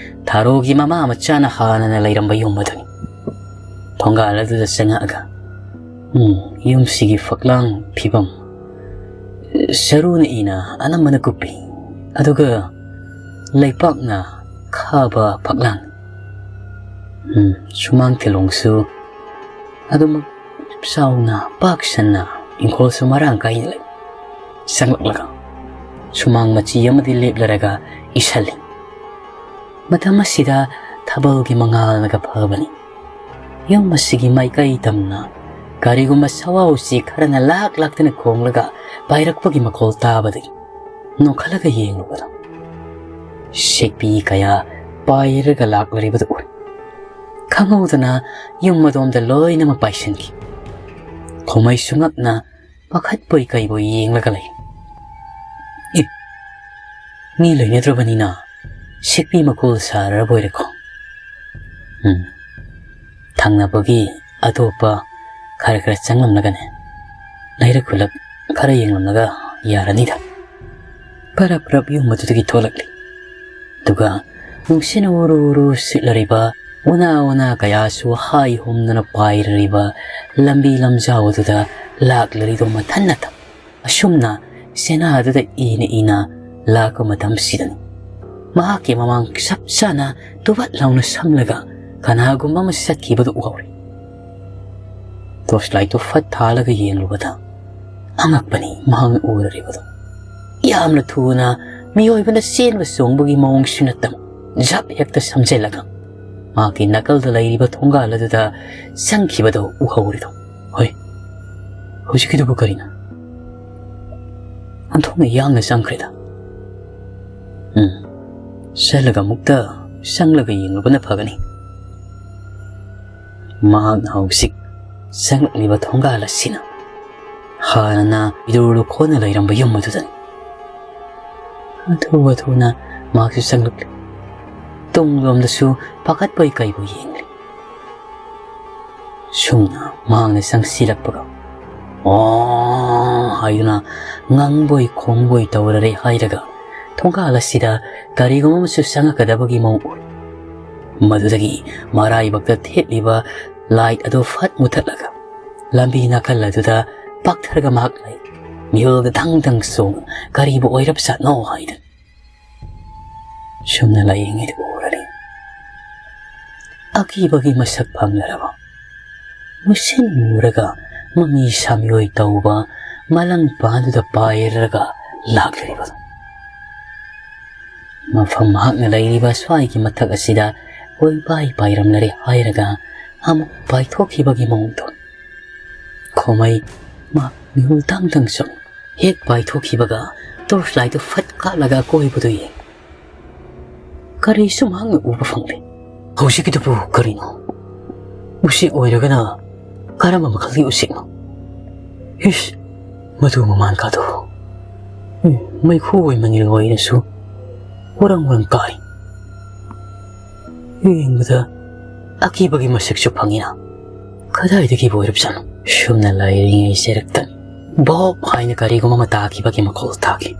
ꯊꯥꯔꯣꯒꯤ ꯃꯃꯥ ꯃꯆꯥꯅ ꯍꯥꯟꯅꯅ ꯂꯩꯔꯝꯕ ꯌꯨꯝ ꯑꯗꯨꯅꯤ꯫" ꯊꯣꯡꯒꯥꯜ ꯑꯗꯨꯗ ꯆꯪꯉꯛꯑꯒ, "ꯎꯝ, ꯌꯨꯝꯁꯤꯒꯤ ꯐꯛꯂꯥꯡ ꯐꯤꯕꯝ, ꯆꯔꯨꯅ ꯏꯅ ꯑꯅꯝꯕꯅ ꯀꯨꯞꯄꯤ, ꯑꯗꯨꯒ ꯂꯩꯄꯥꯛꯅ ꯈꯥꯕ ꯐꯛꯂꯥꯡ꯫ ꯎꯝ, ꯁꯨꯃꯥꯡ ꯊꯤꯂꯣꯡꯁꯨ ꯑꯗꯨꯃꯛ ꯆꯥꯎꯅ, ꯄꯥꯛ ꯁꯟꯅ, ꯏꯪꯈꯣꯜꯁꯨ ꯃꯔꯥꯡ ꯀꯥꯏꯅ ꯂꯩ꯫" ꯆꯪꯂꯛꯂꯒ ꯁꯨꯃꯥꯡ ꯃꯆꯤ ꯑꯃꯗꯤ ꯂꯦꯞꯂꯔꯒ ꯏꯁꯜꯂꯤ꯫ ꯃꯇꯝ ꯑꯁꯤꯗ ꯊꯥꯕꯜꯒꯤ ꯃꯉꯥꯜꯅꯒ ꯐꯕꯅꯤ꯫ ꯌꯨꯝ ꯑꯁꯤꯒꯤ ꯃꯥꯏꯀꯩ ꯇꯝꯅ ꯀꯔꯤꯒꯨꯝꯕ ꯁꯋꯥ ꯎꯆꯦꯛ ꯈꯔꯅ ꯂꯥꯛ ꯂꯥꯛꯇꯅ ꯈꯣꯡꯂꯒ ꯄꯥꯏꯔꯛꯄꯒꯤ ꯃꯈꯣꯜ ꯇꯥꯕꯗꯒꯤ ꯅꯣꯛꯈꯠꯂꯒ ꯌꯦꯡꯂꯨꯕꯗ ꯁꯦꯛꯄꯤ ꯀꯌꯥ ꯄꯥꯏꯔꯒ ꯂꯥꯛꯂꯔꯤꯕꯗꯨ ꯎꯔꯦ꯫ ꯈꯪꯍꯧꯗꯅ ꯌꯨꯝ ꯑꯗꯣꯝꯗ ꯂꯣꯏꯅꯃꯛ ꯄꯥꯏꯁꯤꯟꯈꯤ꯫ ꯈꯣꯃꯩꯁꯨ ꯉꯛꯅ ꯄꯥꯈꯠꯄꯣꯏ ꯀꯩꯕꯣꯏ ꯌꯦꯡꯂꯒ ꯂꯩ꯫ "ꯑꯦ, ꯃꯤ ꯂꯩꯅꯗ꯭ꯔꯕꯅꯤꯅ ꯁꯦꯛꯄꯤ ꯃꯈꯣꯜ ꯁꯥꯔꯔꯕꯣꯏꯔꯦꯀꯣ꯫" ꯎꯝ, ꯊꯪꯅꯕꯒꯤ ꯑꯇꯣꯞꯄ ꯈꯔ ꯈꯔ ꯆꯪꯂꯝꯂꯒꯅꯦ, ꯂꯩꯔꯛ ꯈꯨꯜꯂꯛ ꯈꯔ ꯌꯦꯡꯂꯝꯂꯒ ꯌꯥꯔꯅꯤꯗ꯫ ꯄꯔꯞ ꯄꯔꯞ ꯌꯨꯝ ꯑꯗꯨꯗꯒꯤ ꯊꯣꯛꯂꯛꯂꯤ꯫ ꯑꯗꯨꯒ ꯅꯨꯡꯁꯤꯠꯅ ꯎꯔꯨ ꯎꯔꯨ ꯁꯤꯠꯂꯔꯤꯕ ꯎꯅꯥ ꯋꯥꯅꯥ ꯀꯌꯥꯁꯨ ꯍꯥꯏ ꯍꯨꯝꯗꯅ ꯄꯥꯏꯔꯔꯤꯕ ꯂꯝꯕꯤ ꯂꯝꯖꯥꯎ ꯑꯗꯨꯗ ꯂꯥꯛꯂꯔꯤꯗꯣ ꯃꯊꯟꯅꯇ ꯑꯁꯨꯝꯅ ꯆꯦꯅꯥꯗꯨꯗ ꯏꯅ ꯏꯅ ꯂꯥꯛꯄ ꯃꯇꯝꯁꯤꯗꯅꯤ꯫ ꯃꯍꯥꯛꯀꯤ ꯃꯃꯥꯡ ꯆꯞ ꯆꯥꯅ ꯇꯨꯕꯠ ꯂꯥꯎꯅ ꯁꯝꯂꯒ ꯀꯅꯥꯒꯨꯝꯕ ꯑꯃ ꯆꯠꯈꯤꯕꯗꯨ ꯎꯍꯧꯔꯦ꯫ ꯇꯣꯔꯆ ꯂꯥꯏꯠꯇꯨ ꯐꯠ ꯊꯥꯜꯂꯒ ꯌꯦꯡꯂꯨꯕꯗ ꯑꯉꯛꯄꯅꯤ ꯃꯍꯥꯛꯅ ꯎꯔꯔꯤꯕꯗꯨ꯫ ꯌꯥꯝꯅ ꯊꯨꯅ ꯃꯤꯑꯣꯏꯕꯅ ꯆꯦꯟꯕ ꯆꯣꯡꯕꯒꯤ ꯃꯑꯣꯡꯁꯨ ꯅꯠꯇꯅ ꯖꯞ ꯍꯦꯛꯇ ꯁꯝꯖꯤꯜꯂꯒ ꯃꯍꯥꯛꯀꯤ ꯅꯥꯀꯜꯗ ꯂꯩꯔꯤꯕ ꯊꯣꯡꯒꯥꯜ ꯑꯗꯨꯗ ꯆꯪꯈꯤꯕꯗꯨ ꯎꯍꯧꯔꯤꯗꯣ꯫ ꯍꯣꯏ, ꯍꯧꯖꯤꯛꯀꯤꯗꯨꯕꯨ ꯀꯔꯤꯅꯣ? ꯑꯣꯟꯊꯣꯛꯅ ꯌꯥꯡꯅ ꯆꯪꯈ꯭ꯔꯦꯗ꯫ ꯎꯝ, ꯆꯠꯂꯒ ꯑꯃꯨꯛꯇ ꯆꯪꯂꯒ ꯌꯦꯡꯂꯨꯕꯅ ꯐꯒꯅꯤ꯫ ꯃꯍꯥꯛꯅ ꯍꯧꯖꯤꯛ ꯆꯪꯂꯛꯂꯤꯕ ꯊꯣꯡꯒꯥꯜ ꯑꯁꯤꯅ ꯍꯥꯟꯅꯅ ꯏꯗꯨ ꯂꯨꯈꯣꯟꯅ ꯂꯩꯔꯝꯕ ꯌꯨꯝ ꯑꯗꯨꯗꯅꯤ꯫ ꯍꯥꯊꯨ ꯍꯥꯊꯨꯅ ꯃꯍꯥꯛꯁꯨ ꯆꯪꯂꯛꯂꯤ꯫ ꯇꯨꯡꯂꯣꯝꯗꯁꯨ ꯄꯥꯈꯠꯄꯣꯏ ꯀꯩꯕꯣꯏ ꯌꯦꯡꯂꯤ꯫ ꯁꯨꯝꯅ ꯃꯍꯥꯛꯅ ꯆꯪꯁꯤꯜꯂꯛꯄꯒ "ꯑꯣ" ꯍꯥꯏꯗꯨꯅ ꯉꯪꯕꯣꯏ ꯈꯣꯡꯕꯣꯏ ꯇꯧꯔꯔꯦ ꯍꯥꯏꯔꯒ ꯊꯣꯡꯒꯥꯜ ꯑꯁꯤꯗ ꯀꯔꯤꯒꯨꯝꯕ ꯑꯃꯁꯨ ꯆꯪꯉꯛꯀꯗꯕꯒꯤ ꯃꯑꯣꯡ ꯎꯔꯦ꯫ ꯃꯗꯨꯗꯒꯤ ꯃꯔꯥꯏꯕꯛꯇ ꯊꯦꯠꯂꯤꯕ ꯂꯥꯏꯠ ꯑꯗꯨ ꯐꯠ ꯃꯨꯊꯠꯂꯒ ꯂꯝꯕꯤ ꯅꯥꯀꯜ ꯑꯗꯨꯗ ꯄꯥꯛꯊꯔꯒ ꯃꯍꯥꯛ ꯂꯩ꯫ ꯃꯤꯍꯨꯜꯗ ꯊꯪ ꯊꯪ ꯆꯣꯡ ꯀꯔꯤꯕꯨ ꯑꯣꯏꯔꯕꯖꯥꯠꯅꯣ ꯍꯥꯏꯗꯨꯅ ꯁꯨꯝꯅ ꯂꯥꯏꯌꯦꯡꯉꯩꯗ ꯎꯔꯅꯤ꯫ ꯑꯀꯤꯕꯒꯤ ꯃꯁꯛ ꯐꯪꯂꯔꯕ ꯃꯨꯁꯤꯟ ꯃꯨꯔꯒ ꯃꯃꯤ ꯁꯥꯃꯤꯑꯣꯏ ꯇꯧꯕ ꯃꯂꯪ ꯄꯥꯟꯗꯨꯗ ꯄꯥꯏꯔꯒ ꯂꯥꯛꯂꯤꯕꯗꯨ꯫ ꯃꯐꯝ ꯃꯍꯥꯛꯅ ꯂꯩꯔꯤꯕ ꯁ꯭ꯋꯥꯏꯒꯤ ꯃꯊꯛ ꯑꯁꯤꯗ ꯀꯣꯏꯄꯥꯏ ꯄꯥꯏꯔꯝꯂꯔꯦ ꯍꯥꯏꯔꯒ ꯑꯃꯨꯛ ꯄꯥꯏꯊꯣꯛꯈꯤꯕꯒꯤ ꯃꯑꯣꯡꯗꯣ꯫ ꯈꯣꯃꯩ ꯃꯍꯥꯛ ꯃꯤꯍꯨꯜ ꯇꯥꯡ ꯇꯥꯡ ꯆꯪ ꯍꯦꯛ ꯄꯥꯏꯊꯣꯛꯈꯤꯕꯒ ꯇꯣꯔꯆ ꯂꯥꯏꯠꯇꯨ ꯐꯠ ꯀꯥꯞꯂꯒ ꯑꯀꯣꯏꯕꯗꯨ ꯌꯦꯡ꯫ ꯀꯔꯤꯁꯨ ꯃꯍꯥꯛꯅ ꯎꯕ ꯐꯪꯗꯦ꯫ "ꯍꯧꯖꯤꯛꯀꯤꯗꯨꯕꯨ ꯀꯔꯤꯅꯣ? ꯎꯆꯦꯛ ꯑꯣꯏꯔꯒꯅ ꯀꯔꯝꯕ ꯃꯈꯜꯒꯤ ꯎꯆꯦꯛꯅꯣ? ꯏꯁ, ꯃꯗꯨ ꯃꯃꯥꯟ ꯀꯥꯗꯣ꯫ ꯎꯝ, ꯃꯩꯈꯨ ꯑꯣꯏ ꯃꯉꯤꯜ ꯑꯣꯏꯅꯁꯨ ꯋꯥꯔꯪ ꯋꯥꯔꯪ ꯀꯥꯏ꯫ ꯌꯦꯡꯕꯗ ꯑꯀꯤꯕꯒꯤ ꯃꯁꯛꯁꯨ ꯐꯪꯉꯤꯅ꯫ ꯀꯗꯥꯏꯗꯒꯤꯕꯨ ꯑꯣꯏꯔꯕꯖꯥꯠꯅꯣ?" ꯁꯨꯝꯅ ꯂꯩꯔꯤꯉꯩ ꯆꯩꯔꯛꯇ ꯕꯣꯞ ꯍꯥꯏꯅ ꯀꯔꯤꯒꯨꯝꯕ ꯑꯃ ꯇꯥꯈꯤꯕꯒꯤ ꯃꯈꯣꯜ ꯇꯥꯈꯤ꯫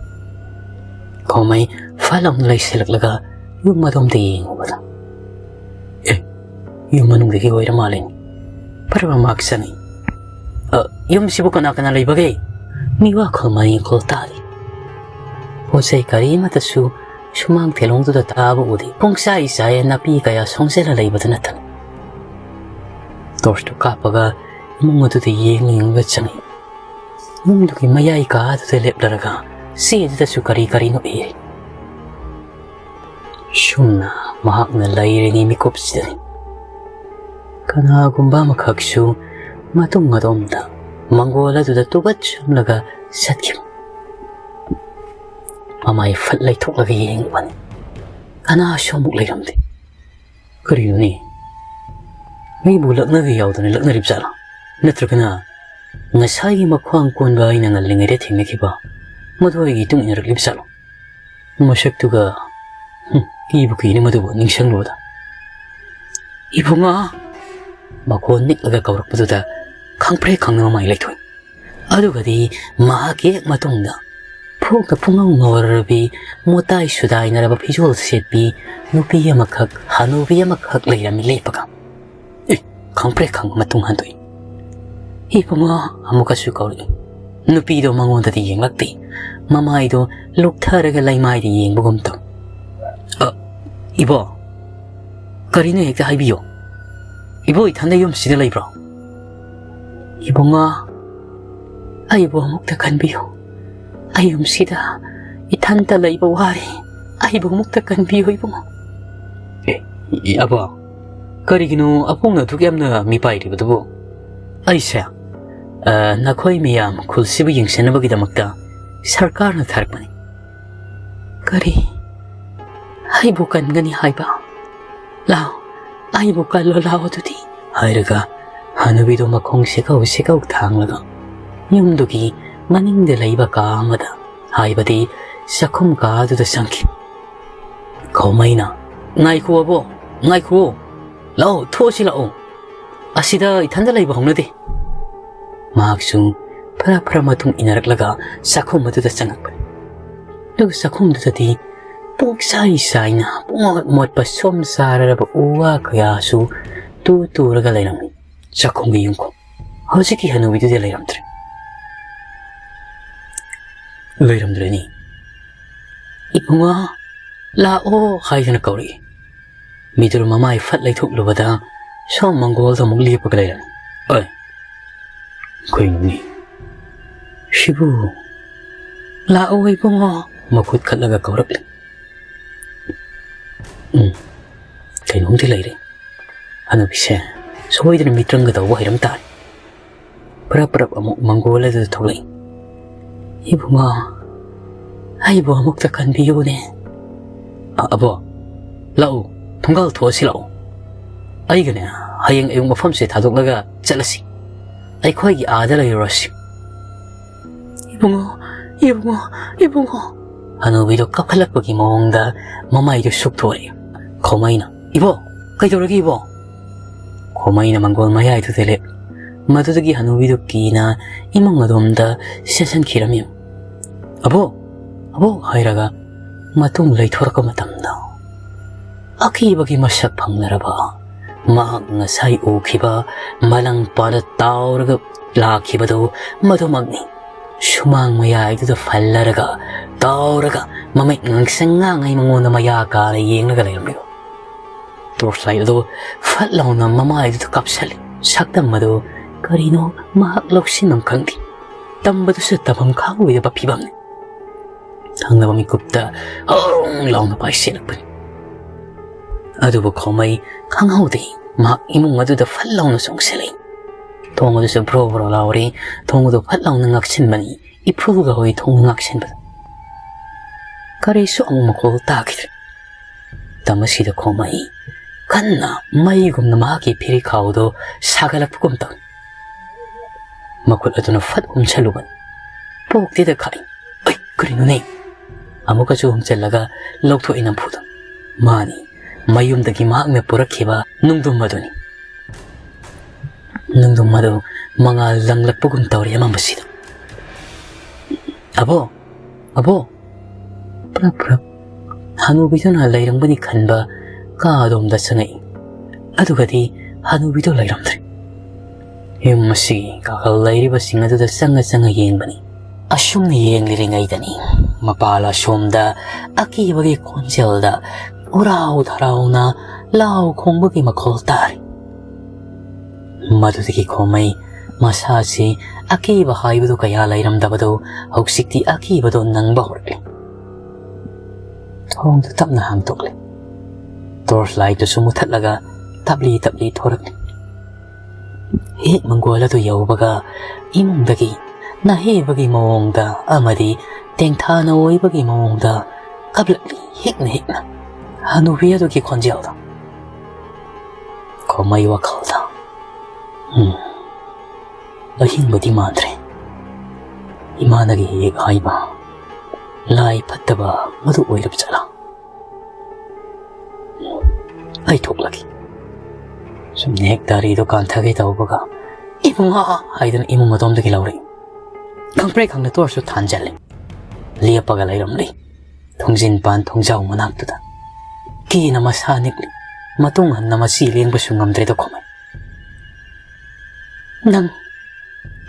ꯈꯣꯃꯩ ꯐꯠ ꯂꯥꯎꯅ ꯂꯩꯁꯤꯜꯂꯛꯂꯒ ꯌꯨꯝ ꯑꯗꯣꯝꯗ ꯌꯦꯡꯉꯨꯕꯗ, ꯑꯦ, ꯌꯨꯝ ꯃꯅꯨꯡꯗꯒꯤ ꯑꯣꯏꯔ ꯃꯥꯜꯂꯦ꯫ ꯐꯠ ꯂꯥꯎꯅ ꯃꯍꯥꯛ ꯆꯪꯉꯤ꯫ "ꯑ, ꯌꯨꯝꯁꯤꯕꯨ ꯀꯅꯥ ꯀꯅꯥ ꯂꯩꯕꯒꯦ?" ꯃꯤꯋꯥ ꯈꯣꯜ ꯃꯔꯤꯡ ꯈꯣꯜ ꯇꯥꯔꯤ꯫ ꯄꯣꯠ ꯆꯩ ꯀꯔꯤ ꯑꯃꯠꯇꯁꯨ ꯁꯨꯃꯥꯡ ꯊꯦꯂꯣꯡꯗꯨꯗ ꯇꯥꯕ ꯎꯗꯦ꯫ ꯄꯨꯡꯆꯥꯏ ꯆꯥꯏ ꯅꯥꯄꯤ ꯀꯌꯥ ꯁꯣꯡꯖꯜꯂ ꯂꯩꯕꯗꯨ ꯅꯠꯇꯅ꯫ ꯇꯣꯔꯆꯇꯨ ꯀꯥꯞꯄꯒ ꯏꯃꯨꯡ ꯑꯗꯨꯗ ꯌꯦꯡꯂ ꯌꯦꯡꯂꯒ ꯆꯪꯉꯤ꯫ ꯌꯨꯝꯗꯨꯒꯤ ꯃꯌꯥꯏ ꯀꯥ ꯑꯗꯨꯗ ꯂꯦꯞꯂꯔꯒ ꯆꯦ ꯑꯗꯨꯗꯁꯨ ꯀꯔꯤ ꯀꯔꯤꯅꯣ ꯏꯔꯤ꯫ ꯁꯨꯝꯅ ꯃꯍꯥꯛꯅ ꯂꯩꯔꯤꯉꯩ ꯃꯤꯀꯨꯞꯁꯤꯗꯅꯤ ꯀꯅꯥꯒꯨꯝꯕ ꯑꯃꯈꯛꯁꯨ ꯃꯇꯨꯡ ꯑꯗꯣꯝꯗ ꯃꯪꯒꯣꯜ ꯑꯗꯨꯗ ꯇꯨꯕꯠ ꯆꯨꯝꯂꯒ ꯆꯠꯈꯤꯕ꯫ ꯃꯃꯥꯏ ꯐꯠ ꯂꯩꯊꯣꯛꯂꯒ ꯌꯦꯡꯂꯨꯕꯅꯤ꯫ ꯀꯅꯥꯁꯨ ꯑꯃꯨꯛ ꯂꯩꯔꯝꯗꯦ꯫ ꯀꯔꯤꯅꯣꯅꯦ? ꯃꯤꯕꯨ ꯂꯛꯅꯒꯦ ꯌꯥꯎꯗꯅ ꯂꯛꯅꯔꯤꯕ ꯖꯥꯠꯂꯣ? ꯅꯠꯇ꯭ꯔꯒꯅ ꯉꯁꯥꯏꯒꯤ ꯃꯈ꯭ꯋꯥꯡ ꯀꯣꯟꯕ ꯑꯩꯅ ꯉꯜꯂꯤꯉꯩꯗ ꯊꯦꯡꯅꯈꯤꯕ ꯃꯗꯨ ꯑꯩꯒꯤ ꯏꯇꯨꯡ ꯏꯟꯅꯔꯛꯂꯤꯕ ꯖꯥꯠꯂꯣ? ꯃꯁꯛꯇꯨꯒ, ꯍꯨꯝ, ꯀꯤꯕꯨ ꯀꯤꯅꯤ ꯃꯗꯨꯕꯨ ꯅꯤꯡꯁꯤꯡꯂꯨꯕꯗ꯫ "ꯏꯕꯨꯡꯉꯣ!" ꯃꯈꯣꯟ ꯅꯤꯛꯂꯒ ꯀꯧꯔꯛꯄꯗꯨꯗ ꯈꯪꯄ꯭ꯔꯦꯛ ꯈꯪꯅ ꯃꯃꯥꯏ ꯂꯩꯊꯣꯛꯏ꯫ ꯑꯗꯨꯒꯗꯤ ꯃꯍꯥꯛꯀꯤ ꯍꯦꯛ ꯃꯇꯨꯡꯗ ꯐꯣꯛꯅ ꯄꯨꯡꯉꯧ ꯉꯧꯔꯔꯕꯤ, ꯃꯣꯇꯥꯏ ꯁꯨꯗꯥꯏꯅꯔꯕ ꯐꯤꯖꯣꯜ ꯁꯦꯠꯄꯤ ꯅꯨꯄꯤ ꯑꯃꯈꯛ, ꯍꯅꯨꯕꯤ ꯑꯃꯈꯛ ꯂꯩꯔꯝꯃꯤ ꯂꯦꯞꯄꯒ꯫ ꯑꯦ, ꯈꯪꯄ꯭ꯔꯦꯛ ꯈꯪ ꯃꯇꯨꯡ ꯍꯟꯗꯣꯛꯏ꯫ "ꯏꯕꯨꯡꯉꯣ!" ꯑꯃꯨꯛꯀꯁꯨ ꯀꯧꯔꯛꯏ꯫ ꯅꯨꯄꯤꯗꯣ ꯃꯉꯣꯟꯗꯗꯤ ꯌꯦꯡꯂꯛꯇꯦ꯫ ꯃꯃꯥꯏꯗꯣ ꯂꯨꯛꯊꯔꯒ ꯂꯩꯃꯥꯏꯗ ꯌꯦꯡꯕꯒꯨꯝ ꯇꯧ꯫ "ꯑ, ꯏꯕꯣ, ꯀꯔꯤꯅꯣ ꯍꯦꯛꯇ ꯍꯥꯏꯕꯤꯌꯣ꯫ ꯏꯕꯣ ꯏꯊꯟꯗ ꯌꯨꯝꯁꯤꯗ ꯂꯩꯕ꯭ꯔꯣ?" "ꯏꯕꯨꯡꯉꯣ, ꯑꯩꯕꯨ ꯑꯃꯨꯛꯇ ꯈꯟꯕꯤꯌꯨ꯫ ꯑꯩ ꯌꯨꯝꯁꯤꯗ ꯏꯊꯟꯇ ꯂꯩꯕ ꯋꯥꯔꯦ꯫ ꯑꯩꯕꯨ ꯑꯃꯨꯛꯇ ꯀꯟꯕꯤꯌꯨ ꯏꯕꯨꯡꯉꯣ꯫" "ꯑꯦ, ꯏ-, ꯑꯕꯣ, ꯀꯔꯤꯒꯤꯅꯣ ꯑꯕꯣꯛꯅ ꯑꯗꯨꯛ ꯌꯥꯝꯅ ꯃꯤꯄꯥꯏꯔꯤꯕꯗꯨꯕꯨ?" "ꯑꯩꯁꯦ, ꯑ, ꯅꯈꯣꯏ ꯃꯤꯌꯥꯝ ꯈꯨꯜꯁꯤꯕꯨ ꯌꯦꯡꯁꯤꯟꯅꯕꯒꯤꯗꯃꯛꯇ ꯁꯔꯀꯥꯔꯅ ꯊꯥꯔꯛꯄꯅꯤ꯫" "ꯀꯔꯤ? ꯑꯩꯕꯨ ꯀꯟꯒꯅꯤ ꯍꯥꯏꯕ? ꯂꯥꯎ, ꯑꯩꯕꯨ ꯀꯜꯂꯣ ꯂꯥꯎ ꯑꯗꯨꯗꯤ꯫" ꯍꯥꯏꯔꯒ ꯍꯅꯨꯕꯤꯗꯨ ꯃꯈꯣꯡ ꯁꯦꯀꯧ ꯁꯦꯀꯧ ꯊꯥꯡꯂꯒ ꯌꯨꯝꯗꯨꯒꯤ ꯃꯅꯤꯡꯗ ꯂꯩꯕ ꯀꯥ ꯑꯃꯗ, ꯍꯥꯏꯕꯗꯤ ꯆꯥꯛꯈꯨꯝ ꯀꯥ ꯑꯗꯨꯗ ꯆꯪꯈꯤ꯫ ꯈꯧꯃꯩꯅ, "ꯉꯥꯏꯈꯣ ꯑꯕꯣ, ꯉꯥꯏꯈꯣ, ꯂꯥꯛꯑꯣ, ꯊꯣꯛꯑꯁꯤ ꯂꯥꯛꯑꯣ, ꯑꯁꯤꯗ ꯏꯊꯟꯗ ꯂꯩꯕ ꯍꯧꯅꯗꯦ꯫" ꯃꯍꯥꯛꯁꯨ ꯐꯔ ꯐꯔ ꯃꯇꯨꯡ ꯏꯟꯅꯔꯛꯂꯒ ꯆꯥꯛꯈꯨꯝ ꯑꯗꯨꯗ ꯆꯪꯉꯛꯄꯅꯤ꯫ ꯑꯗꯨꯒ ꯆꯥꯛꯈꯨꯝꯗꯨꯗꯗꯤ ꯄꯨꯡꯆꯥꯏ ꯆꯥꯏꯅ ꯄꯨꯡꯃꯣꯠ ꯃꯣꯠꯄ ꯁꯣꯝ ꯆꯥꯔꯔꯕ ꯎ ꯋꯥ ꯀꯌꯥꯁꯨ ꯇꯨ ꯇꯨꯔꯒ ꯂꯩꯔꯝꯃꯤ꯫ ꯆꯥꯛꯈꯨꯝꯒꯤ ꯌꯨꯝꯈꯣꯡ ꯍꯧꯖꯤꯛꯀꯤ ꯍꯅꯨꯕꯤꯗꯨꯗꯤ ꯂꯩꯔꯝꯗ꯭ꯔꯦ꯫ ꯂꯩꯔꯝꯗ꯭ꯔꯦꯅꯤ꯫ "ꯏꯕꯨꯡꯉꯣ, ꯂꯥꯛꯑꯣ" ꯍꯥꯏꯗꯨꯅ ꯀꯧꯔꯛꯏ꯫ ꯃꯤꯗꯨ ꯃꯃꯥꯏ ꯐꯠ ꯂꯩꯊꯣꯛꯂꯨꯕꯗ ꯁꯣꯝ ꯃꯪꯒꯣꯜꯗ ꯑꯃꯨꯛ ꯂꯦꯞꯄꯒ ꯂꯩꯔꯝꯃꯤ꯫ "ꯑꯣꯏ, ꯀꯩꯅꯣꯅꯦ ꯁꯤꯕꯨ?" "ꯂꯥꯛꯑꯣ ꯏꯕꯨꯡꯉꯣ", ꯃꯈꯨꯠ ꯈꯠꯂꯒ ꯀꯧꯔꯛꯂꯤ꯫ ꯎꯝ, ꯀꯩꯅꯣꯝꯗꯤ ꯂꯩꯔꯦ꯫ ꯍꯅꯨꯕꯤꯁꯦ ꯁꯣꯏꯗꯅ ꯃꯤꯇ꯭ꯔꯪꯒ ꯇꯧꯕ ꯍꯩꯔꯝ ꯇꯥꯔꯦ꯫ ꯄꯔꯞ ꯄꯔꯞ ꯑꯃꯨꯛ ꯃꯪꯒꯣꯜ ꯑꯗꯨꯗ ꯊꯣꯛꯂꯛꯏ꯫ "ꯏꯕꯨꯡꯉꯣ, ꯑꯩꯕꯨ ꯑꯃꯨꯛꯇ ꯀꯟꯕꯤꯌꯨꯅꯦ꯫" "ꯑ-, ꯑꯕꯣ, ꯂꯥꯛꯎ, ꯊꯣꯡꯒꯥꯜ ꯊꯣꯛꯑꯁꯤ ꯂꯥꯛꯎ꯫ ꯑꯩꯒꯅꯦ, ꯍꯌꯦꯡ ꯑꯌꯨꯛ ꯃꯐꯝꯁꯦ ꯊꯥꯗꯣꯛꯂꯒ ꯆꯠꯂꯁꯤ꯫ ꯑꯩꯈꯣꯏꯒꯤ ꯑꯥꯗ ꯂꯩꯔꯨꯔꯁꯤ꯫" "ꯏꯕꯨꯡꯉꯣ, ꯏꯕꯨꯡꯉꯣ, ꯏꯕꯨꯡꯉꯣ!" ꯍꯅꯨꯕꯤꯗꯣ ꯀꯞꯈꯠꯂꯛꯄꯒꯤ ꯃꯑꯣꯡꯗ ꯃꯃꯥꯏꯗꯨ ꯁꯨꯛꯊꯣꯛꯑꯦ꯫ ꯈꯣꯃꯩꯅ, "ꯏꯕꯣ, ꯀꯩꯗꯧꯔꯒꯦ ꯏꯕꯣ?" ꯈꯣꯃꯩꯅ ꯃꯪꯒꯣꯜ ꯃꯌꯥꯏꯗꯨꯗ ꯂꯦꯞ꯫ ꯃꯗꯨꯗꯒꯤ ꯍꯅꯨꯕꯤꯗꯨ ꯀꯤꯅ ꯏꯃꯨꯡ ꯑꯗꯣꯝꯗ ꯆꯦꯟꯁꯤꯟꯈꯤꯔꯝꯃꯤ꯫ "ꯑꯕꯣ, ꯑꯕꯣ" ꯍꯥꯏꯔꯒ ꯃꯇꯨꯡ ꯂꯩꯊꯣꯔꯛꯄ ꯃꯇꯝꯗ, ꯑꯀꯤꯕꯒꯤ ꯃꯁꯛ ꯐꯪꯅꯔꯕ ꯃꯍꯥꯛ ꯉꯁꯥꯏ ꯎꯈꯤꯕ ꯃꯂꯪ ꯄꯥꯅ ꯇꯥꯎꯔꯒ ꯂꯥꯛꯈꯤꯕꯗꯨ ꯃꯗꯨꯃꯛꯅꯤ꯫ ꯁꯨꯃꯥꯡ ꯃꯌꯥꯏꯗꯨꯗ ꯐꯜꯂꯔꯒ, ꯇꯥꯎꯔꯒ, ꯃꯃꯤꯠ ꯉꯥꯡꯁꯪ ꯉꯥꯡꯉꯩ ꯃꯉꯣꯟꯗ ꯃꯌꯥ ꯀꯥꯅ ꯌꯦꯡꯂꯒ ꯂꯩꯔꯝꯂꯤꯕ꯫ ꯇꯣꯔꯆ ꯂꯥꯏꯠ ꯑꯗꯨ ꯐꯠ ꯂꯥꯎꯅ ꯃꯃꯥꯏꯗꯨꯗ ꯀꯥꯞꯁꯜꯂꯤ꯫ ꯁꯛꯇꯝ ꯑꯗꯨ ꯀꯔꯤꯅꯣ ꯃꯍꯥꯛ ꯂꯧꯁꯤꯟꯐꯝ ꯈꯪꯗꯦ꯫ ꯇꯝꯕꯗꯨꯁꯨ ꯇꯝꯐꯝ ꯈꯪꯂꯣꯏꯗꯕ ꯐꯤꯕꯝꯅꯤ꯫ ꯊꯪꯅꯕ ꯃꯤꯀꯨꯞꯇ ꯍꯧꯔꯣꯡ ꯂꯥꯎꯅ ꯄꯥꯏꯁꯤꯜꯂꯛꯄꯅꯤ꯫ ꯑꯗꯨꯕꯨ ꯈꯣꯃꯩ ꯈꯪꯍꯧꯗꯦ, ꯃꯍꯥꯛ ꯏꯃꯨꯡ ꯑꯗꯨꯗ ꯐꯠ ꯂꯥꯎꯅ ꯆꯣꯡꯁꯤꯜꯂꯛꯏ꯫ ꯊꯣꯡ ꯑꯗꯨꯁꯨ ꯕ꯭ꯔꯣ ꯕ꯭ꯔꯣ ꯂꯥꯎꯔꯤ꯫ ꯊꯣꯡ ꯑꯗꯨ ꯐꯠ ꯂꯥꯎꯅ ꯉꯥꯛꯁꯤꯟꯕꯅꯤ꯫ ꯏꯐꯨꯜꯒ ꯍꯣꯏ ꯊꯣꯡꯅ ꯉꯥꯛꯁꯤꯟꯕꯗ ꯀꯔꯤꯁꯨ ꯑꯃꯨꯛ ꯃꯈꯣꯜ ꯇꯥꯈꯤꯗ꯭ꯔꯦ꯫ ꯃꯇꯝ ꯑꯁꯤꯗ ꯈꯣꯃꯩ ꯀꯟꯅ ꯃꯩꯒꯨꯝꯅ ꯃꯍꯥꯛꯀꯤ ꯐꯤꯔꯤꯈꯥꯎꯗꯣ ꯁꯥꯒꯠꯂꯛꯄꯒꯨꯝ ꯇꯧꯏ꯫ ꯃꯈꯨꯠ ꯑꯗꯨꯅ ꯐꯠ ꯍꯨꯝꯁꯜꯂꯨꯕꯅꯤ꯫ ꯄꯣꯛꯇꯦꯗ ꯈꯥꯛꯏ꯫ "ꯑꯩ, ꯀꯔꯤꯅꯣꯅꯦ?" ꯑꯃꯨꯛꯀꯁꯨ ꯍꯨꯝꯆꯜꯂꯒ ꯂꯧꯊꯣꯛꯏ ꯅꯝꯐꯨꯗ꯫ ꯃꯥꯅꯤ, ꯃꯌꯨꯝꯗꯒꯤ ꯃꯍꯥꯛꯅ ꯄꯨꯔꯛꯈꯤꯕ ꯅꯨꯡꯗꯨꯝ ꯑꯗꯨꯅꯤ꯫ ꯅꯨꯡꯗꯨꯝ ꯑꯗꯨ ꯃꯉꯥꯜ ꯂꯪꯂꯛꯄꯒꯨꯝ ꯇꯧꯔꯤ ꯑꯃꯝꯕꯁꯤꯗ꯫ "ꯑꯕꯣ, ꯑꯕꯣ!" ꯄ꯭ꯔꯞ ꯄ꯭ꯔꯞ ꯍꯅꯨꯕꯤꯗꯨꯅ ꯂꯩꯔꯝꯒꯅꯤ ꯈꯟꯕ ꯀꯥ ꯑꯗꯣꯝꯗ ꯆꯪꯉꯛꯏ꯫ ꯑꯗꯨꯒꯗꯤ ꯍꯅꯨꯕꯤꯗꯨ ꯂꯩꯔꯝꯗ꯭ꯔꯦ꯫ ꯌꯨꯝ ꯑꯁꯤꯒꯤ ꯀꯥꯈꯜ ꯂꯩꯔꯤꯕꯁꯤꯡ ꯑꯗꯨꯗ ꯆꯪꯉ ꯆꯪꯉ ꯌꯦꯡꯕꯅꯤ꯫ ꯑꯁꯨꯝꯅ ꯌꯦꯡꯂꯤꯔꯤꯉꯩꯗꯅꯤ, ꯃꯄꯥꯜ ꯑꯁꯣꯝꯗ ꯑꯀꯤꯕꯒꯤ ꯈꯣꯟꯖꯦꯜꯗ ꯎꯔꯥꯎ ꯊꯔꯥꯎꯅ ꯂꯥꯎ ꯈꯣꯡꯕꯒꯤ ꯃꯈꯣꯜ ꯇꯥꯔꯤ꯫ ꯃꯗꯨꯗꯒꯤ ꯈꯣꯃꯩ ꯃꯁꯥꯁꯤ ꯑꯀꯤꯕ ꯍꯥꯏꯕꯗꯨ ꯀꯌꯥ ꯂꯩꯔꯝꯗꯕꯗꯨ ꯍꯧꯖꯤꯛꯇꯤ ꯑꯀꯤꯕꯗꯨ ꯅꯪꯕ ꯍꯧꯔꯛꯂꯤ꯫ ꯊꯣꯡꯗꯨ ꯇꯞꯅ ꯍꯥꯡꯗꯣꯛꯂꯦ꯫ ꯇꯣꯔꯆ ꯂꯥꯏꯠꯇꯨꯁꯨ ꯃꯨꯊꯠꯂꯒ ꯇꯞꯂꯤ ꯇꯞꯂꯤ ꯊꯣꯔꯛꯂꯤ꯫ ꯍꯦꯛ ꯃꯪꯒꯣꯜ ꯑꯗꯨ ꯌꯧꯕꯒ ꯏꯃꯨꯡꯗꯒꯤ ꯅꯍꯦꯕꯒꯤ ꯃꯑꯣꯡꯗ ꯑꯃꯗꯤ ꯇꯦꯡꯊꯥꯅ ꯑꯣꯏꯕꯒꯤ ꯃꯑꯣꯡꯗ ꯀꯞꯂꯛꯂꯤ ꯍꯤꯛꯅ ꯍꯤꯛꯅ ꯍꯅꯨꯕꯤ ꯑꯗꯨꯒꯤ ꯈꯣꯟꯖꯦꯜꯗꯣ꯫ ꯈꯣꯃꯩ ꯋꯥꯈꯜꯗ, "ꯎꯝ, ꯑꯍꯤꯡꯕꯗꯤ ꯃꯥꯟꯗ꯭ꯔꯦ꯫ ꯏꯃꯥꯅꯒ ꯍꯦꯛ ꯍꯥꯏꯕ, ꯂꯥꯏ ꯐꯠꯇꯕ ꯃꯗꯨ ꯑꯣꯏꯔꯕ ꯖꯥꯠꯂꯥ? ꯑꯩ ꯊꯣꯛꯂꯒꯦ꯫ ꯁꯨꯝ ꯅꯦꯛ ꯗꯥꯔꯤꯗꯣ ꯀꯥꯟꯊꯒꯦ ꯇꯧꯕꯒ, "ꯏꯕꯨꯡꯉꯣ" ꯍꯥꯏꯗꯨꯅ ꯏꯃꯨꯡ ꯑꯗꯣꯝꯗꯒꯤ ꯂꯥꯎꯔꯛꯏ꯫ ꯈꯪꯄ꯭ꯔꯦꯛ ꯈꯪꯅ ꯇꯣꯔꯁꯁꯨ ꯊꯥꯟꯖꯜꯂꯦ꯫ ꯂꯦꯞꯄꯒ ꯂꯩꯔꯝꯂꯤ꯫ ꯊꯣꯡꯖꯤꯟ ꯄꯥꯟ ꯊꯣꯡꯖꯥꯎ ꯃꯅꯥꯛꯇꯨꯗ ꯀꯦꯅ ꯃꯁꯥ ꯅꯤꯛꯂꯤ꯫ ꯃꯇꯨꯡ ꯍꯟꯅ ꯃꯁꯤ ꯂꯦꯡꯕꯁꯨ ꯉꯝꯗ꯭ꯔꯦꯗꯣ ꯈꯣꯃꯩ꯫ "ꯅꯪ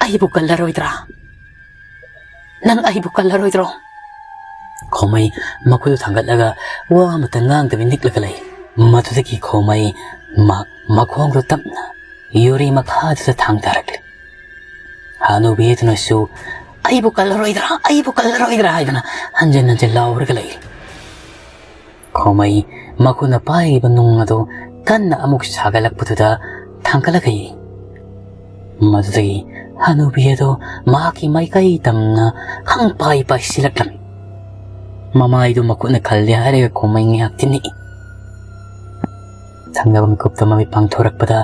ꯑꯩꯕꯨ ꯀꯜꯂꯔꯣꯏꯗ꯭ꯔꯥ? ꯅꯪ ꯑꯩꯕꯨ ꯀꯜꯂꯔꯣꯏꯗ꯭ꯔꯣ?" ꯈꯣꯃꯩ ꯃꯈꯨꯠꯇꯨ ꯊꯥꯡꯒꯠꯂꯒ ꯋꯥ ꯑꯃꯇ ꯉꯥꯡꯗꯕꯤ ꯅꯤꯛꯂꯒ ꯂꯩ꯫ ꯃꯗꯨꯗꯒꯤ ꯈꯣꯃꯩ ꯃ-, ꯃꯈꯣꯡꯗꯨ ꯇꯞꯅ ꯌꯨꯔꯤ ꯃꯈꯥꯗꯨꯗ ꯊꯥꯡꯊꯔꯛꯂꯤ꯫ ꯍꯅꯨꯕꯤ ꯑꯗꯨꯅꯁꯨ, "ꯑꯩꯕꯨ ꯀꯜꯂꯔꯣꯏꯗ꯭ꯔꯥ? ꯑꯩꯕꯨ ꯀꯜꯂꯔꯣꯏꯗ꯭ꯔꯥ?" ꯍꯥꯏꯗꯨꯅ ꯍꯟꯖꯤꯟ ꯍꯟꯖꯤꯟ ꯂꯥꯎꯔꯒ ꯂꯩ꯫ ꯈꯣꯃꯩ ꯃꯈꯨꯠꯅ ꯄꯥꯏꯔꯤꯕ ꯅꯨꯡ ꯑꯗꯨ ꯀꯟꯅ ꯑꯃꯨꯛ ꯁꯥꯒꯠꯂꯛꯄꯗꯨꯗ ꯊꯥꯡꯒꯠꯂꯒ ꯌꯦꯡ꯫ ꯃꯗꯨꯗꯒꯤ ꯍꯅꯨꯕꯤ ꯑꯗꯨ ꯃꯍꯥꯛꯀꯤ ꯃꯥꯏꯀꯩ ꯇꯝꯅ ꯈꯪꯄꯥꯏ ꯄꯥꯏꯁꯤꯜꯂꯛꯂꯝꯃꯤ꯫ ꯃꯃꯥꯏꯗꯨ ꯃꯈꯨꯠꯅ ꯈꯜꯂꯦ ꯍꯥꯏꯔꯒ ꯈꯣꯃꯩ ꯉꯥꯏꯍꯥꯛꯇꯤ ꯅꯤꯛꯏ꯫ ꯊꯪꯅꯕ ꯃꯤꯀꯨꯞꯇ ꯃꯃꯤꯠ ꯄꯥꯡꯊꯣꯔꯛꯄꯗ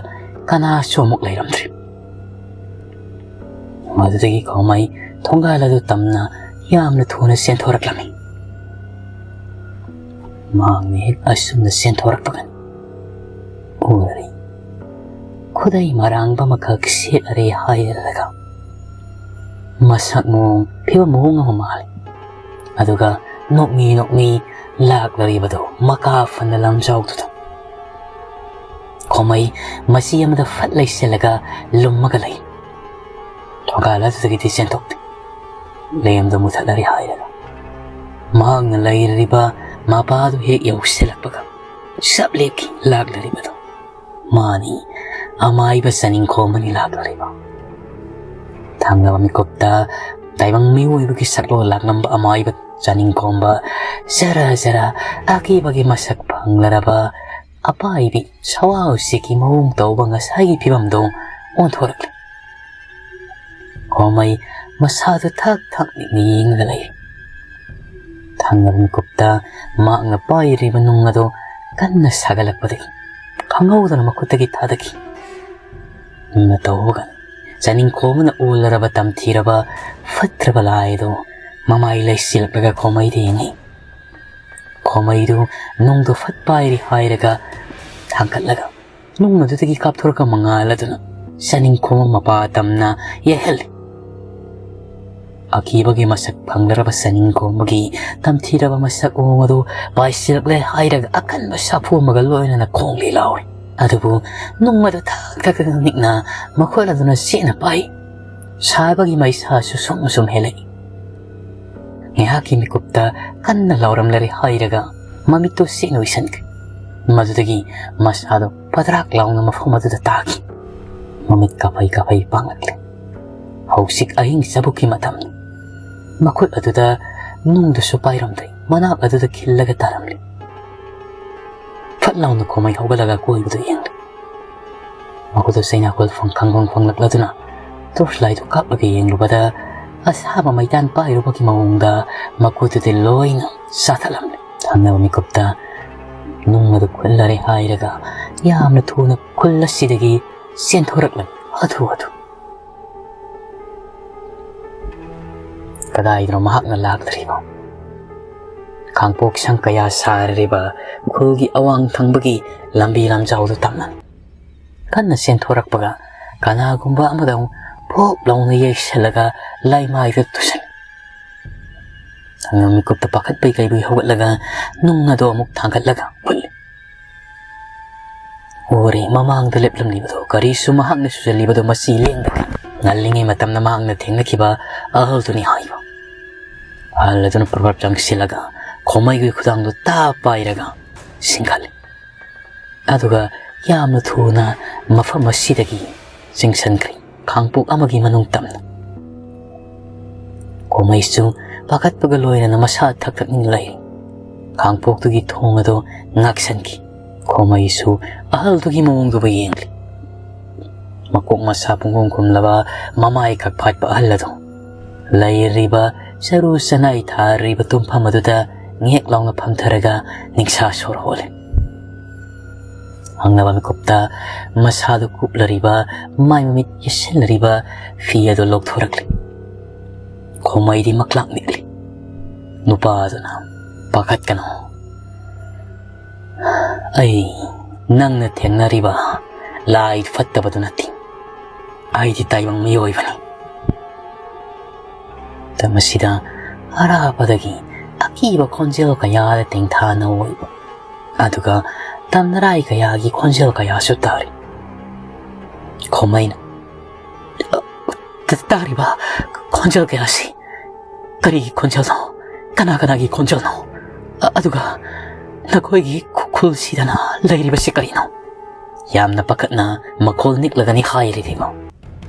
ꯀꯅꯥꯁꯨ ꯑꯃꯨꯛ ꯂꯩꯔꯝꯗ꯭ꯔꯦ꯫ ꯃꯗꯨꯗꯒꯤ ꯈꯣꯃꯩ ꯊꯣꯡꯒꯥꯜ ꯑꯗꯨ ꯇꯝꯅ ꯌꯥꯝꯅ ꯊꯨꯅ ꯆꯦꯟꯊꯣꯔꯛꯂꯝꯃꯤ꯫ ꯃꯍꯥꯛꯅ ꯍꯦꯛ ꯑꯁꯨꯝꯅ ꯆꯦꯟꯊꯣꯔꯛꯄꯒ ꯎꯔꯔꯦ꯫ ꯈꯨꯗꯩ ꯃꯔꯥꯡꯕ ꯑꯃꯈꯛ ꯁꯦꯠꯂꯔꯦ ꯍꯥꯏꯔꯒ ꯃꯁꯛ ꯃꯑꯣꯡ ꯐꯤꯕꯝ ꯃꯑꯣꯡ ꯑꯃ ꯃꯥꯜꯂꯤ꯫ ꯑꯗꯨꯒ ꯅꯣꯛꯃꯤ ꯅꯣꯛꯃꯤ ꯂꯥꯛꯂꯔꯤꯕꯗꯨ ꯃꯀꯥ ꯐꯅ ꯂꯝꯖꯥꯎꯗꯨꯗ꯫ ꯈꯣꯃꯩ ꯃꯆꯤ ꯑꯃꯗ ꯐꯠ ꯂꯩꯁꯤꯜꯂꯒ ꯂꯨꯝꯃꯒ ꯂꯩ꯫ ꯊꯣꯡꯒꯥꯜ ꯑꯗꯨꯗꯒꯤꯗꯤ ꯆꯦꯟꯊꯣꯛꯇꯦ꯫ ꯂꯦꯝꯗꯨ ꯃꯨꯊꯠꯂꯔꯦ ꯍꯥꯏꯔꯒ ꯃꯍꯥꯛꯅ ꯂꯩꯔꯤꯕ ꯃꯄꯥꯗꯨ ꯍꯦꯛ ꯌꯧꯁꯤꯜꯂꯛꯄꯒ ꯆꯞ ꯂꯦꯞꯈꯤ ꯂꯥꯛꯂꯔꯤꯕꯗꯨ꯫ ꯃꯥꯅꯤ, ꯑꯃꯥꯏꯕ ꯆꯥꯅꯤꯡꯈꯣꯝꯕꯅꯤ ꯂꯥꯛꯂꯔꯤꯕ꯫ ꯊꯪꯅꯕ ꯃꯤꯀꯨꯞꯇ ꯇꯥꯏꯕꯪ ꯃꯤꯑꯣꯏꯕꯒꯤ ꯁꯛꯂꯣꯟ ꯂꯥꯛꯂꯝꯕ ꯑꯃꯥꯏꯕ ꯆꯥꯅꯤꯡꯈꯣꯝꯕ ꯖꯔ ꯖꯔ ꯑꯀꯤꯕꯒꯤ ꯃꯁꯛ ꯐꯪꯂꯔꯕ ꯑꯄꯥꯏꯕꯤ ꯁꯋꯥ ꯎꯆꯦꯛꯀꯤ ꯃꯑꯣꯡ ꯇꯧꯕ ꯉꯁꯥꯏꯒꯤ ꯐꯤꯕꯝꯗꯨ ꯑꯣꯟꯊꯣꯔꯛꯂꯦ꯫ ꯈꯣꯃꯩ ꯃꯁꯥꯗꯨ ꯊꯛ ꯊꯛ ꯅꯤꯛꯅ ꯌꯦꯡꯂꯒ ꯂꯩ꯫ ꯊꯪꯅꯕ ꯃꯤꯀꯨꯞꯇ ꯃꯍꯥꯛꯅ ꯄꯥꯏꯔꯤꯕ ꯅꯨꯡ ꯑꯗꯨ ꯀꯟꯅ ꯁꯥꯒꯠꯂꯛꯄꯗꯒꯤ ꯈꯪꯍꯧꯗꯅ ꯃꯈꯨꯠꯇꯒꯤ ꯊꯥꯗꯈꯤ꯫ ꯅꯨꯡꯅ ꯇꯧꯕꯒ ꯆꯥꯅꯤꯡꯈꯣꯝꯕꯅ ꯑꯣꯜꯂꯔꯕ ꯇꯝꯊꯤꯔꯕ ꯐꯠꯇ꯭ꯔꯕ ꯂꯥꯏ ꯑꯗꯨ ꯃꯃꯥꯏ ꯂꯩꯁꯤꯜꯂꯛꯂꯒ ꯈꯣꯃꯩꯗ ꯌꯦꯡꯉꯤ꯫ ꯈꯣꯃꯩꯗꯨ ꯅꯨꯡꯗꯨ ꯐꯠ ꯄꯥꯏꯔꯤ ꯍꯥꯏꯔꯒ ꯊꯥꯡꯒꯠꯂꯒ ꯅꯨꯡ ꯑꯗꯨꯗꯒꯤ ꯀꯥꯞꯊꯣꯔꯛꯄ ꯃꯉꯥꯜ ꯑꯗꯨꯅ ꯆꯅꯤꯡꯈꯣꯝ ꯃꯄꯥ ꯇꯝꯅ ꯌꯩꯍꯜꯂꯤ꯫ ꯑꯀꯤꯕꯒꯤ ꯃꯁꯛ ꯐꯪꯂꯔꯕ ꯆꯅꯤꯡꯈꯣꯝꯕꯒꯤ ꯇꯝꯊꯤꯔꯕ ꯃꯁꯛ ꯃꯑꯣꯡ ꯑꯗꯨ ꯄꯥꯏꯁꯤꯜꯂꯛꯂꯦ ꯍꯥꯏꯔꯒ ꯑꯀꯟꯕ ꯁꯥꯐꯨ ꯑꯃꯒ ꯂꯣꯏꯅꯅ ꯈꯣꯡꯂꯤ ꯂꯥꯎꯔꯤ꯫ ꯑꯗꯨꯕꯨ ꯅꯨꯡ ꯑꯗꯨ ꯊꯛ ꯊꯛ ꯊꯛ ꯅꯤꯛꯅ ꯃꯈꯨꯠ ꯑꯗꯨꯅ ꯆꯦꯠꯅ ꯄꯥꯏ꯫ ꯁꯥꯕꯒꯤ ꯃꯩꯁꯥꯁꯨ ꯁꯨꯝ ꯁꯨꯝ ꯍꯦꯜꯂꯛꯏ꯫ ꯉꯥꯏꯍꯥꯛꯀꯤ ꯃꯤꯀꯨꯞꯇ ꯀꯟꯅ ꯂꯥꯎꯔꯝꯂꯔꯦ ꯍꯥꯏꯔꯒ ꯃꯃꯤꯠꯇꯨ ꯁꯦꯡꯅ ꯎꯏꯁꯟꯈꯤ꯫ ꯃꯗꯨꯗꯒꯤ ꯃꯁꯥꯗꯣ ꯄꯗ꯭ꯔꯥꯛ ꯂꯥꯎꯅ ꯃꯐꯝ ꯑꯗꯨꯗ ꯇꯥꯈꯤ꯫ ꯃꯃꯤꯠ ꯀꯥꯐꯩ ꯀꯥꯐꯩ ꯄꯥꯡꯂꯛꯂꯦ꯫ ꯍꯧꯖꯤꯛ ꯑꯍꯤꯡ ꯆꯕꯨꯛꯀꯤ ꯃꯇꯝꯅꯤ꯫ ꯃꯈꯨꯠ ꯑꯗꯨꯗ ꯅꯨꯡꯗꯨꯁꯨ ꯄꯥꯏꯔꯝꯗ꯭ꯔꯦ, ꯃꯅꯥꯛ ꯑꯗꯨꯗ ꯈꯤꯜꯂꯒ ꯇꯥꯔꯝꯂꯦ꯫ ꯐꯠ ꯂꯥꯎꯅ ꯈꯣꯃꯩ ꯍꯧꯒꯠꯂꯒ ꯑꯀꯣꯏꯕꯗꯨ ꯌꯦꯡꯂꯦ꯫ ꯃꯈꯨꯠꯇ ꯆꯩꯅꯥꯀꯣꯜ ꯐꯪ-, ꯈꯪꯐꯪ ꯐꯪꯂꯛꯂꯗꯨꯅ torch light ꯇꯨ ꯀꯥꯞꯂꯒ ꯌꯦꯡꯂꯨꯕꯗ ꯑꯁꯥꯕ ꯃꯩꯇꯥꯟ ꯄꯥꯏꯔꯨꯕꯒꯤ ꯃꯑꯣꯡꯗ ꯃꯈꯨꯠꯇꯨꯗꯤ ꯂꯣꯏꯅ ꯆꯥꯊꯠꯂꯝꯂꯦ꯫ ꯊꯪꯅꯕ ꯃꯤꯀꯨꯞꯇ ꯅꯨꯡ ꯑꯗꯨ ꯈꯨꯜꯂꯔꯦ ꯍꯥꯏꯔꯒ ꯌꯥꯝꯅ ꯊꯨꯅ ꯈꯨꯜ ꯑꯁꯤꯗꯒꯤ ꯆꯦꯟꯊꯣꯔꯛꯂꯝꯃꯤ ꯍꯥꯊꯨ ꯍꯥꯊꯨ꯫ ꯀꯗꯥꯏꯗꯅꯣ ꯃꯍꯥꯛꯅ ꯂꯥꯛꯂꯔꯤꯕ? ꯈꯥꯡꯄꯣꯛ ꯁꯪ ꯀꯌꯥ ꯁꯥꯔꯤꯕ ꯈꯨꯜꯒꯤ ꯑꯋꯥꯡ ꯊꯪꯕꯒꯤ ꯂꯝꯕꯤ ꯂꯝꯖꯥꯎꯗꯨ ꯇꯝꯅ ꯀꯟꯅ ꯆꯦꯟꯊꯣꯔꯛꯄꯒ ꯀꯅꯥꯒꯨꯝꯕ ꯑꯃꯗ ꯑꯃꯨꯛ ꯄꯣꯞ ꯂꯥꯎꯅ ꯌꯩꯁꯜꯂꯒ ꯂꯩꯃꯥꯏꯗ ꯇꯨꯁꯟ꯫ ꯑꯉꯥꯡ ꯃꯤꯀꯨꯞꯇ ꯄꯥꯈꯠꯄꯩ ꯀꯩꯕꯩ ꯍꯧꯒꯠꯂꯒ ꯅꯨꯡ ꯑꯗꯨ ꯑꯃꯨꯛ ꯊꯥꯡꯒꯠꯂꯒ ꯍꯨꯠꯂꯤ꯫ ꯎꯔꯦ, ꯃꯃꯥꯡꯗ ꯂꯦꯞꯂꯝꯂꯤꯕꯗꯣ ꯀꯔꯤꯁꯨ ꯃꯍꯥꯛꯅ ꯁꯨꯖꯜꯂꯤꯕꯗꯣ ꯃꯁꯤ ꯂꯦꯡꯗꯅ ꯉꯜꯂꯤꯉꯩ ꯃꯇꯝꯗ ꯃꯍꯥꯛꯅ ꯊꯦꯡꯅꯈꯤꯕ ꯑꯍꯜꯗꯨꯅꯤ ꯍꯥꯏꯕ꯫ ꯑꯍꯜ ꯑꯗꯨꯅ ꯄ꯭ꯔꯞ ꯄ꯭ꯔꯞ ꯆꯪꯁꯤꯜꯂꯒ ꯈꯣꯃꯩꯒꯤ ꯈꯨꯗꯥꯡꯗꯨ ꯇꯥ ꯄꯥꯏꯔꯒ ꯆꯤꯡꯈꯠꯂꯤ꯫ ꯑꯗꯨꯒ ꯌꯥꯝꯅ ꯊꯨꯅ ꯃꯐꯝ ꯑꯁꯤꯗꯒꯤ ꯆꯤꯡꯁꯤꯟꯈ꯭ꯔꯦ, ꯈꯥꯡꯄꯣꯛ ꯑꯃꯒꯤ ꯃꯅꯨꯡ ꯇꯝꯅ꯫ ꯈꯣꯃꯩꯁꯨ ꯄꯥꯈꯠꯄꯒ ꯂꯣꯏꯅꯅ ꯃꯁꯥ ꯊꯛ ꯊꯛ ꯅꯤꯛꯂꯛꯏ꯫ ꯈꯥꯡꯄꯣꯛꯇꯨꯒꯤ ꯊꯣꯡ ꯑꯗꯨ ꯉꯥꯛꯁꯟꯈꯤ꯫ ꯈꯣꯃꯩꯁꯨ ꯑꯍꯜꯗꯨꯒꯤ ꯃꯑꯣꯡꯗꯨꯕꯨ ꯌꯦꯡꯂꯤ꯫ ꯃꯀꯣꯛ ꯃꯁꯥ ꯄꯨꯡꯈꯨꯝ ꯈꯨꯝꯂꯕ, ꯃꯃꯥꯏ ꯈꯛ ꯐꯥꯠꯄ ꯑꯍꯜ ꯑꯗꯨ ꯂꯩꯔꯤꯕ ꯆꯔꯨ ꯆꯅꯥꯏ ꯊꯥꯔꯤꯕ ꯇꯨꯝꯐꯝ ꯑꯗꯨꯗ ꯉꯦꯛ ꯂꯥꯎꯅ ꯐꯝꯊꯔꯒ ꯅꯤꯡꯁꯥ ꯁꯣꯔ ꯍꯣꯜꯂꯤ꯫ ꯍꯪꯅꯕ ꯃꯤꯀꯨꯞꯇ ꯃꯁꯥꯗꯨ ꯀꯨꯞꯂꯔꯤꯕ, ꯃꯥꯏ ꯃꯃꯤꯠ ꯌꯦꯠꯁꯤꯜꯂꯔꯤꯕ ꯐꯤ ꯑꯗꯨ ꯂꯧꯊꯣꯔꯛꯂꯤ꯫ ꯈꯣꯃꯩꯗꯤ ꯃꯛꯂꯥꯛ ꯅꯤꯛꯂꯤ꯫ ꯅꯨꯄꯥꯗꯨꯅ, "ꯄꯥꯈꯠꯀꯅꯨ꯫ ꯑꯩ ꯅꯪꯅ ꯊꯦꯡꯅꯔꯤꯕ ꯂꯥꯏ ꯐꯠꯇꯕꯗꯨ ꯅꯠꯇꯦ꯫ ꯑꯩꯗꯤ ꯇꯥꯏꯕꯪ ꯃꯤꯑꯣꯏꯕꯅꯤ꯫" ꯃꯇꯝ ꯑꯁꯤꯗ ꯑꯔꯥꯞꯄꯗꯒꯤ ꯑꯀꯤꯕ ꯈꯣꯟꯖꯦꯜ ꯀꯌꯥꯗ ꯇꯦꯡꯊꯥꯅ ꯑꯣꯏꯕ, ꯑꯗꯨꯒ ꯇꯝꯅꯔꯥꯏ ꯀꯌꯥꯒꯤ ꯈꯣꯟꯖꯦꯜ ꯀꯌꯥꯁꯨ ꯇꯥꯔꯤ꯫ ꯈꯣꯃꯩꯅ, "ꯇ-, ꯇꯥꯔꯤꯕ ꯈꯣꯟꯖꯦꯜ ꯀꯌꯥꯁꯤ ꯀꯔꯤꯒꯤ ꯈꯣꯟꯖꯦꯜꯅꯣ? ꯀꯅꯥ ꯀꯅꯥꯒꯤ ꯈꯣꯟꯖꯦꯜꯅꯣ? ꯑ-, ꯑꯗꯨꯒ ꯅꯈꯣꯏꯒꯤ ꯈꯨ-, ꯈꯨꯜꯁꯤꯗꯅ ꯂꯩꯔꯤꯕꯁꯤ ꯀꯔꯤꯅꯣ?" ꯌꯥꯝꯅ ꯄꯥꯈꯠꯅ ꯃꯈꯣꯜ ꯅꯤꯛꯂꯒꯅꯤ ꯍꯥꯏꯔꯤꯕ꯫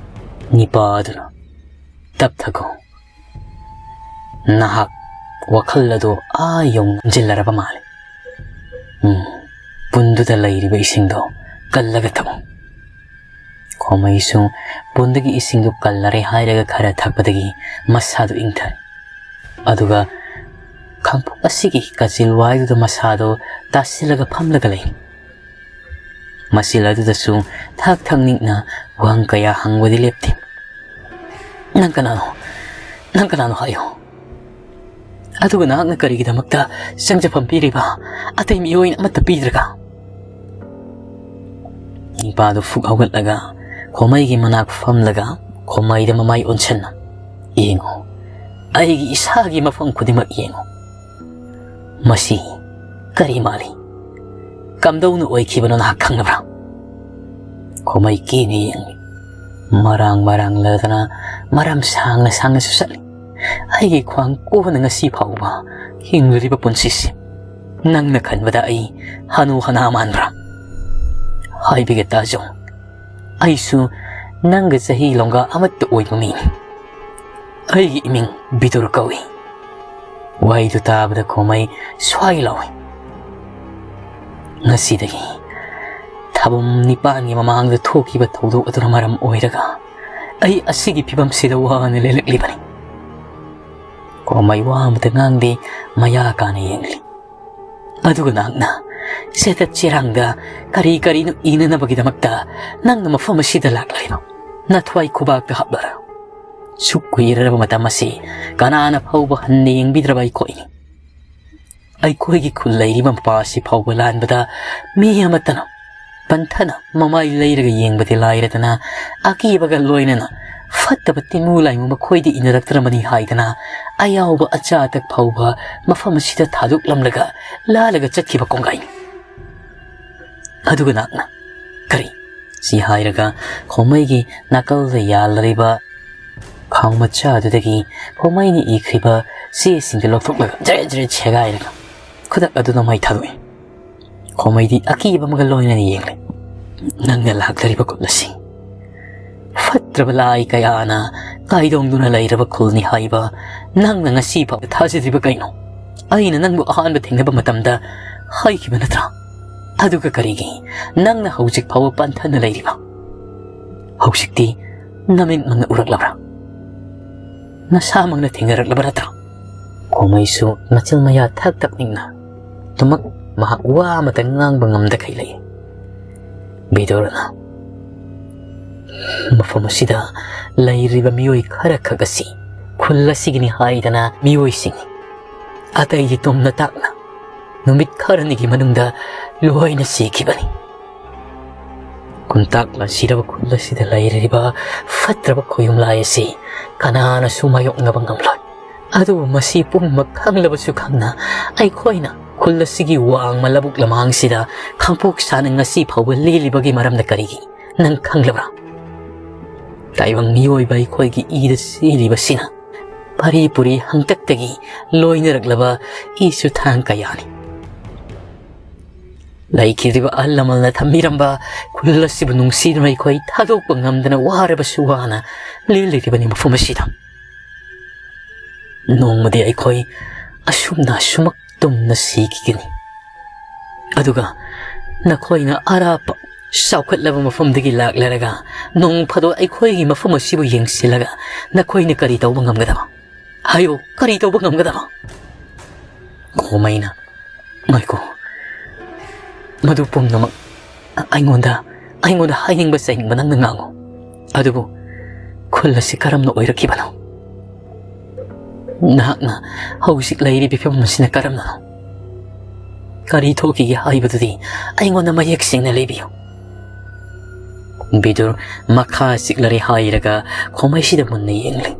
ꯅꯤꯄꯥ ꯑꯗꯨꯅ, "ꯇꯞꯊꯈꯣ꯫ ꯅꯍꯥꯛ ꯋꯥꯈꯜ ꯑꯗꯨ ꯑꯥ ꯌꯧꯅ ꯅꯝꯖꯤꯜꯂꯔꯕ ꯃꯥꯜꯂꯤ꯫ ꯎꯝ, ꯄꯨꯟꯗꯨꯗ ꯂꯩꯔꯤꯕ ꯏꯁꯤꯡꯗꯣ ꯀꯜꯂꯒ ꯊꯛꯎ꯫" ꯈꯣꯃꯩꯁꯨ ꯄꯨꯟꯗꯒꯤ ꯏꯁꯤꯡꯗꯨ ꯀꯜꯂꯔꯦ ꯍꯥꯏꯔꯒ ꯈꯔ ꯊꯛꯄꯗꯒꯤ ꯃꯁꯥꯗꯨ ꯏꯪꯊꯔꯦ꯫ ꯑꯗꯨꯒ ꯈꯥꯡꯄꯣꯛ ꯑꯁꯤꯒꯤ ꯀꯥꯆꯤꯜ ꯋꯥꯏꯗꯨꯗ ꯃꯁꯥꯗꯨ ꯇꯥꯁꯤꯜꯂꯒ ꯐꯝꯂꯒ ꯂꯩ꯫ ꯃꯆꯤꯜ ꯑꯗꯨꯗꯁꯨ ꯊꯛ ꯊꯛ ꯅꯤꯛꯅ ꯋꯥꯍꯪ ꯀꯌꯥ ꯍꯪꯕꯗꯤ ꯂꯦꯞꯇꯦ꯫ "ꯅꯪ ꯀꯅꯥꯅꯣ? ꯅꯪ ꯀꯅꯥꯅꯣ ꯍꯥꯏꯌꯨ꯫ ꯑꯗꯨꯒ ꯅꯍꯥꯛꯅ ꯀꯔꯤꯒꯤꯗꯃꯛꯇ ꯆꯪꯖꯐꯝ ꯄꯤꯔꯤꯕ? ꯑꯇꯩ ꯃꯤꯑꯣꯏ ꯑꯃꯠꯇ ꯄꯤꯗ꯭ꯔꯒ?" ꯅꯤꯄꯥꯗꯨ ꯐꯨꯛ ꯍꯧꯒꯠꯂꯒ ꯈꯣꯃꯩꯒꯤ ꯃꯅꯥꯛ ꯐꯝꯂꯒ ꯈꯣꯃꯩꯗ ꯃꯃꯥꯏ ꯑꯣꯟꯁꯤꯟꯅ, "ꯌꯦꯡꯉꯨ, ꯑꯩꯒꯤ ꯏꯁꯥꯒꯤ ꯃꯐꯝ ꯈꯨꯗꯤꯡꯃꯛ ꯌꯦꯡꯉꯨ꯫ ꯃꯁꯤ ꯀꯔꯤ ꯃꯥꯜꯂꯤ? ꯀꯝꯗꯧꯅ ꯑꯣꯏꯈꯤꯕꯅꯣ ꯅꯍꯥꯛ ꯈꯪꯂꯕ꯭ꯔꯥ?" ꯈꯣꯃꯩ ꯀꯤꯅ ꯌꯦꯡꯂꯤ꯫ ꯃꯔꯥꯡ ꯃꯔꯥꯡ ꯂꯩꯗꯅ ꯃꯔꯝ ꯁꯥꯡꯅ ꯁꯥꯡꯅꯁꯨ ꯆꯠꯂꯤ꯫ "ꯑꯩꯒꯤ ꯈ꯭ꯋꯥꯡ ꯀꯣꯟꯅ ꯉꯁꯤ ꯐꯥꯎꯕ ꯍꯤꯡꯂꯤꯕ ꯄꯨꯟꯁꯤꯁꯤ ꯅꯪꯅ ꯈꯟꯕꯗ ꯑꯩ ꯍꯅꯨ ꯍꯅꯥ ꯃꯥꯟꯕ꯭ꯔꯥ? ꯍꯥꯏꯕꯤꯒꯦ ꯇꯥꯖꯧ, ꯑꯩꯁꯨ ꯅꯪꯒ ꯆꯍꯤ ꯂꯣꯡꯒꯥ ꯑꯃꯠꯇ ꯑꯣꯏꯕ ꯃꯤꯅꯤ꯫ ꯑꯩꯒꯤ ꯏꯃꯤꯡ ꯕꯤꯗꯨꯔ ꯀꯧꯏ꯫" ꯋꯥꯍꯩꯗꯨ ꯇꯥꯕꯗ ꯈꯣꯃꯩ ꯁ꯭ꯋꯥꯏ ꯂꯥꯎꯏ꯫ "ꯉꯁꯤꯗꯒꯤ ꯊꯥꯕꯨꯝ ꯅꯤꯄꯥꯟꯒꯤ ꯃꯃꯥꯡꯗ ꯊꯣꯛꯈꯤꯕ ꯊꯧꯗꯣꯛ ꯑꯗꯨꯅ ꯃꯔꯝ ꯑꯣꯏꯔꯒ ꯑꯩ ꯑꯁꯤꯒꯤ ꯐꯤꯕꯝꯁꯤꯗ ꯋꯥꯅ ꯂꯦꯜꯂꯛꯂꯤꯕꯅꯤ꯫" ꯈꯣꯃꯩ ꯋꯥ ꯑꯃꯇ ꯉꯥꯡꯗꯦ, ꯃꯌꯥ ꯀꯥꯅ ꯌꯦꯡꯂꯤ꯫ "ꯑꯗꯨꯒ ꯅꯍꯥꯛꯅ ꯆꯦꯇꯠ ꯆꯦꯔꯥꯡꯗ ꯀꯔꯤ ꯀꯔꯤꯅꯣ ꯏꯅꯅꯕꯒꯤꯗꯃꯛꯇ ꯅꯪꯅ ꯃꯐꯝ ꯑꯁꯤꯗ ꯂꯥꯛꯂꯤꯕ? ꯅꯊ꯭ꯋꯥꯏ ꯈꯨꯕꯥꯛꯇ ꯍꯥꯞꯂꯔ? ꯁꯨꯛ ꯀꯨꯏꯔꯔꯕ ꯃꯇꯝ ꯑꯁꯤ ꯀꯅꯥꯅ ꯐꯥꯎꯕ ꯍꯟꯅ ꯌꯦꯡꯕꯤꯗ꯭ꯔꯕ ꯑꯩꯈꯣꯏꯅꯤ꯫ ꯑꯩꯈꯣꯏꯒꯤ ꯈꯨꯜ ꯂꯩꯔꯤꯕ ꯃꯄꯥ ꯑꯁꯤ ꯐꯥꯎꯕ ꯂꯥꯟꯕꯗ ꯃꯤ ꯑꯃꯠꯇꯅ ꯄꯟꯊꯅ ꯃꯃꯥꯏ ꯂꯩꯔꯒ ꯌꯦꯡꯕꯗꯤ ꯂꯥꯏꯔꯗꯅ, ꯑꯀꯤꯕꯒ ꯂꯣꯏꯅꯅ ꯐꯠꯇꯕ ꯇꯤꯟꯃꯨ ꯂꯥꯏꯃꯨ ꯃꯈꯣꯏꯗꯤ ꯏꯟꯅꯔꯛꯇ꯭ꯔꯕꯅꯤ ꯍꯥꯏꯗꯅ, ꯑꯌꯥꯎꯕ ꯑꯆꯥ ꯑꯊꯛ ꯐꯥꯎꯕ ꯃꯐꯝ ꯑꯁꯤꯗ ꯊꯥꯗꯣꯛꯂꯝꯂꯒ ꯂꯥꯜꯂꯒ ꯆꯠꯈꯤꯕ ꯀꯣꯡꯒꯥꯏꯅꯤ꯫ ꯑꯗꯨꯒ ꯅꯍꯥꯛꯅ ꯀꯔꯤ? ꯁꯤ ꯍꯥꯏꯔꯒ ꯈꯣꯃꯩꯒꯤ ꯅꯥꯀꯜꯗ ꯌꯥꯜꯂꯔꯤꯕ ꯈꯥꯎ ꯃꯆꯥ ꯑꯗꯨꯗꯒꯤ ꯈꯣꯃꯩꯅ ꯏꯈ꯭ꯔꯤꯕ ꯆꯦꯁꯤꯡꯗꯨ ꯂꯧꯊꯣꯛꯂꯒ ꯖꯔꯦꯠ ꯖꯔꯦꯠ ꯁꯦꯒꯥꯏꯔꯒ ꯈꯨꯗꯛ ꯑꯗꯨꯗ ꯃꯩ ꯊꯥꯗꯣꯛꯏ꯫ ꯈꯣꯃꯩꯗꯤ ꯑꯀꯤꯕ ꯑꯃꯒ ꯂꯣꯏꯅꯅ ꯌꯦꯡꯂꯦ꯫ "ꯅꯪꯅ ꯂꯥꯛꯂꯤꯕ ꯈꯨꯜ ꯑꯁꯤ ꯐꯠꯇ꯭ꯔꯕ ꯂꯥꯏ ꯀꯌꯥꯅ ꯀꯥꯏꯗꯣꯡꯗꯨꯅ ꯂꯩꯔꯕ ꯈꯨꯜꯅꯤ ꯍꯥꯏꯕ ꯅꯪꯅ ꯉꯁꯤ ꯐꯥꯎꯕ ꯊꯥꯖꯗ꯭ꯔꯤꯕ ꯀꯩꯅꯣ? ꯑꯩꯅ ꯅꯪꯕꯨ ꯑꯍꯥꯟꯕ ꯊꯦꯡꯅꯕ ꯃꯇꯝꯗ ꯍꯥꯏꯈꯤꯕ ꯅꯠꯇ꯭ꯔꯥ? ꯑꯗꯨꯒ ꯀꯔꯤꯒꯤ ꯅꯪꯅ ꯍꯧꯖꯤꯛ ꯐꯥꯎꯕ ꯄꯟꯊꯅ ꯂꯩꯔꯤꯕ? ꯍꯧꯖꯤꯛꯇꯤ ꯅꯃꯤꯠꯃꯛꯅ ꯎꯔꯛꯂꯕ꯭ꯔꯥ?" "ꯅꯁꯥꯃꯛꯅ ꯊꯦꯡꯅꯔꯛꯂꯕ ꯅꯠꯇ꯭ꯔꯥ?" ꯈꯣꯃꯩꯁꯨ ꯃꯆꯤꯟ ꯃꯌꯥ ꯊꯛ ꯊꯛ ꯅꯤꯛꯅ ꯇꯨꯃꯛ ꯃꯍꯥꯛ ꯋꯥ ꯑꯃꯇ ꯉꯥꯡꯕ ꯉꯝꯗꯈꯩ ꯂꯩ꯫ ꯕꯤꯗꯨꯔꯅ, "ꯃꯐꯝ ꯑꯁꯤꯗ ꯂꯩꯔꯤꯕ ꯃꯤꯑꯣꯏ ꯈꯔ ꯈꯛ ꯑꯁꯤ ꯈꯨꯜ ꯑꯁꯤꯒꯤꯅꯤ ꯍꯥꯏꯗꯅ ꯃꯤꯑꯣꯏꯁꯤꯡ ꯑꯇꯩꯗꯤ ꯇꯨꯝꯅ ꯇꯥꯛꯅ ꯅꯨꯃꯤꯠ ꯈꯔꯅꯤꯒꯤ ꯃꯅꯨꯡꯗ ꯂꯣꯏꯅ ꯁꯤꯈꯤꯕꯅꯤ꯫ ꯈꯨꯟꯇꯥꯛ ꯂꯥꯟꯁꯤꯔꯕ ꯈꯨꯜ ꯑꯁꯤꯗ ꯂꯩꯔꯤꯕ ꯐꯠꯇ꯭ꯔꯕ ꯈꯣꯌꯨꯝꯂꯥꯏ ꯑꯁꯤ ꯀꯅꯥꯅꯁꯨ ꯃꯥꯌꯣꯛꯅꯕ ꯉꯝꯂꯣꯏ꯫ ꯑꯗꯨꯕꯨ ꯃꯁꯤ ꯄꯨꯝꯅꯃꯛ ꯈꯪꯂꯕꯁꯨ ꯈꯪꯅ ꯑꯩꯈꯣꯏꯅ ꯈꯨꯜ ꯑꯁꯤꯒꯤ ꯋꯥꯡꯃ ꯂꯧꯕꯨꯛ ꯂꯝꯍꯥꯡꯁꯤꯗ ꯈꯥꯡꯄꯣꯛ ꯁꯥꯅ ꯉꯁꯤ ꯐꯥꯎꯕ ꯂꯦꯜꯂꯤꯕꯒꯤ ꯃꯔꯝꯗ ꯀꯔꯤꯒꯤ ꯅꯪ ꯈꯪꯂꯕ꯭ꯔꯥ? ꯇꯥꯏꯕꯪ ꯃꯤꯑꯣꯏꯕ ꯑꯩꯈꯣꯏꯒꯤ ꯏꯗ ꯆꯦꯜꯂꯤꯕꯁꯤꯅ ꯄꯔꯤ ꯄꯨꯔꯤ ꯍꯪꯇꯛꯇꯒꯤ ꯂꯣꯏꯅꯔꯛꯂꯕ ꯏꯁꯨ ꯊꯥꯡ ꯀꯌꯥꯅꯤ꯫ ꯂꯩꯈꯤꯗ꯭ꯔꯤꯕ ꯑꯍꯜ ꯂꯃꯟꯅ ꯊꯝꯕꯤꯔꯝꯕ ꯈꯨꯜ ꯑꯁꯤꯕꯨ ꯅꯨꯡꯁꯤꯗꯨꯅ ꯑꯩꯈꯣꯏ ꯊꯥꯗꯣꯛꯄ ꯉꯝꯗꯅ ꯋꯥꯔꯕꯁꯨ ꯋꯥꯅ ꯂꯦꯜꯂꯤꯔꯤꯕꯅꯤ ꯃꯐꯝ ꯑꯁꯤꯗ꯫ ꯅꯣꯡꯃꯗꯤ ꯑꯩꯈꯣꯏ ꯑꯁꯨꯝꯅ ꯑꯁꯨꯃꯛ ꯇꯨꯝꯅ ꯁꯤꯈꯤꯒꯅꯤ꯫ ꯑꯗꯨꯒ ꯅꯈꯣꯏꯅ ꯑꯔꯥꯞꯄ ꯆꯥꯎꯈꯠꯂꯕ ꯃꯐꯝꯗꯒꯤ ꯂꯥꯛꯂꯔꯒ ꯅꯣꯡ ꯐꯥꯗꯣꯛ ꯑꯩꯈꯣꯏꯒꯤ ꯃꯐꯝ ꯑꯁꯤꯕꯨ ꯌꯦꯡꯁꯤꯜꯂꯒ ꯅꯈꯣꯏꯅ ꯀꯔꯤ ꯇꯧꯕ ꯉꯝꯒꯗꯕ? ꯍꯥꯏꯌꯨ, ꯀꯔꯤ ꯇꯧꯕ ꯉꯝꯒꯗꯕ?" ꯈꯣꯃꯩꯅ, "ꯉꯥꯏꯈꯣ, ꯃꯗꯨ ꯄꯨꯝꯅꯃꯛ ꯑꯩꯉꯣꯟꯗ, ꯑꯩꯉꯣꯟꯗ ꯍꯥꯏꯅꯤꯡꯕ ꯆꯩꯅꯤꯡꯕ ꯅꯪꯅ ꯉꯥꯡꯉꯨ꯫ ꯑꯗꯨꯕꯨ ꯈꯨꯜ ꯑꯁꯤ ꯀꯔꯝꯅ ꯑꯣꯏꯔꯛꯈꯤꯕꯅꯣ? ꯅꯍꯥꯛꯅ ꯍꯧꯖꯤꯛ ꯂꯩꯔꯤꯕ ꯐꯤꯕꯝ ꯑꯁꯤꯅ ꯀꯔꯝꯅꯅꯣ? ꯀꯔꯤ ꯊꯣꯛꯈꯤꯒꯦ ꯍꯥꯏꯕꯗꯨꯗꯤ ꯑꯩꯉꯣꯟꯗ ꯃꯌꯦꯛ ꯁꯦꯡꯅ ꯂꯤꯕꯤꯌꯨ꯫ ꯕꯤꯗꯨꯔ ꯃꯈꯥ ꯆꯤꯛꯂꯔꯦ ꯍꯥꯏꯔꯒ ꯈꯣꯃꯩꯁꯤꯗ ꯃꯨꯟꯅ ꯌꯦꯡꯂꯤ꯫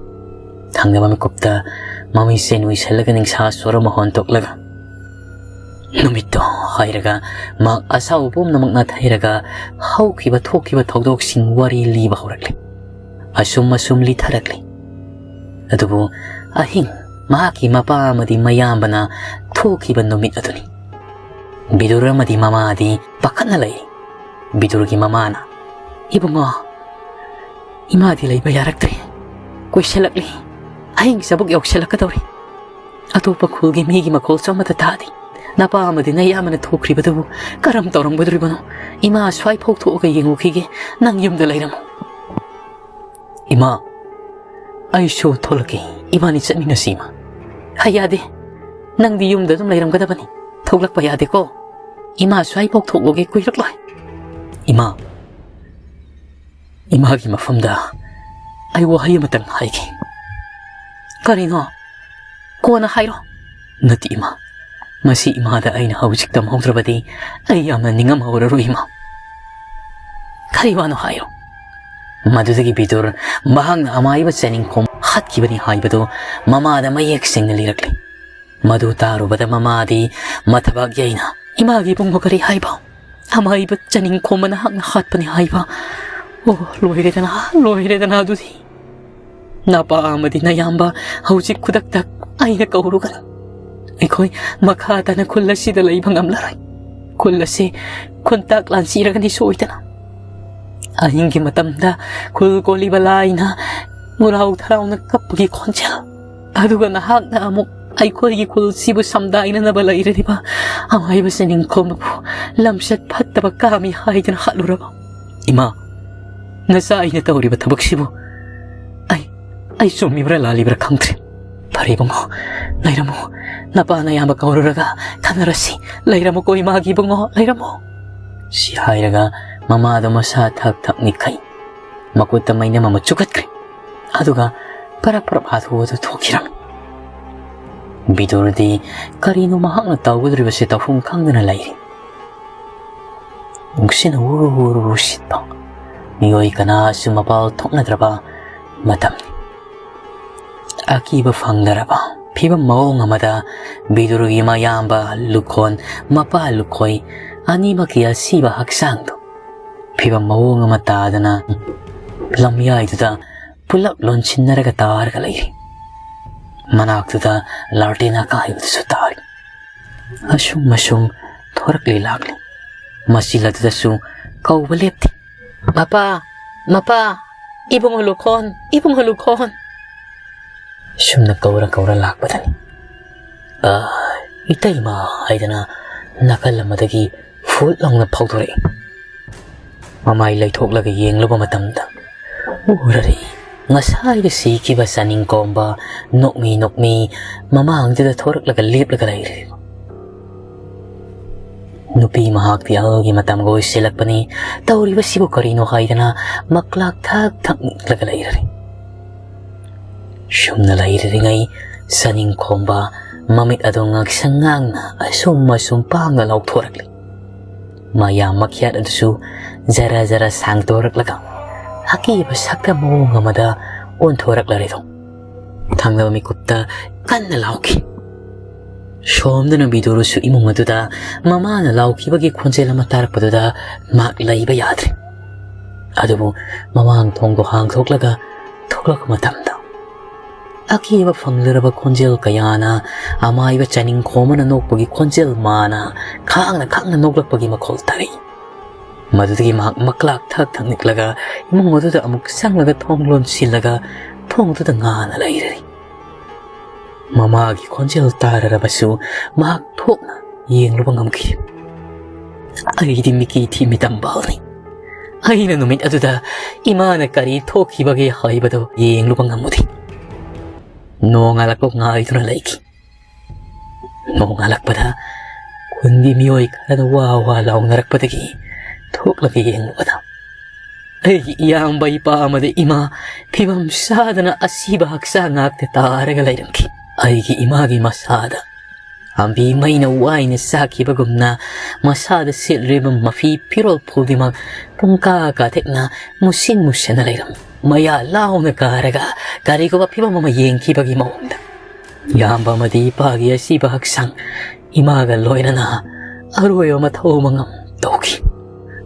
ꯊꯪꯅꯕ ꯃꯤꯀꯨꯞꯇ ꯃꯃꯤꯠꯁꯦ ꯎꯏꯁꯜꯂꯒ ꯅꯤꯡꯁꯥ ꯁꯣꯔ ꯑꯃ ꯍꯣꯟꯗꯣꯛꯂꯒ, "ꯅꯨꯃꯤꯠꯇꯣ" ꯍꯥꯏꯔꯒ ꯃꯍꯥꯛ ꯑꯁꯥꯎꯕ ꯄꯨꯝꯅꯃꯛ ꯅꯥꯊꯩꯔꯒ ꯍꯧꯈꯤꯕ ꯊꯣꯛꯈꯤꯕ ꯊꯧꯗꯣꯛꯁꯤꯡ ꯋꯥꯔꯤ ꯂꯤꯕ ꯍꯧꯔꯛꯂꯤ꯫ ꯑꯁꯨꯝ ꯑꯁꯨꯝ ꯂꯤꯊꯔꯛꯂꯤ꯫ ꯑꯗꯨꯕꯨ ꯑꯍꯤꯡ ꯃꯍꯥꯛꯀꯤ ꯃꯄꯥ ꯑꯃꯗꯤ ꯃꯌꯥꯝꯕꯅ ꯊꯣꯛꯈꯤꯕ ꯅꯨꯃꯤꯠ ꯑꯗꯨꯅꯤ꯫ ꯕꯤꯗꯨꯔ ꯑꯃꯗꯤ ꯃꯃꯥꯗꯤ ꯄꯥꯈꯠꯅ ꯂꯩꯔꯤ꯫ ꯕꯤꯗꯨꯔꯒꯤ ꯃꯃꯥꯅ, "ꯏꯕꯨꯡꯉꯣ, ꯏꯃꯥꯗꯤ ꯂꯩꯕ ꯌꯥꯔꯛꯇ꯭ꯔꯦ꯫ ꯀꯨꯏꯁꯜꯂꯛꯂꯤ꯫ ꯑꯍꯤꯡ ꯆꯕꯨꯛ ꯌꯧꯁꯜꯂꯛꯀꯗꯧꯔꯤ꯫ ꯑꯇꯣꯞꯄ ꯈꯨꯜꯒꯤ ꯃꯤꯒꯤ ꯃꯈꯣꯜꯁꯨ ꯑꯃꯠꯇ ꯇꯥꯗꯦ꯫ ꯅꯄꯥ ꯑꯃꯗꯤ ꯅꯌꯥꯝꯕꯅ ꯊꯣꯛꯈ꯭ꯔꯤꯕꯗꯨꯕꯨ ꯀꯔꯝ ꯇꯧꯔꯝꯒꯗꯧꯔꯤꯕꯅꯣ? ꯏꯃꯥ ꯁ꯭ꯋꯥꯏꯐꯥꯎ ꯊꯣꯛꯑꯒ ꯌꯦꯡꯉꯨꯈꯤꯒꯦ꯫ ꯅꯪ ꯌꯨꯝꯗ ꯂꯩꯔꯝꯃꯨ꯫" "ꯏꯃꯥ, ꯑꯩꯁꯨ ꯊꯣꯛꯂꯛꯀꯦ꯫ ꯏꯕꯥꯅꯤ ꯆꯠꯃꯤꯟꯅꯁꯤ, ꯏꯃꯥ꯫" "ꯍꯥꯏ, ꯌꯥꯗꯦ꯫ ꯅꯪꯗꯤ ꯌꯨꯝꯗ ꯑꯗꯨꯝ ꯂꯩꯔꯝꯒꯗꯕꯅꯤ꯫ ꯊꯣꯛꯂꯛꯄ ꯌꯥꯗꯦꯀꯣ꯫ ꯏꯃꯥ ꯁ꯭ꯋꯥꯏꯐꯥꯎ ꯊꯣꯛꯂꯨꯒꯦ, ꯀꯨꯏꯔꯛꯂꯣꯏ꯫" "ꯏꯃꯥ, ꯏꯃꯥꯒꯤ ꯃꯐꯝꯗ ꯑꯩ ꯋꯥꯍꯩ ꯑꯃꯇꯪ ꯍꯥꯏꯒꯦ꯫" "ꯀꯔꯤꯅꯣ? ꯀꯣꯟꯅ ꯍꯥꯏꯔꯣ꯫" "ꯅꯠꯇꯦ, ꯏꯃꯥ꯫ ꯃꯁꯤ ꯏꯃꯥꯗ ꯑꯩꯅ ꯍꯧꯖꯤꯛ ꯇꯝꯍꯧꯗ꯭ꯔꯕꯗꯤ ꯑꯩ ꯌꯥꯝꯅ ꯅꯤꯡꯉꯝꯍꯧꯔꯔꯣꯏ, ꯏꯃꯥ꯫" "ꯀꯔꯤ ꯋꯥꯅꯣ ꯍꯥꯏꯔꯣ꯫" ꯃꯗꯨꯗꯒꯤ ꯕꯤꯗꯨꯔ ꯃꯍꯥꯛꯅ ꯑꯃꯥꯏꯕ ꯆꯅꯤꯡꯈꯣꯝ ꯍꯥꯠꯈꯤꯕꯅꯤ ꯍꯥꯏꯕꯗꯨ ꯃꯃꯥꯗ ꯃꯌꯦꯛ ꯁꯦꯡꯅ ꯂꯤꯔꯛꯂꯤ꯫ ꯃꯗꯨ ꯇꯥꯔꯨꯕꯗ ꯃꯃꯥꯗꯤ ꯃꯊꯕꯥꯛ ꯌꯩꯅ, "ꯏꯃꯥꯒꯤ ꯏꯕꯨꯡꯉꯣ ꯀꯔꯤ ꯍꯥꯏꯕ? ꯑꯃꯥꯏꯕ ꯆꯅꯤꯡꯈꯣꯝꯕ ꯅꯍꯥꯛꯅ ꯍꯥꯠꯄꯅꯤ ꯍꯥꯏꯕ? ꯑꯣ, ꯂꯣꯏꯔꯦꯗꯅ, ꯂꯣꯏꯔꯦꯗꯅ ꯑꯗꯨꯗꯤ꯫ ꯅꯄꯥ ꯑꯃꯗꯤ ꯅꯌꯥꯝꯕ ꯍꯧꯖꯤꯛ ꯈꯨꯗꯛꯇ ꯑꯩꯅ ꯀꯧꯔꯨꯒꯅꯤ꯫ ꯑꯩꯈꯣꯏ ꯃꯈꯥ ꯇꯥꯅ ꯈꯨꯜ ꯑꯁꯤꯗ ꯂꯩꯕ ꯉꯝꯂꯔꯣꯏ꯫ ꯈꯨꯜ ꯑꯁꯤ ꯈꯨꯟꯇꯥꯛ ꯂꯥꯟꯁꯤꯔꯒꯅꯤ ꯁꯣꯏꯗꯅ꯫" ꯑꯍꯤꯡꯒꯤ ꯃꯇꯝꯗ ꯈꯨꯜ ꯀꯣꯜꯂꯤꯕ ꯂꯥꯏꯅ ꯉꯨꯔꯥꯎ ꯊꯔꯥꯎꯅ ꯀꯞꯄꯒꯤ ꯈꯣꯟꯖꯦꯜ, ꯑꯗꯨꯒ ꯅꯍꯥꯛꯅ ꯑꯃꯨꯛ ꯑꯩꯈꯣꯏꯒꯤ ꯈꯨꯜꯁꯤꯕꯨ ꯁꯝꯗꯥꯏꯅꯅꯕ ꯂꯩꯔꯤꯕ ꯑꯃꯥꯏꯕ ꯆꯅꯤꯡꯈꯣꯝꯕꯕꯨ ꯂꯝꯆꯠ ꯐꯠꯇꯕ ꯀꯥꯝꯃꯤ ꯍꯥꯏꯗꯨꯅ ꯍꯥꯠꯂꯨꯔꯕ? ꯏꯃꯥ, ꯅꯆꯥ ꯑꯩꯅ ꯇꯧꯔꯤꯕ ꯊꯕꯛꯁꯤꯕꯨ ꯑꯩ, ꯑꯩ ꯆꯨꯝꯃꯤꯕ꯭ꯔꯥ ꯂꯥꯜꯂꯤꯕ꯭ꯔꯥ ꯈꯪꯗ꯭ꯔꯦ꯫ ꯐꯔꯦ ꯏꯕꯨꯡꯉꯣ, ꯂꯩꯔꯝꯃꯨ꯫ ꯅꯄꯥ ꯅꯌꯥꯝꯕ ꯀꯧꯔꯨꯔꯒ ꯈꯟꯅꯔꯁꯤ꯫ ꯂꯩꯔꯝꯃꯨꯀꯣ ꯏꯃꯥꯒꯤ ꯏꯕꯨꯡꯉꯣ, ꯂꯩꯔꯝꯃꯨ꯫ ꯁꯤ ꯍꯥꯏꯔꯒ ꯃꯃꯥꯗꯣ ꯃꯁꯥ ꯊꯛ ꯊꯛ ꯅꯤꯛꯈꯩ꯫ ꯃꯈꯨꯠꯇ ꯃꯩꯅꯝ ꯑꯃ ꯆꯨꯈꯠꯈ꯭ꯔꯦ꯫ ꯑꯗꯨꯒ ꯄꯔꯞ ꯄꯔꯞ ꯍꯥꯊꯨ ꯍꯥꯊꯨ ꯊꯣꯛꯈꯤꯔꯝꯃꯤ꯫ ꯕꯤꯗꯨꯔꯗꯤ ꯀꯔꯤꯅꯣ ꯃꯍꯥꯛꯅ ꯇꯧꯒꯗꯧꯔꯤꯕꯁꯦ ꯇꯧꯐꯝ ꯈꯪꯗꯅ ꯂꯩꯔꯤ꯫ ꯅꯨꯡꯁꯤꯠꯅ ꯎꯔꯨ ꯎꯔꯨ ꯎꯔꯨ ꯁꯤꯠꯄ, ꯃꯤꯑꯣꯏ ꯀꯅꯥꯁꯨ ꯃꯄꯥꯜ ꯊꯣꯛꯅꯗ꯭ꯔꯕ ꯃꯇꯝꯅꯤ꯫ ꯑꯀꯤꯕ ꯐꯪꯗ꯭ꯔꯕ ꯐꯤꯕꯝ ꯃꯑꯣꯡ ꯑꯃꯗ ꯕꯤꯗꯨꯔꯒꯤ ꯃꯌꯥꯝꯕ ꯂꯨꯈꯣꯟ, ꯃꯄꯥ ꯂꯨꯈꯣꯏ ꯑꯅꯤꯃꯛꯀꯤ ꯑꯁꯤꯕ ꯍꯛꯆꯥꯡꯗꯨ ꯐꯤꯕꯝ ꯃꯑꯣꯡ ꯑꯃ ꯇꯥꯗꯅ ꯂꯝꯌꯥꯏꯗꯨꯗ ꯄꯨꯂꯞ ꯂꯣꯟꯁꯤꯟꯅꯔꯒ ꯇꯥꯔꯒ ꯂꯩꯔꯤ꯫ ꯃꯅꯥꯛꯇꯨꯗ ꯂꯥꯔꯇꯦꯟ ꯑꯀꯥꯏꯕꯗꯨꯁꯨ ꯇꯥꯔꯤ꯫ ꯑꯁꯨꯝ ꯑꯁꯨꯝ ꯊꯣꯔꯛꯂꯤ ꯂꯥꯛꯂꯤ꯫ ꯃꯆꯤꯜ ꯑꯗꯨꯗꯁꯨ ꯀꯧꯕ ꯂꯦꯞꯇꯦ꯫ "ꯃꯄꯥ, ꯃꯄꯥ, ꯏꯕꯨꯡꯉꯣ ꯂꯨꯈꯣꯟ, ꯏꯕꯨꯡꯉꯣ ꯂꯨꯈꯣꯟ!" ꯁꯨꯝꯅ ꯀꯧꯔ ꯀꯧꯔ ꯂꯥꯛꯄꯗꯅꯤ꯫ "ꯑ, ꯏꯇꯩꯃ!" ꯍꯥꯏꯗꯅ ꯅꯥꯀꯜ ꯑꯃꯗꯒꯤ ꯐꯨꯠ ꯂꯥꯎꯅ ꯐꯥꯎꯗꯣꯔꯛꯏ꯫ ꯃꯃꯥꯏ ꯂꯩꯊꯣꯛꯂꯒ ꯌꯦꯡꯂꯨꯕ ꯃꯇꯝꯗ ꯎꯔꯔꯤ, ꯉꯁꯥꯏꯗ ꯁꯤꯈꯤꯕ ꯆꯥꯅꯤꯡ ꯀꯣꯝꯕ ꯅꯣꯛꯃꯤ ꯅꯣꯛꯃꯤ ꯃꯃꯥꯡꯗꯨꯗ ꯊꯣꯔꯛꯂꯒ ꯂꯦꯞꯂꯒ ꯂꯩꯔꯤꯕ꯫ ꯅꯨꯄꯤ ꯃꯍꯥꯛꯇꯤ ꯑꯍꯜꯒꯤ ꯃꯇꯝꯒ ꯑꯣꯏꯁꯤꯜꯂꯛꯄꯅꯤ꯫ ꯇꯧꯔꯤꯕꯁꯤꯕꯨ ꯀꯔꯤꯅꯣ ꯍꯥꯏꯗꯅ ꯃꯀ꯭ꯂꯥꯛ ꯊꯛ ꯊꯛ ꯅꯤꯛꯂꯒ ꯂꯩꯔꯔꯤ꯫ ꯁꯨꯝꯅ ꯂꯩꯔꯤꯉꯩ ꯆꯥꯅꯤꯡ ꯈꯣꯝꯕ ꯃꯃꯤꯠ ꯑꯗꯨ ꯉꯥꯡꯁꯪ ꯉꯥꯡꯅ ꯑꯁꯨꯝ ꯑꯁꯨꯝ ꯄꯥꯡꯅ ꯂꯥꯎꯊꯣꯔꯛꯂꯤ꯫ ꯃꯌꯥꯝ ꯃꯈ꯭ꯌꯥꯠ ꯑꯗꯨꯁꯨ ꯖꯔ ꯖꯔ ꯁꯥꯡꯗꯣꯔꯛꯂꯒ ꯑꯀꯤꯕ ꯁꯛꯇꯝ ꯃꯑꯣꯡ ꯑꯃꯗ ꯑꯣꯟꯊꯣꯔꯛꯂꯔꯦꯗꯣ꯫ ꯊꯪꯅꯕ ꯃꯤꯀꯨꯞꯇ ꯀꯟꯅ ꯂꯥꯎꯈꯤ꯫ ꯁꯣꯝꯗꯅ ꯕꯤꯗꯨꯔꯁꯨ ꯏꯃꯨꯡ ꯑꯗꯨꯗ ꯃꯃꯥꯅ ꯂꯥꯎꯈꯤꯕꯒꯤ ꯈꯣꯟꯖꯦꯜ ꯑꯃ ꯇꯥꯔꯛꯄꯗꯨꯗ ꯃꯍꯥꯛ ꯂꯩꯕ ꯌꯥꯗ꯭ꯔꯦ꯫ ꯑꯗꯨꯕꯨ ꯃꯃꯥꯡ ꯊꯣꯡꯗꯣ ꯍꯥꯡꯗꯣꯛꯂꯒ ꯊꯣꯛꯂꯛꯄ ꯃꯇꯝꯗ ꯑꯀꯤꯕ ꯐꯪꯂꯔꯕ ꯈꯣꯟꯖꯦꯜ ꯀꯌꯥꯅ ꯑꯃꯥꯏꯕ ꯆꯥꯅꯤꯡꯈꯣꯝ ꯑꯃꯅ ꯅꯣꯛꯄꯒꯤ ꯈꯣꯟꯖꯦꯜ ꯃꯥꯅ ꯈꯥꯡꯅ ꯈꯥꯡꯅ ꯅꯣꯛꯂꯛꯄꯒꯤ ꯃꯈꯣꯜ ꯇꯥꯔꯛꯏ꯫ ꯃꯗꯨꯗꯒꯤ ꯃꯍꯥꯛ ꯃꯀ꯭ꯂꯥꯛ ꯊꯛ ꯊꯛ ꯅꯤꯛꯂꯒ ꯏꯃꯨꯡ ꯑꯗꯨꯗ ꯑꯃꯨꯛ ꯆꯪꯂꯒ ꯊꯣꯡ ꯂꯣꯟꯁꯤꯜꯂꯒ ꯊꯣꯡꯗꯨꯗ ꯉꯥꯅ ꯂꯩꯔꯔꯤ꯫ ꯃꯃꯥꯒꯤ ꯈꯣꯟꯖꯦꯜ ꯇꯥꯔꯔꯕꯁꯨ ꯃꯍꯥꯛ ꯊꯣꯛꯅ ꯌꯦꯡꯂꯨꯕ ꯉꯝꯈꯤꯗꯦ꯫ "ꯑꯩꯗꯤ ꯃꯤꯀꯤ ꯊꯤ ꯃꯤꯇꯝꯕꯥꯜꯅꯤ꯫ ꯑꯩꯅ ꯅꯨꯃꯤꯠ ꯑꯗꯨꯗ ꯏꯃꯥꯅ ꯀꯔꯤ ꯊꯣꯛꯈꯤꯕꯒꯦ ꯍꯥꯏꯕꯗꯨ ꯌꯦꯡꯂꯨꯕ ꯉꯝꯃꯨꯗꯦ꯫ ꯅꯣꯡꯉꯥꯜꯂꯛꯄ ꯉꯥꯏꯗꯨꯅ ꯂꯩꯈꯤ꯫ ꯅꯣꯡꯉꯥꯜꯂꯛꯄꯗ ꯈꯨꯟꯒꯤ ꯃꯤꯑꯣꯏ ꯈꯔꯅ ꯋꯥ ꯋꯥ ꯂꯥꯎꯅꯔꯛꯄꯗꯒꯤ ꯊꯣꯛꯂꯒ ꯌꯦꯡꯂꯨꯕꯗ ꯑꯩꯒꯤ ꯏꯌꯥꯝꯕ, ꯏꯄꯥ ꯑꯃꯗꯤ ꯏꯃꯥ ꯐꯤꯕꯝ ꯆꯥꯗꯅ ꯑꯁꯤꯕ ꯍꯛꯆꯥꯡ ꯉꯥꯛꯇ ꯇꯥꯔꯒ ꯂꯩꯔꯝꯈꯤ꯫ ꯑꯩꯒꯤ ꯏꯃꯥꯒꯤ ꯃꯁꯥꯗ ꯄꯥꯝꯕꯤ ꯃꯩꯅ ꯋꯥꯏꯅ ꯆꯥꯛꯈꯤꯕꯒꯨꯝꯅ ꯃꯁꯥꯗ ꯁꯦꯠꯂꯤꯕ ꯃꯐꯤ ꯐꯤꯔꯣꯜ ꯈꯨꯗꯤꯡꯃꯛ ꯄꯨꯡꯀꯥ ꯀꯥꯊꯦꯛꯅ ꯃꯨꯁꯤꯟ ꯃꯨꯁꯟꯅ ꯂꯩꯔꯝꯃꯤ꯫ ꯃꯌꯥ ꯂꯥꯎꯅ ꯀꯥꯔꯒ ꯀꯔꯤꯒꯨꯝꯕ ꯐꯤꯕꯝ ꯑꯃ ꯌꯦꯡꯈꯤꯕꯒꯤ ꯃꯑꯣꯡꯗ꯫ ꯏꯌꯥꯝꯕ ꯑꯃꯗꯤ ꯏꯄꯥꯒꯤ ꯑꯁꯤꯕ ꯍꯛꯆꯥꯡ ꯏꯃꯥꯒ ꯂꯣꯏꯅꯅ ꯑꯔꯣꯏꯕ ꯃꯊꯧ ꯃꯉꯝ ꯇꯧꯈꯤ꯫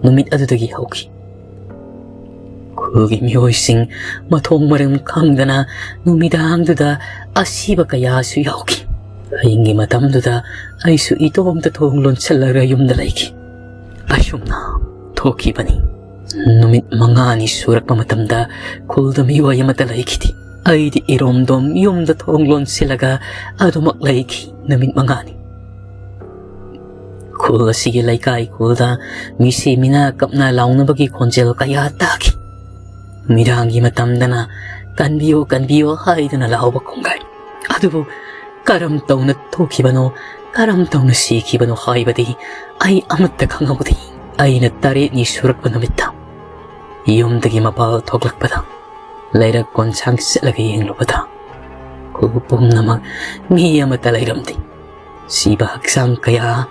ꯅꯨꯃꯤꯠ ꯑꯗꯨꯗꯒꯤ ꯍꯧꯈꯤ꯫ ꯈꯨꯜꯒꯤ ꯃꯤꯑꯣꯏꯁꯤꯡ ꯃꯊꯣꯡ ꯃꯔꯝ ꯈꯪꯗꯅ ꯅꯨꯃꯤꯗꯥꯡꯗꯨꯗ ꯑꯁꯤꯕ ꯀꯌꯥꯁꯨ ꯌꯥꯎꯈꯤ꯫ ꯑꯍꯤꯡꯒꯤ ꯃꯇꯝꯗꯨꯗ ꯑꯩꯁꯨ ꯏꯇꯣꯝꯇ ꯊꯣꯡ ꯂꯣꯟꯁꯤꯜꯂꯒ ꯌꯨꯝꯗ ꯂꯩꯈꯤ꯫ ꯑꯁꯨꯝꯅ ꯊꯣꯛꯈꯤꯕꯅꯤ꯫ ꯅꯨꯃꯤꯠ ꯃꯉꯥꯅꯤ ꯁꯨꯔꯛꯄ ꯃꯇꯝꯗ ꯈꯨꯜꯗ ꯃꯤꯑꯣꯏ ꯑꯃꯠꯇ ꯂꯩꯈꯤꯗꯦ꯫ ꯑꯩꯗꯤ ꯏꯔꯣꯝꯗꯣꯝ ꯌꯨꯝꯗ ꯊꯣꯡ ꯂꯣꯟꯁꯤꯜꯂꯒ ꯑꯗꯨꯃꯛ ꯂꯩꯈꯤ ꯅꯨꯃꯤꯠ ꯃꯉꯥꯅꯤ꯫ ꯈꯨꯜ ꯑꯁꯤꯒꯤ ꯂꯩꯀꯥꯏ ꯈꯨꯜꯗ ꯃꯤꯁꯤ ꯃꯤꯅꯥ ꯀꯞꯅ ꯂꯥꯎꯅꯕꯒꯤ ꯈꯣꯟꯖꯦꯜ ꯀꯌꯥ ꯇꯥꯈꯤ꯫ ꯅꯨꯃꯤꯗꯥꯡꯒꯤ ꯃꯇꯝꯗꯅ "ꯀꯟꯕꯤꯌꯨ, ꯀꯟꯕꯤꯌꯨ" ꯍꯥꯏꯗꯨꯅ ꯂꯥꯎꯕ ꯈꯣꯡꯒꯥꯏ꯫ ꯑꯗꯨꯕꯨ ꯀꯔꯝ ꯇꯧꯅ ꯊꯣꯛꯈꯤꯕꯅꯣ, ꯀꯔꯝ ꯇꯧꯅ ꯁꯤꯈꯤꯕꯅꯣ ꯍꯥꯏꯕꯗꯤ ꯑꯩ ꯑꯃꯠꯇ ꯈꯪꯍꯧꯗꯦ꯫ ꯑꯩꯅ ꯇꯔꯦꯠꯅꯤ ꯁꯨꯔꯛꯄ ꯅꯨꯃꯤꯠꯇ ꯌꯨꯝꯗꯒꯤ ꯃꯄꯥꯜ ꯊꯣꯛꯂꯛꯄꯗ, ꯂꯩꯔꯛ ꯀꯣꯟꯁꯥꯡ ꯆꯠꯂꯒ ꯌꯦꯡꯂꯨꯕꯗ, ꯈꯨꯜ ꯄꯨꯝꯅꯃꯛ ꯃꯤ ꯑꯃꯠꯇ ꯂꯩꯔꯝꯗꯦ꯫ ꯁꯤꯕ ꯍꯛꯆꯥꯡ ꯀꯌꯥ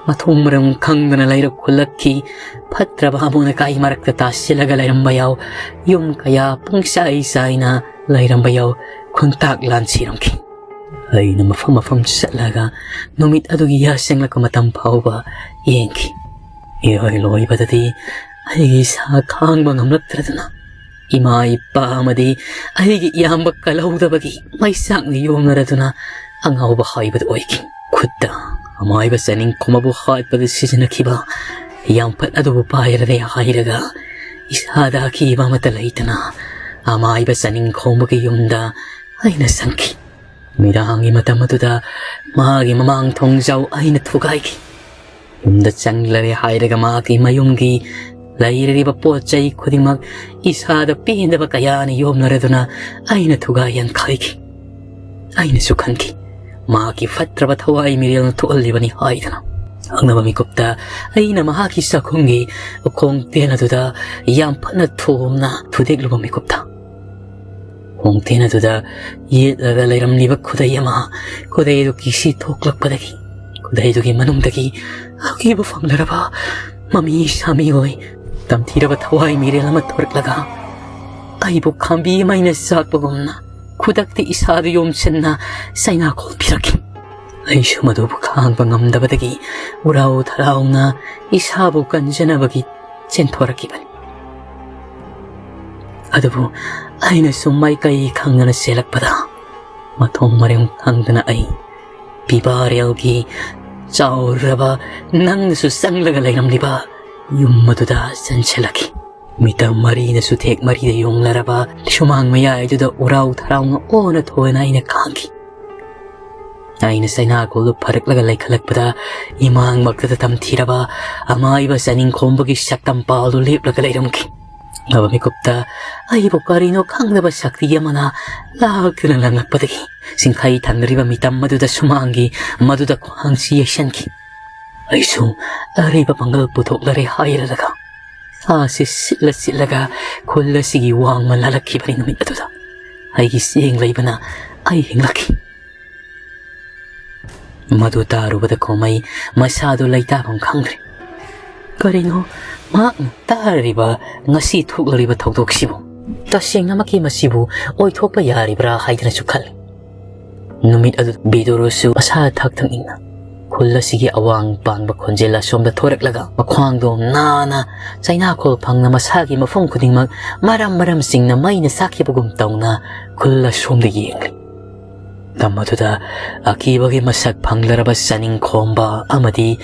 ꯃꯊꯣꯡ ꯃꯔꯝ ꯈꯪꯗꯅ ꯂꯩꯔꯛ ꯈꯨꯜꯂꯛꯈꯤ꯫ ꯐꯠꯇ꯭ꯔꯕ ꯑꯃꯣꯠ ꯑꯀꯥꯏ ꯃꯔꯛꯇ ꯇꯥꯁꯤꯜꯂꯒ ꯂꯩꯔꯝꯕ ꯌꯥꯎ꯫ ꯌꯨꯝ ꯀꯌꯥ ꯄꯨꯡꯆꯥꯏ ꯆꯥꯏꯅ ꯂꯩꯔꯝꯕ ꯌꯥꯎ꯫ ꯈꯨꯟꯇꯥꯛ ꯂꯥꯟ ꯁꯤꯔꯝꯈꯤ꯫ ꯑꯩꯅ ꯃꯐꯝ ꯃꯐꯝ ꯆꯠꯂꯒ ꯅꯨꯃꯤꯠ ꯑꯗꯨꯒꯤ ꯌꯥꯆꯪꯂꯛꯄ ꯃꯇꯝ ꯐꯥꯎꯕ ꯌꯦꯡꯈꯤ꯫ ꯏꯔꯣꯏ ꯂꯣꯏꯕꯗꯗꯤ ꯑꯩꯒꯤ ꯏꯁꯥ ꯈꯥꯡꯕ ꯉꯝꯂꯛꯇ꯭ꯔꯗꯨꯅ ꯏꯃꯥ ꯏꯄꯥ ꯑꯃꯗꯤ ꯑꯩꯒꯤ ꯏꯌꯥꯝꯕ ꯀꯜꯍꯧꯗꯕꯒꯤ ꯃꯩꯆꯥꯛꯅ ꯌꯣꯝꯅꯔꯗꯨꯅ ꯑꯉꯥꯎꯕ ꯍꯥꯏꯕꯗꯨ ꯑꯣꯏꯈꯤ꯫ ꯈꯨꯠꯇ ꯑꯃꯥꯏꯕ ꯆꯥꯅꯤꯡꯈꯣꯝ ꯑꯃꯕꯨ ꯍꯥꯠꯄꯗ ꯁꯤꯖꯤꯟꯅꯈꯤꯕ ꯌꯥꯝꯐꯠ ꯑꯗꯨꯕꯨ ꯄꯥꯏꯔꯔꯦ ꯍꯥꯏꯔꯒ ꯏꯁꯥꯗ ꯑꯀꯤꯕ ꯑꯃꯠꯇ ꯂꯩꯇꯅ ꯑꯃꯥꯏꯕ ꯆꯥꯅꯤꯡꯈꯣꯝꯒꯤ ꯌꯨꯝꯗ ꯑꯩꯅ ꯆꯪꯈꯤ꯫ ꯅꯨꯃꯤꯗꯥꯡꯒꯤ ꯃꯇꯝ ꯑꯗꯨꯗ ꯃꯥꯒꯤ ꯃꯃꯥꯡ ꯊꯣꯡꯖꯥꯎ ꯑꯩꯅ ꯊꯨꯒꯥꯏꯈꯤ꯫ ꯌꯨꯝꯗ ꯆꯪꯂꯔꯦ ꯍꯥꯏꯔꯒ ꯃꯥꯒꯤ ꯃꯌꯨꯝꯒꯤ ꯂꯩꯔꯤꯕ ꯄꯣꯠ ꯆꯩ ꯈꯨꯗꯤꯡꯃꯛ ꯏꯁꯥꯗ ꯄꯦꯟꯗꯕ ꯀꯌꯥꯅ ꯌꯣꯝꯅꯔꯗꯨꯅ ꯑꯩꯅ ꯊꯨꯒꯥꯏ ꯌꯥꯟꯈꯥꯏꯈꯤ꯫ ꯑꯩꯅꯁꯨ ꯈꯟꯈꯤ, ꯃꯥꯒꯤ ꯐꯠꯇ꯭ꯔꯕ ꯊꯋꯥꯏ ꯃꯤꯔꯦꯜꯅ ꯊꯣꯛꯍꯜꯂꯤꯕꯅꯤ ꯍꯥꯏꯗꯅ꯫ ꯈꯪꯅꯕ ꯃꯤꯀꯨꯞꯇ ꯑꯩꯅ ꯃꯍꯥꯛꯀꯤ ꯆꯥꯛꯈꯨꯝꯒꯤ ꯈꯣꯡꯇꯦꯟ ꯑꯗꯨꯗ ꯌꯥꯝ ꯐꯅ ꯊꯣꯝꯅ ꯊꯨꯗꯦꯛꯂꯨꯕ ꯃꯤꯀꯨꯞꯇ, ꯈꯣꯡꯇꯦꯟ ꯑꯗꯨꯗ ꯌꯦꯠꯂꯒ ꯂꯩꯔꯝꯂꯤꯕ ꯈꯨꯗꯩ ꯑꯃ, ꯈꯨꯗꯩ ꯑꯗꯨ ꯀꯤꯁꯤ ꯊꯣꯛꯂꯛꯄꯗꯒꯤ, ꯈꯨꯗꯩꯗꯨꯒꯤ ꯃꯅꯨꯡꯗꯒꯤ ꯑꯀꯤꯕ ꯐꯪꯂꯔꯕ ꯃꯃꯤ ꯁꯥꯃꯤ ꯑꯣꯏ ꯇꯝꯊꯤꯔꯕ ꯊꯋꯥꯏ ꯃꯤꯔꯦꯜ ꯑꯃ ꯊꯣꯔꯛꯂꯒ, ꯑꯩꯕꯨ ꯈꯥꯝꯕꯤ ꯑꯃ ꯑꯩꯅ ꯆꯥꯛꯄꯒꯨꯝꯅ ꯈꯨꯗꯛꯇ ꯏꯁꯥꯗꯨ ꯌꯣꯝꯁꯤꯟꯅ ꯆꯩꯅꯥꯈꯣꯜ ꯄꯤꯔꯛꯈꯤ꯫ ꯑꯩꯁꯨ ꯃꯗꯨꯕꯨ ꯈꯥꯡꯕ ꯉꯝꯗꯕꯗꯒꯤ ꯎꯔꯥꯎ ꯊꯔꯥꯎꯅ ꯏꯁꯥꯕꯨ ꯀꯟꯖꯅꯕꯒꯤ ꯆꯦꯟꯊꯣꯔꯛꯈꯤꯕꯅꯤ꯫ ꯑꯗꯨꯕꯨ ꯑꯩꯅꯁꯨ ꯃꯥꯏꯀꯩ ꯈꯪꯗꯅ ꯆꯦꯜꯂꯛꯄꯗ, ꯃꯊꯣꯡ ꯃꯔꯝ ꯈꯪꯗꯅ ꯑꯩ ꯄꯤꯕꯥꯔꯦꯜꯒꯤ ꯆꯥꯎꯔꯕ, ꯅꯪꯅꯁꯨ ꯆꯪꯂꯒ ꯂꯩꯔꯝꯂꯤꯕ ꯌꯨꯝ ꯑꯗꯨꯗ ꯆꯪꯁꯤꯜꯂꯛꯈꯤ꯫ ꯃꯤꯇꯝ ꯃꯔꯤꯅꯁꯨ ꯊꯦꯛ ꯃꯔꯤꯗ ꯌꯣꯡꯂꯔꯕ ꯁꯨꯃꯥꯡ ꯃꯌꯥꯏꯗꯨꯗ ꯎꯔꯥꯎ ꯊꯔꯥꯎꯅ ꯑꯣꯅ ꯊꯣꯏꯅ ꯑꯩꯅ ꯈꯥꯡꯈꯤ꯫ ꯑꯩꯅ ꯆꯩꯅꯥꯈꯣꯜꯗꯨ ꯐꯔꯛꯂꯒ ꯂꯩꯈꯠꯂꯛꯄꯗ, ꯏꯃꯥꯡꯃꯛꯇꯗ ꯇꯝꯊꯤꯔꯕ ꯑꯃꯥꯏꯕ ꯆꯥꯅꯤꯡꯈꯣꯝꯕꯒꯤ ꯁꯛꯇꯝ ꯄꯥꯜꯗꯨ ꯂꯦꯞꯂꯒ ꯂꯩꯔꯝꯈꯤ꯫ ꯅꯕ ꯃꯤꯀꯨꯞꯇ ꯑꯩꯕꯨ ꯀꯔꯤꯅꯣ ꯈꯪꯗꯕ ꯁꯛꯇꯤ ꯑꯃꯅ ꯂꯥꯛꯇꯨꯅ ꯂꯪꯂꯛꯄꯗꯒꯤ, ꯆꯤꯡꯈꯩ ꯊꯪꯅꯔꯤꯕ ꯃꯤꯇꯝ ꯑꯗꯨꯗ ꯁꯨꯃꯥꯡꯒꯤ ꯃꯗꯨꯗ ꯈ꯭ꯋꯥꯡꯁꯤ ꯌꯩꯁꯟꯈꯤ꯫ ꯑꯩꯁꯨ ꯑꯔꯩꯕ ꯄꯥꯡꯒꯜ ꯄꯨꯊꯣꯛꯂꯔꯦ ꯍꯥꯏꯔꯂꯒ, ꯁꯥꯁꯤ ꯁꯤꯠꯂ ꯁꯤꯠꯂꯒ ꯈꯨꯜ ꯑꯁꯤꯒꯤ ꯋꯥꯡꯃ ꯂꯥꯜꯂꯛꯈꯤꯕꯅꯤ꯫ ꯅꯨꯃꯤꯠ ꯑꯗꯨꯗ ꯑꯩꯒꯤ ꯆꯦꯡ ꯂꯩꯕꯅ ꯑꯩ ꯍꯤꯡꯂꯛꯈꯤ꯫ ꯃꯗꯨ ꯇꯥꯔꯨꯕꯗ ꯈꯣꯃꯩ ꯃꯁꯥꯗꯨ ꯂꯩꯇꯥꯐꯝ ꯈꯪꯗ꯭ꯔꯦ꯫ ꯀꯔꯤꯅꯣ ꯃꯍꯥꯛꯅ ꯇꯥꯔꯤꯕ, ꯉꯁꯤ ꯊꯣꯛꯂꯔꯤꯕ ꯊꯧꯗꯣꯛꯁꯤꯕꯨ? ꯇꯁꯦꯡꯅꯃꯛꯀꯤ ꯃꯁꯤꯕꯨ ꯑꯣꯏꯊꯣꯛꯄ ꯌꯥꯔꯤꯕ꯭ꯔꯥ ꯍꯥꯏꯗꯅꯁꯨ ꯈꯜꯂꯤ꯫ ꯅꯨꯃꯤꯠ ꯑꯗꯨ ꯕꯤꯗꯨꯔꯨꯁꯨ ꯃꯁꯥ ꯊꯛ ꯊꯛꯅꯤꯡꯅ ꯈꯨꯜ ꯑꯁꯤꯒꯤ ꯑꯋꯥꯡ ꯄꯥꯡꯕ ꯈꯣꯟꯖꯦꯜ ꯑꯁꯣꯝꯗ ꯊꯣꯔꯛꯂꯒ, ꯃꯈ꯭ꯋꯥꯡꯗꯣ ꯅꯥꯅ ꯆꯩꯅꯥꯈꯣꯜ ꯐꯪꯅ ꯃꯁꯥꯒꯤ ꯃꯐꯝ ꯈꯨꯗꯤꯡꯃꯛ ꯃꯔꯝ ꯃꯔꯝꯁꯤꯡꯅ ꯃꯩꯅ ꯆꯥꯛꯈꯤꯕꯒꯨꯝ ꯇꯧꯅ ꯈꯨꯜ ꯑꯁꯣꯝꯗ ꯌꯦꯡꯂꯤ꯫ ꯃꯇꯝ ꯑꯗꯨꯗ ꯑꯀꯤꯕꯒꯤ ꯃꯁꯛ ꯐꯪꯂꯔꯕ ꯆꯥꯅꯤꯡꯈꯣꯝꯕ ꯑꯃꯗꯤ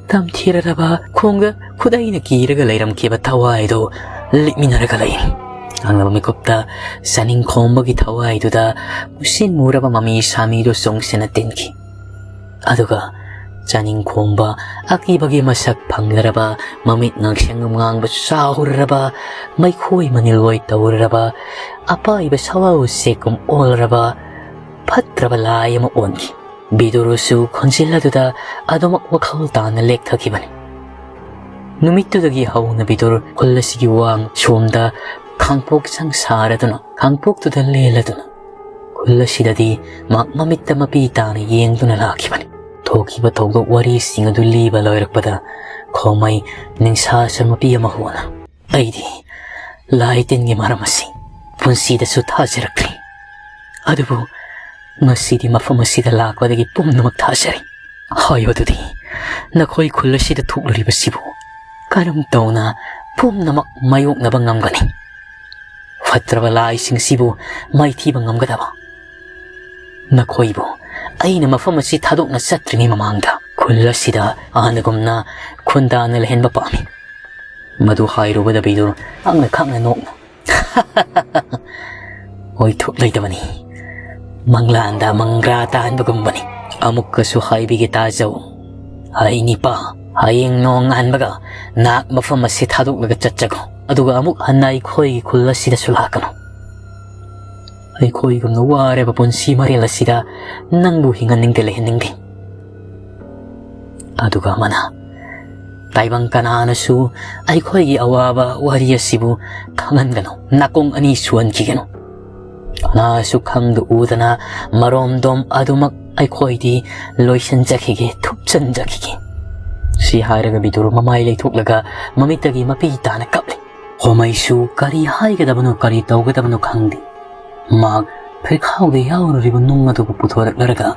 ꯇꯝꯊꯤꯔꯔꯕ ꯈꯣꯡꯗ ꯈꯨꯗꯩꯅ ꯀꯤꯔꯒ ꯂꯩꯔꯝꯈꯤꯕ ꯊꯋꯥꯏꯗꯨ ꯂꯤꯠꯃꯤꯟꯅꯔꯒ ꯂꯩ꯫ ꯈꯪꯅꯕ ꯃꯤꯀꯨꯞꯇ ꯆꯥꯅꯤꯡꯈꯣꯝꯕꯒꯤ ꯊꯋꯥꯏꯗꯨꯗ ꯃꯨꯁꯤꯟ ꯃꯨꯔꯕ ꯃꯃꯤ ꯁꯥꯃꯤꯗꯨ ꯆꯨꯡꯁꯤꯟꯅ ꯇꯤꯟꯈꯤ꯫ ꯑꯗꯨꯒ ꯆꯥꯅꯤꯡꯈꯣꯝꯕ ꯑꯀꯤꯕꯒꯤ ꯃꯁꯛ ꯐꯪꯂꯔꯕ, ꯃꯃꯤꯠ ꯉꯥꯡꯁꯪ ꯉꯥꯡꯕ ꯆꯥꯎꯔꯔꯕ, ꯃꯩꯈꯣꯏ ꯃꯅꯤꯜꯋꯥꯏ ꯇꯧꯔꯔꯕ, ꯑꯄꯥꯏꯕ ꯁꯋꯥ ꯎꯆꯦꯛꯀꯨꯝ ꯑꯣꯜꯂꯔꯕ ꯐꯠꯇ꯭ꯔꯕ ꯂꯥꯏ ꯑꯃ ꯑꯣꯟꯈꯤ꯫ ꯕꯤꯗꯨꯔꯁꯨ ꯈꯣꯟꯖꯦꯜ ꯑꯗꯨꯗ ꯑꯗꯨꯃꯛ ꯋꯥꯈꯜ ꯇꯥꯅ ꯂꯦꯛꯊꯈꯤꯕꯅꯤ꯫ ꯅꯨꯃꯤꯠꯇꯨꯗꯒꯤ ꯍꯧꯅ ꯕꯤꯗꯨꯔ ꯈꯨꯜ ꯑꯁꯤꯒꯤ ꯋꯥꯡ ꯁꯣꯝꯗ ꯈꯥꯡꯄꯣꯛ ꯆꯪ ꯁꯥꯔꯗꯨꯅ, ꯈꯥꯡꯄꯣꯛꯇꯨꯗ ꯂꯦꯜꯂꯗꯨꯅ, ꯈꯨꯜ ꯑꯁꯤꯗꯗꯤ ꯃꯍꯥꯛ ꯃꯃꯤꯠꯇ ꯃꯄꯤ ꯇꯥꯅ ꯌꯦꯡꯗꯨꯅ ꯂꯥꯛꯈꯤꯕꯅꯤ꯫ ꯊꯣꯛꯈꯤꯕ ꯊꯧꯗꯣꯛ ꯋꯥꯔꯤꯁꯤꯡ ꯑꯗꯨ ꯂꯤꯕ ꯂꯣꯏꯔꯛꯄꯗ ꯈꯣꯃꯩ ꯅꯤꯡꯁꯥ ꯁꯔ ꯃꯄꯤ ꯑꯃ ꯍꯣꯅ, "ꯑꯩꯗꯤ ꯂꯥꯏ ꯇꯤꯟꯒꯤ ꯃꯔꯝ ꯑꯁꯤ ꯄꯨꯟꯁꯤꯗꯁꯨ ꯊꯥꯖꯔꯛꯇ꯭ꯔꯤ꯫ ꯑꯗꯨꯕꯨ ꯉꯁꯤꯗꯤ ꯃꯐꯝ ꯑꯁꯤꯗ ꯂꯥꯛꯄꯗꯒꯤ ꯄꯨꯝꯅꯃꯛ ꯊꯥꯖꯔꯦ꯫ ꯍꯥꯏꯌꯨ ꯑꯗꯨꯗꯤ, ꯅꯈꯣꯏ ꯈꯨꯜ ꯑꯁꯤꯗ ꯊꯣꯛꯂꯨꯔꯤꯕꯁꯤꯕꯨ ꯀꯔꯝ ꯇꯧꯅ ꯄꯨꯝꯅꯃꯛ ꯃꯥꯌꯣꯛꯅꯕ ꯉꯝꯒꯅꯤ? ꯐꯠꯇ꯭ꯔꯕ ꯂꯥꯏꯁꯤꯡꯁꯤꯕꯨ ꯃꯥꯏꯊꯤꯕ ꯉꯝꯒꯗꯕ? ꯅꯈꯣꯏꯕꯨ ꯑꯩꯅ ꯃꯐꯝ ꯑꯁꯤ ꯊꯥꯗꯣꯛꯅ ꯆꯠꯇ꯭ꯔꯤꯉꯩ ꯃꯃꯥꯡꯗ ꯈꯨꯜ ꯑꯁꯤꯗ ꯍꯥꯟꯅꯒꯨꯝꯅ ꯈꯨꯟꯗꯥꯅ ꯂꯩꯍꯟꯕ ꯄꯥꯝꯃꯤ꯫" ꯃꯗꯨ ꯍꯥꯏꯔꯨꯕꯗ ꯕꯤꯗꯨꯔ ꯈꯪꯅ ꯈꯪꯅ ꯅꯣꯛꯅ, "ꯑꯣꯏꯊꯣꯛꯂꯣꯏꯗꯕꯅꯤ꯫ ꯃꯪꯂꯥꯟꯗ ꯃꯪꯒ꯭ꯔꯥ ꯇꯥꯍꯟꯕꯒꯨꯝꯕꯅꯤ꯫ ꯑꯃꯨꯛꯀꯁꯨ ꯍꯥꯏꯕꯤꯒꯦ ꯇꯥꯖꯧ꯫ ꯑꯩ ꯅꯤꯄꯥ, ꯍꯌꯦꯡ ꯅꯣꯡꯉꯥꯟꯕꯒ ꯅꯍꯥꯛ ꯃꯐꯝ ꯑꯁꯤ ꯊꯥꯗꯣꯛꯂꯒ ꯆꯠꯆꯈꯣ꯫ ꯑꯗꯨꯒ ꯑꯃꯨꯛ ꯍꯟꯅ ꯑꯩꯈꯣꯏꯒꯤ ꯈꯨꯜ ꯑꯁꯤꯗꯁꯨ ꯂꯥꯛꯀꯅꯨ꯫ ꯑꯩꯈꯣꯏꯒꯨꯝꯅ ꯋꯥꯔꯕ ꯄꯨꯟꯁꯤ ꯃꯔꯦꯜ ꯑꯁꯤꯗ ꯅꯪꯕꯨ ꯍꯤꯡꯍꯟꯅꯤꯡꯗꯦ, ꯂꯩꯍꯟꯅꯤꯡꯗꯦ꯫ ꯑꯗꯨꯒ ꯑꯃꯅ, ꯇꯥꯏꯕꯪ ꯀꯅꯥꯅꯁꯨ ꯑꯩꯈꯣꯏꯒꯤ ꯑꯋꯥꯕ ꯋꯥꯔꯤ ꯑꯁꯤꯕꯨ ꯈꯪꯍꯟꯒꯅꯨ, ꯅꯥꯀꯣꯡ ꯑꯅꯤ ꯁꯨꯍꯟꯈꯤꯒꯅꯨ꯫ ꯀꯅꯥꯁꯨ ꯈꯪꯗ ꯎꯗꯅ ꯃꯔꯣꯝꯗꯣꯝ ꯑꯗꯨꯃꯛ ꯑꯩꯈꯣꯏꯗꯤ ꯂꯣꯏꯁꯤꯟꯖꯈꯤꯒꯦ, ꯊꯨꯞꯆꯟꯖꯈꯤꯒꯦ꯫" ꯁꯤ ꯍꯥꯏꯔꯒ ꯕꯤꯗꯨꯔ ꯃꯃꯥꯏ ꯂꯩꯊꯣꯛꯂꯒ ꯃꯃꯤꯠꯇꯒꯤ ꯃꯄꯤ ꯇꯥꯅ ꯀꯞꯂꯦ꯫ ꯈꯣꯃꯩꯁꯨ ꯀꯔꯤ ꯍꯥꯏꯒꯗꯕꯅꯣ, ꯀꯔꯤ ꯇꯧꯒꯗꯕꯅꯣ ꯈꯪꯗꯦ꯫ ꯃꯍꯥꯛ ꯐꯤꯈꯥꯎꯗ ꯌꯥꯎꯔꯨꯔꯤꯕ ꯅꯨꯡ ꯑꯗꯨꯕꯨ ꯄꯨꯊꯣꯔꯛꯂꯔꯒ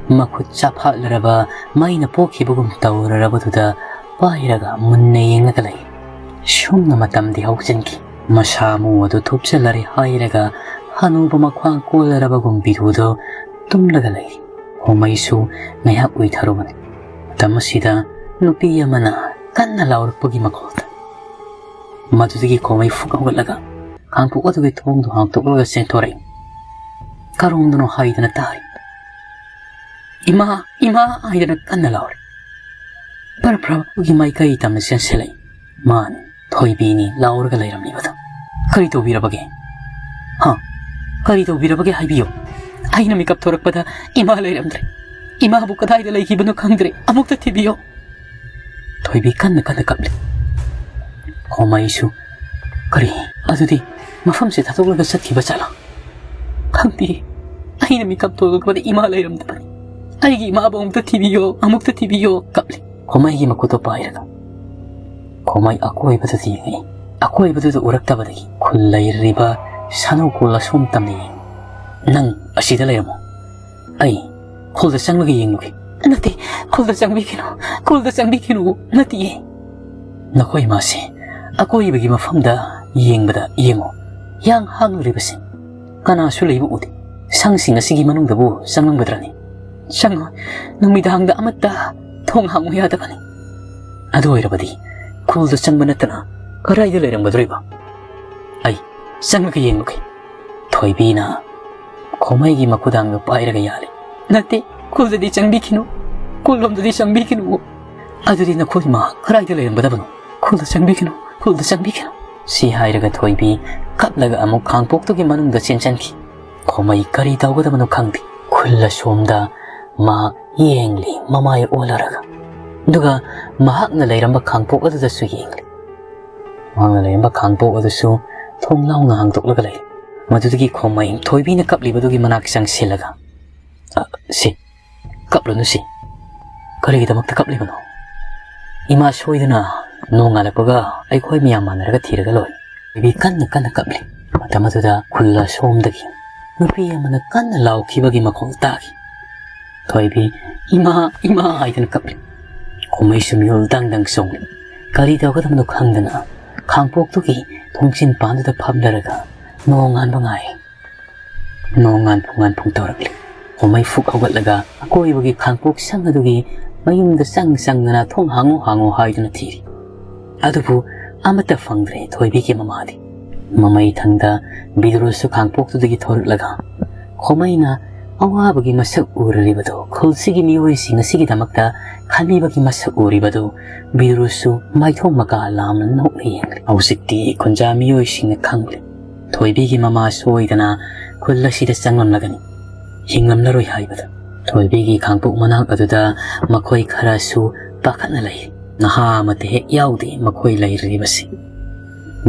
ꯃꯈꯨꯠ ꯆꯥꯐꯥꯠꯂꯔꯕ ꯃꯩꯅ ꯄꯣꯛꯈꯤꯕꯒꯨꯝ ꯇꯧꯔꯔꯕꯗꯨꯗ ꯄꯥꯏꯔꯒ ꯃꯨꯟꯅ ꯌꯦꯡꯂꯒ ꯂꯩ꯫ ꯁꯨꯝꯅ ꯃꯇꯝꯗꯤ ꯍꯧꯖꯤꯟꯈꯤ꯫ ꯃꯁꯥ ꯃꯎ ꯑꯗꯨ ꯊꯨꯞꯆꯜꯂꯔꯦ ꯍꯥꯏꯔꯒ ꯍꯅꯨꯕ ꯃꯈ꯭ꯋꯥꯡ ꯀꯣꯜꯂꯔꯕꯒꯨꯝ ꯕꯤꯗꯨꯗꯨ ꯇꯨꯝꯂꯒ ꯂꯩꯔꯤ꯫ ꯈꯣꯃꯩꯁꯨ ꯉꯥꯏꯍꯥꯛ ꯎꯏꯊꯔꯨꯕꯅꯤ꯫ ꯃꯇꯝ ꯑꯁꯤꯗ ꯅꯨꯄꯤ ꯑꯃꯅ ꯀꯟꯅ ꯂꯥꯎꯔꯛꯄꯒꯤ ꯃꯈꯣꯜ ꯇꯥꯏ꯫ ꯃꯗꯨꯗꯒꯤ ꯈꯣꯃꯩ ꯐꯨꯛ ꯍꯧꯒꯠꯂꯒ ꯈꯥꯡꯄꯣꯛ ꯑꯗꯨꯒꯤ ꯊꯣꯡꯗꯨ ꯍꯥꯡꯇꯣꯛꯂꯒ ꯆꯦꯟꯊꯣꯔꯛꯏ꯫ ꯀꯔꯣꯝꯗꯅꯣ ꯍꯥꯏꯗꯅ ꯇꯥꯔꯤ꯫ "ꯏꯃꯥ, ꯏꯃꯥ!" ꯍꯥꯏꯗꯅ ꯀꯟꯅ ꯂꯥꯎꯔꯤ꯫ ꯕꯔ ꯕꯔ ꯃꯥꯏꯀꯩ ꯇꯝꯅ ꯆꯦꯟꯁꯤꯜꯂꯛꯏ꯫ ꯃꯥꯅꯤ, ꯊꯣꯏꯕꯤꯅꯤ ꯂꯥꯎꯔꯒ ꯂꯩꯔꯝꯂꯤꯕꯗꯣ꯫ "ꯀꯔꯤ ꯇꯧꯕꯤꯔꯕꯒꯦ? ꯍꯥ? ꯀꯔꯤ ꯇꯧꯕꯤꯔꯕꯒꯦ ꯍꯥꯏꯕꯤꯌꯨ?" ꯑꯩꯅ ꯃꯤꯀꯞ ꯊꯣꯔꯛꯄꯗ ꯏꯃꯥ ꯂꯩꯔꯝꯗ꯭ꯔꯦ꯫ "ꯏꯃꯥꯕꯨ ꯀꯗꯥꯏꯗ ꯂꯩꯈꯤꯕꯅꯣ ꯈꯪꯗ꯭ꯔꯦ, ꯑꯃꯨꯛꯇ ꯊꯤꯕꯤꯌꯣ꯫" ꯊꯣꯏꯕꯤ ꯀꯟꯅ ꯀꯟꯅ ꯀꯞꯂꯤ꯫ ꯈꯣꯃꯩꯁꯨ, "ꯀꯔꯤ? ꯑꯗꯨꯗꯤ ꯃꯐꯝꯁꯦ ꯊꯥꯗꯣꯛꯂꯒ ꯆꯠꯈꯤꯕ ꯖꯥꯠꯂꯥ? ꯈꯪꯗꯦ꯫ ꯑꯩꯅ ꯃꯤꯀꯞ ꯊꯣꯛꯂꯛꯄꯗ ꯏꯃꯥ ꯂꯩꯔꯝꯗꯕꯅꯤ꯫ ꯑꯩꯒꯤ ꯏꯃꯥꯕꯨ ꯑꯃꯨꯛꯇ ꯊꯤꯕꯤꯌꯣ, ꯑꯃꯨꯛꯇ ꯊꯤꯕꯤꯌꯣ", ꯀꯞꯂꯤ꯫ ꯈꯣꯃꯩꯒꯤ ꯃꯈꯨꯠꯇꯣ ꯄꯥꯏꯔꯒ ꯈꯣꯃꯩ ꯑꯀꯣꯏꯕꯗꯨꯗ ꯌꯦꯡꯉꯛꯏ꯫ ꯑꯀꯣꯏꯕꯗꯨꯗ ꯎꯔꯛꯇꯕꯗꯒꯤ ꯈꯨꯜ ꯂꯩꯔꯤꯕ ꯁꯥꯅꯧ ꯀꯣꯜ ꯑꯁꯣꯝ ꯇꯝꯅ ꯌꯦꯡꯉꯤ꯫ "ꯅꯪ ꯑꯁꯤꯗ ꯂꯩꯔꯝꯃꯣ꯫ ꯑꯩ ꯈꯨꯜꯗ ꯆꯪꯂꯒ ꯌꯦꯡꯂꯨꯒꯦ꯫" "ꯅꯠꯇꯦ, ꯈꯨꯜꯗ ꯆꯪꯕꯤꯈꯤꯅꯨ, ꯈꯨꯜꯗ ꯆꯪꯕꯤꯈꯤꯅꯨ, ꯅꯠꯇꯦꯌꯦ꯫ ꯅꯈꯣꯏ ꯃꯥꯁꯦ ꯑꯀꯣꯏꯕꯒꯤ ꯃꯐꯝꯗ ꯌꯦꯡꯕꯗ ꯌꯦꯡꯉꯣ, ꯌꯥꯡ ꯍꯥꯡꯂꯨꯔꯤꯕꯁꯦ ꯀꯅꯥꯁꯨ ꯂꯩꯕ ꯎꯗꯦ꯫ ꯁꯪꯁꯤꯡ ꯑꯁꯤꯒꯤ ꯃꯅꯨꯡꯗꯕꯨ ꯆꯪꯂꯝꯒꯗ꯭ꯔꯅꯤ?" "ꯆꯪꯉꯣꯏ, ꯅꯨꯃꯤꯗꯥꯡꯗ ꯑꯃꯠꯇ ꯊꯣꯡ ꯍꯥꯡꯉꯨ ꯌꯥꯗꯕꯅꯤ꯫" "ꯑꯗꯨ ꯑꯣꯏꯔꯕꯗꯤ ꯈꯨꯜꯗ ꯆꯪꯕ ꯅꯠꯇꯅ ꯀꯗꯥꯏꯗ ꯂꯩꯔꯝꯒꯗꯧꯔꯤꯕ? ꯑꯩ ꯆꯪꯂꯒ ꯌꯦꯡꯂꯨꯒꯦ꯫" ꯊꯣꯏꯕꯤꯅ ꯈꯣꯃꯩꯒꯤ ꯃꯈꯨꯗꯥꯡꯗ ꯄꯥꯏꯔꯒ ꯌꯥꯜꯂꯤ꯫ "ꯅꯠꯇꯦ, ꯈꯨꯜꯗꯗꯤ ꯆꯪꯕꯤꯈꯤꯅꯨ, ꯈꯨꯜꯂꯣꯝꯗꯗꯤ ꯆꯪꯕꯤꯈꯤꯅꯨ꯫ ꯑꯗꯨꯗꯤ ꯅꯈꯣꯏ ꯃꯥ ꯀꯗꯥꯏꯗ ꯂꯩꯔꯝꯒꯗꯕꯅꯣ? ꯈꯨꯜꯗ ꯆꯪꯕꯤꯈꯤꯅꯨ, ꯈꯨꯜꯗ ꯆꯪꯕꯤꯈꯤꯅꯨ꯫" ꯁꯤ ꯍꯥꯏꯔꯒ ꯊꯣꯏꯕꯤ ꯀꯞꯂꯒ ꯑꯃꯨꯛ ꯈꯥꯡꯄꯣꯛꯇꯨꯒꯤ ꯃꯅꯨꯡꯗ ꯆꯦꯟꯁꯤꯟꯈꯤ꯫ ꯈꯣꯃꯩ ꯀꯔꯤ ꯇꯧꯒꯗꯕꯅꯣ ꯈꯪꯗꯦ꯫ ꯈꯨꯜ ꯑꯁꯣꯝꯗ ꯃꯥ ꯌꯦꯡꯂꯤ, ꯃꯃꯥꯏ ꯑꯣꯜꯂꯔꯒ꯫ ꯑꯗꯨꯒ ꯃꯍꯥꯛꯅ ꯂꯩꯔꯝꯕ ꯈꯥꯡꯄꯣꯛ ꯑꯗꯨꯗꯁꯨ ꯌꯦꯡꯂꯤ꯫ ꯃꯍꯥꯛꯅ ꯂꯩꯔꯝꯕ ꯈꯥꯡꯄꯣꯛ ꯑꯗꯨꯁꯨ ꯊꯣꯡ ꯂꯥꯎꯅ ꯍꯥꯡꯗꯣꯛꯂꯒ ꯂꯩ꯫ ꯃꯗꯨꯗꯒꯤ ꯈꯣꯃꯩ ꯊꯣꯏꯕꯤꯅ ꯀꯞꯂꯤꯕꯗꯨꯒꯤ ꯃꯅꯥꯛ ꯆꯪꯁꯤꯜꯂꯒ, "ꯑ, ꯁꯤ, ꯀꯞꯂꯨꯅꯨ ꯁꯤ꯫ ꯀꯔꯤꯒꯤꯗꯃꯛꯇ ꯀꯞꯂꯤꯕꯅꯣ? ꯏꯃꯥ ꯁꯣꯏꯗꯅ ꯅꯣꯡꯉꯥꯜꯂꯛꯄꯒ ꯑꯩꯈꯣꯏ ꯃꯌꯥꯝ ꯃꯥꯟꯅꯔꯒ ꯊꯤꯔꯒ ꯂꯣꯏꯔꯦ꯫" ꯊꯣꯏꯕꯤ ꯀꯟꯅ ꯀꯟꯅ ꯀꯞꯂꯤ꯫ ꯃꯇꯝ ꯑꯗꯨꯗ ꯈꯨꯜ ꯑꯁꯣꯝꯗꯒꯤ ꯅꯨꯄꯤ ꯑꯃꯅ ꯀꯟꯅ ꯂꯥꯎꯈꯤꯕꯒꯤ ꯃꯈꯣꯜ ꯇꯥꯈꯤ꯫ ꯊꯣꯏꯕꯤ, "ꯏꯃꯥ, ꯏꯃꯥ" ꯍꯥꯏꯗꯨꯅ ꯀꯞꯂꯤ꯫ ꯈꯣꯃꯩꯁꯨ ꯃꯤꯍꯨꯜ ꯗꯪ ꯗꯪ ꯆꯣꯡꯂꯤ꯫ ꯀꯔꯤ ꯇꯧꯒꯗꯕꯅꯣ ꯈꯪꯗꯅ ꯈꯥꯡꯄꯣꯛꯇꯨꯒꯤ ꯊꯣꯡꯆꯤꯟ ꯄꯥꯟꯗꯨꯗ ꯐꯝꯂꯔꯒ ꯅꯣꯡꯉꯥꯟꯕ ꯉꯥꯏ꯫ ꯅꯣꯡꯉꯥꯟ ꯄꯨꯡꯉꯥꯟ ꯄꯨꯡ ꯇꯧꯔꯛꯂꯤ꯫ ꯈꯣꯃꯩ ꯐꯨꯛ ꯍꯧꯒꯠꯂꯒ ꯑꯀꯣꯏꯕꯒꯤ ꯈꯥꯡꯄꯣꯛ ꯁꯪ ꯑꯗꯨꯒꯤ ꯃꯌꯨꯝꯗ ꯆꯪ ꯆꯪꯗꯅ "ꯊꯣꯡ ꯍꯥꯡꯉꯨ, ꯍꯥꯡꯉꯨ" ꯍꯥꯏꯗꯨꯅ ꯊꯤꯔꯤ꯫ ꯑꯗꯨꯕꯨ ꯑꯃꯠꯇ ꯐꯪꯗ꯭ꯔꯦ ꯊꯣꯏꯕꯤꯒꯤ ꯃꯃꯥꯗꯤ꯫ ꯃꯃꯩ ꯊꯪꯗ ꯕꯤꯗꯨꯔꯨꯁꯨ ꯈꯥꯡꯄꯣꯛꯇꯨꯗꯒꯤ ꯊꯣꯔꯛꯂꯒ ꯈꯣꯃꯩꯅ ꯑꯋꯥꯕꯒꯤ ꯃꯁꯛ ꯎꯔꯨꯔꯤꯕꯗꯨ, ꯈꯨꯜꯁꯤꯒꯤ ꯃꯤꯑꯣꯏꯁꯤꯡ ꯑꯁꯤꯒꯤꯗꯃꯛꯇ ꯈꯟꯕꯤꯕꯒꯤ ꯃꯁꯛ ꯎꯔꯤꯕꯗꯨ ꯕꯤꯗꯨꯔꯨꯁꯨ ꯃꯥꯏꯊꯣꯡ ꯃꯀꯥ ꯂꯥꯝꯅ ꯅꯣꯛꯅ ꯌꯦꯡꯂꯤ꯫ ꯍꯧꯖꯤꯛꯇꯤ ꯈꯨꯟꯖꯥ ꯃꯤꯑꯣꯏꯁꯤꯡꯅ ꯈꯪꯂꯤ꯫ ꯊꯣꯏꯕꯤꯒꯤ ꯃꯃꯥ ꯁꯣꯏꯗꯅ ꯈꯨꯜ ꯑꯁꯤꯗ ꯆꯪꯂꯝꯂꯒꯅꯤ꯫ ꯍꯤꯡꯂꯝꯂꯔꯣꯏ ꯍꯥꯏꯕꯗꯨ꯫ ꯊꯣꯏꯕꯤꯒꯤ ꯈꯥꯡꯄꯣꯛ ꯃꯅꯥꯛ ꯑꯗꯨꯗ ꯃꯈꯣꯏ ꯈꯔꯁꯨ ꯄꯥꯈꯠꯅ ꯂꯩ꯫ ꯅꯍꯥ ꯑꯃꯠꯇ ꯍꯦꯛ ꯌꯥꯎꯗꯦ ꯃꯈꯣꯏ ꯂꯩꯔꯤꯕꯁꯤ꯫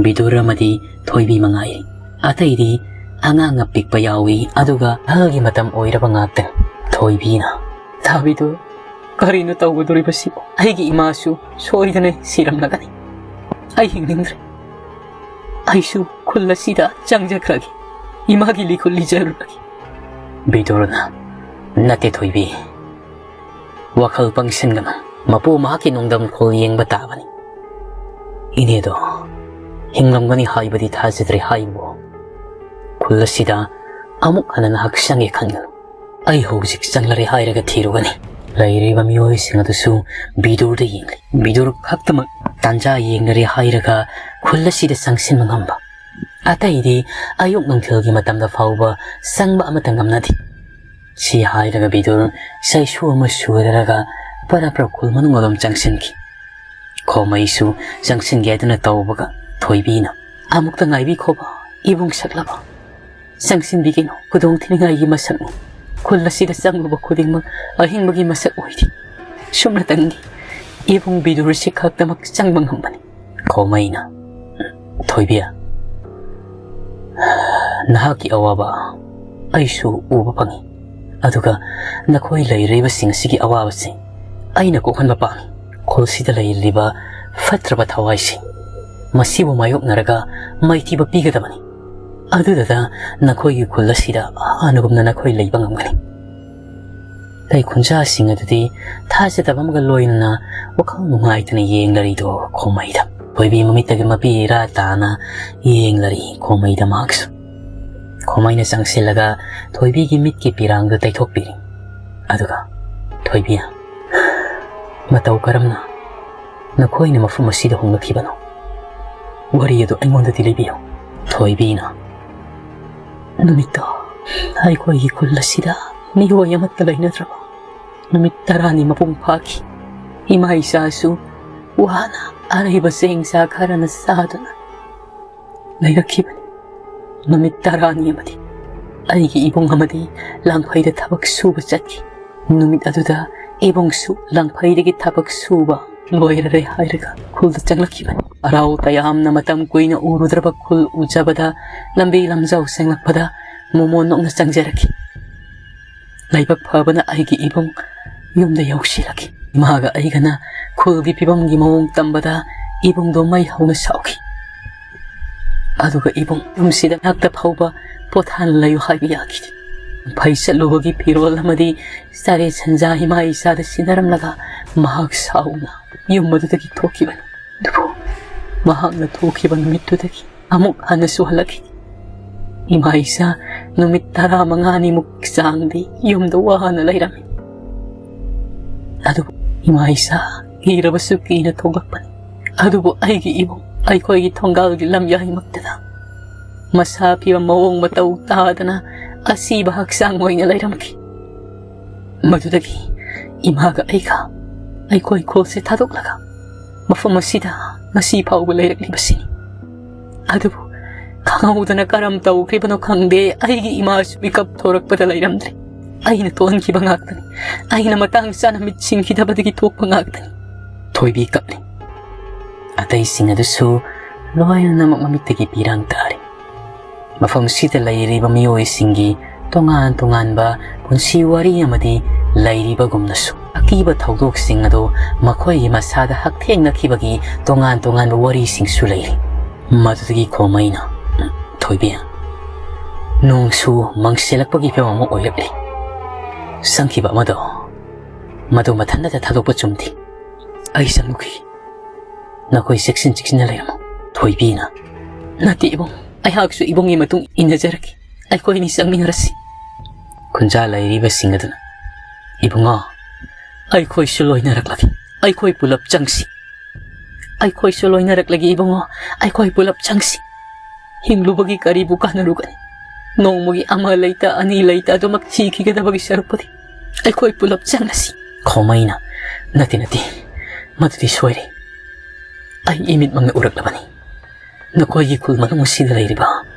ꯕꯤꯗꯨꯔ ꯑꯃꯗꯤ ꯊꯣꯏꯕꯤ ꯃꯉꯥꯏꯔꯦ꯫ ꯑꯇꯩꯗꯤ ꯑꯉꯥꯡ ꯑꯄꯤꯛꯄ ꯌꯥꯎꯏ, ꯑꯗꯨꯒ ꯑꯍꯜꯒꯤ ꯃꯇꯝ ꯑꯣꯏꯔꯕ ꯉꯥꯛꯇꯅꯤ꯫ ꯊꯣꯏꯕꯤꯅ, "ꯇꯥꯕꯤꯗꯨ, ꯀꯔꯤꯅꯣ ꯇꯧꯒꯗꯧꯔꯤꯕꯁꯤꯕꯨ? ꯑꯩꯒꯤ ꯏꯃꯥꯁꯨ ꯁꯣꯏꯗꯅ ꯁꯤꯔꯝꯂꯒꯅꯤ꯫ ꯑꯩ ꯍꯤꯡꯅꯤꯡꯗ꯭ꯔꯦ꯫ ꯑꯩꯁꯨ ꯈꯨꯜ ꯑꯁꯤꯗ ꯆꯪꯖꯈ꯭ꯔꯒꯦ꯫ ꯏꯃꯥꯒꯤ ꯂꯤꯈꯨꯜ ꯂꯤꯖꯔꯨꯔꯒꯦ꯫" ꯕꯤꯗꯨꯔꯅ, "ꯅꯠꯇꯦ ꯊꯣꯏꯕꯤ, ꯋꯥꯈꯜ ꯄꯪꯁꯤꯟꯒꯅꯨ꯫ ꯃꯄꯨ ꯃꯍꯥꯛꯀꯤ ꯅꯣꯡꯗꯝ ꯈꯣꯜ ꯌꯦꯡꯕ ꯇꯥꯕꯅꯤ꯫ ꯏꯅꯦꯗꯣ ꯍꯤꯡꯂꯝꯒꯅꯤ ꯍꯥꯏꯕꯗꯤ ꯊꯥꯖꯗ꯭ꯔꯦ ꯍꯥꯏꯕꯨ꯫ ꯈꯨꯜ ꯑꯁꯤꯗ ꯑꯃꯨꯛ ꯍꯟꯅ ꯅꯍꯥꯛ ꯆꯪꯒꯦ ꯈꯟꯒꯅꯨ꯫ ꯑꯩ ꯍꯧꯖꯤꯛ ꯆꯪꯂꯔꯦ ꯍꯥꯏꯔꯒ ꯊꯤꯔꯨꯒꯅꯤ꯫" ꯂꯩꯔꯤꯕ ꯃꯤꯑꯣꯏꯁꯤꯡ ꯑꯗꯨꯁꯨ ꯕꯤꯗꯨꯔꯗ ꯌꯦꯡꯂꯤ꯫ ꯕꯤꯗꯨꯔ ꯈꯛꯇꯃꯛ ꯇꯥꯟꯖꯥ ꯌꯦꯡꯂꯔꯦ ꯍꯥꯏꯔꯒ ꯈꯨꯜ ꯑꯁꯤꯗ ꯆꯪꯁꯤꯟꯕ ꯉꯝꯕ꯫ ꯑꯇꯩꯗꯤ ꯑꯌꯨꯛ ꯅꯨꯡꯊꯤꯜꯒꯤ ꯃꯇꯝꯗ ꯐꯥꯎꯕ ꯆꯪꯕ ꯑꯃꯠꯇ ꯉꯝꯅꯗꯦ꯫ ꯁꯤ ꯍꯥꯏꯔꯒ ꯕꯤꯗꯨꯔ ꯆꯩꯁꯨ ꯑꯃ ꯁꯨꯗꯔꯒ ꯄꯔꯞ ꯄꯔꯞ ꯈꯨꯜ ꯃꯅꯨꯡ ꯑꯗꯨꯝ ꯆꯪꯁꯤꯟꯈꯤ꯫ ꯈꯣꯃꯩꯁꯨ ꯆꯪꯁꯤꯟꯒꯦ ꯍꯥꯏꯗꯨꯅ ꯇꯧꯕꯒ ꯊꯣꯏꯕꯤꯅ, "ꯑꯃꯨꯛꯇ ꯉꯥꯏꯕꯤꯈꯣꯕ ꯏꯕꯨꯡ ꯁꯛꯂꯕ꯫ ꯆꯪꯁꯤꯟꯕꯤꯒꯅꯨ, ꯈꯨꯗꯣꯡ ꯊꯤꯅꯤꯡꯉꯥꯏꯒꯤ ꯃꯁꯛꯅꯤ꯫ ꯈꯨꯜ ꯑꯁꯤꯗ ꯆꯪꯂꯨꯕ ꯈꯨꯗꯤꯡꯃꯛ ꯑꯍꯤꯡꯕꯒꯤ ꯃꯁꯛ ꯑꯣꯏꯔꯤ꯫ ꯁꯨꯞꯅꯇꯪꯗꯤ ꯏꯕꯨꯡ ꯕꯤꯗꯨꯔꯁꯤ ꯈꯛꯇꯃꯛ ꯆꯪꯕ ꯉꯝꯕꯅꯤ꯫" ꯈꯣꯃꯩꯅ, "ꯊꯣꯏꯕꯤ, ꯅꯍꯥꯛꯀꯤ ꯑꯋꯥꯕ ꯑꯩꯁꯨ ꯎꯕ ꯐꯪꯏ, ꯑꯗꯨꯒ ꯅꯈꯣꯏ ꯂꯩꯔꯤꯕꯁꯤꯡ ꯑꯁꯤꯒꯤ ꯑꯋꯥꯕꯁꯤ ꯑꯩꯅ ꯀꯣꯛꯍꯟꯕ ꯄꯥꯝꯃꯤ꯫ ꯈꯨꯜꯁꯤꯗ ꯂꯩꯔꯤꯕ ꯐꯠꯇ꯭ꯔꯕ ꯊꯋꯥꯏꯁꯤꯡ, ꯃꯁꯤꯕꯨ ꯃꯥꯌꯣꯛꯅꯔꯒ ꯃꯥꯏꯊꯤꯕ ꯄꯤꯒꯗꯕꯅꯤ꯫ ꯑꯗꯨꯗꯨꯗ ꯅꯈꯣꯏꯒꯤ ꯈꯨꯜ ꯑꯁꯤꯗ ꯍꯥꯟꯅꯒꯨꯝꯅ ꯅꯈꯣꯏ ꯂꯩꯕ ꯉꯝꯒꯅꯤ꯫" ꯂꯩ ꯈꯨꯟꯖꯥꯁꯤꯡ ꯑꯗꯨꯗꯤ ꯊꯥꯖꯗꯕ ꯑꯃꯒ ꯂꯣꯏꯅꯅ ꯋꯥꯈꯜ ꯅꯨꯡꯉꯥꯏꯇꯅ ꯌꯦꯡꯂꯔꯤꯗꯣ ꯈꯣꯃꯩꯗ꯫ ꯊꯣꯏꯕꯤ ꯃꯃꯤꯠꯇꯒꯤ ꯃꯄꯤ ꯏꯔꯥ ꯇꯥꯅ ꯌꯦꯡꯂꯔꯤ ꯈꯣꯃꯩꯗ ꯃꯍꯥꯛꯁꯨ꯫ ꯈꯣꯃꯩꯅ ꯆꯪꯁꯤꯜꯂꯒ ꯊꯣꯏꯕꯤꯒꯤ ꯃꯤꯠꯀꯤ ꯄꯤꯔꯥꯡꯗꯨ ꯇꯩꯊꯣꯛꯄꯤꯔꯤ꯫ ꯑꯗꯨꯒ ꯊꯣꯏꯕꯤꯅ, "ꯃꯇꯧ ꯀꯔꯝꯅ ꯅꯈꯣꯏꯅ ꯃꯐꯝ ꯑꯁꯤꯗ ꯍꯣꯡꯂꯛꯈꯤꯕꯅꯣ? ꯋꯥꯔꯤ ꯑꯗꯨ ꯑꯩꯉꯣꯟꯗꯗꯤ ꯂꯤꯕꯤꯌꯨ꯫" ꯊꯣꯏꯕꯤꯅ, "ꯅꯨꯃꯤꯠꯇꯣ ꯑꯩꯈꯣꯏꯒꯤ ꯈꯨꯜ ꯑꯁꯤꯗ ꯃꯤꯑꯣꯏ ꯑꯃꯠꯇ ꯂꯩꯅꯗ꯭ꯔꯕ ꯅꯨꯃꯤꯠ ꯇꯔꯥꯅꯤ ꯃꯄꯨꯡ ꯐꯥꯈꯤ꯫ ꯏꯃꯥ ꯏꯆꯥꯁꯨ ꯋꯥꯅ ꯑꯔꯩꯕ ꯆꯦꯡ ꯆꯥꯛ ꯈꯔꯅ ꯆꯥꯗꯨꯅ ꯂꯩꯔꯛꯈꯤꯕꯅꯤ꯫ ꯅꯨꯃꯤꯠ ꯇꯔꯥꯅꯤ ꯑꯃꯗꯤ ꯑꯩꯒꯤ ꯏꯕꯨꯡ ꯑꯃꯗꯤ ꯂꯥꯡꯐꯩꯗ ꯊꯕꯛ ꯁꯨꯕ ꯆꯠꯈꯤ꯫ ꯅꯨꯃꯤꯠ ꯑꯗꯨꯗ ꯏꯕꯨꯡꯁꯨ ꯂꯥꯡꯐꯩꯗꯒꯤ ꯊꯕꯛ ꯁꯨꯕ ꯂꯣꯏꯔꯔꯦ ꯍꯥꯏꯔꯒ ꯈꯨꯜꯗ ꯆꯪꯂꯛꯈꯤꯕꯅꯤ꯫ ꯍꯔꯥꯎ ꯇꯌꯥꯝꯅ ꯃꯇꯝ ꯀꯨꯏꯅ ꯎꯔꯨꯗ꯭ꯔꯕ ꯈꯨꯜ ꯎꯖꯕꯗ ꯂꯝꯕꯤ ꯂꯝꯖꯥꯎ ꯁꯦꯡꯂꯛꯄꯗ ꯃꯣꯃꯣꯟ ꯅꯣꯛꯅ ꯆꯪꯖꯔꯛꯈꯤ꯫ ꯂꯥꯏꯕꯛ ꯐꯕꯅ ꯑꯩꯒꯤ ꯏꯕꯨꯡ ꯌꯨꯝꯗ ꯌꯧꯁꯤꯜꯂꯛꯈꯤ꯫ ꯏꯃꯥꯒ ꯑꯩꯒꯅ ꯈꯨꯜꯒꯤ ꯐꯤꯕꯝꯒꯤ ꯃꯑꯣꯡ ꯇꯝꯕꯗ ꯏꯕꯨꯡꯗꯣ ꯃꯩ ꯍꯧꯅ ꯁꯥꯎꯈꯤ꯫ ꯑꯗꯨꯒ ꯏꯕꯨꯡ, ꯌꯨꯝꯁꯤꯗ ꯉꯥꯛꯇ ꯐꯥꯎꯕ ꯄꯣꯊꯥꯅ ꯂꯩꯌꯨ ꯍꯥꯏꯕ ꯌꯥꯈꯤꯗꯦ꯫ ꯐꯩ ꯆꯠꯂꯨꯕꯒꯤ ꯐꯤꯔꯣꯜ ꯑꯃꯗꯤ ꯆꯥꯔꯦ ꯁꯟꯖꯥ ꯏꯃꯥ ꯏꯆꯥꯗ ꯁꯤꯟꯅꯔꯝꯂꯒ ꯃꯍꯥꯛ ꯁꯥꯎꯅ ꯌꯨꯝ ꯑꯗꯨꯗꯒꯤ ꯊꯣꯛꯈꯤꯕꯅꯤ꯫ ꯑꯗꯨꯕꯨ ꯃꯍꯥꯛꯅ ꯊꯣꯛꯈꯤꯕ ꯅꯨꯃꯤꯠꯇꯨꯗꯒꯤ ꯑꯃꯨꯛ ꯍꯟꯅꯁꯨ ꯍꯜꯂꯛꯈꯤꯗꯦ꯫ ꯏꯃꯥ ꯏꯆꯥ ꯅꯨꯃꯤꯠ ꯇꯔꯥꯃꯉꯥꯅꯤꯃꯨꯛ ꯆꯥꯡꯗꯤ ꯌꯨꯝꯗ ꯋꯥꯅ ꯂꯩꯔꯝꯃꯤ꯫ ꯑꯗꯨꯕꯨ ꯏꯃꯥ ꯏꯆꯥ ꯀꯤꯔꯕꯁꯨ ꯀꯤꯅ ꯊꯣꯛꯂꯛꯄꯅꯤ꯫ ꯑꯗꯨꯕꯨ ꯑꯩꯒꯤ ꯏꯕꯨꯡ ꯑꯩꯈꯣꯏꯒꯤ ꯊꯣꯡꯒꯥꯜꯒꯤ ꯂꯝꯌꯥꯏꯃꯛꯇꯗ ꯃꯁꯥ ꯐꯤꯕꯝ ꯃꯑꯣꯡ ꯃꯇꯧ ꯇꯥꯗꯅ ꯑꯁꯤꯕ ꯍꯛꯆꯥꯡ ꯑꯣꯏꯅ ꯂꯩꯔꯝꯈꯤ꯫ ꯃꯗꯨꯗꯒꯤ ꯏꯃꯥꯒ ꯑꯩꯒ ꯑꯩꯈꯣꯏ ꯈꯨꯜꯁꯦ ꯊꯥꯗꯣꯛꯂꯒ ꯃꯐꯝ ꯑꯁꯤꯗ ꯉꯁꯤ ꯐꯥꯎꯕ ꯂꯩꯔꯛꯂꯤꯕꯁꯤꯅꯤ꯫ ꯑꯗꯨꯕꯨ ꯈꯪꯍꯧꯗꯅ ꯀꯔꯝ ꯇꯧꯈ꯭ꯔꯤꯕꯅꯣ ꯈꯪꯗꯦ, ꯑꯩꯒꯤ ꯏꯃꯥꯁꯨ ꯃꯤꯀꯞ ꯊꯣꯔꯛꯄꯗ ꯂꯩꯔꯝꯗ꯭ꯔꯦ꯫ ꯑꯩꯅ ꯇꯣꯟꯈꯤꯕ ꯉꯥꯛꯇꯅꯤ꯫ ꯑꯩꯅ ꯃꯇꯥꯡ ꯆꯥꯅ ꯃꯤꯠ ꯁꯤꯡꯈꯤꯗꯕꯗꯒꯤ ꯊꯣꯛꯄ ꯉꯥꯛꯇꯅꯤ꯫ ꯊꯣꯏꯕꯤ ꯀꯞꯂꯤ꯫ ꯑꯇꯩꯁꯤꯡ ꯑꯗꯨꯁꯨ ꯂꯣꯏꯅꯃꯛ ꯃꯃꯤꯠꯇꯒꯤ ꯄꯤꯔꯥꯡ ꯇꯥꯔꯤ꯫ ꯃꯐꯝꯁꯤꯗ ꯂꯩꯔꯤꯕ ꯃꯤꯑꯣꯏꯁꯤꯡꯒꯤ ꯇꯣꯉꯥꯟ ꯇꯣꯉꯥꯟꯕ ꯄꯨꯟꯁꯤ ꯋꯥꯔꯤ ꯑꯃꯗꯤ ꯂꯩꯔꯤꯕꯒꯨꯝꯅꯁꯨ ꯑꯀꯤꯕ ꯊꯧꯗꯣꯛꯁꯤꯡ ꯑꯗꯨ ꯃꯈꯣꯏꯒꯤ ꯃꯁꯥꯗ ꯍꯛꯊꯦꯡꯅꯈꯤꯕꯒꯤ ꯇꯣꯉꯥꯟ ꯇꯣꯉꯥꯟꯕ ꯋꯥꯔꯤꯁꯤꯡꯁꯨ ꯂꯩꯔꯤ꯫ ꯃꯗꯨꯗꯒꯤ ꯈꯣꯃꯩꯅ, "ꯊꯣꯏꯕꯤ, ꯅꯣꯡꯁꯨ ꯃꯪꯁꯤꯜꯂꯛꯄꯒꯤ ꯐꯤꯕꯝ ꯑꯃ ꯑꯣꯏꯔꯛꯂꯤ꯫ ꯆꯪꯈꯤꯕ ꯑꯃꯗꯣ ꯃꯗꯨ ꯃꯊꯟꯇ ꯊꯥꯗꯣꯛꯄ ꯆꯨꯝꯗꯦ꯫ ꯑꯩ ꯆꯪꯂꯨꯈꯤ꯫ ꯅꯈꯣꯏ ꯆꯦꯛꯁꯤꯟ ꯆꯦꯛꯁꯤꯟꯅ ꯂꯩꯔꯝꯃꯨ꯫" ꯊꯣꯏꯕꯤꯅ, "ꯅꯠꯇꯦ ꯏꯕꯨꯡ, ꯑꯩꯍꯥꯛꯁꯨ ꯏꯕꯨꯡꯒꯤ ꯃꯇꯨꯡ ꯏꯟꯅꯖꯔꯛꯀꯦ꯫ ꯑꯩꯈꯣꯏꯅꯤ ꯆꯪꯃꯤꯟꯅꯔꯁꯤ꯫" ꯈꯨꯟꯖꯥ ꯂꯩꯔꯤꯕꯁꯤꯡ ꯑꯗꯨꯅ, "ꯏꯕꯨꯡꯉꯣ, ꯑꯩꯈꯣꯏꯁꯨ ꯂꯣꯏꯅꯔꯛꯂꯒꯦ꯫ ꯑꯩꯈꯣꯏ ꯄꯨꯂꯞ ꯆꯪꯁꯤ꯫ ꯑꯩꯈꯣꯏꯁꯨ ꯂꯣꯏꯅꯔꯛꯂꯒꯦ ꯏꯕꯨꯡꯉꯣ, ꯑꯩꯈꯣꯏ ꯄꯨꯂꯞ ꯆꯪꯁꯤ꯫ ꯍꯤꯡꯂꯨꯕꯒꯤ ꯀꯔꯤꯕꯨ ꯀꯥꯟꯅꯔꯨꯒꯅꯤ? ꯅꯣꯡꯃꯒꯤ ꯑꯃ ꯂꯩꯇ ꯑꯅꯤ ꯂꯩꯇ ꯑꯗꯨꯃꯛ ꯁꯤꯈꯤꯒꯗꯕꯒꯤ ꯁꯔꯨꯛꯄꯨꯗꯤ ꯑꯩꯈꯣꯏ ꯄꯨꯂꯞ ꯆꯪꯂꯁꯤ꯫" ꯈꯣꯃꯩꯅ, "ꯅꯠꯇꯦ, ꯅꯠꯇꯦ, ꯃꯗꯨꯗꯤ ꯁꯣꯏꯔꯦ꯫ ꯑꯩ ꯏꯃꯤꯠꯃꯛꯅ ꯎꯔꯛꯂꯕꯅꯤ꯫ ꯅꯈꯣꯏꯒꯤ ꯈꯨꯜ ꯃꯅꯨꯡ ꯑꯁꯤꯗ ꯂꯩꯔꯤꯕ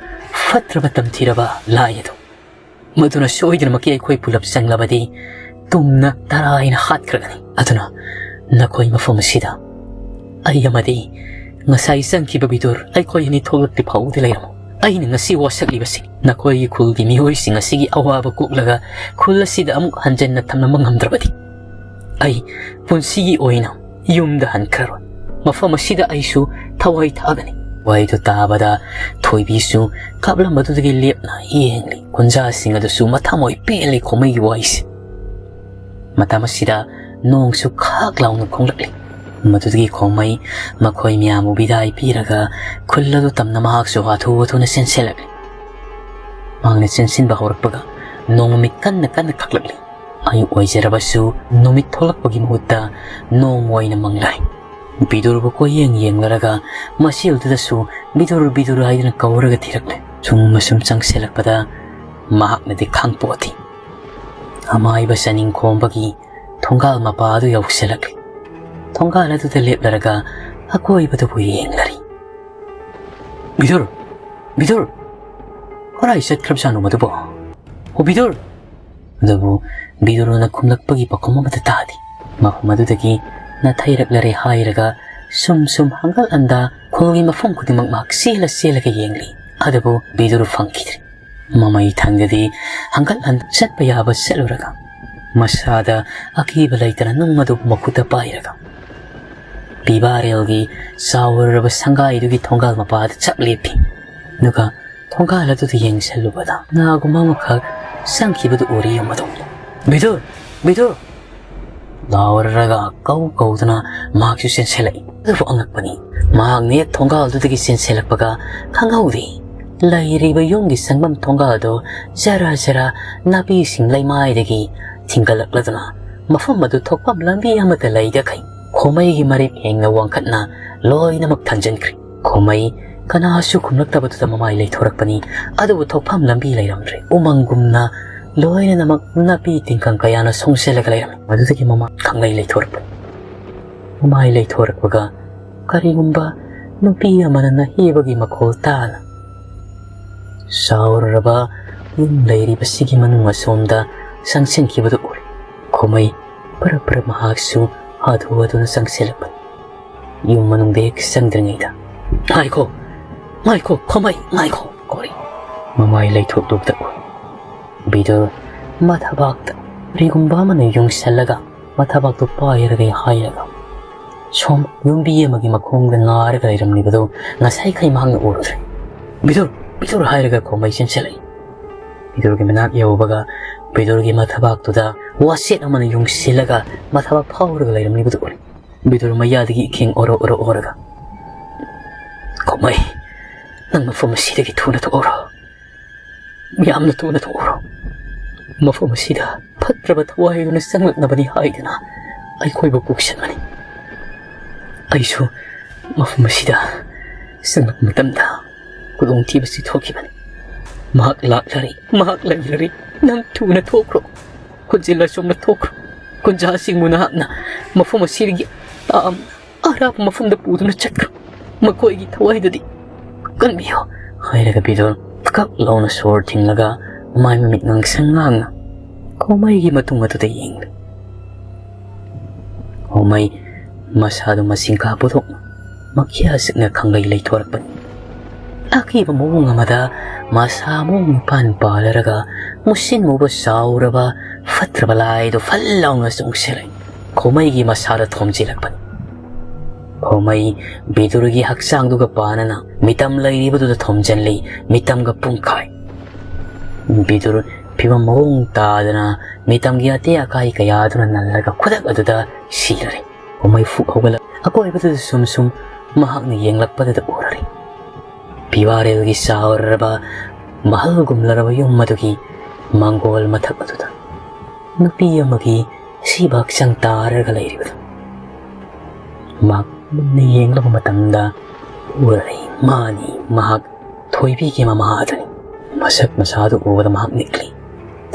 ꯐꯠꯇ꯭ꯔꯕ ꯇꯝꯊꯤꯔꯕ ꯂꯥꯏ ꯑꯗꯨ ꯃꯗꯨꯅ ꯁꯣꯏꯗꯅꯃꯛꯀꯤ ꯑꯩꯈꯣꯏ ꯄꯨꯂꯞ ꯆꯪꯂꯕꯗꯤ ꯇꯨꯝꯅ ꯇꯔꯥꯏꯅ ꯍꯥꯠꯈ꯭ꯔꯒꯅꯤ꯫ ꯑꯗꯨꯅ ꯅꯈꯣꯏ ꯃꯐꯝ ꯑꯁꯤꯗ ꯑꯩ ꯑꯃꯗꯤ ꯉꯁꯥꯏ ꯆꯪꯈꯤꯕ ꯕꯤꯗꯨꯔ, ꯑꯩꯈꯣꯏ ꯑꯅꯤ ꯊꯣꯛꯂꯛꯇ꯭ꯔꯤ ꯐꯥꯎꯗꯤ ꯂꯩꯔꯝꯃꯨ꯫ ꯑꯩꯅ ꯉꯁꯤ ꯋꯥꯁꯛꯂꯤꯕꯁꯤ ꯅꯈꯣꯏꯒꯤ ꯈꯨꯜꯒꯤ ꯃꯤꯑꯣꯏꯁꯤꯡ ꯑꯁꯤꯒꯤ ꯑꯋꯥꯕ ꯀꯣꯛꯂꯒ ꯈꯨꯜ ꯑꯁꯤꯗ ꯑꯃꯨꯛ ꯍꯟꯖꯟꯅ ꯊꯝꯂꯝꯕ ꯉꯝꯗ꯭ꯔꯕꯗꯤ ꯑꯩ ꯄꯨꯟꯁꯤꯒꯤ ꯑꯣꯏꯅ ꯌꯨꯝꯗ ꯍꯟꯈ꯭ꯔꯔꯣꯏ꯫ ꯃꯐꯝ ꯑꯁꯤꯗ ꯑꯩꯁꯨ ꯊꯋꯥꯏ ꯊꯥꯒꯅꯤ꯫ ꯋꯥꯍꯩꯗꯨ ꯇꯥꯕꯗ ꯊꯣꯏꯕꯤꯁꯨ ꯀꯥꯞꯂꯝꯕꯗꯨꯗꯒꯤ ꯂꯦꯞꯅ ꯌꯦꯡꯂꯤ꯫ ꯀꯨꯟꯖꯥꯁꯤꯡ ꯑꯗꯨꯁꯨ ꯃꯊꯃꯣꯏ ꯄꯦꯜꯂꯤ ꯈꯣꯃꯩꯒꯤ ꯋꯥꯍꯩꯁꯦ꯫ ꯃꯇꯝ ꯑꯁꯤꯗ ꯅꯣꯡꯁꯨ ꯈꯥꯛ ꯂꯥꯎꯅ ꯈꯣꯡꯂꯛꯂꯤ꯫ ꯃꯗꯨꯗꯒꯤ ꯈꯣꯃꯩ ꯃꯈꯣꯏ ꯃꯌꯥꯝꯕꯨ ꯕꯤꯗꯥꯏ ꯄꯤꯔꯒ ꯈꯨꯜ ꯑꯗꯨ ꯇꯝꯅ ꯃꯍꯥꯛꯁꯨ ꯍꯥꯊꯨ ꯍꯥꯊꯨꯅ ꯆꯦꯟꯁꯤꯜꯂꯛꯂꯤ꯫ ꯃꯍꯥꯛꯅ ꯆꯦꯟꯁꯤꯟꯕ ꯍꯧꯔꯛꯄꯒ ꯅꯣꯡꯃꯃꯤꯠ ꯀꯟꯅ ꯀꯟꯅ ꯈꯛꯂꯛꯂꯤ꯫ ꯑꯌꯨꯛ ꯑꯣꯏꯖꯔꯕꯁꯨ ꯅꯨꯃꯤꯠ ꯊꯣꯛꯂꯛꯄꯒꯤ ꯃꯍꯨꯠꯇ ꯅꯣꯡ ꯑꯣꯏꯅ ꯃꯪꯂꯥꯏ꯫ ꯕꯤꯗꯨꯔꯕꯨ ꯀꯣꯏꯌꯦꯡ ꯌꯦꯡꯂꯔꯒ ꯃꯁꯦꯜꯗꯨꯗꯁꯨ "ꯕꯤꯗꯨꯔ, ꯕꯤꯗꯨꯔ" ꯍꯥꯏꯗꯨꯅ ꯀꯧꯔꯒ ꯊꯤꯔꯛꯂꯦ꯫ ꯁꯨꯝ ꯑꯁꯨꯝ ꯆꯪꯁꯤꯜꯂꯛꯄꯗ ꯃꯍꯥꯛꯅꯗꯤ ꯈꯪꯄꯣꯠꯇꯦ꯫ ꯑꯃꯥꯏꯕ ꯆꯥꯅꯤꯡꯈꯣꯝꯕꯒꯤ ꯊꯣꯡꯒꯥꯜ ꯃꯄꯥ ꯑꯗꯨ ꯌꯧꯁꯤꯜꯂꯛꯂꯤ꯫ ꯊꯣꯡꯒꯥꯜ ꯑꯗꯨꯗ ꯂꯦꯞꯂꯔꯒ ꯑꯀꯣꯏꯕꯗꯨꯕꯨ ꯌꯦꯡꯂꯔꯤ꯫ "ꯕꯤꯗꯨꯔ, ꯕꯤꯗꯨꯔ, ꯀꯗꯥꯏ ꯆꯠꯈ꯭ꯔꯕꯖꯥꯠꯅꯣ ꯃꯗꯨꯕꯣ? ꯑꯣ ꯕꯤꯗꯨꯔ!" ꯑꯗꯨꯕꯨ ꯕꯤꯗꯨꯔꯅ ꯈꯨꯝꯂꯛꯄꯒꯤ ꯄꯥꯎꯈꯨꯝ ꯑꯃꯠꯇ ꯇꯥꯗꯦ꯫ ꯃꯐꯝ ꯑꯗꯨꯗꯒꯤ ꯅꯥꯊꯩꯔꯛꯂꯔꯦ ꯍꯥꯏꯔꯒ ꯁꯨꯝ ꯁꯨꯝ ꯍꯪꯒꯠ ꯍꯟꯗ ꯈꯨꯜꯒꯤ ꯃꯐꯝ ꯈꯨꯗꯤꯡꯃꯛ ꯃꯍꯥꯛ ꯆꯦꯜꯂ ꯆꯦꯜꯂꯒ ꯌꯦꯡꯂꯤ꯫ ꯑꯗꯨꯕꯨ ꯕꯤꯗꯨꯔ ꯐꯪꯈꯤꯗ꯭ꯔꯦ꯫ ꯃꯃꯩ ꯊꯪꯗꯗꯤ ꯍꯪꯒꯠ ꯍꯟꯗ ꯆꯠꯄ ꯌꯥꯕ ꯆꯠꯂꯨꯔꯒ ꯃꯁꯥꯗ ꯑꯀꯤꯕ ꯂꯩꯇꯅ ꯅꯨꯡ ꯑꯗꯨ ꯃꯈꯨꯠꯇ ꯄꯥꯏꯔꯒ ꯄꯤꯕꯥꯔꯦꯜꯒꯤ ꯆꯥꯎꯔꯔꯕ ꯁꯪꯒꯥꯏꯗꯨꯒꯤ ꯊꯣꯡꯒꯥꯜ ꯃꯄꯥꯗ ꯆꯞ ꯂꯦꯞꯄꯤ꯫ ꯑꯗꯨꯒ ꯊꯣꯡꯒꯥꯜ ꯑꯗꯨꯗ ꯌꯦꯡꯁꯤꯜꯂꯨꯕꯗ ꯉꯥꯒꯨꯝꯕ ꯑꯃꯈꯛ ꯆꯪꯈꯤꯕꯗꯨ ꯎꯔꯤ ꯃꯗꯨ꯫ "ꯕꯤꯗꯨꯔ! ꯕꯤꯗꯨꯔ!" ꯂꯥꯎꯔꯔꯒ ꯀꯧ ꯀꯧꯗꯨꯅ ꯃꯍꯥꯛꯁꯨ ꯆꯦꯟꯁꯤꯜꯂꯛꯏ꯫ ꯑꯗꯨꯕꯨ ꯑꯉꯛꯄꯅꯤ, ꯃꯍꯥꯛꯅ ꯍꯦꯛ ꯊꯣꯡꯒꯥꯜꯗꯨꯗꯒꯤ ꯆꯦꯟꯁꯤꯜꯂꯛꯄꯒ ꯈꯪꯍꯧꯗꯦ꯫ ꯂꯩꯔꯤꯕ ꯌꯨꯝꯒꯤ ꯆꯪꯐꯝ ꯊꯣꯡꯒꯥꯜꯗꯣ ꯖꯔ ꯖꯔ ꯅꯥꯄꯤꯁꯤꯡ ꯂꯩꯃꯥꯏꯗꯒꯤ ꯊꯤꯡꯒꯠꯂꯛꯂꯗꯨꯅ ꯃꯐꯝ ꯑꯗꯨ ꯊꯣꯛꯐꯝ ꯂꯝꯕꯤ ꯑꯃꯠꯇ ꯂꯩꯇꯈꯩ ꯈꯣꯃꯩꯒꯤ ꯃꯔꯤꯞ ꯍꯦꯡꯅ ꯋꯥꯡꯈꯠꯅ ꯂꯣꯏꯅꯃꯛ ꯊꯟꯖꯤꯟꯈ꯭ꯔꯦ꯫ ꯈꯣꯃꯩ ꯀꯅꯥꯁꯨ ꯈꯨꯝꯂꯛꯇꯕꯗꯨꯗ ꯃꯃꯥꯏ ꯂꯩꯊꯣꯔꯛꯄꯅꯤ꯫ ꯑꯗꯨꯕꯨ ꯊꯣꯛꯐꯝ ꯂꯝꯕꯤ ꯂꯩꯔꯝꯗ꯭ꯔꯦ꯫ ꯎꯃꯪꯒꯨꯝꯅ ꯂꯣꯏꯅꯃꯛ ꯅꯥꯄꯤ ꯇꯤꯡꯈꯪ ꯀꯌꯥꯅ ꯁꯣꯡꯁꯤꯜꯂꯒ ꯂꯩꯔꯝꯃꯤ꯫ ꯃꯗꯨꯗꯒꯤ ꯃꯃꯥ ꯈꯪꯂꯩ ꯂꯩꯊꯣꯔꯛꯄꯅꯤ꯫ ꯃꯃꯥꯏ ꯂꯩꯊꯣꯔꯛꯄꯒ ꯀꯔꯤꯒꯨꯝꯕ ꯅꯨꯄꯤ ꯑꯃꯅ ꯅꯍꯦꯕꯒꯤ ꯃꯈꯣꯜ ꯇꯥꯅ ꯆꯥꯎꯔꯔꯕ ꯌꯨꯝ ꯂꯩꯔꯤꯕꯁꯤꯒꯤ ꯃꯅꯨꯡ ꯑꯁꯣꯝꯗ ꯆꯪꯁꯤꯟꯈꯤꯕꯗꯨ ꯎꯔꯦ꯫ ꯈꯣꯃꯩ ꯄꯔꯞ ꯄꯔꯞ ꯃꯍꯥꯛꯁꯨ ꯍꯥꯊꯨ ꯍꯥꯊꯨꯅ ꯆꯪꯁꯤꯜꯂꯛꯄꯅꯤ꯫ ꯌꯨꯝ ꯃꯅꯨꯡꯗ ꯍꯦꯛ ꯆꯪꯗ꯭ꯔꯤꯉꯩꯗ, "ꯉꯥꯏꯈꯣ, ꯉꯥꯏꯈꯣ, ꯈꯣꯃꯩ, ꯉꯥꯏꯈꯣ!" ꯀꯧꯔꯤ꯫ ꯃꯃꯥꯏ ꯂꯩꯊꯣꯛꯂꯨꯕꯗ ꯎꯔꯦ꯫ ꯕꯤꯗꯨꯔ ꯃꯊꯕꯥꯛꯇ ꯀꯔꯤꯒꯨꯝꯕ ꯑꯃꯅ ꯌꯨꯡꯁꯜꯂꯒ ꯃꯊꯕꯥꯛꯇꯨ ꯄꯥꯏꯔꯒ ꯍꯥꯏꯔꯒ ꯁꯣꯝ ꯌꯨꯝꯕꯤ ꯑꯃꯒꯤ ꯃꯈꯣꯡꯗ ꯉꯥꯔꯒ ꯂꯩꯔꯝꯂꯤꯕꯗꯨ ꯉꯁꯥꯏꯈꯩ ꯃꯍꯥꯛꯅ ꯎꯔꯨꯗ꯭ꯔꯦ꯫ "ꯕꯤꯗꯨꯔ, ꯕꯤꯗꯨꯔ!" ꯍꯥꯏꯔꯒ ꯈꯣꯃꯩ ꯆꯦꯟꯁꯤꯜꯂꯛꯏ꯫ ꯕꯤꯗꯨꯔꯒꯤ ꯃꯅꯥꯛ ꯌꯧꯕꯒ ꯕꯤꯗꯨꯔꯒꯤ ꯃꯊꯕꯥꯛꯇꯨꯗ ꯋꯥꯁꯦꯠ ꯑꯃꯅ ꯌꯨꯡꯁꯤꯜꯂꯒ ꯃꯊꯕꯥꯛ ꯐꯥꯎꯔꯒ ꯂꯩꯔꯝꯂꯤꯕꯗꯨ ꯎꯔꯦ꯫ ꯕꯤꯗꯨꯔ ꯃꯌꯥꯗꯒꯤ ꯏꯈꯦꯡ ꯑꯣꯔꯣ ꯑꯣꯔꯣ ꯑꯣꯔꯒ, "ꯈꯣꯃꯩ, ꯅꯪ ꯃꯐꯝ ꯑꯁꯤꯗꯒꯤ ꯊꯨꯅ ꯊꯣꯛꯍꯧꯔꯣ꯫ ꯌꯥꯝꯅ ꯊꯨꯅ ꯊꯣꯛꯍꯧꯔꯣ꯫ ꯃꯐꯝ ꯑꯁꯤꯗ ꯐꯠꯇ꯭ꯔꯕ ꯊꯋꯥꯏꯗꯨꯅ ꯆꯪꯂꯛꯅꯕꯅꯤ ꯍꯥꯏꯗꯨꯅ ꯑꯩꯈꯣꯏꯕꯨ ꯀꯣꯛꯁꯟꯕꯅꯤ꯫ ꯑꯩꯁꯨ ꯃꯐꯝ ꯑꯁꯤꯗ ꯆꯪꯂꯛꯄ ꯃꯇꯝꯗ ꯈꯨꯗꯣꯡꯊꯤꯕꯁꯤ ꯊꯣꯛꯈꯤꯕꯅꯤ꯫ ꯃꯍꯥꯛ ꯂꯥꯛꯂꯔꯦ, ꯃꯍꯥꯛ ꯂꯩꯔꯔꯦ꯫ ꯅꯪ ꯊꯨꯅ ꯊꯣꯛꯈ꯭ꯔꯣ꯫ ꯍꯧꯖꯤꯛ ꯑꯁꯣꯝꯗ ꯊꯣꯛꯈ꯭ꯔꯣ꯫ ꯀꯨꯟꯖꯥꯁꯤꯡꯕꯨ ꯅꯍꯥꯛꯅ ꯃꯐꯝ ꯑꯁꯤꯗꯒꯤ ꯇꯥꯝꯅ ꯑꯔꯥꯞꯄ ꯃꯐꯝꯗ ꯄꯨꯗꯨꯅ ꯆꯠꯈ꯭ꯔꯣ꯫ ꯃꯈꯣꯏꯒꯤ ꯊꯋꯥꯏꯗꯨꯗꯤ ꯀꯟꯕꯤꯌꯨ," ꯍꯥꯏꯔꯒ ꯕꯤꯗꯨꯔ ꯀꯛ ꯂꯥꯎꯅ ꯁꯣꯔ ꯊꯤꯡꯂꯒ ꯃꯥꯏ ꯃꯃꯤꯠ ꯉꯥꯡꯁꯪ ꯉꯥꯡꯅ ꯈꯣꯃꯩꯒꯤ ꯃꯇꯨꯡ ꯑꯗꯨꯗ ꯌꯦꯡꯂꯤ꯫ ꯈꯣꯃꯩ ꯃꯁꯥꯗꯨ ꯃꯁꯤꯡꯈꯥ ꯄꯨꯊꯣꯛꯅ ꯃꯈꯤꯌꯥ ꯆꯤꯛꯅ ꯈꯪꯂꯩ ꯂꯩꯊꯣꯔꯛꯄꯅꯤ꯫ ꯑꯀꯤꯕ ꯃꯑꯣꯡ ꯑꯃꯗ ꯃꯁꯥ ꯃꯑꯣꯡ ꯅꯤꯄꯥꯟ ꯄꯥꯜꯂꯔꯒ ꯃꯨꯁꯤꯟ ꯃꯨꯕ ꯆꯥꯎꯔꯕ ꯐꯠꯇ꯭ꯔꯕ ꯂꯥꯏꯗꯨ ꯐꯜ ꯂꯥꯎꯅ ꯆꯣꯡꯁꯤꯜꯂꯛꯏ꯫ ꯈꯣꯃꯩꯒꯤ ꯃꯁꯥꯗ ꯊꯣꯝꯖꯤꯜꯂꯛꯄꯅꯤ꯫ ꯈꯣꯃꯩ ꯕꯤꯗꯨꯔꯒꯤ ꯍꯛꯆꯥꯡꯗꯨꯒ ꯄꯥꯅꯅ ꯃꯤꯇꯝ ꯂꯩꯔꯤꯕꯗꯨꯗ ꯊꯣꯝꯖꯤꯜꯂꯤ, ꯃꯤꯇꯝꯒ ꯄꯨꯡꯈꯥꯏ꯫ ꯕꯤꯗꯨꯔ ꯐꯤꯕꯝ ꯃꯑꯣꯡ ꯇꯥꯗꯅ ꯃꯤꯇꯝꯒꯤ ꯑꯇꯦꯛ ꯑꯀꯥꯏ ꯀꯌꯥꯗꯨꯅ ꯅꯜꯂꯒ ꯈꯨꯗꯛ ꯑꯗꯨꯗ ꯁꯤꯔꯔꯦ꯫ ꯈꯣꯃꯩ ꯐꯨꯛ ꯍꯧꯒꯠꯂꯛ ꯑꯀꯣꯏꯕꯗꯨꯗ ꯁꯨꯝ ꯁꯨꯝ ꯃꯍꯥꯛꯅ ꯌꯦꯡꯂꯛꯄꯗꯨꯗ ꯎꯔꯔꯦ꯫ ꯐꯤꯋꯥꯔꯦꯜꯒꯤ ꯆꯥꯎꯔꯔꯕ ꯃꯍꯜꯒꯨꯝꯂꯔꯕ ꯌꯨꯝ ꯑꯗꯨꯒꯤ ꯃꯥꯡꯒꯣꯜ ꯃꯊꯛ ꯑꯗꯨꯗ ꯅꯨꯄꯤ ꯑꯃꯒꯤ ꯑꯁꯤꯕ ꯍꯛꯆꯥꯡ ꯇꯥꯔꯒ ꯂꯩꯔꯤꯕꯗꯨ ꯃꯍꯥꯛ ꯃꯨꯟꯅ ꯌꯦꯡꯂꯨꯕ ꯃꯇꯝꯗ ꯎꯔꯔꯦ, ꯃꯥꯅꯤ, ꯃꯍꯥꯛ ꯊꯣꯏꯕꯤꯒꯤ ꯃꯃꯥ ꯑꯗꯨꯅꯤ꯫ ꯃꯁꯛ ꯃꯁꯥꯗꯨ ꯎꯕꯗ ꯃꯍꯥꯛ ꯅꯤꯛꯂꯤ꯫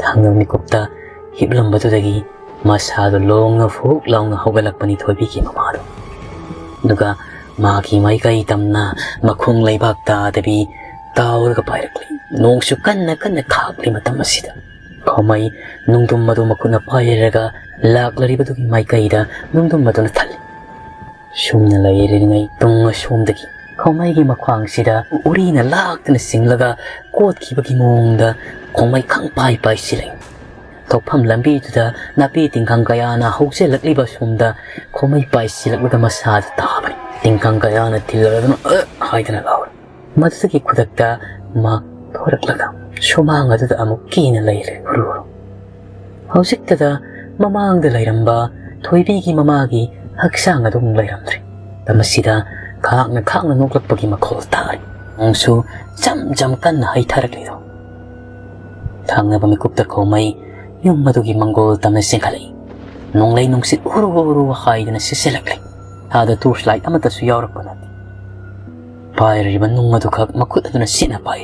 ꯊꯥꯡꯒ ꯃꯤꯀꯨꯞꯇ ꯍꯤꯞꯂꯝꯕꯗꯨꯗꯒꯤ ꯃꯁꯥꯗꯨ ꯂꯣꯡꯅ ꯐꯨꯛ ꯂꯥꯎꯅ ꯍꯧꯒꯠꯂꯛꯄꯅꯤ ꯊꯣꯏꯕꯤꯒꯤ ꯃꯃꯥꯗꯨ꯫ ꯑꯗꯨꯒ ꯃꯥꯒꯤ ꯃꯥꯏꯀꯩ ꯇꯝꯅ ꯃꯈꯣꯡ ꯂꯩꯕꯥꯛ ꯇꯥꯗꯕꯤ ꯇꯥꯎꯔꯒ ꯄꯥꯏꯔꯛꯂꯤ꯫ ꯅꯣꯡꯁꯨ ꯀꯟꯅ ꯀꯟꯅ ꯈꯥꯛꯂꯤ꯫ ꯃꯇꯝ ꯑꯁꯤꯗ ꯈꯣꯃꯩ ꯅꯨꯡꯗꯨꯝ ꯑꯗꯨ ꯃꯈꯨꯠꯅ ꯄꯥꯏꯔꯒ ꯂꯥꯛꯂꯔꯤꯕꯗꯨꯒꯤ ꯃꯥꯏꯀꯩꯗ ꯅꯨꯡꯗꯨꯝ ꯑꯗꯨꯅ ꯊꯜꯂꯤ꯫ ꯁꯨꯝꯅ ꯂꯩꯔꯤꯉꯩ ꯇꯨꯡ ꯑꯁꯣꯝꯗꯒꯤ ꯈꯣꯃꯩꯒꯤ ꯃꯈ꯭ꯋꯥꯡꯁꯤꯗ ꯎꯔꯤꯅ ꯂꯥꯛꯇꯨꯅ ꯆꯤꯡꯂꯒ ꯀꯣꯠꯈꯤꯕꯒꯤ ꯃꯑꯣꯡꯗ ꯈꯣꯃꯩ ꯈꯪꯄꯥꯏ ꯄꯥꯏꯁꯤꯜꯂꯛꯏ꯫ ꯊꯣꯛꯐꯝ ꯂꯝꯕꯤꯗꯨꯗ ꯅꯥꯄꯤ ꯇꯤꯡꯈꯪ ꯀꯌꯥꯅ ꯍꯧꯖꯤꯜꯂꯛꯂꯤꯕ ꯁꯣꯝꯗ ꯈꯣꯃꯩ ꯄꯥꯏꯁꯤꯜꯂꯛꯂꯒ ꯃꯁꯥꯗ ꯇꯥꯕꯅꯤ꯫ ꯇꯤꯡꯈꯪ ꯀꯌꯥꯅ ꯊꯤꯜꯂꯔꯗꯨꯅ "ꯑ" ꯍꯥꯏꯗꯨꯅ ꯂꯥꯎꯔꯤ꯫ ꯃꯗꯨꯗꯒꯤ ꯈꯨꯗꯛꯇ ꯃꯥ ꯊꯣꯔꯛꯂꯒ ꯁꯨꯃꯥꯡ ꯑꯗꯨꯗ ꯑꯃꯨꯛ ꯀꯤꯅ ꯂꯩꯔꯦ ꯍꯨꯔꯨ ꯍꯨꯔꯨ꯫ ꯍꯧꯖꯤꯛꯇꯗ ꯃꯃꯥꯡꯗ ꯂꯩꯔꯝꯕ ꯊꯣꯏꯕꯤꯒꯤ ꯃꯃꯥꯒꯤ ꯍꯛꯆꯥꯡ ꯑꯗꯨ ꯑꯃꯨꯛ ꯂꯩꯔꯝꯗ꯭ꯔꯦ꯫ ꯃꯇꯝ ꯑꯁꯤꯗ ꯈꯥꯛꯅ ꯈꯥꯛꯅ ꯅꯣꯛꯂꯛꯄꯒꯤ ꯃꯈꯣꯜ ꯇꯥꯔꯤ꯫ ꯅꯣꯡꯁꯨ ꯆꯝ ꯆꯝ ꯀꯟꯅ ꯍꯩꯊꯔꯛꯂꯤꯗꯣ꯫ ꯊꯪꯅꯕ ꯃꯤꯀꯨꯞꯇ ꯈꯣꯃꯩ ꯌꯨꯝ ꯑꯗꯨꯒꯤ ꯃꯪꯒꯣꯜ ꯇꯝꯅ ꯆꯦꯟꯈꯠꯂꯛꯏ꯫ ꯅꯣꯡꯂꯩ ꯅꯨꯡꯁꯤꯠ ꯎꯔꯨ ꯎꯔꯨ ꯍꯥꯏꯗꯨꯅ ꯁꯤꯠꯆꯤꯜꯂꯛꯂꯤ꯫ ꯃꯁꯥꯗ ꯇꯣꯔꯆ ꯂꯥꯏꯠ ꯑꯃꯠꯇꯁꯨ ꯌꯥꯎꯔꯛꯄ ꯅꯠꯇꯦ꯫ ꯄꯥꯏꯔꯤꯕ ꯅꯨꯡ ꯑꯗꯨꯈꯛ ꯃꯈꯨꯠ ꯑꯗꯨꯅ ꯁꯤꯠꯅ ꯄꯥꯏ꯫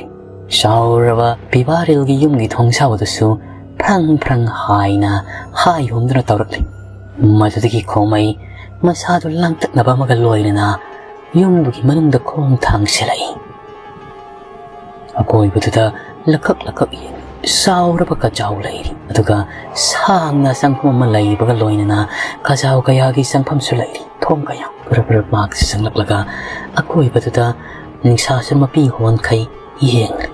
ꯆꯥꯎꯔꯕ ꯄꯤꯕꯥꯔꯦꯜꯒꯤ ꯌꯨꯝꯒꯤ ꯊꯣꯡꯖꯥꯎ ꯑꯗꯨꯁꯨ ꯐ꯭ꯔꯪ ꯐ꯭ꯔꯪ ꯍꯥꯏꯅ ꯍꯥꯏ ꯍꯨꯝꯗꯨꯅ ꯇꯧꯔꯛꯂꯤ꯫ ꯃꯗꯨꯗꯒꯤ ꯈꯣꯃꯩ ꯃꯁꯥꯗꯨ ꯂꯥꯡꯇꯛꯅꯕ ꯑꯃꯒ ꯂꯣꯏꯅꯅ ꯌꯨꯝꯗꯨꯒꯤ ꯃꯅꯨꯡꯗ ꯈꯣꯡ ꯊꯥꯡꯁꯤꯜꯂꯛꯏ꯫ ꯑꯀꯣꯏꯕꯗꯨꯗ ꯂꯈꯛ ꯂꯈꯛ ꯌꯦꯡꯏ꯫ ꯆꯥꯎꯔꯕ ꯀꯖꯥꯎ ꯂꯩꯔꯤ, ꯑꯗꯨꯒ ꯁꯥꯡꯅ ꯆꯪꯐꯝ ꯑꯃ ꯂꯩꯕꯒ ꯂꯣꯏꯅꯅ ꯀꯖꯥꯎ ꯀꯌꯥꯒꯤ ꯆꯪꯐꯝꯁꯨ ꯂꯩꯔꯤ꯫ ꯊꯣꯡ ꯀꯌꯥ ꯄꯨꯔꯞ ꯄꯨꯔꯞ ꯃꯍꯥꯛꯁꯤ ꯆꯪꯂꯛꯂꯒ ꯑꯀꯣꯏꯕꯗꯨꯗ ꯅꯤꯡꯁꯥꯁꯨ ꯃꯄꯤ ꯍꯣꯟꯈꯩ ꯌꯦꯡꯂꯤ꯫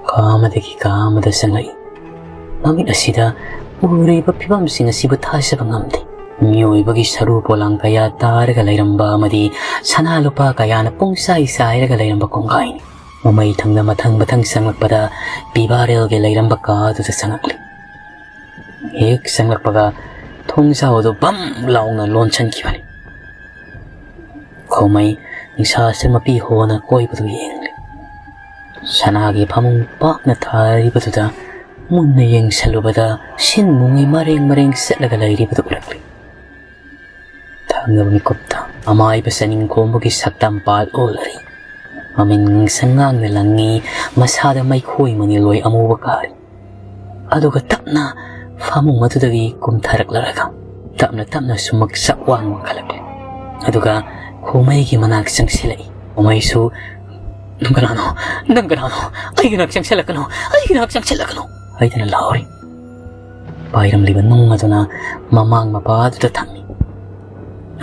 ꯀꯥ ꯑꯃꯗꯒꯤ ꯀꯥ ꯑꯃꯗ ꯆꯪꯂꯛꯏ꯫ ꯃꯃꯤꯠ ꯑꯁꯤꯗ ꯎꯔꯤꯕ ꯐꯤꯕꯝꯁꯤꯡ ꯑꯁꯤꯕꯨ ꯊꯥꯖꯕ ꯉꯝꯗꯦ꯫ ꯃꯤꯑꯣꯏꯕꯒꯤ ꯁꯔꯨ ꯄꯣꯂꯥꯡ ꯀꯌꯥ ꯇꯥꯔꯒ ꯂꯩꯔꯝꯕ ꯑꯃꯗꯤ ꯁꯅꯥ ꯂꯨꯄꯥ ꯀꯌꯥꯅ ꯄꯨꯡꯆꯥꯏ ꯆꯥꯏꯔꯒ ꯂꯩꯔꯝꯕ ꯀꯣꯡꯒꯥꯏꯅꯤ꯫ ꯃꯃꯩ ꯊꯪꯅ ꯃꯊꯪ ꯃꯊꯪ ꯆꯪꯂꯛꯄꯗ ꯄꯤꯕꯥꯔꯦꯜꯒꯤ ꯂꯩꯔꯝꯕ ꯀꯥ ꯑꯗꯨꯗ ꯆꯪꯂꯛꯂꯤ꯫ ꯍꯦꯛ ꯆꯪꯂꯛꯄꯒ ꯊꯣꯡꯖꯥꯎ ꯑꯗꯨ ꯕꯝ ꯂꯥꯎꯅ ꯂꯣꯟꯁꯤꯟꯈꯤꯕꯅꯤ꯫ ꯈꯣꯃꯩ ꯅꯤꯡꯁꯥꯁꯨ ꯃꯄꯤ ꯍꯣꯅ ꯀꯣꯏꯕꯗꯨ ꯌꯦꯡꯂꯤ꯫ ꯁꯅꯥꯒꯤ ꯐꯃꯨꯡ ꯄꯥꯛꯅ ꯊꯥꯔꯤꯕꯗꯨꯗ ꯃꯨꯟꯅ ꯌꯦꯡꯁꯤꯜꯂꯨꯕꯗ ꯁꯤꯟ ꯃꯨꯡꯉꯤ ꯃꯔꯦꯡ ꯃꯔꯦꯡ ꯆꯠꯂꯒ ꯂꯩꯔꯤꯕꯗꯨ ꯎꯔꯛꯂꯤ꯫ ꯊꯪꯅꯕ ꯃꯤꯀꯨꯞꯇ ꯑꯃꯥꯏꯕ ꯆꯅꯤꯡ ꯈꯣꯝꯕꯒꯤ ꯁꯛꯇꯝ ꯄꯥꯜ ꯑꯣꯜꯂꯔꯤ꯫ ꯃꯃꯤꯠ ꯉꯥꯡꯁꯪ ꯉꯥꯡꯅ ꯂꯪꯉꯤ, ꯃꯁꯥꯗ ꯃꯩꯈꯣꯏ ꯃꯅꯤꯜ ꯑꯣꯏ ꯑꯃꯨꯕ ꯀꯥꯔꯤ꯫ ꯑꯗꯨꯒ ꯇꯞꯅ ꯐꯃꯨꯡ ꯑꯗꯨꯗꯒꯤ ꯀꯨꯝꯊꯔꯛꯂꯔꯒ ꯇꯞꯅ ꯇꯞꯅ ꯁꯨꯃꯛ ꯆꯥꯛ ꯋꯥꯡ ꯋꯥꯡꯈꯠꯂꯛꯂꯤ꯫ ꯑꯗꯨꯒ ꯈꯣꯃꯩꯒꯤ ꯃꯅꯥꯛ ꯆꯪꯁꯤꯜꯂꯛꯏ꯫ ꯈꯣꯃꯩꯁꯨ "ꯅꯪ ꯀꯅꯥꯅꯣ? ꯅꯪ ꯀꯅꯥꯅꯣ? ꯑꯩꯒꯤ ꯅꯥꯛ ꯆꯪꯁꯤꯜꯂꯛꯀꯅꯨ! ꯑꯩꯒꯤ ꯅꯥꯛ ꯆꯪꯁꯤꯜꯂꯛꯀꯅꯨ!" ꯍꯥꯏꯗꯨꯅ ꯂꯥꯎꯔꯤ꯫ ꯄꯥꯏꯔꯝꯂꯤꯕ ꯅꯨꯡ ꯑꯗꯨꯅ ꯃꯃꯥꯡ ꯃꯄꯥ ꯑꯗꯨꯗ ꯊꯝꯃꯤ꯫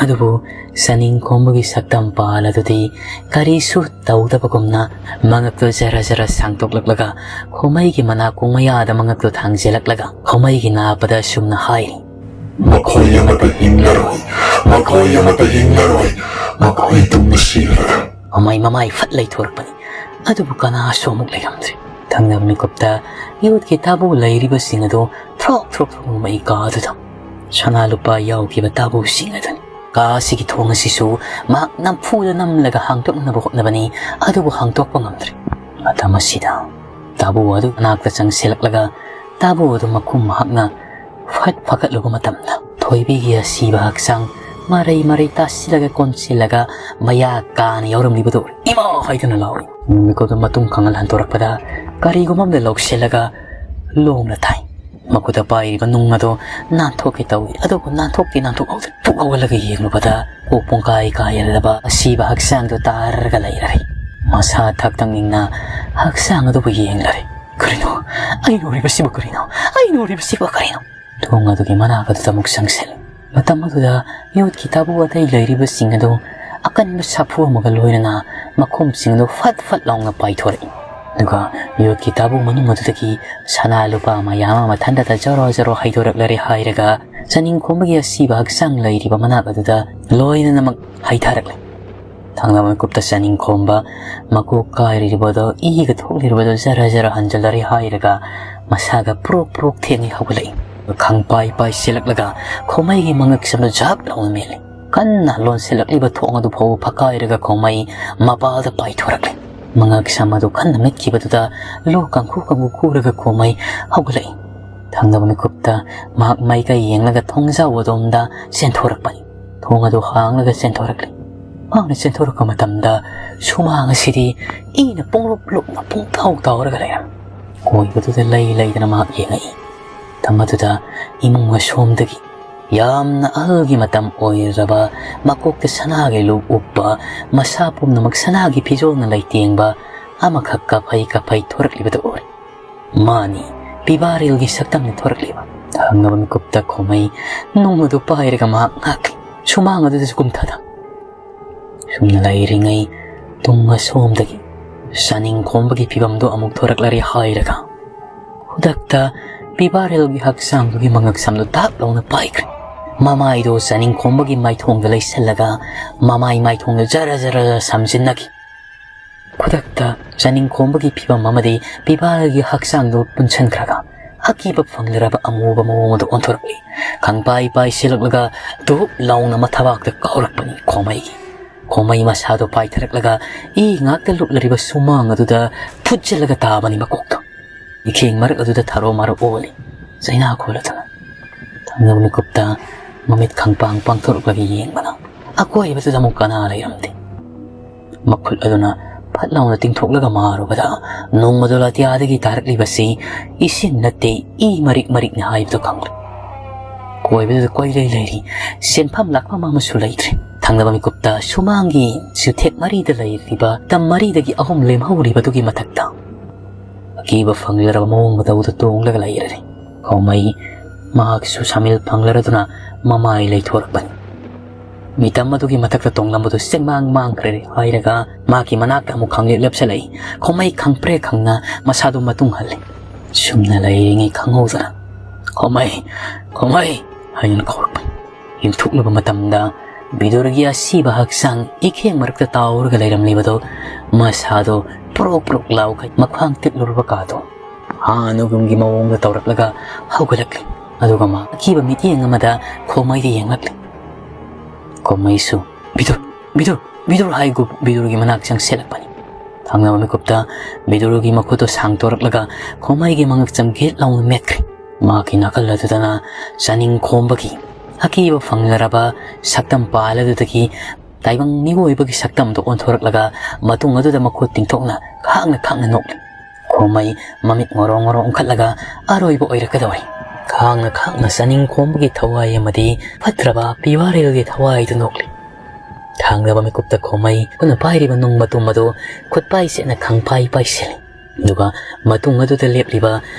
ꯑꯗꯨꯕꯨ ꯆꯥꯅꯤꯡ ꯈꯣꯝꯕꯒꯤ ꯁꯛꯇꯝ ꯄꯥꯜ ꯑꯗꯨꯗꯤ ꯀꯔꯤꯁꯨ ꯇꯧꯗꯕꯒꯨꯝꯅ ꯃꯉꯛꯇꯨ ꯖꯔ ꯖꯔ ꯁꯥꯡꯗꯣꯛꯂꯛꯂꯒ ꯈꯣꯃꯩꯒꯤ ꯃꯅꯥꯀꯣꯡ ꯃꯌꯥꯗ ꯃꯉꯛꯇꯨ ꯊꯥꯡꯖꯤꯜꯂꯛꯂꯒ ꯈꯣꯃꯩꯒꯤ ꯅꯥꯞꯄꯗ ꯑꯁꯨꯝꯅ ꯍꯥꯏꯔꯤ꯫ "ꯃꯈꯣꯏ ꯑꯃꯠꯇ ꯍꯤꯡꯂꯔꯣꯏ, ꯃꯈꯣꯏ ꯑꯃꯠꯇ ꯍꯤꯡꯂꯔꯣꯏ, ꯃꯈꯣꯏ ꯇꯨꯝꯅ ꯁꯤꯔꯔꯣꯏ!" ꯈꯣꯃꯩ ꯃꯃꯥꯏ ꯐꯠ ꯂꯩꯊꯣꯔꯛꯄꯅꯤ꯫ ꯑꯗꯨꯕꯨ ꯀꯅꯥꯁꯨ ꯑꯃꯨꯛ ꯂꯩꯔꯝꯗ꯭ꯔꯦ꯫ ꯊꯪꯅꯕ ꯃꯤꯀꯨꯞꯇ ꯌꯣꯠꯀꯤ ꯇꯥꯕꯨ ꯂꯩꯔꯤꯕꯁꯤꯡ ꯑꯗꯨ ꯊ꯭ꯔꯣꯛ ꯊ꯭ꯔꯣꯛ ꯊ꯭ꯔꯣꯛ ꯍꯨꯝꯕꯒꯤ ꯀꯥ ꯑꯗꯨꯗ ꯁꯅꯥ ꯂꯨꯄꯥ ꯌꯥꯎꯈꯤꯕ ꯇꯥꯕꯨꯁꯤꯡ ꯑꯗꯨꯅꯤ꯫ ꯀꯥ ꯑꯁꯤꯒꯤ ꯊꯣꯡ ꯑꯁꯤꯁꯨ ꯃꯍꯥꯛ ꯅꯝꯐꯨꯗ ꯅꯝꯂꯒ ꯍꯥꯡꯗꯣꯛꯅꯕ ꯍꯣꯠꯅꯕꯅꯤ, ꯑꯗꯨꯕꯨ ꯍꯥꯡꯗꯣꯛꯄ ꯉꯝꯗ꯭ꯔꯦ꯫ ꯃꯇꯝ ꯑꯁꯤꯗ ꯇꯥꯕꯨ ꯑꯗꯨ ꯃꯅꯥꯛꯇ ꯆꯪꯁꯤꯜꯂꯛꯂꯒ ꯇꯥꯕꯨ ꯑꯗꯨ ꯃꯈꯨꯝ ꯃꯍꯥꯛꯅ ꯐꯠ ꯐꯒꯠꯂꯨꯕ ꯃꯇꯝꯗ ꯊꯣꯏꯕꯤꯒꯤ ꯑꯁꯤꯕ ꯍꯛꯆꯥꯡ ꯃꯔꯩ ꯃꯔꯩ ꯇꯥꯁꯤꯜꯂꯒ ꯀꯣꯟꯁꯤꯜꯂꯒ ꯃꯌꯥ ꯀꯥꯅ ꯌꯥꯎꯔꯝꯂꯤꯕꯗꯨ ꯎꯔꯦ꯫ "ꯏꯃꯥ!" ꯍꯥꯏꯗꯨꯅ ꯂꯥꯎꯏ꯫ ꯃꯤꯀꯨꯞꯇ ꯃꯇꯨꯡ ꯈꯪꯍꯜ ꯍꯟꯗꯣꯔꯛꯄꯗ ꯀꯔꯤꯒꯨꯝꯕ ꯑꯃꯗ ꯂꯧꯁꯤꯜꯂꯒ ꯂꯣꯡꯅ ꯊꯥꯏ꯫ ꯃꯈꯨꯠꯇ ꯄꯥꯏꯔꯤꯕ ꯅꯨꯡ ꯑꯗꯨ ꯅꯥꯟꯊꯣꯛꯀꯦ ꯇꯧꯏ, ꯑꯗꯨꯕꯨ ꯅꯥꯟꯊꯣꯛꯇꯤ ꯅꯥꯟꯊꯣꯛꯍꯧꯗꯦ꯫ ꯄꯨꯛ ꯍꯧꯒꯠꯂꯒ ꯌꯦꯡꯂꯨꯕꯗ ꯀꯣꯛ ꯄꯨꯡꯀꯥꯏ ꯀꯥꯏꯔꯕ ꯑꯁꯤꯕ ꯍꯛꯆꯥꯡꯗꯨ ꯇꯥꯔꯒ ꯂꯩꯔꯔꯦ꯫ ꯃꯁꯥ ꯊꯛꯇꯪꯅꯤꯡꯅ ꯍꯛꯆꯥꯡ ꯑꯗꯨꯕꯨ ꯌꯦꯡꯂꯔꯦ꯫ "ꯀꯔꯤꯅꯣ? ꯑꯩꯅ ꯎꯔꯤꯕꯁꯤꯕꯨ ꯀꯔꯤꯅꯣ? ꯑꯩꯅ ꯎꯔꯤꯕꯁꯤꯕꯨ ꯀꯔꯤꯅꯣ?" ꯊꯣꯡ ꯑꯗꯨꯒꯤ ꯃꯅꯥꯛ ꯑꯗꯨꯗ ꯑꯃꯨꯛ ꯆꯪꯁꯤꯜꯂꯤ꯫ ꯃꯇꯝ ꯑꯗꯨꯗ ꯌꯣꯠꯀꯤ ꯇꯥꯕꯨ ꯑꯇꯩ ꯂꯩꯔꯤꯕꯁꯤꯡ ꯑꯗꯨ ꯑꯀꯟꯕ ꯁꯥꯐꯨ ꯑꯃꯒ ꯂꯣꯏꯅꯅ ꯃꯈꯣꯡꯁꯤꯡ ꯑꯗꯨ ꯐꯠ ꯐꯠ ꯂꯥꯎꯅ ꯄꯥꯏꯊꯣꯔꯛꯏ꯫ ꯑꯗꯨꯒ ꯌꯣꯠꯀꯤ ꯇꯥꯕꯨ ꯃꯅꯨꯡ ꯑꯗꯨꯗꯒꯤ ꯁꯅꯥ ꯂꯨꯄꯥ ꯃꯌꯥꯝ ꯑꯃ ꯃꯊꯟꯇꯇ ꯖꯔꯣ ꯖꯔꯣ ꯍꯩꯗꯣꯔꯛꯂꯔꯦ ꯍꯥꯏꯔꯒ ꯆꯥꯅꯤꯡ ꯈꯣꯝꯕꯒꯤ ꯑꯁꯤꯕ ꯍꯛꯆꯥꯡ ꯂꯩꯔꯤꯕ ꯃꯅꯥꯛ ꯑꯗꯨꯗ ꯂꯣꯏꯅꯃꯛ ꯍꯩꯊꯔꯛꯂꯦ꯫ ꯊꯪꯅꯕ ꯃꯤꯀꯨꯞꯇ ꯆꯥꯅꯤꯡ ꯈꯣꯝꯕ ꯃꯀꯣꯛ ꯀꯥꯏꯔꯤꯕꯗꯣ ꯏꯒ ꯊꯣꯛꯂꯤꯕꯗꯣ ꯖꯔ ꯖꯔ ꯍꯟꯖꯤꯜꯂꯔꯦ ꯍꯥꯏꯔꯒ ꯃꯁꯥꯒ ꯄ꯭ꯔꯣꯛ ꯄ꯭ꯔꯣꯛ ꯊꯦꯡꯉꯤ ꯍꯧꯒꯠꯂꯛꯏ꯫ ꯈꯪꯄꯥꯏ ꯄꯥꯏꯁꯤꯜꯂꯛꯂꯒ ꯈꯣꯃꯩꯒꯤ ꯃꯉꯛꯁꯝꯗ ꯖꯥꯞ ꯂꯥꯎꯅ ꯃꯦꯜꯂꯤ꯫ ꯀꯟꯅ ꯂꯣꯟꯁꯤꯜꯂꯛꯂꯤꯕ ꯊꯣꯡ ꯑꯗꯨ ꯐꯥꯎꯕ ꯐꯛꯀꯥꯏꯔꯒ ꯈꯣꯃꯩ ꯃꯄꯥꯜꯗ ꯄꯥꯏꯊꯣꯔꯛꯂꯤ꯫ ꯃꯉꯛꯁꯝ ꯑꯗꯨ ꯀꯟꯅ ꯃꯤꯠꯈꯤꯕꯗꯨꯗ ꯂꯣꯛ ꯀꯥꯡꯈꯨ ꯀꯥꯡꯈꯨ ꯈꯨꯔꯒ ꯈꯣꯃꯩ ꯍꯧꯒꯠꯂꯛꯏ꯫ ꯊꯪꯅꯕ ꯃꯤꯀꯨꯞꯇ ꯃꯍꯥꯛ ꯃꯥꯏꯀꯩ ꯌꯦꯡꯂꯒ ꯊꯣꯡꯖꯥꯎ ꯑꯗꯣꯝꯗ ꯆꯦꯟꯊꯣꯔꯛꯄꯅꯤ꯫ ꯊꯣꯡ ꯑꯗꯨ ꯍꯥꯡꯂꯒ ꯆꯦꯟꯊꯣꯔꯛꯂꯤ꯫ ꯃꯍꯥꯛꯅ ꯆꯦꯟꯊꯣꯔꯛꯄ ꯃꯇꯝꯗ ꯁꯨꯃꯥꯡ ꯑꯁꯤꯗꯤ ꯏꯅ ꯄꯨꯡꯂꯨꯞ ꯂꯨꯞꯅ ꯄꯨꯡꯇꯥꯎ ꯇꯥꯎꯔꯒ ꯂꯩꯔꯝꯃꯤ꯫ ꯀꯣꯏꯕꯗꯨꯗ ꯂꯩ ꯂꯩꯗꯅ ꯃꯍꯥꯛ ꯌꯦꯡꯉꯛꯏ꯫ ꯃꯇꯝ ꯑꯗꯨꯗ ꯏꯃꯨꯡ ꯑꯁꯣꯝꯗꯒꯤ ꯌꯥꯝꯅ ꯑꯍꯜꯒꯤ ꯃꯇꯝ ꯑꯣꯏꯔꯕ, ꯃꯀꯣꯛꯇ ꯁꯅꯥꯒꯤ ꯂꯨꯞ ꯎꯞꯄ, ꯃꯁꯥ ꯄꯨꯝꯅꯃꯛ ꯁꯅꯥꯒꯤ ꯐꯤꯖꯣꯜꯅ ꯂꯩꯇꯦꯡꯕ ꯑꯃꯈꯛ ꯀꯥꯐꯩ ꯀꯥꯐꯩ ꯊꯣꯔꯛꯂꯤꯕꯗꯨ ꯎꯔꯦ꯫ ꯃꯥꯅꯤ, ꯄꯤꯕꯥꯔꯦꯜꯒꯤ ꯁꯛꯇꯝꯅ ꯊꯣꯔꯛꯂꯤꯕ꯫ ꯊꯪꯅꯕ ꯃꯤꯀꯨꯞꯇ ꯈꯣꯃꯩ ꯅꯨꯡ ꯑꯗꯨ ꯄꯥꯏꯔꯒ ꯃꯍꯥꯛ ꯉꯥꯛꯂꯤ꯫ ꯁꯨꯃꯥꯡ ꯑꯗꯨꯗꯁꯨ ꯀꯨꯝꯊꯗ꯫ ꯁꯨꯝꯅ ꯂꯩꯔꯤꯉꯩ ꯇꯨꯡ ꯑꯁꯣꯝꯗꯒꯤ ꯆꯥꯅꯤꯡ ꯈꯣꯝꯕꯒꯤ ꯐꯤꯕꯝꯗꯨ ꯑꯃꯨꯛ ꯊꯣꯔꯛꯂꯔꯦ ꯍꯥꯏꯔꯒ ꯈꯨꯗꯛꯇ ꯄꯤꯕꯥꯔꯦꯜꯒꯤ ꯍꯛꯆꯥꯡꯗꯨꯒꯤ ꯃꯉꯛꯁꯝꯗꯨ ꯗꯥꯛ ꯂꯥꯎꯅ ꯄꯥꯏꯈ꯭ꯔꯦ꯫ ꯃꯃꯥꯏꯗꯨ ꯆꯥꯅꯤꯡ ꯈꯣꯝꯕꯒꯤ ꯃꯥꯏꯊꯣꯡꯗ ꯂꯩꯁꯜꯂꯒ ꯃꯃꯥꯏ ꯃꯥꯏꯊꯣꯡꯗ ꯖꯔ ꯖꯔ ꯁꯝꯖꯤꯟꯅꯈꯤ꯫ ꯈꯨꯗꯛꯇ ꯆꯥꯅꯤꯡ ꯈꯣꯝꯕꯒꯤ ꯐꯤꯕꯝ ꯑꯃꯗꯤ ꯄꯤꯕꯥꯔꯦꯜꯒꯤ ꯍꯛꯆꯥꯡꯗꯨ ꯄꯨꯟꯁꯤꯟꯈ꯭ꯔꯒ ꯑꯀꯤꯕ ꯐꯪꯂꯔꯕ ꯑꯃꯨꯕ ꯃꯑꯣꯡ ꯑꯗꯨ ꯑꯣꯟꯊꯣꯔꯛꯂꯤ꯫ ꯈꯪꯄꯥꯏ ꯄꯥꯏꯁꯤꯜꯂꯛꯂꯒ ꯙꯨꯞ ꯂꯥꯎꯅ ꯃꯊꯕꯥꯛꯇ ꯀꯥꯎꯔꯛꯄꯅꯤ ꯈꯣꯃꯩꯒꯤ꯫ ꯈꯣꯃꯩ ꯃꯁꯥꯗꯣ ꯄꯥꯏꯊꯔꯛꯂꯒ ꯏ ꯉꯥꯛꯇ ꯂꯨꯞꯂꯔꯤꯕ ꯁꯨꯃꯥꯡ ꯑꯗꯨꯗ ꯐꯨꯠꯆꯜꯂꯒ ꯇꯥꯕꯅꯤ ꯃꯀꯣꯛꯇꯣ꯫ ꯏꯈꯦꯡ ꯃꯔꯛ ꯑꯗꯨꯗ ꯊꯥꯔꯣ ꯃꯥꯔꯣ ꯑꯣꯜꯂꯤ꯫ ꯆꯩꯅꯥ ꯈꯣꯜꯂꯗꯨꯅ꯫ ꯊꯪꯅꯕ ꯃꯤꯀꯨꯞꯇ ꯃꯃꯤꯠ ꯈꯪꯄꯥꯡ ꯄꯥꯡꯊꯣꯔꯛꯂꯒ ꯌꯦꯡꯕꯅ ꯑꯀꯣꯏꯕꯗꯨꯗ ꯑꯃꯨꯛ ꯀꯅꯥ ꯂꯩꯔꯝꯗꯦ꯫ ꯃꯈꯨꯠ ꯑꯗꯨꯅ ꯐꯠ ꯂꯥꯎꯅ ꯇꯤꯡꯊꯣꯛꯂꯒ ꯃꯥꯔꯨꯕꯗ ꯅꯣꯡꯃꯗꯣ ꯑꯇꯤꯌꯥꯗꯒꯤ ꯇꯥꯔꯛꯂꯤꯕꯁꯤ ꯏꯁꯤꯡ ꯅꯠꯇꯦ, ꯏ ꯃꯔꯤꯛ ꯃꯔꯤꯛꯅꯤ ꯍꯥꯏꯕꯗꯨ ꯈꯪꯂꯦ꯫ ꯀꯣꯏꯕꯗꯨꯗ ꯀꯣꯏꯂꯩ ꯂꯩꯔꯤ꯫ ꯁꯦꯟꯐꯝ ꯂꯥꯛꯐꯝ ꯑꯃꯁꯨ ꯂꯩꯇ꯭ꯔꯦ꯫ ꯊꯪꯅꯕ ꯃꯤꯀꯨꯞꯇ ꯁꯨꯃꯥꯡꯒꯤ ꯆꯨꯊꯦꯛ ꯃꯔꯤꯗ ꯂꯩꯔꯤꯕ ꯇꯝ ꯃꯔꯤꯗꯒꯤ ꯑꯍꯨꯝ ꯂꯦꯝꯍꯧꯔꯤꯕꯗꯨꯒꯤ ꯃꯊꯛꯇ ꯑꯀꯤꯕ ꯐꯪꯂꯔꯕ ꯃꯑꯣꯡ ꯃꯇꯧꯗ ꯇꯣꯡꯂꯒ ꯂꯩꯔꯔꯦ꯫ ꯈꯣꯃꯩ ꯃꯍꯥꯛꯁꯨ ꯁꯥꯃꯤꯜ ꯐꯪꯂꯔꯗꯨꯅ ꯃꯃꯥꯏ ꯂꯩꯊꯣꯔꯛꯄꯅꯤ꯫ ꯃꯤꯇꯝ ꯑꯗꯨꯒꯤ ꯃꯊꯛꯇ ꯇꯣꯡꯂꯝꯕꯗꯨ ꯆꯦꯡꯃꯥꯡ ꯃꯥꯡꯈ꯭ꯔꯦ ꯍꯥꯏꯔꯒ ꯃꯍꯥꯛꯀꯤ ꯃꯅꯥꯛꯇ ꯑꯃꯨꯛ ꯈꯪꯂꯦꯞ ꯂꯦꯞꯁꯤꯜꯂꯛꯏ꯫ ꯈꯣꯃꯩ ꯈꯪꯄ꯭ꯔꯦ ꯈꯪꯅ ꯃꯁꯥꯗꯨ ꯃꯇꯨꯡ ꯍꯜꯂꯤ꯫ ꯁꯨꯝꯅ ꯂꯩꯔꯤꯉꯩ ꯈꯪꯍꯧꯗꯅ "ꯈꯣꯃꯩ! ꯈꯣꯃꯩ!" ꯍꯥꯏꯗꯨꯅ ꯀꯧꯔꯛꯄꯅꯤ꯫ ꯌꯦꯡꯊꯣꯛꯂꯨꯕ ꯃꯇꯝꯗ ꯕꯤꯗꯨꯔꯒꯤ ꯑꯁꯤꯕ ꯍꯛꯆꯥꯡ ꯏꯈꯦꯡ ꯃꯔꯛꯇ ꯇꯥꯎꯔꯒ ꯂꯩꯔꯝꯂꯤꯕꯗꯨ ꯃꯁꯥꯗꯣ ꯄ꯭ꯔꯣꯛ ꯄ꯭ꯔꯣꯛ ꯂꯥꯎꯈꯩ ꯃꯈ꯭ꯋꯥꯡ ꯇꯤꯛꯂꯨꯔꯕ ꯀꯥꯗꯣ ꯍꯥꯟꯅꯒꯨꯝꯒꯤ ꯃꯑꯣꯡꯗ ꯇꯧꯔꯛꯂꯒ ꯍꯧꯒꯠꯂꯛꯂꯤ꯫ ꯑꯗꯨꯒ ꯃꯥ ꯑꯀꯤꯕ ꯃꯤꯠꯌꯦꯡ ꯑꯃꯗ ꯈꯣꯃꯩꯗ ꯌꯦꯡꯂꯛꯂꯤ꯫ ꯈꯣꯃꯩꯁꯨ "ꯕꯤꯗꯨꯔ! ꯕꯤꯗꯨꯔ! ꯕꯤꯗꯨꯔ!" ꯍꯥꯏꯒꯨꯝ ꯕꯤꯗꯨꯔꯒꯤ ꯃꯅꯥꯛ ꯆꯪꯁꯤꯜꯂꯛꯄꯅꯤ꯫ ꯊꯪꯅꯕ ꯃꯤꯀꯨꯞꯇ ꯕꯤꯗꯨꯔꯒꯤ ꯃꯈꯨꯠꯇꯣ ꯁꯥꯡꯗꯣꯔꯛꯂꯒ ꯈꯣꯃꯩꯒꯤ ꯃꯉꯛꯁꯝ ꯒꯤꯠ ꯂꯥꯎꯅ ꯃꯦꯠꯈ꯭ꯔꯦ꯫ ꯃꯍꯥꯛꯀꯤ ꯅꯥꯀꯜ ꯑꯗꯨꯗꯅ ꯆꯥꯅꯤꯡ ꯈꯣꯝꯕꯒꯤ ꯑꯀꯤꯕ ꯐꯪꯂꯔꯕ ꯁꯛꯇꯝ ꯄꯥꯜ ꯑꯗꯨꯗꯒꯤ ꯇꯥꯏꯕꯪ ꯃꯤꯑꯣꯏꯕꯒꯤ ꯁꯛꯇꯝꯗꯨ ꯑꯣꯟꯊꯣꯔꯛꯂꯒ ꯃꯇꯨꯡ ꯑꯗꯨꯗ ꯃꯈꯨꯠ ꯇꯤꯡꯊꯣꯛꯅ ꯈꯥꯡꯅ ꯈꯥꯡꯅ ꯅꯣꯛꯂꯤ꯫ ꯈꯣꯃꯩ ꯃꯃꯤꯠ ꯉꯣꯔꯣ ꯉꯣꯔꯣ ꯎꯪꯈꯠꯂꯒ "ꯑꯔꯣꯏꯕ ꯑꯣꯏꯔꯛꯀꯗꯧꯔꯦ" ꯈꯥꯡꯅ ꯈꯥꯡꯅ ꯆꯥꯅꯤꯡ ꯈꯣꯝꯕꯒꯤ ꯊꯋꯥꯏ ꯑꯃꯗꯤ ꯐꯠꯇ꯭ꯔꯕ ꯄꯤꯕꯥꯔꯦꯜꯒꯤ ꯊꯋꯥꯏꯗꯨ ꯅꯣꯛꯂꯤ꯫ ꯊꯥꯡꯗꯕ ꯃꯤꯀꯨꯞꯇ ꯈꯣꯃꯩ ꯈꯨꯠꯅ ꯄꯥꯏꯔꯤꯕ ꯅꯨꯡ ꯃꯇꯨꯝ ꯑꯗꯨ ꯈꯨꯠꯄꯥꯏ ꯁꯦꯠꯅ ꯈꯪꯄꯥꯏ ꯄꯥꯏꯁꯤꯜꯂꯤ꯫ ꯑꯗꯨꯒ ꯃꯇꯨꯡ ꯑꯗꯨꯗ ꯂꯦꯞꯂꯤꯕ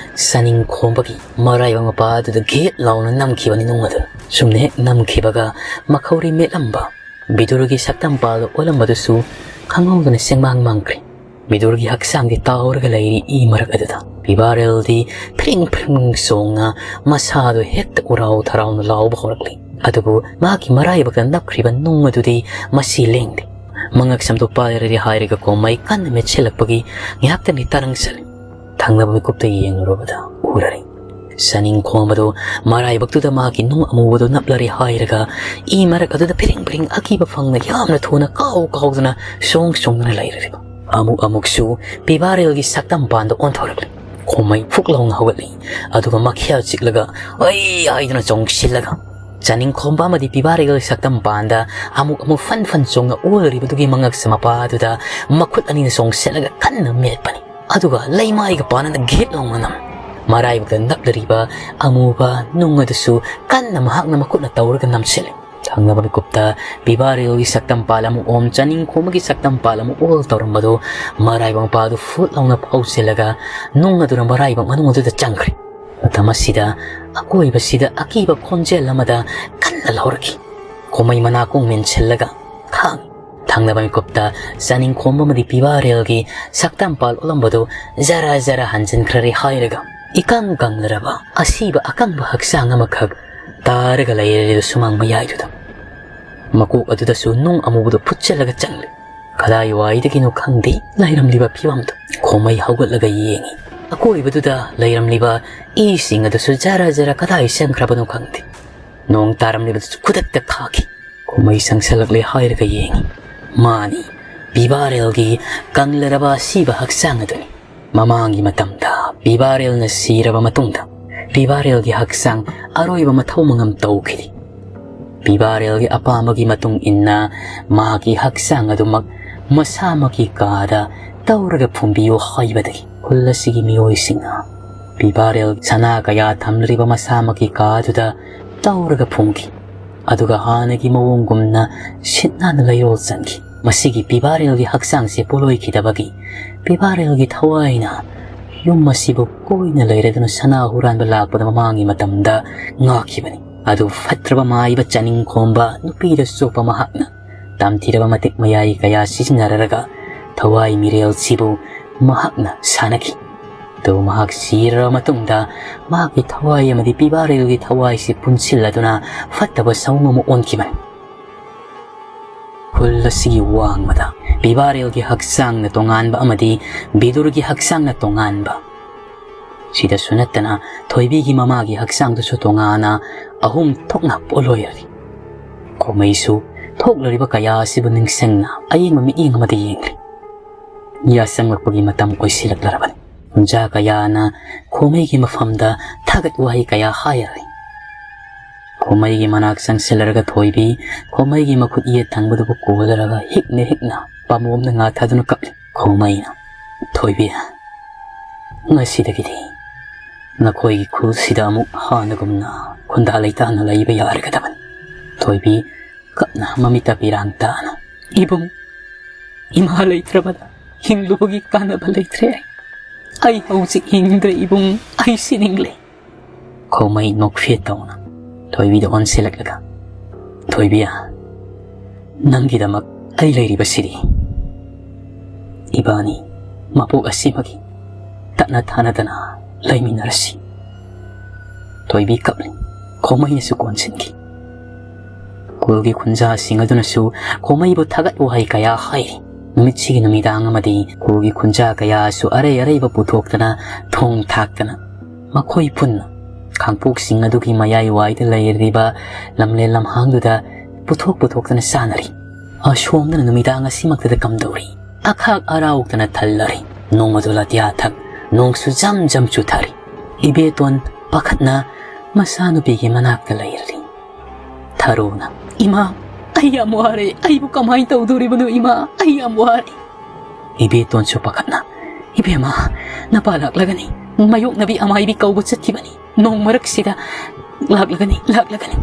ꯆꯥꯅꯤꯡ ꯈꯣꯝꯕꯒꯤ ꯃꯔꯥꯏꯕꯛ ꯃꯄꯥ ꯑꯗꯨꯗ ꯘꯦꯠ ꯂꯥꯎꯅ ꯅꯝꯈꯤꯕꯅꯤ ꯅꯨꯡ ꯑꯗꯨ꯫ ꯁꯨꯝꯅ ꯍꯦꯛ ꯅꯝꯈꯤꯕꯒ ꯃꯈꯧꯔꯤ ꯃꯦꯠꯂꯝꯕ ꯕꯤꯗꯨꯔꯒꯤ ꯁꯛꯇꯝ ꯄꯥꯜꯗ ꯑꯣꯜꯂꯝꯕꯗꯨꯁꯨ ꯈꯪꯍꯧꯗꯅ ꯁꯦꯡꯃꯥꯡ ꯃꯥꯡꯈ꯭ꯔꯦ꯫ ꯕꯤꯗꯨꯔꯒꯤ ꯍꯛꯆꯥꯡꯗꯤ ꯇꯥꯎꯔꯒ ꯂꯩꯔꯤ ꯏ ꯃꯔꯛ ꯑꯗꯨꯗ꯫ ꯄꯤꯕꯥꯔꯦꯜꯗꯤ ꯐ꯭ꯔꯤꯡ ꯐ꯭ꯔꯤꯡ ꯆꯣꯡꯅ ꯃꯁꯥꯗꯨ ꯍꯦꯛꯇ ꯎꯔꯥꯎ ꯊꯔꯥꯎꯅ ꯂꯥꯎꯕ ꯍꯧꯔꯛꯂꯤ꯫ ꯑꯗꯨꯕꯨ ꯃꯍꯥꯛꯀꯤ ꯃꯔꯥꯏꯕꯛꯇ ꯅꯞꯈ꯭ꯔꯤꯕ ꯅꯨꯡ ꯑꯗꯨꯗꯤ ꯃꯁꯤ ꯂꯦꯡꯗꯦ꯫ ꯃꯉꯛ ꯁꯝꯗꯨ ꯄꯥꯏꯔꯔꯤ ꯍꯥꯏꯔꯒ ꯈꯣꯃꯩ ꯀꯟꯅ ꯃꯦꯠꯁꯤꯜꯂꯛꯄꯒꯤ ꯉꯥꯏꯍꯥꯛꯇꯪꯗꯤ ꯇꯔꯪ ꯆꯠꯂꯤ꯫ ꯊꯪꯅꯕ ꯃꯤꯀꯨꯞꯇ ꯌꯦꯡꯂꯨꯔꯕꯗ ꯎꯔꯔꯤ꯫ ꯆꯥꯅꯤꯡ ꯈꯣꯝꯕꯗꯨ ꯃꯔꯥꯏꯕꯛꯇꯨꯗ ꯃꯍꯥꯛꯀꯤ ꯅꯨꯡ ꯑꯃꯨꯕꯗꯨ ꯅꯞꯂꯔꯤ ꯍꯥꯏꯔꯒ ꯏ ꯃꯔꯛ ꯑꯗꯨꯗ ꯐꯤꯔꯤꯡ ꯐꯤꯔꯤꯡ ꯑꯀꯤꯕ ꯐꯪꯅ ꯌꯥꯝꯅ ꯊꯨꯅ ꯀꯥꯎ ꯀꯥꯎꯗꯨꯅ ꯆꯣꯡ ꯆꯣꯡꯗꯨꯅ ꯂꯩꯔꯔꯤꯕ꯫ ꯑꯃꯨꯛ ꯑꯃꯨꯛꯁꯨ ꯄꯤꯕꯥꯔꯦꯜꯒꯤ ꯁꯛꯇꯝ ꯄꯥꯟꯗ ꯑꯣꯟꯊꯣꯔꯛꯂꯤ꯫ ꯈꯣꯃꯩ ꯐꯨꯛ ꯂꯥꯎꯅ ꯍꯧꯒꯠꯂꯤ꯫ ꯑꯗꯨꯒ ꯃꯈ꯭ꯌꯥꯜ ꯆꯤꯛꯂꯒ "ꯑꯩ" ꯍꯥꯏꯗꯨꯅ ꯆꯣꯡꯁꯤꯜꯂꯒ ꯆꯥꯅꯤꯡ ꯈꯣꯝꯕ ꯑꯃꯗꯤ ꯄꯤꯕꯥꯔꯦꯜꯒꯤ ꯁꯛꯇꯝ ꯄꯥꯟꯗ ꯑꯃꯨꯛ ꯑꯃꯨꯛ ꯐꯟ ꯐꯟ ꯆꯣꯡꯅ ꯑꯣꯜꯂꯔꯤꯕꯗꯨꯒꯤ ꯃꯉꯛꯁ ꯃꯄꯥ ꯑꯗꯨꯗ ꯃꯈꯨꯠ ꯑꯅꯤꯅ ꯆꯣꯡꯁꯤꯜꯂꯒ ꯀꯟꯅ ꯃꯦꯠꯄꯅꯤ꯫ ꯑꯗꯨꯒ ꯂꯩꯃꯥꯏꯒ ꯄꯥꯟꯅꯅ ꯘꯦꯠ ꯂꯥꯎꯅ ꯅꯝ꯫ ꯃꯔꯥꯏꯕꯛꯇ ꯅꯞꯂꯔꯤꯕ ꯑꯃꯨꯕ ꯅꯨꯡ ꯑꯗꯨꯁꯨ ꯀꯟꯅ ꯃꯍꯥꯛꯅ ꯃꯈꯨꯠꯅ ꯇꯧꯔꯒ ꯅꯝꯁꯤꯜꯂꯤ꯫ ꯊꯪꯅꯕ ꯃꯤꯀꯨꯞꯇ ꯄꯤꯕꯥꯔꯦꯜꯒꯤ ꯁꯛꯇꯝ ꯄꯥꯜ ꯑꯃꯨꯛ ꯑꯣꯝ, ꯆꯥꯅꯤꯡ ꯈꯣꯝꯕꯒꯤ ꯁꯛꯇꯝ ꯄꯥꯜ ꯑꯃꯨꯛ ꯑꯣꯜ ꯇꯧꯔꯝꯕꯗꯨ ꯃꯔꯥꯏꯕꯛ ꯃꯄꯥꯗꯨ ꯐꯨꯠ ꯂꯥꯎꯅ ꯐꯥꯎꯁꯤꯜꯂꯒ ꯅꯨꯡ ꯑꯗꯨꯅ ꯃꯔꯥꯏꯕꯛ ꯃꯅꯨꯡ ꯑꯗꯨꯗ ꯆꯪꯈ꯭ꯔꯦ꯫ ꯃꯇꯝ ꯑꯁꯤꯗ ꯑꯀꯣꯏꯕꯁꯤꯗ ꯑꯀꯤꯕ ꯈꯣꯟꯖꯦꯜ ꯑꯃꯗ ꯀꯟꯅ ꯂꯥꯎꯔꯛꯈꯤ꯫ ꯈꯣꯃꯩ ꯃꯅꯥꯀꯣꯡ ꯃꯦꯟꯁꯤꯜꯂꯒ ꯈꯥꯡ꯫ ꯊꯪꯅꯕ ꯃꯤꯀꯨꯞꯇ ꯆꯥꯅꯤꯡ ꯈꯣꯝꯕ ꯑꯃꯗꯤ ꯄꯤꯕꯥꯔꯦꯜꯒꯤ ꯁꯛꯇꯝ ꯄꯥꯜ ꯑꯣꯜꯂꯝꯕꯗꯨ ꯖꯔ ꯖꯔ ꯍꯟꯖꯤꯟꯈ꯭ꯔꯦ ꯍꯥꯏꯔꯒ ꯏꯀꯪ ꯀꯪꯂꯔꯕ ꯑꯁꯤꯕ ꯑꯀꯪꯕ ꯍꯛꯆꯥꯡ ꯑꯃꯈꯛ ꯇꯥꯔꯒ ꯂꯩꯔꯦ ꯁꯨꯃꯥꯡ ꯃꯌꯥꯏꯗꯨꯗ꯫ ꯃꯀꯣꯛ ꯑꯗꯨꯗꯁꯨ ꯅꯨꯡ ꯑꯃꯨꯕꯗꯨ ꯐꯨꯠꯆꯜꯂꯒ ꯆꯪꯂꯦ꯫ ꯀꯗꯥꯏꯋꯥꯏꯗꯒꯤꯅꯣ ꯈꯪꯗꯦ ꯂꯩꯔꯝꯂꯤꯕ ꯐꯤꯕꯝꯗꯨ꯫ ꯈꯣꯃꯩ ꯍꯧꯒꯠꯂꯒ ꯌꯦꯡꯉꯤ꯫ ꯑꯀꯣꯏꯕꯗꯨꯗ ꯂꯩꯔꯝꯂꯤꯕ ꯏꯁꯤꯡ ꯑꯗꯨꯁꯨ ꯖꯔ ꯖꯔ ꯀꯗꯥꯏ ꯆꯪꯈ꯭ꯔꯕꯅꯣ ꯈꯪꯗꯦ꯫ ꯅꯣꯡ ꯇꯥꯔꯝꯂꯤꯕꯗꯨꯁꯨ ꯈꯨꯗꯛꯇ ꯈꯥꯛꯈꯤ꯫ ꯈꯣꯃꯩ ꯆꯪꯁꯜꯂꯛꯂꯦ ꯍꯥꯏꯔꯒ ꯌꯦꯡꯉꯤ꯫ ꯃꯥꯅꯤ, ꯄꯤꯕꯥꯔꯦꯜꯒꯤ ꯀꯪꯂꯔꯕ ꯑꯁꯤꯕ ꯍꯛꯆꯥꯡ ꯑꯗꯨꯅꯤ꯫ ꯃꯃꯥꯡꯒꯤ ꯃꯇꯝꯗ ꯄꯤꯕꯥꯔꯦꯜꯅ ꯁꯤꯔꯕ ꯃꯇꯨꯡꯗ ꯄꯤꯕꯥꯔꯦꯜꯒꯤ ꯍꯛꯆꯥꯡ ꯑꯔꯣꯏꯕ ꯃꯊꯧ ꯃꯉꯝ ꯇꯧꯈꯤꯗꯦ꯫ ꯄꯤꯕꯥꯔꯦꯜꯒꯤ ꯑꯄꯥꯝꯕꯒꯤ ꯃꯇꯨꯡ ꯏꯟꯅ ꯃꯍꯥꯛꯀꯤ ꯍꯛꯆꯥꯡ ꯑꯗꯨꯃꯛ ꯃꯁꯥꯃꯛꯀꯤ ꯀꯥꯗ ꯇꯧꯔꯒ ꯐꯨꯝꯕꯤꯌꯨ ꯍꯥꯏꯕꯗꯒꯤ ꯈꯨꯜ ꯑꯁꯤꯒꯤ ꯃꯤꯑꯣꯏꯁꯤꯡꯅ ꯄꯤꯕꯥꯔꯦꯜ ꯁꯅꯥ ꯀꯌꯥ ꯊꯝꯂꯤꯕ ꯃꯁꯥꯃꯛꯀꯤ ꯀꯥꯗꯨꯗ ꯇꯧꯔꯒ ꯐꯨꯝꯈꯤ꯫ ꯑꯗꯨꯒ ꯍꯥꯟꯅꯒꯤ ꯃꯑꯣꯡꯒꯨꯝꯅ ꯁꯤꯠ ꯅꯥꯟꯅ ꯂꯩꯔꯣꯜ ꯆꯟꯈꯤ꯫ ꯃꯁꯤꯒꯤ ꯄꯤꯕꯥꯔꯦꯜꯒꯤ ꯍꯛꯆꯥꯡꯁꯦ ꯄꯣꯠꯂꯣꯏꯈꯤꯗꯕꯒꯤ ꯄꯤꯕꯥꯔꯦꯜꯒꯤ ꯊꯋꯥꯏꯅ ꯌꯨꯝ ꯑꯁꯤꯕꯨ ꯀꯣꯏꯅ ꯂꯩꯔꯗꯨꯅ ꯁꯅꯥ ꯍꯨꯔꯥꯟꯕ ꯂꯥꯛꯄꯗ ꯃꯃꯥꯡꯒꯤ ꯃꯇꯝꯗ ꯉꯥꯛꯈꯤꯕꯅꯤ꯫ ꯑꯗꯨ ꯐꯠꯇ꯭ꯔꯕ ꯃꯥꯏꯕ ꯆꯥꯅꯤꯡ ꯈꯣꯝꯕ ꯅꯨꯄꯤꯗ ꯆꯣꯞꯄ ꯃꯍꯥꯛꯅ ꯇꯝꯊꯤꯔꯕ ꯃꯇꯤꯛ ꯃꯌꯥꯏ ꯀꯌꯥ ꯁꯤꯖꯤꯟꯅꯔꯒ ꯊꯋꯥꯏ ꯃꯤꯔꯦꯜꯁꯤꯕꯨ ꯃꯍꯥꯛꯅ ꯁꯥꯟꯅꯈꯤ꯫ ꯑꯗꯨ ꯃꯍꯥꯛ ꯁꯤꯔꯕ ꯃꯇꯨꯡꯗ ꯃꯍꯥꯛꯀꯤ ꯊꯋꯥꯏ ꯑꯃꯗꯤ ꯄꯤꯕꯥꯔꯦꯜꯒꯤ ꯊꯋꯥꯏꯁꯤ ꯄꯨꯟꯁꯤꯜꯂꯗꯨꯅ ꯐꯠꯇꯕ ꯁꯑꯣꯡ ꯑꯃ ꯑꯣꯟꯈꯤꯕꯅꯤ꯫ ꯈꯨꯜ ꯑꯁꯤꯒꯤ ꯋꯥꯡꯃꯗ ꯄꯤꯕꯥꯔꯦꯜꯒꯤ ꯍꯛꯆꯥꯡꯅ ꯇꯣꯉꯥꯟꯕ ꯑꯃꯗꯤ ꯕꯤꯗꯨꯔꯒꯤ ꯍꯛꯆꯥꯡꯅ ꯇꯣꯉꯥꯟꯕ, ꯁꯤꯗꯁꯨ ꯅꯠꯇꯅ ꯊꯣꯏꯕꯤꯒꯤ ꯃꯃꯥꯒꯤ ꯍꯛꯆꯥꯡꯗꯨꯁꯨ ꯇꯣꯉꯥꯟꯅ ꯑꯍꯨꯝ ꯊꯣꯛꯅ ꯄꯣꯠꯂꯣꯏꯔꯤ꯫ ꯈꯣꯃꯩꯁꯨ ꯊꯣꯛꯂꯔꯤꯕ ꯀꯌꯥ ꯑꯁꯤꯕꯨ ꯅꯤꯡꯁꯤꯡꯅ ꯑꯌꯦꯡꯕ ꯃꯤꯠꯌꯦꯡ ꯑꯃꯗ ꯌꯦꯡꯂꯤ꯫ ꯌꯥꯆꯪꯂꯛꯄꯒꯤ ꯃꯇꯝ ꯑꯣꯏꯁꯤꯜꯂꯛꯂꯔꯕꯅꯤ꯫ ꯈꯨꯟꯖꯥ ꯀꯌꯥꯅ ꯈꯣꯃꯩꯒꯤ ꯃꯐꯝꯗ ꯊꯥꯒꯠ ꯋꯥꯍꯩ ꯀꯌꯥ ꯍꯥꯏꯔꯔꯤ꯫ ꯈꯣꯃꯩꯒꯤ ꯃꯅꯥꯛ ꯆꯪꯁꯤꯜꯂꯔꯒ ꯊꯣꯏꯕꯤ ꯈꯣꯃꯩꯒꯤ ꯃꯈꯨꯠ ꯌꯦꯠ ꯊꯪꯕꯗꯨꯕꯨ ꯀꯣꯜꯂꯔꯒ ꯍꯤꯛꯅ ꯍꯤꯛꯅ ꯄꯥꯝꯕꯣꯝꯗ ꯉꯥ ꯊꯥꯗꯨꯅ ꯀꯞꯂꯤ꯫ ꯈꯣꯃꯩꯅ, "ꯊꯣꯏꯕꯤ, ꯉꯁꯤꯗꯒꯤꯗꯤ ꯅꯈꯣꯏꯒꯤ ꯈꯨꯜꯁꯤꯗ ꯑꯃꯨꯛ ꯍꯥꯟꯅꯒꯨꯝꯅ ꯈꯨꯟꯗꯥ ꯂꯩꯇꯥꯅ ꯂꯩꯕ ꯌꯥꯔꯒꯗꯕꯅꯤ꯫" ꯊꯣꯏꯕꯤ ꯀꯞꯅ ꯃꯃꯤꯠꯇ ꯄꯤꯔꯥꯡ ꯇꯥꯅ, "ꯏꯕꯨꯡ, ꯏꯃꯥ ꯂꯩꯇ꯭ꯔꯕꯗ ꯍꯤꯡꯂꯨꯕꯒꯤ ꯀꯥꯟꯅꯕ ꯂꯩꯇ꯭ꯔꯦ꯫ ꯑꯩ ꯍꯧꯖꯤꯛ ꯍꯤꯡꯗ꯭ꯔꯦ ꯏꯕꯨꯡ, ꯑꯩ ꯁꯤꯅꯤꯡꯂꯦ꯫" ꯈꯣꯃꯩ ꯅꯣꯛꯐꯦꯠ ꯇꯧꯅ ꯊꯣꯏꯕꯤꯗ ꯑꯣꯟꯁꯤꯜꯂꯛꯂꯒ, "ꯊꯣꯏꯕꯤ, ꯅꯪꯒꯤꯗꯃꯛ ꯑꯩ ꯂꯩꯔꯤꯕꯁꯤꯗꯤ꯫ ꯏꯕꯥꯅꯤ ꯃꯄꯣꯛ ꯑꯁꯤꯃꯒꯤ ꯇꯠꯅ ꯊꯥꯅꯗꯅ ꯂꯩꯃꯤꯟꯅꯔꯁꯤ꯫" ꯊꯣꯏꯕꯤ ꯀꯞꯂꯤ꯫ ꯈꯣꯃꯩꯅꯁꯨ ꯀꯣꯟꯁꯤꯟꯈꯤ꯫ ꯈꯨꯜꯒꯤ ꯈꯨꯟꯖꯥꯁꯤꯡ ꯑꯗꯨꯅꯁꯨ ꯈꯣꯃꯩꯕꯨ ꯊꯥꯒꯠ ꯋꯥꯍꯩ ꯀꯌꯥ ꯍꯥꯏꯔꯤ꯫ ꯅꯨꯃꯤꯠꯁꯤꯒꯤ ꯅꯨꯃꯤꯗꯥꯡ ꯑꯃꯗꯤ ꯈꯨꯜꯒꯤ ꯈꯨꯟꯖꯥ ꯀꯌꯥꯁꯨ ꯑꯔꯩ ꯑꯔꯩꯕ ꯄꯨꯊꯣꯛꯇꯅ ꯊꯣꯡ ꯊꯥꯛꯇꯅ ꯃꯈꯣꯏ ꯄꯨꯟꯅ ꯈꯥꯡꯄꯣꯛꯁꯤꯡ ꯑꯗꯨꯒꯤ ꯃꯌꯥꯏ ꯋꯥꯏꯗ ꯂꯩꯔꯤꯕ ꯂꯝꯂꯦꯟ ꯂꯝꯍꯥꯡꯗꯨꯗ ꯄꯨꯊꯣꯛ ꯄꯨꯊꯣꯛꯇꯅ ꯆꯥꯅꯔꯤ꯫ ꯑꯁꯣꯝꯗꯅ ꯅꯨꯃꯤꯗꯥꯡ ꯑꯁꯤꯃꯛꯇꯗ ꯀꯝꯗꯧꯔꯤ? ꯑꯈꯥꯛ ꯑꯔꯥꯎꯗꯅ ꯊꯜꯂꯔꯤ꯫ ꯅꯣꯡꯃꯗꯣ ꯂꯥꯇꯤꯌꯥ ꯊꯛ ꯅꯣꯡꯁꯨ ꯖꯝ ꯖꯝ ꯆꯨꯊꯔꯤ꯫ ꯏꯕꯦꯇꯣꯟ ꯄꯥꯈꯠꯅ ꯃꯆꯥꯅꯨꯄꯤꯒꯤ ꯃꯅꯥꯛꯇ ꯂꯩꯔꯔꯤ꯫ ꯊꯔꯣꯅ, "ꯏꯃꯥ, ꯑꯩ ꯌꯥꯝ ꯋꯥꯔꯦ꯫ ꯑꯩꯕꯨ ꯀꯃꯥꯏꯅ ꯇꯧꯗꯣꯔꯤꯕꯅꯣ ꯏꯃꯥ? ꯑꯩ ꯌꯥꯝ ꯋꯥꯔꯦ꯫" ꯏꯕꯦꯇꯣꯟꯁꯨ ꯄꯥꯈꯠꯅ, "ꯏꯕꯦꯝꯃ, ꯅꯄꯥ ꯂꯥꯛꯂꯒꯅꯤ꯫ ꯃꯌꯣꯛꯅꯕꯤ ꯑꯃꯥꯏꯕꯤ ꯀꯧꯕ ꯆꯠꯈꯤꯕꯅꯤ꯫ ꯅꯣꯡ ꯃꯔꯛꯁꯤꯗ ꯂꯥꯛꯂꯒꯅꯤ, ꯂꯥꯛꯂꯒꯅꯤ꯫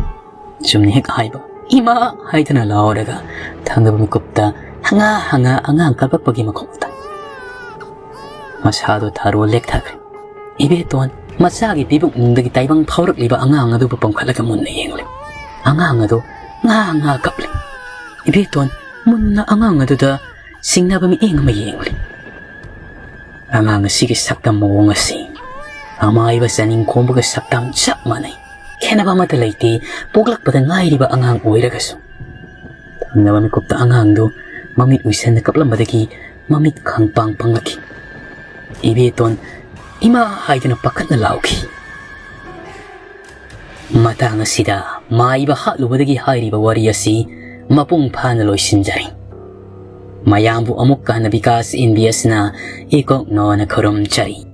ꯆꯨꯝꯅ ꯍꯦꯛ ꯍꯥꯏꯕ, "ꯏꯃꯥ!" ꯍꯥꯏꯗꯨꯅ ꯂꯥꯎꯔꯒ ꯊꯪꯅꯕ ꯃꯤꯀꯨꯞꯇ ꯍꯪꯉꯥ ꯍꯪꯉꯥ ꯑꯉꯥꯡ ꯀꯞꯂꯛꯄꯒꯤ ꯃꯈꯣꯟ ꯇꯥꯏ꯫ ꯃꯁꯥꯗꯣ ꯊꯥꯔꯣ ꯂꯦꯛꯊꯈ꯭ꯔꯦ꯫ ꯏꯕꯦꯇꯣꯟ ꯃꯆꯥꯒꯤ ꯄꯤꯕꯨꯛꯅꯨꯡꯗꯒꯤ ꯇꯥꯏꯕꯪ ꯐꯥꯎꯔꯛꯂꯤꯕ ꯑꯉꯥꯡ ꯑꯗꯨꯕꯨ ꯄꯝꯈꯠꯂꯒ ꯃꯨꯟꯅ ꯌꯦꯡꯂꯦ꯫ ꯑꯉꯥꯡ ꯑꯗꯨ ꯉꯥ ꯉꯥ ꯀꯞꯂꯤ꯫ ꯏꯕꯦꯇꯣꯟ ꯃꯨꯟꯅ ꯑꯉꯥꯡ ꯑꯗꯨꯗ ꯆꯤꯡꯅꯕ ꯃꯤꯠꯌꯦꯡ ꯑꯃ ꯌꯦꯡꯂꯤ꯫ ꯑꯉꯥꯡ ꯑꯁꯤꯒꯤ ꯁꯛꯇꯝ ꯃꯑꯣꯡ ꯑꯁꯤ ꯑꯃꯥꯏꯕ ꯆꯥꯅꯤꯡ ꯈꯣꯝꯕꯒ ꯁꯛꯇꯝ ꯆꯞ ꯃꯥꯟꯅꯩ꯫ ꯈꯦꯠꯅꯕ ꯑꯃꯠꯇ ꯂꯩꯇꯦ, ꯄꯣꯛꯂꯛꯄꯗ ꯉꯥꯏꯔꯤꯕ ꯑꯉꯥꯡ ꯑꯣꯏꯔꯒꯁꯨ꯫ ꯊꯪꯅꯕ ꯃꯤꯀꯨꯞꯇ ꯑꯉꯥꯡꯗꯨ ꯃꯃꯤꯠ ꯎꯏꯁꯟꯅ ꯀꯞꯂꯝꯕꯗꯒꯤ ꯃꯃꯤꯠ ꯈꯪꯄꯥꯡ ꯄꯥꯡꯂꯛꯈꯤ꯫ ꯏꯕꯦꯇꯣꯟ "ꯏꯃꯥ!" ꯍꯥꯏꯗꯨꯅ ꯄꯥꯈꯠꯅ ꯂꯥꯎꯈꯤ꯫ ꯃꯇꯥꯡ ꯑꯁꯤꯗ ꯃꯥꯏꯕ ꯍꯥꯠꯂꯨꯕꯗꯒꯤ ꯍꯥꯏꯔꯤꯕ ꯋꯥꯔꯤ ꯑꯁꯤ ꯃꯄꯨꯡ ꯐꯥꯅ ꯂꯣꯏꯁꯤꯟꯖꯔꯦ꯫ ꯃꯌꯥꯝꯕꯨ ꯑꯃꯨꯛꯀ ꯍꯟꯅ ꯕꯤꯀꯥꯁ ꯏꯟ ꯕꯤ ꯑꯦꯁꯅ ꯏꯀꯣꯛꯅꯣꯅ ꯈꯨꯔꯨꯝꯖꯔꯤ꯫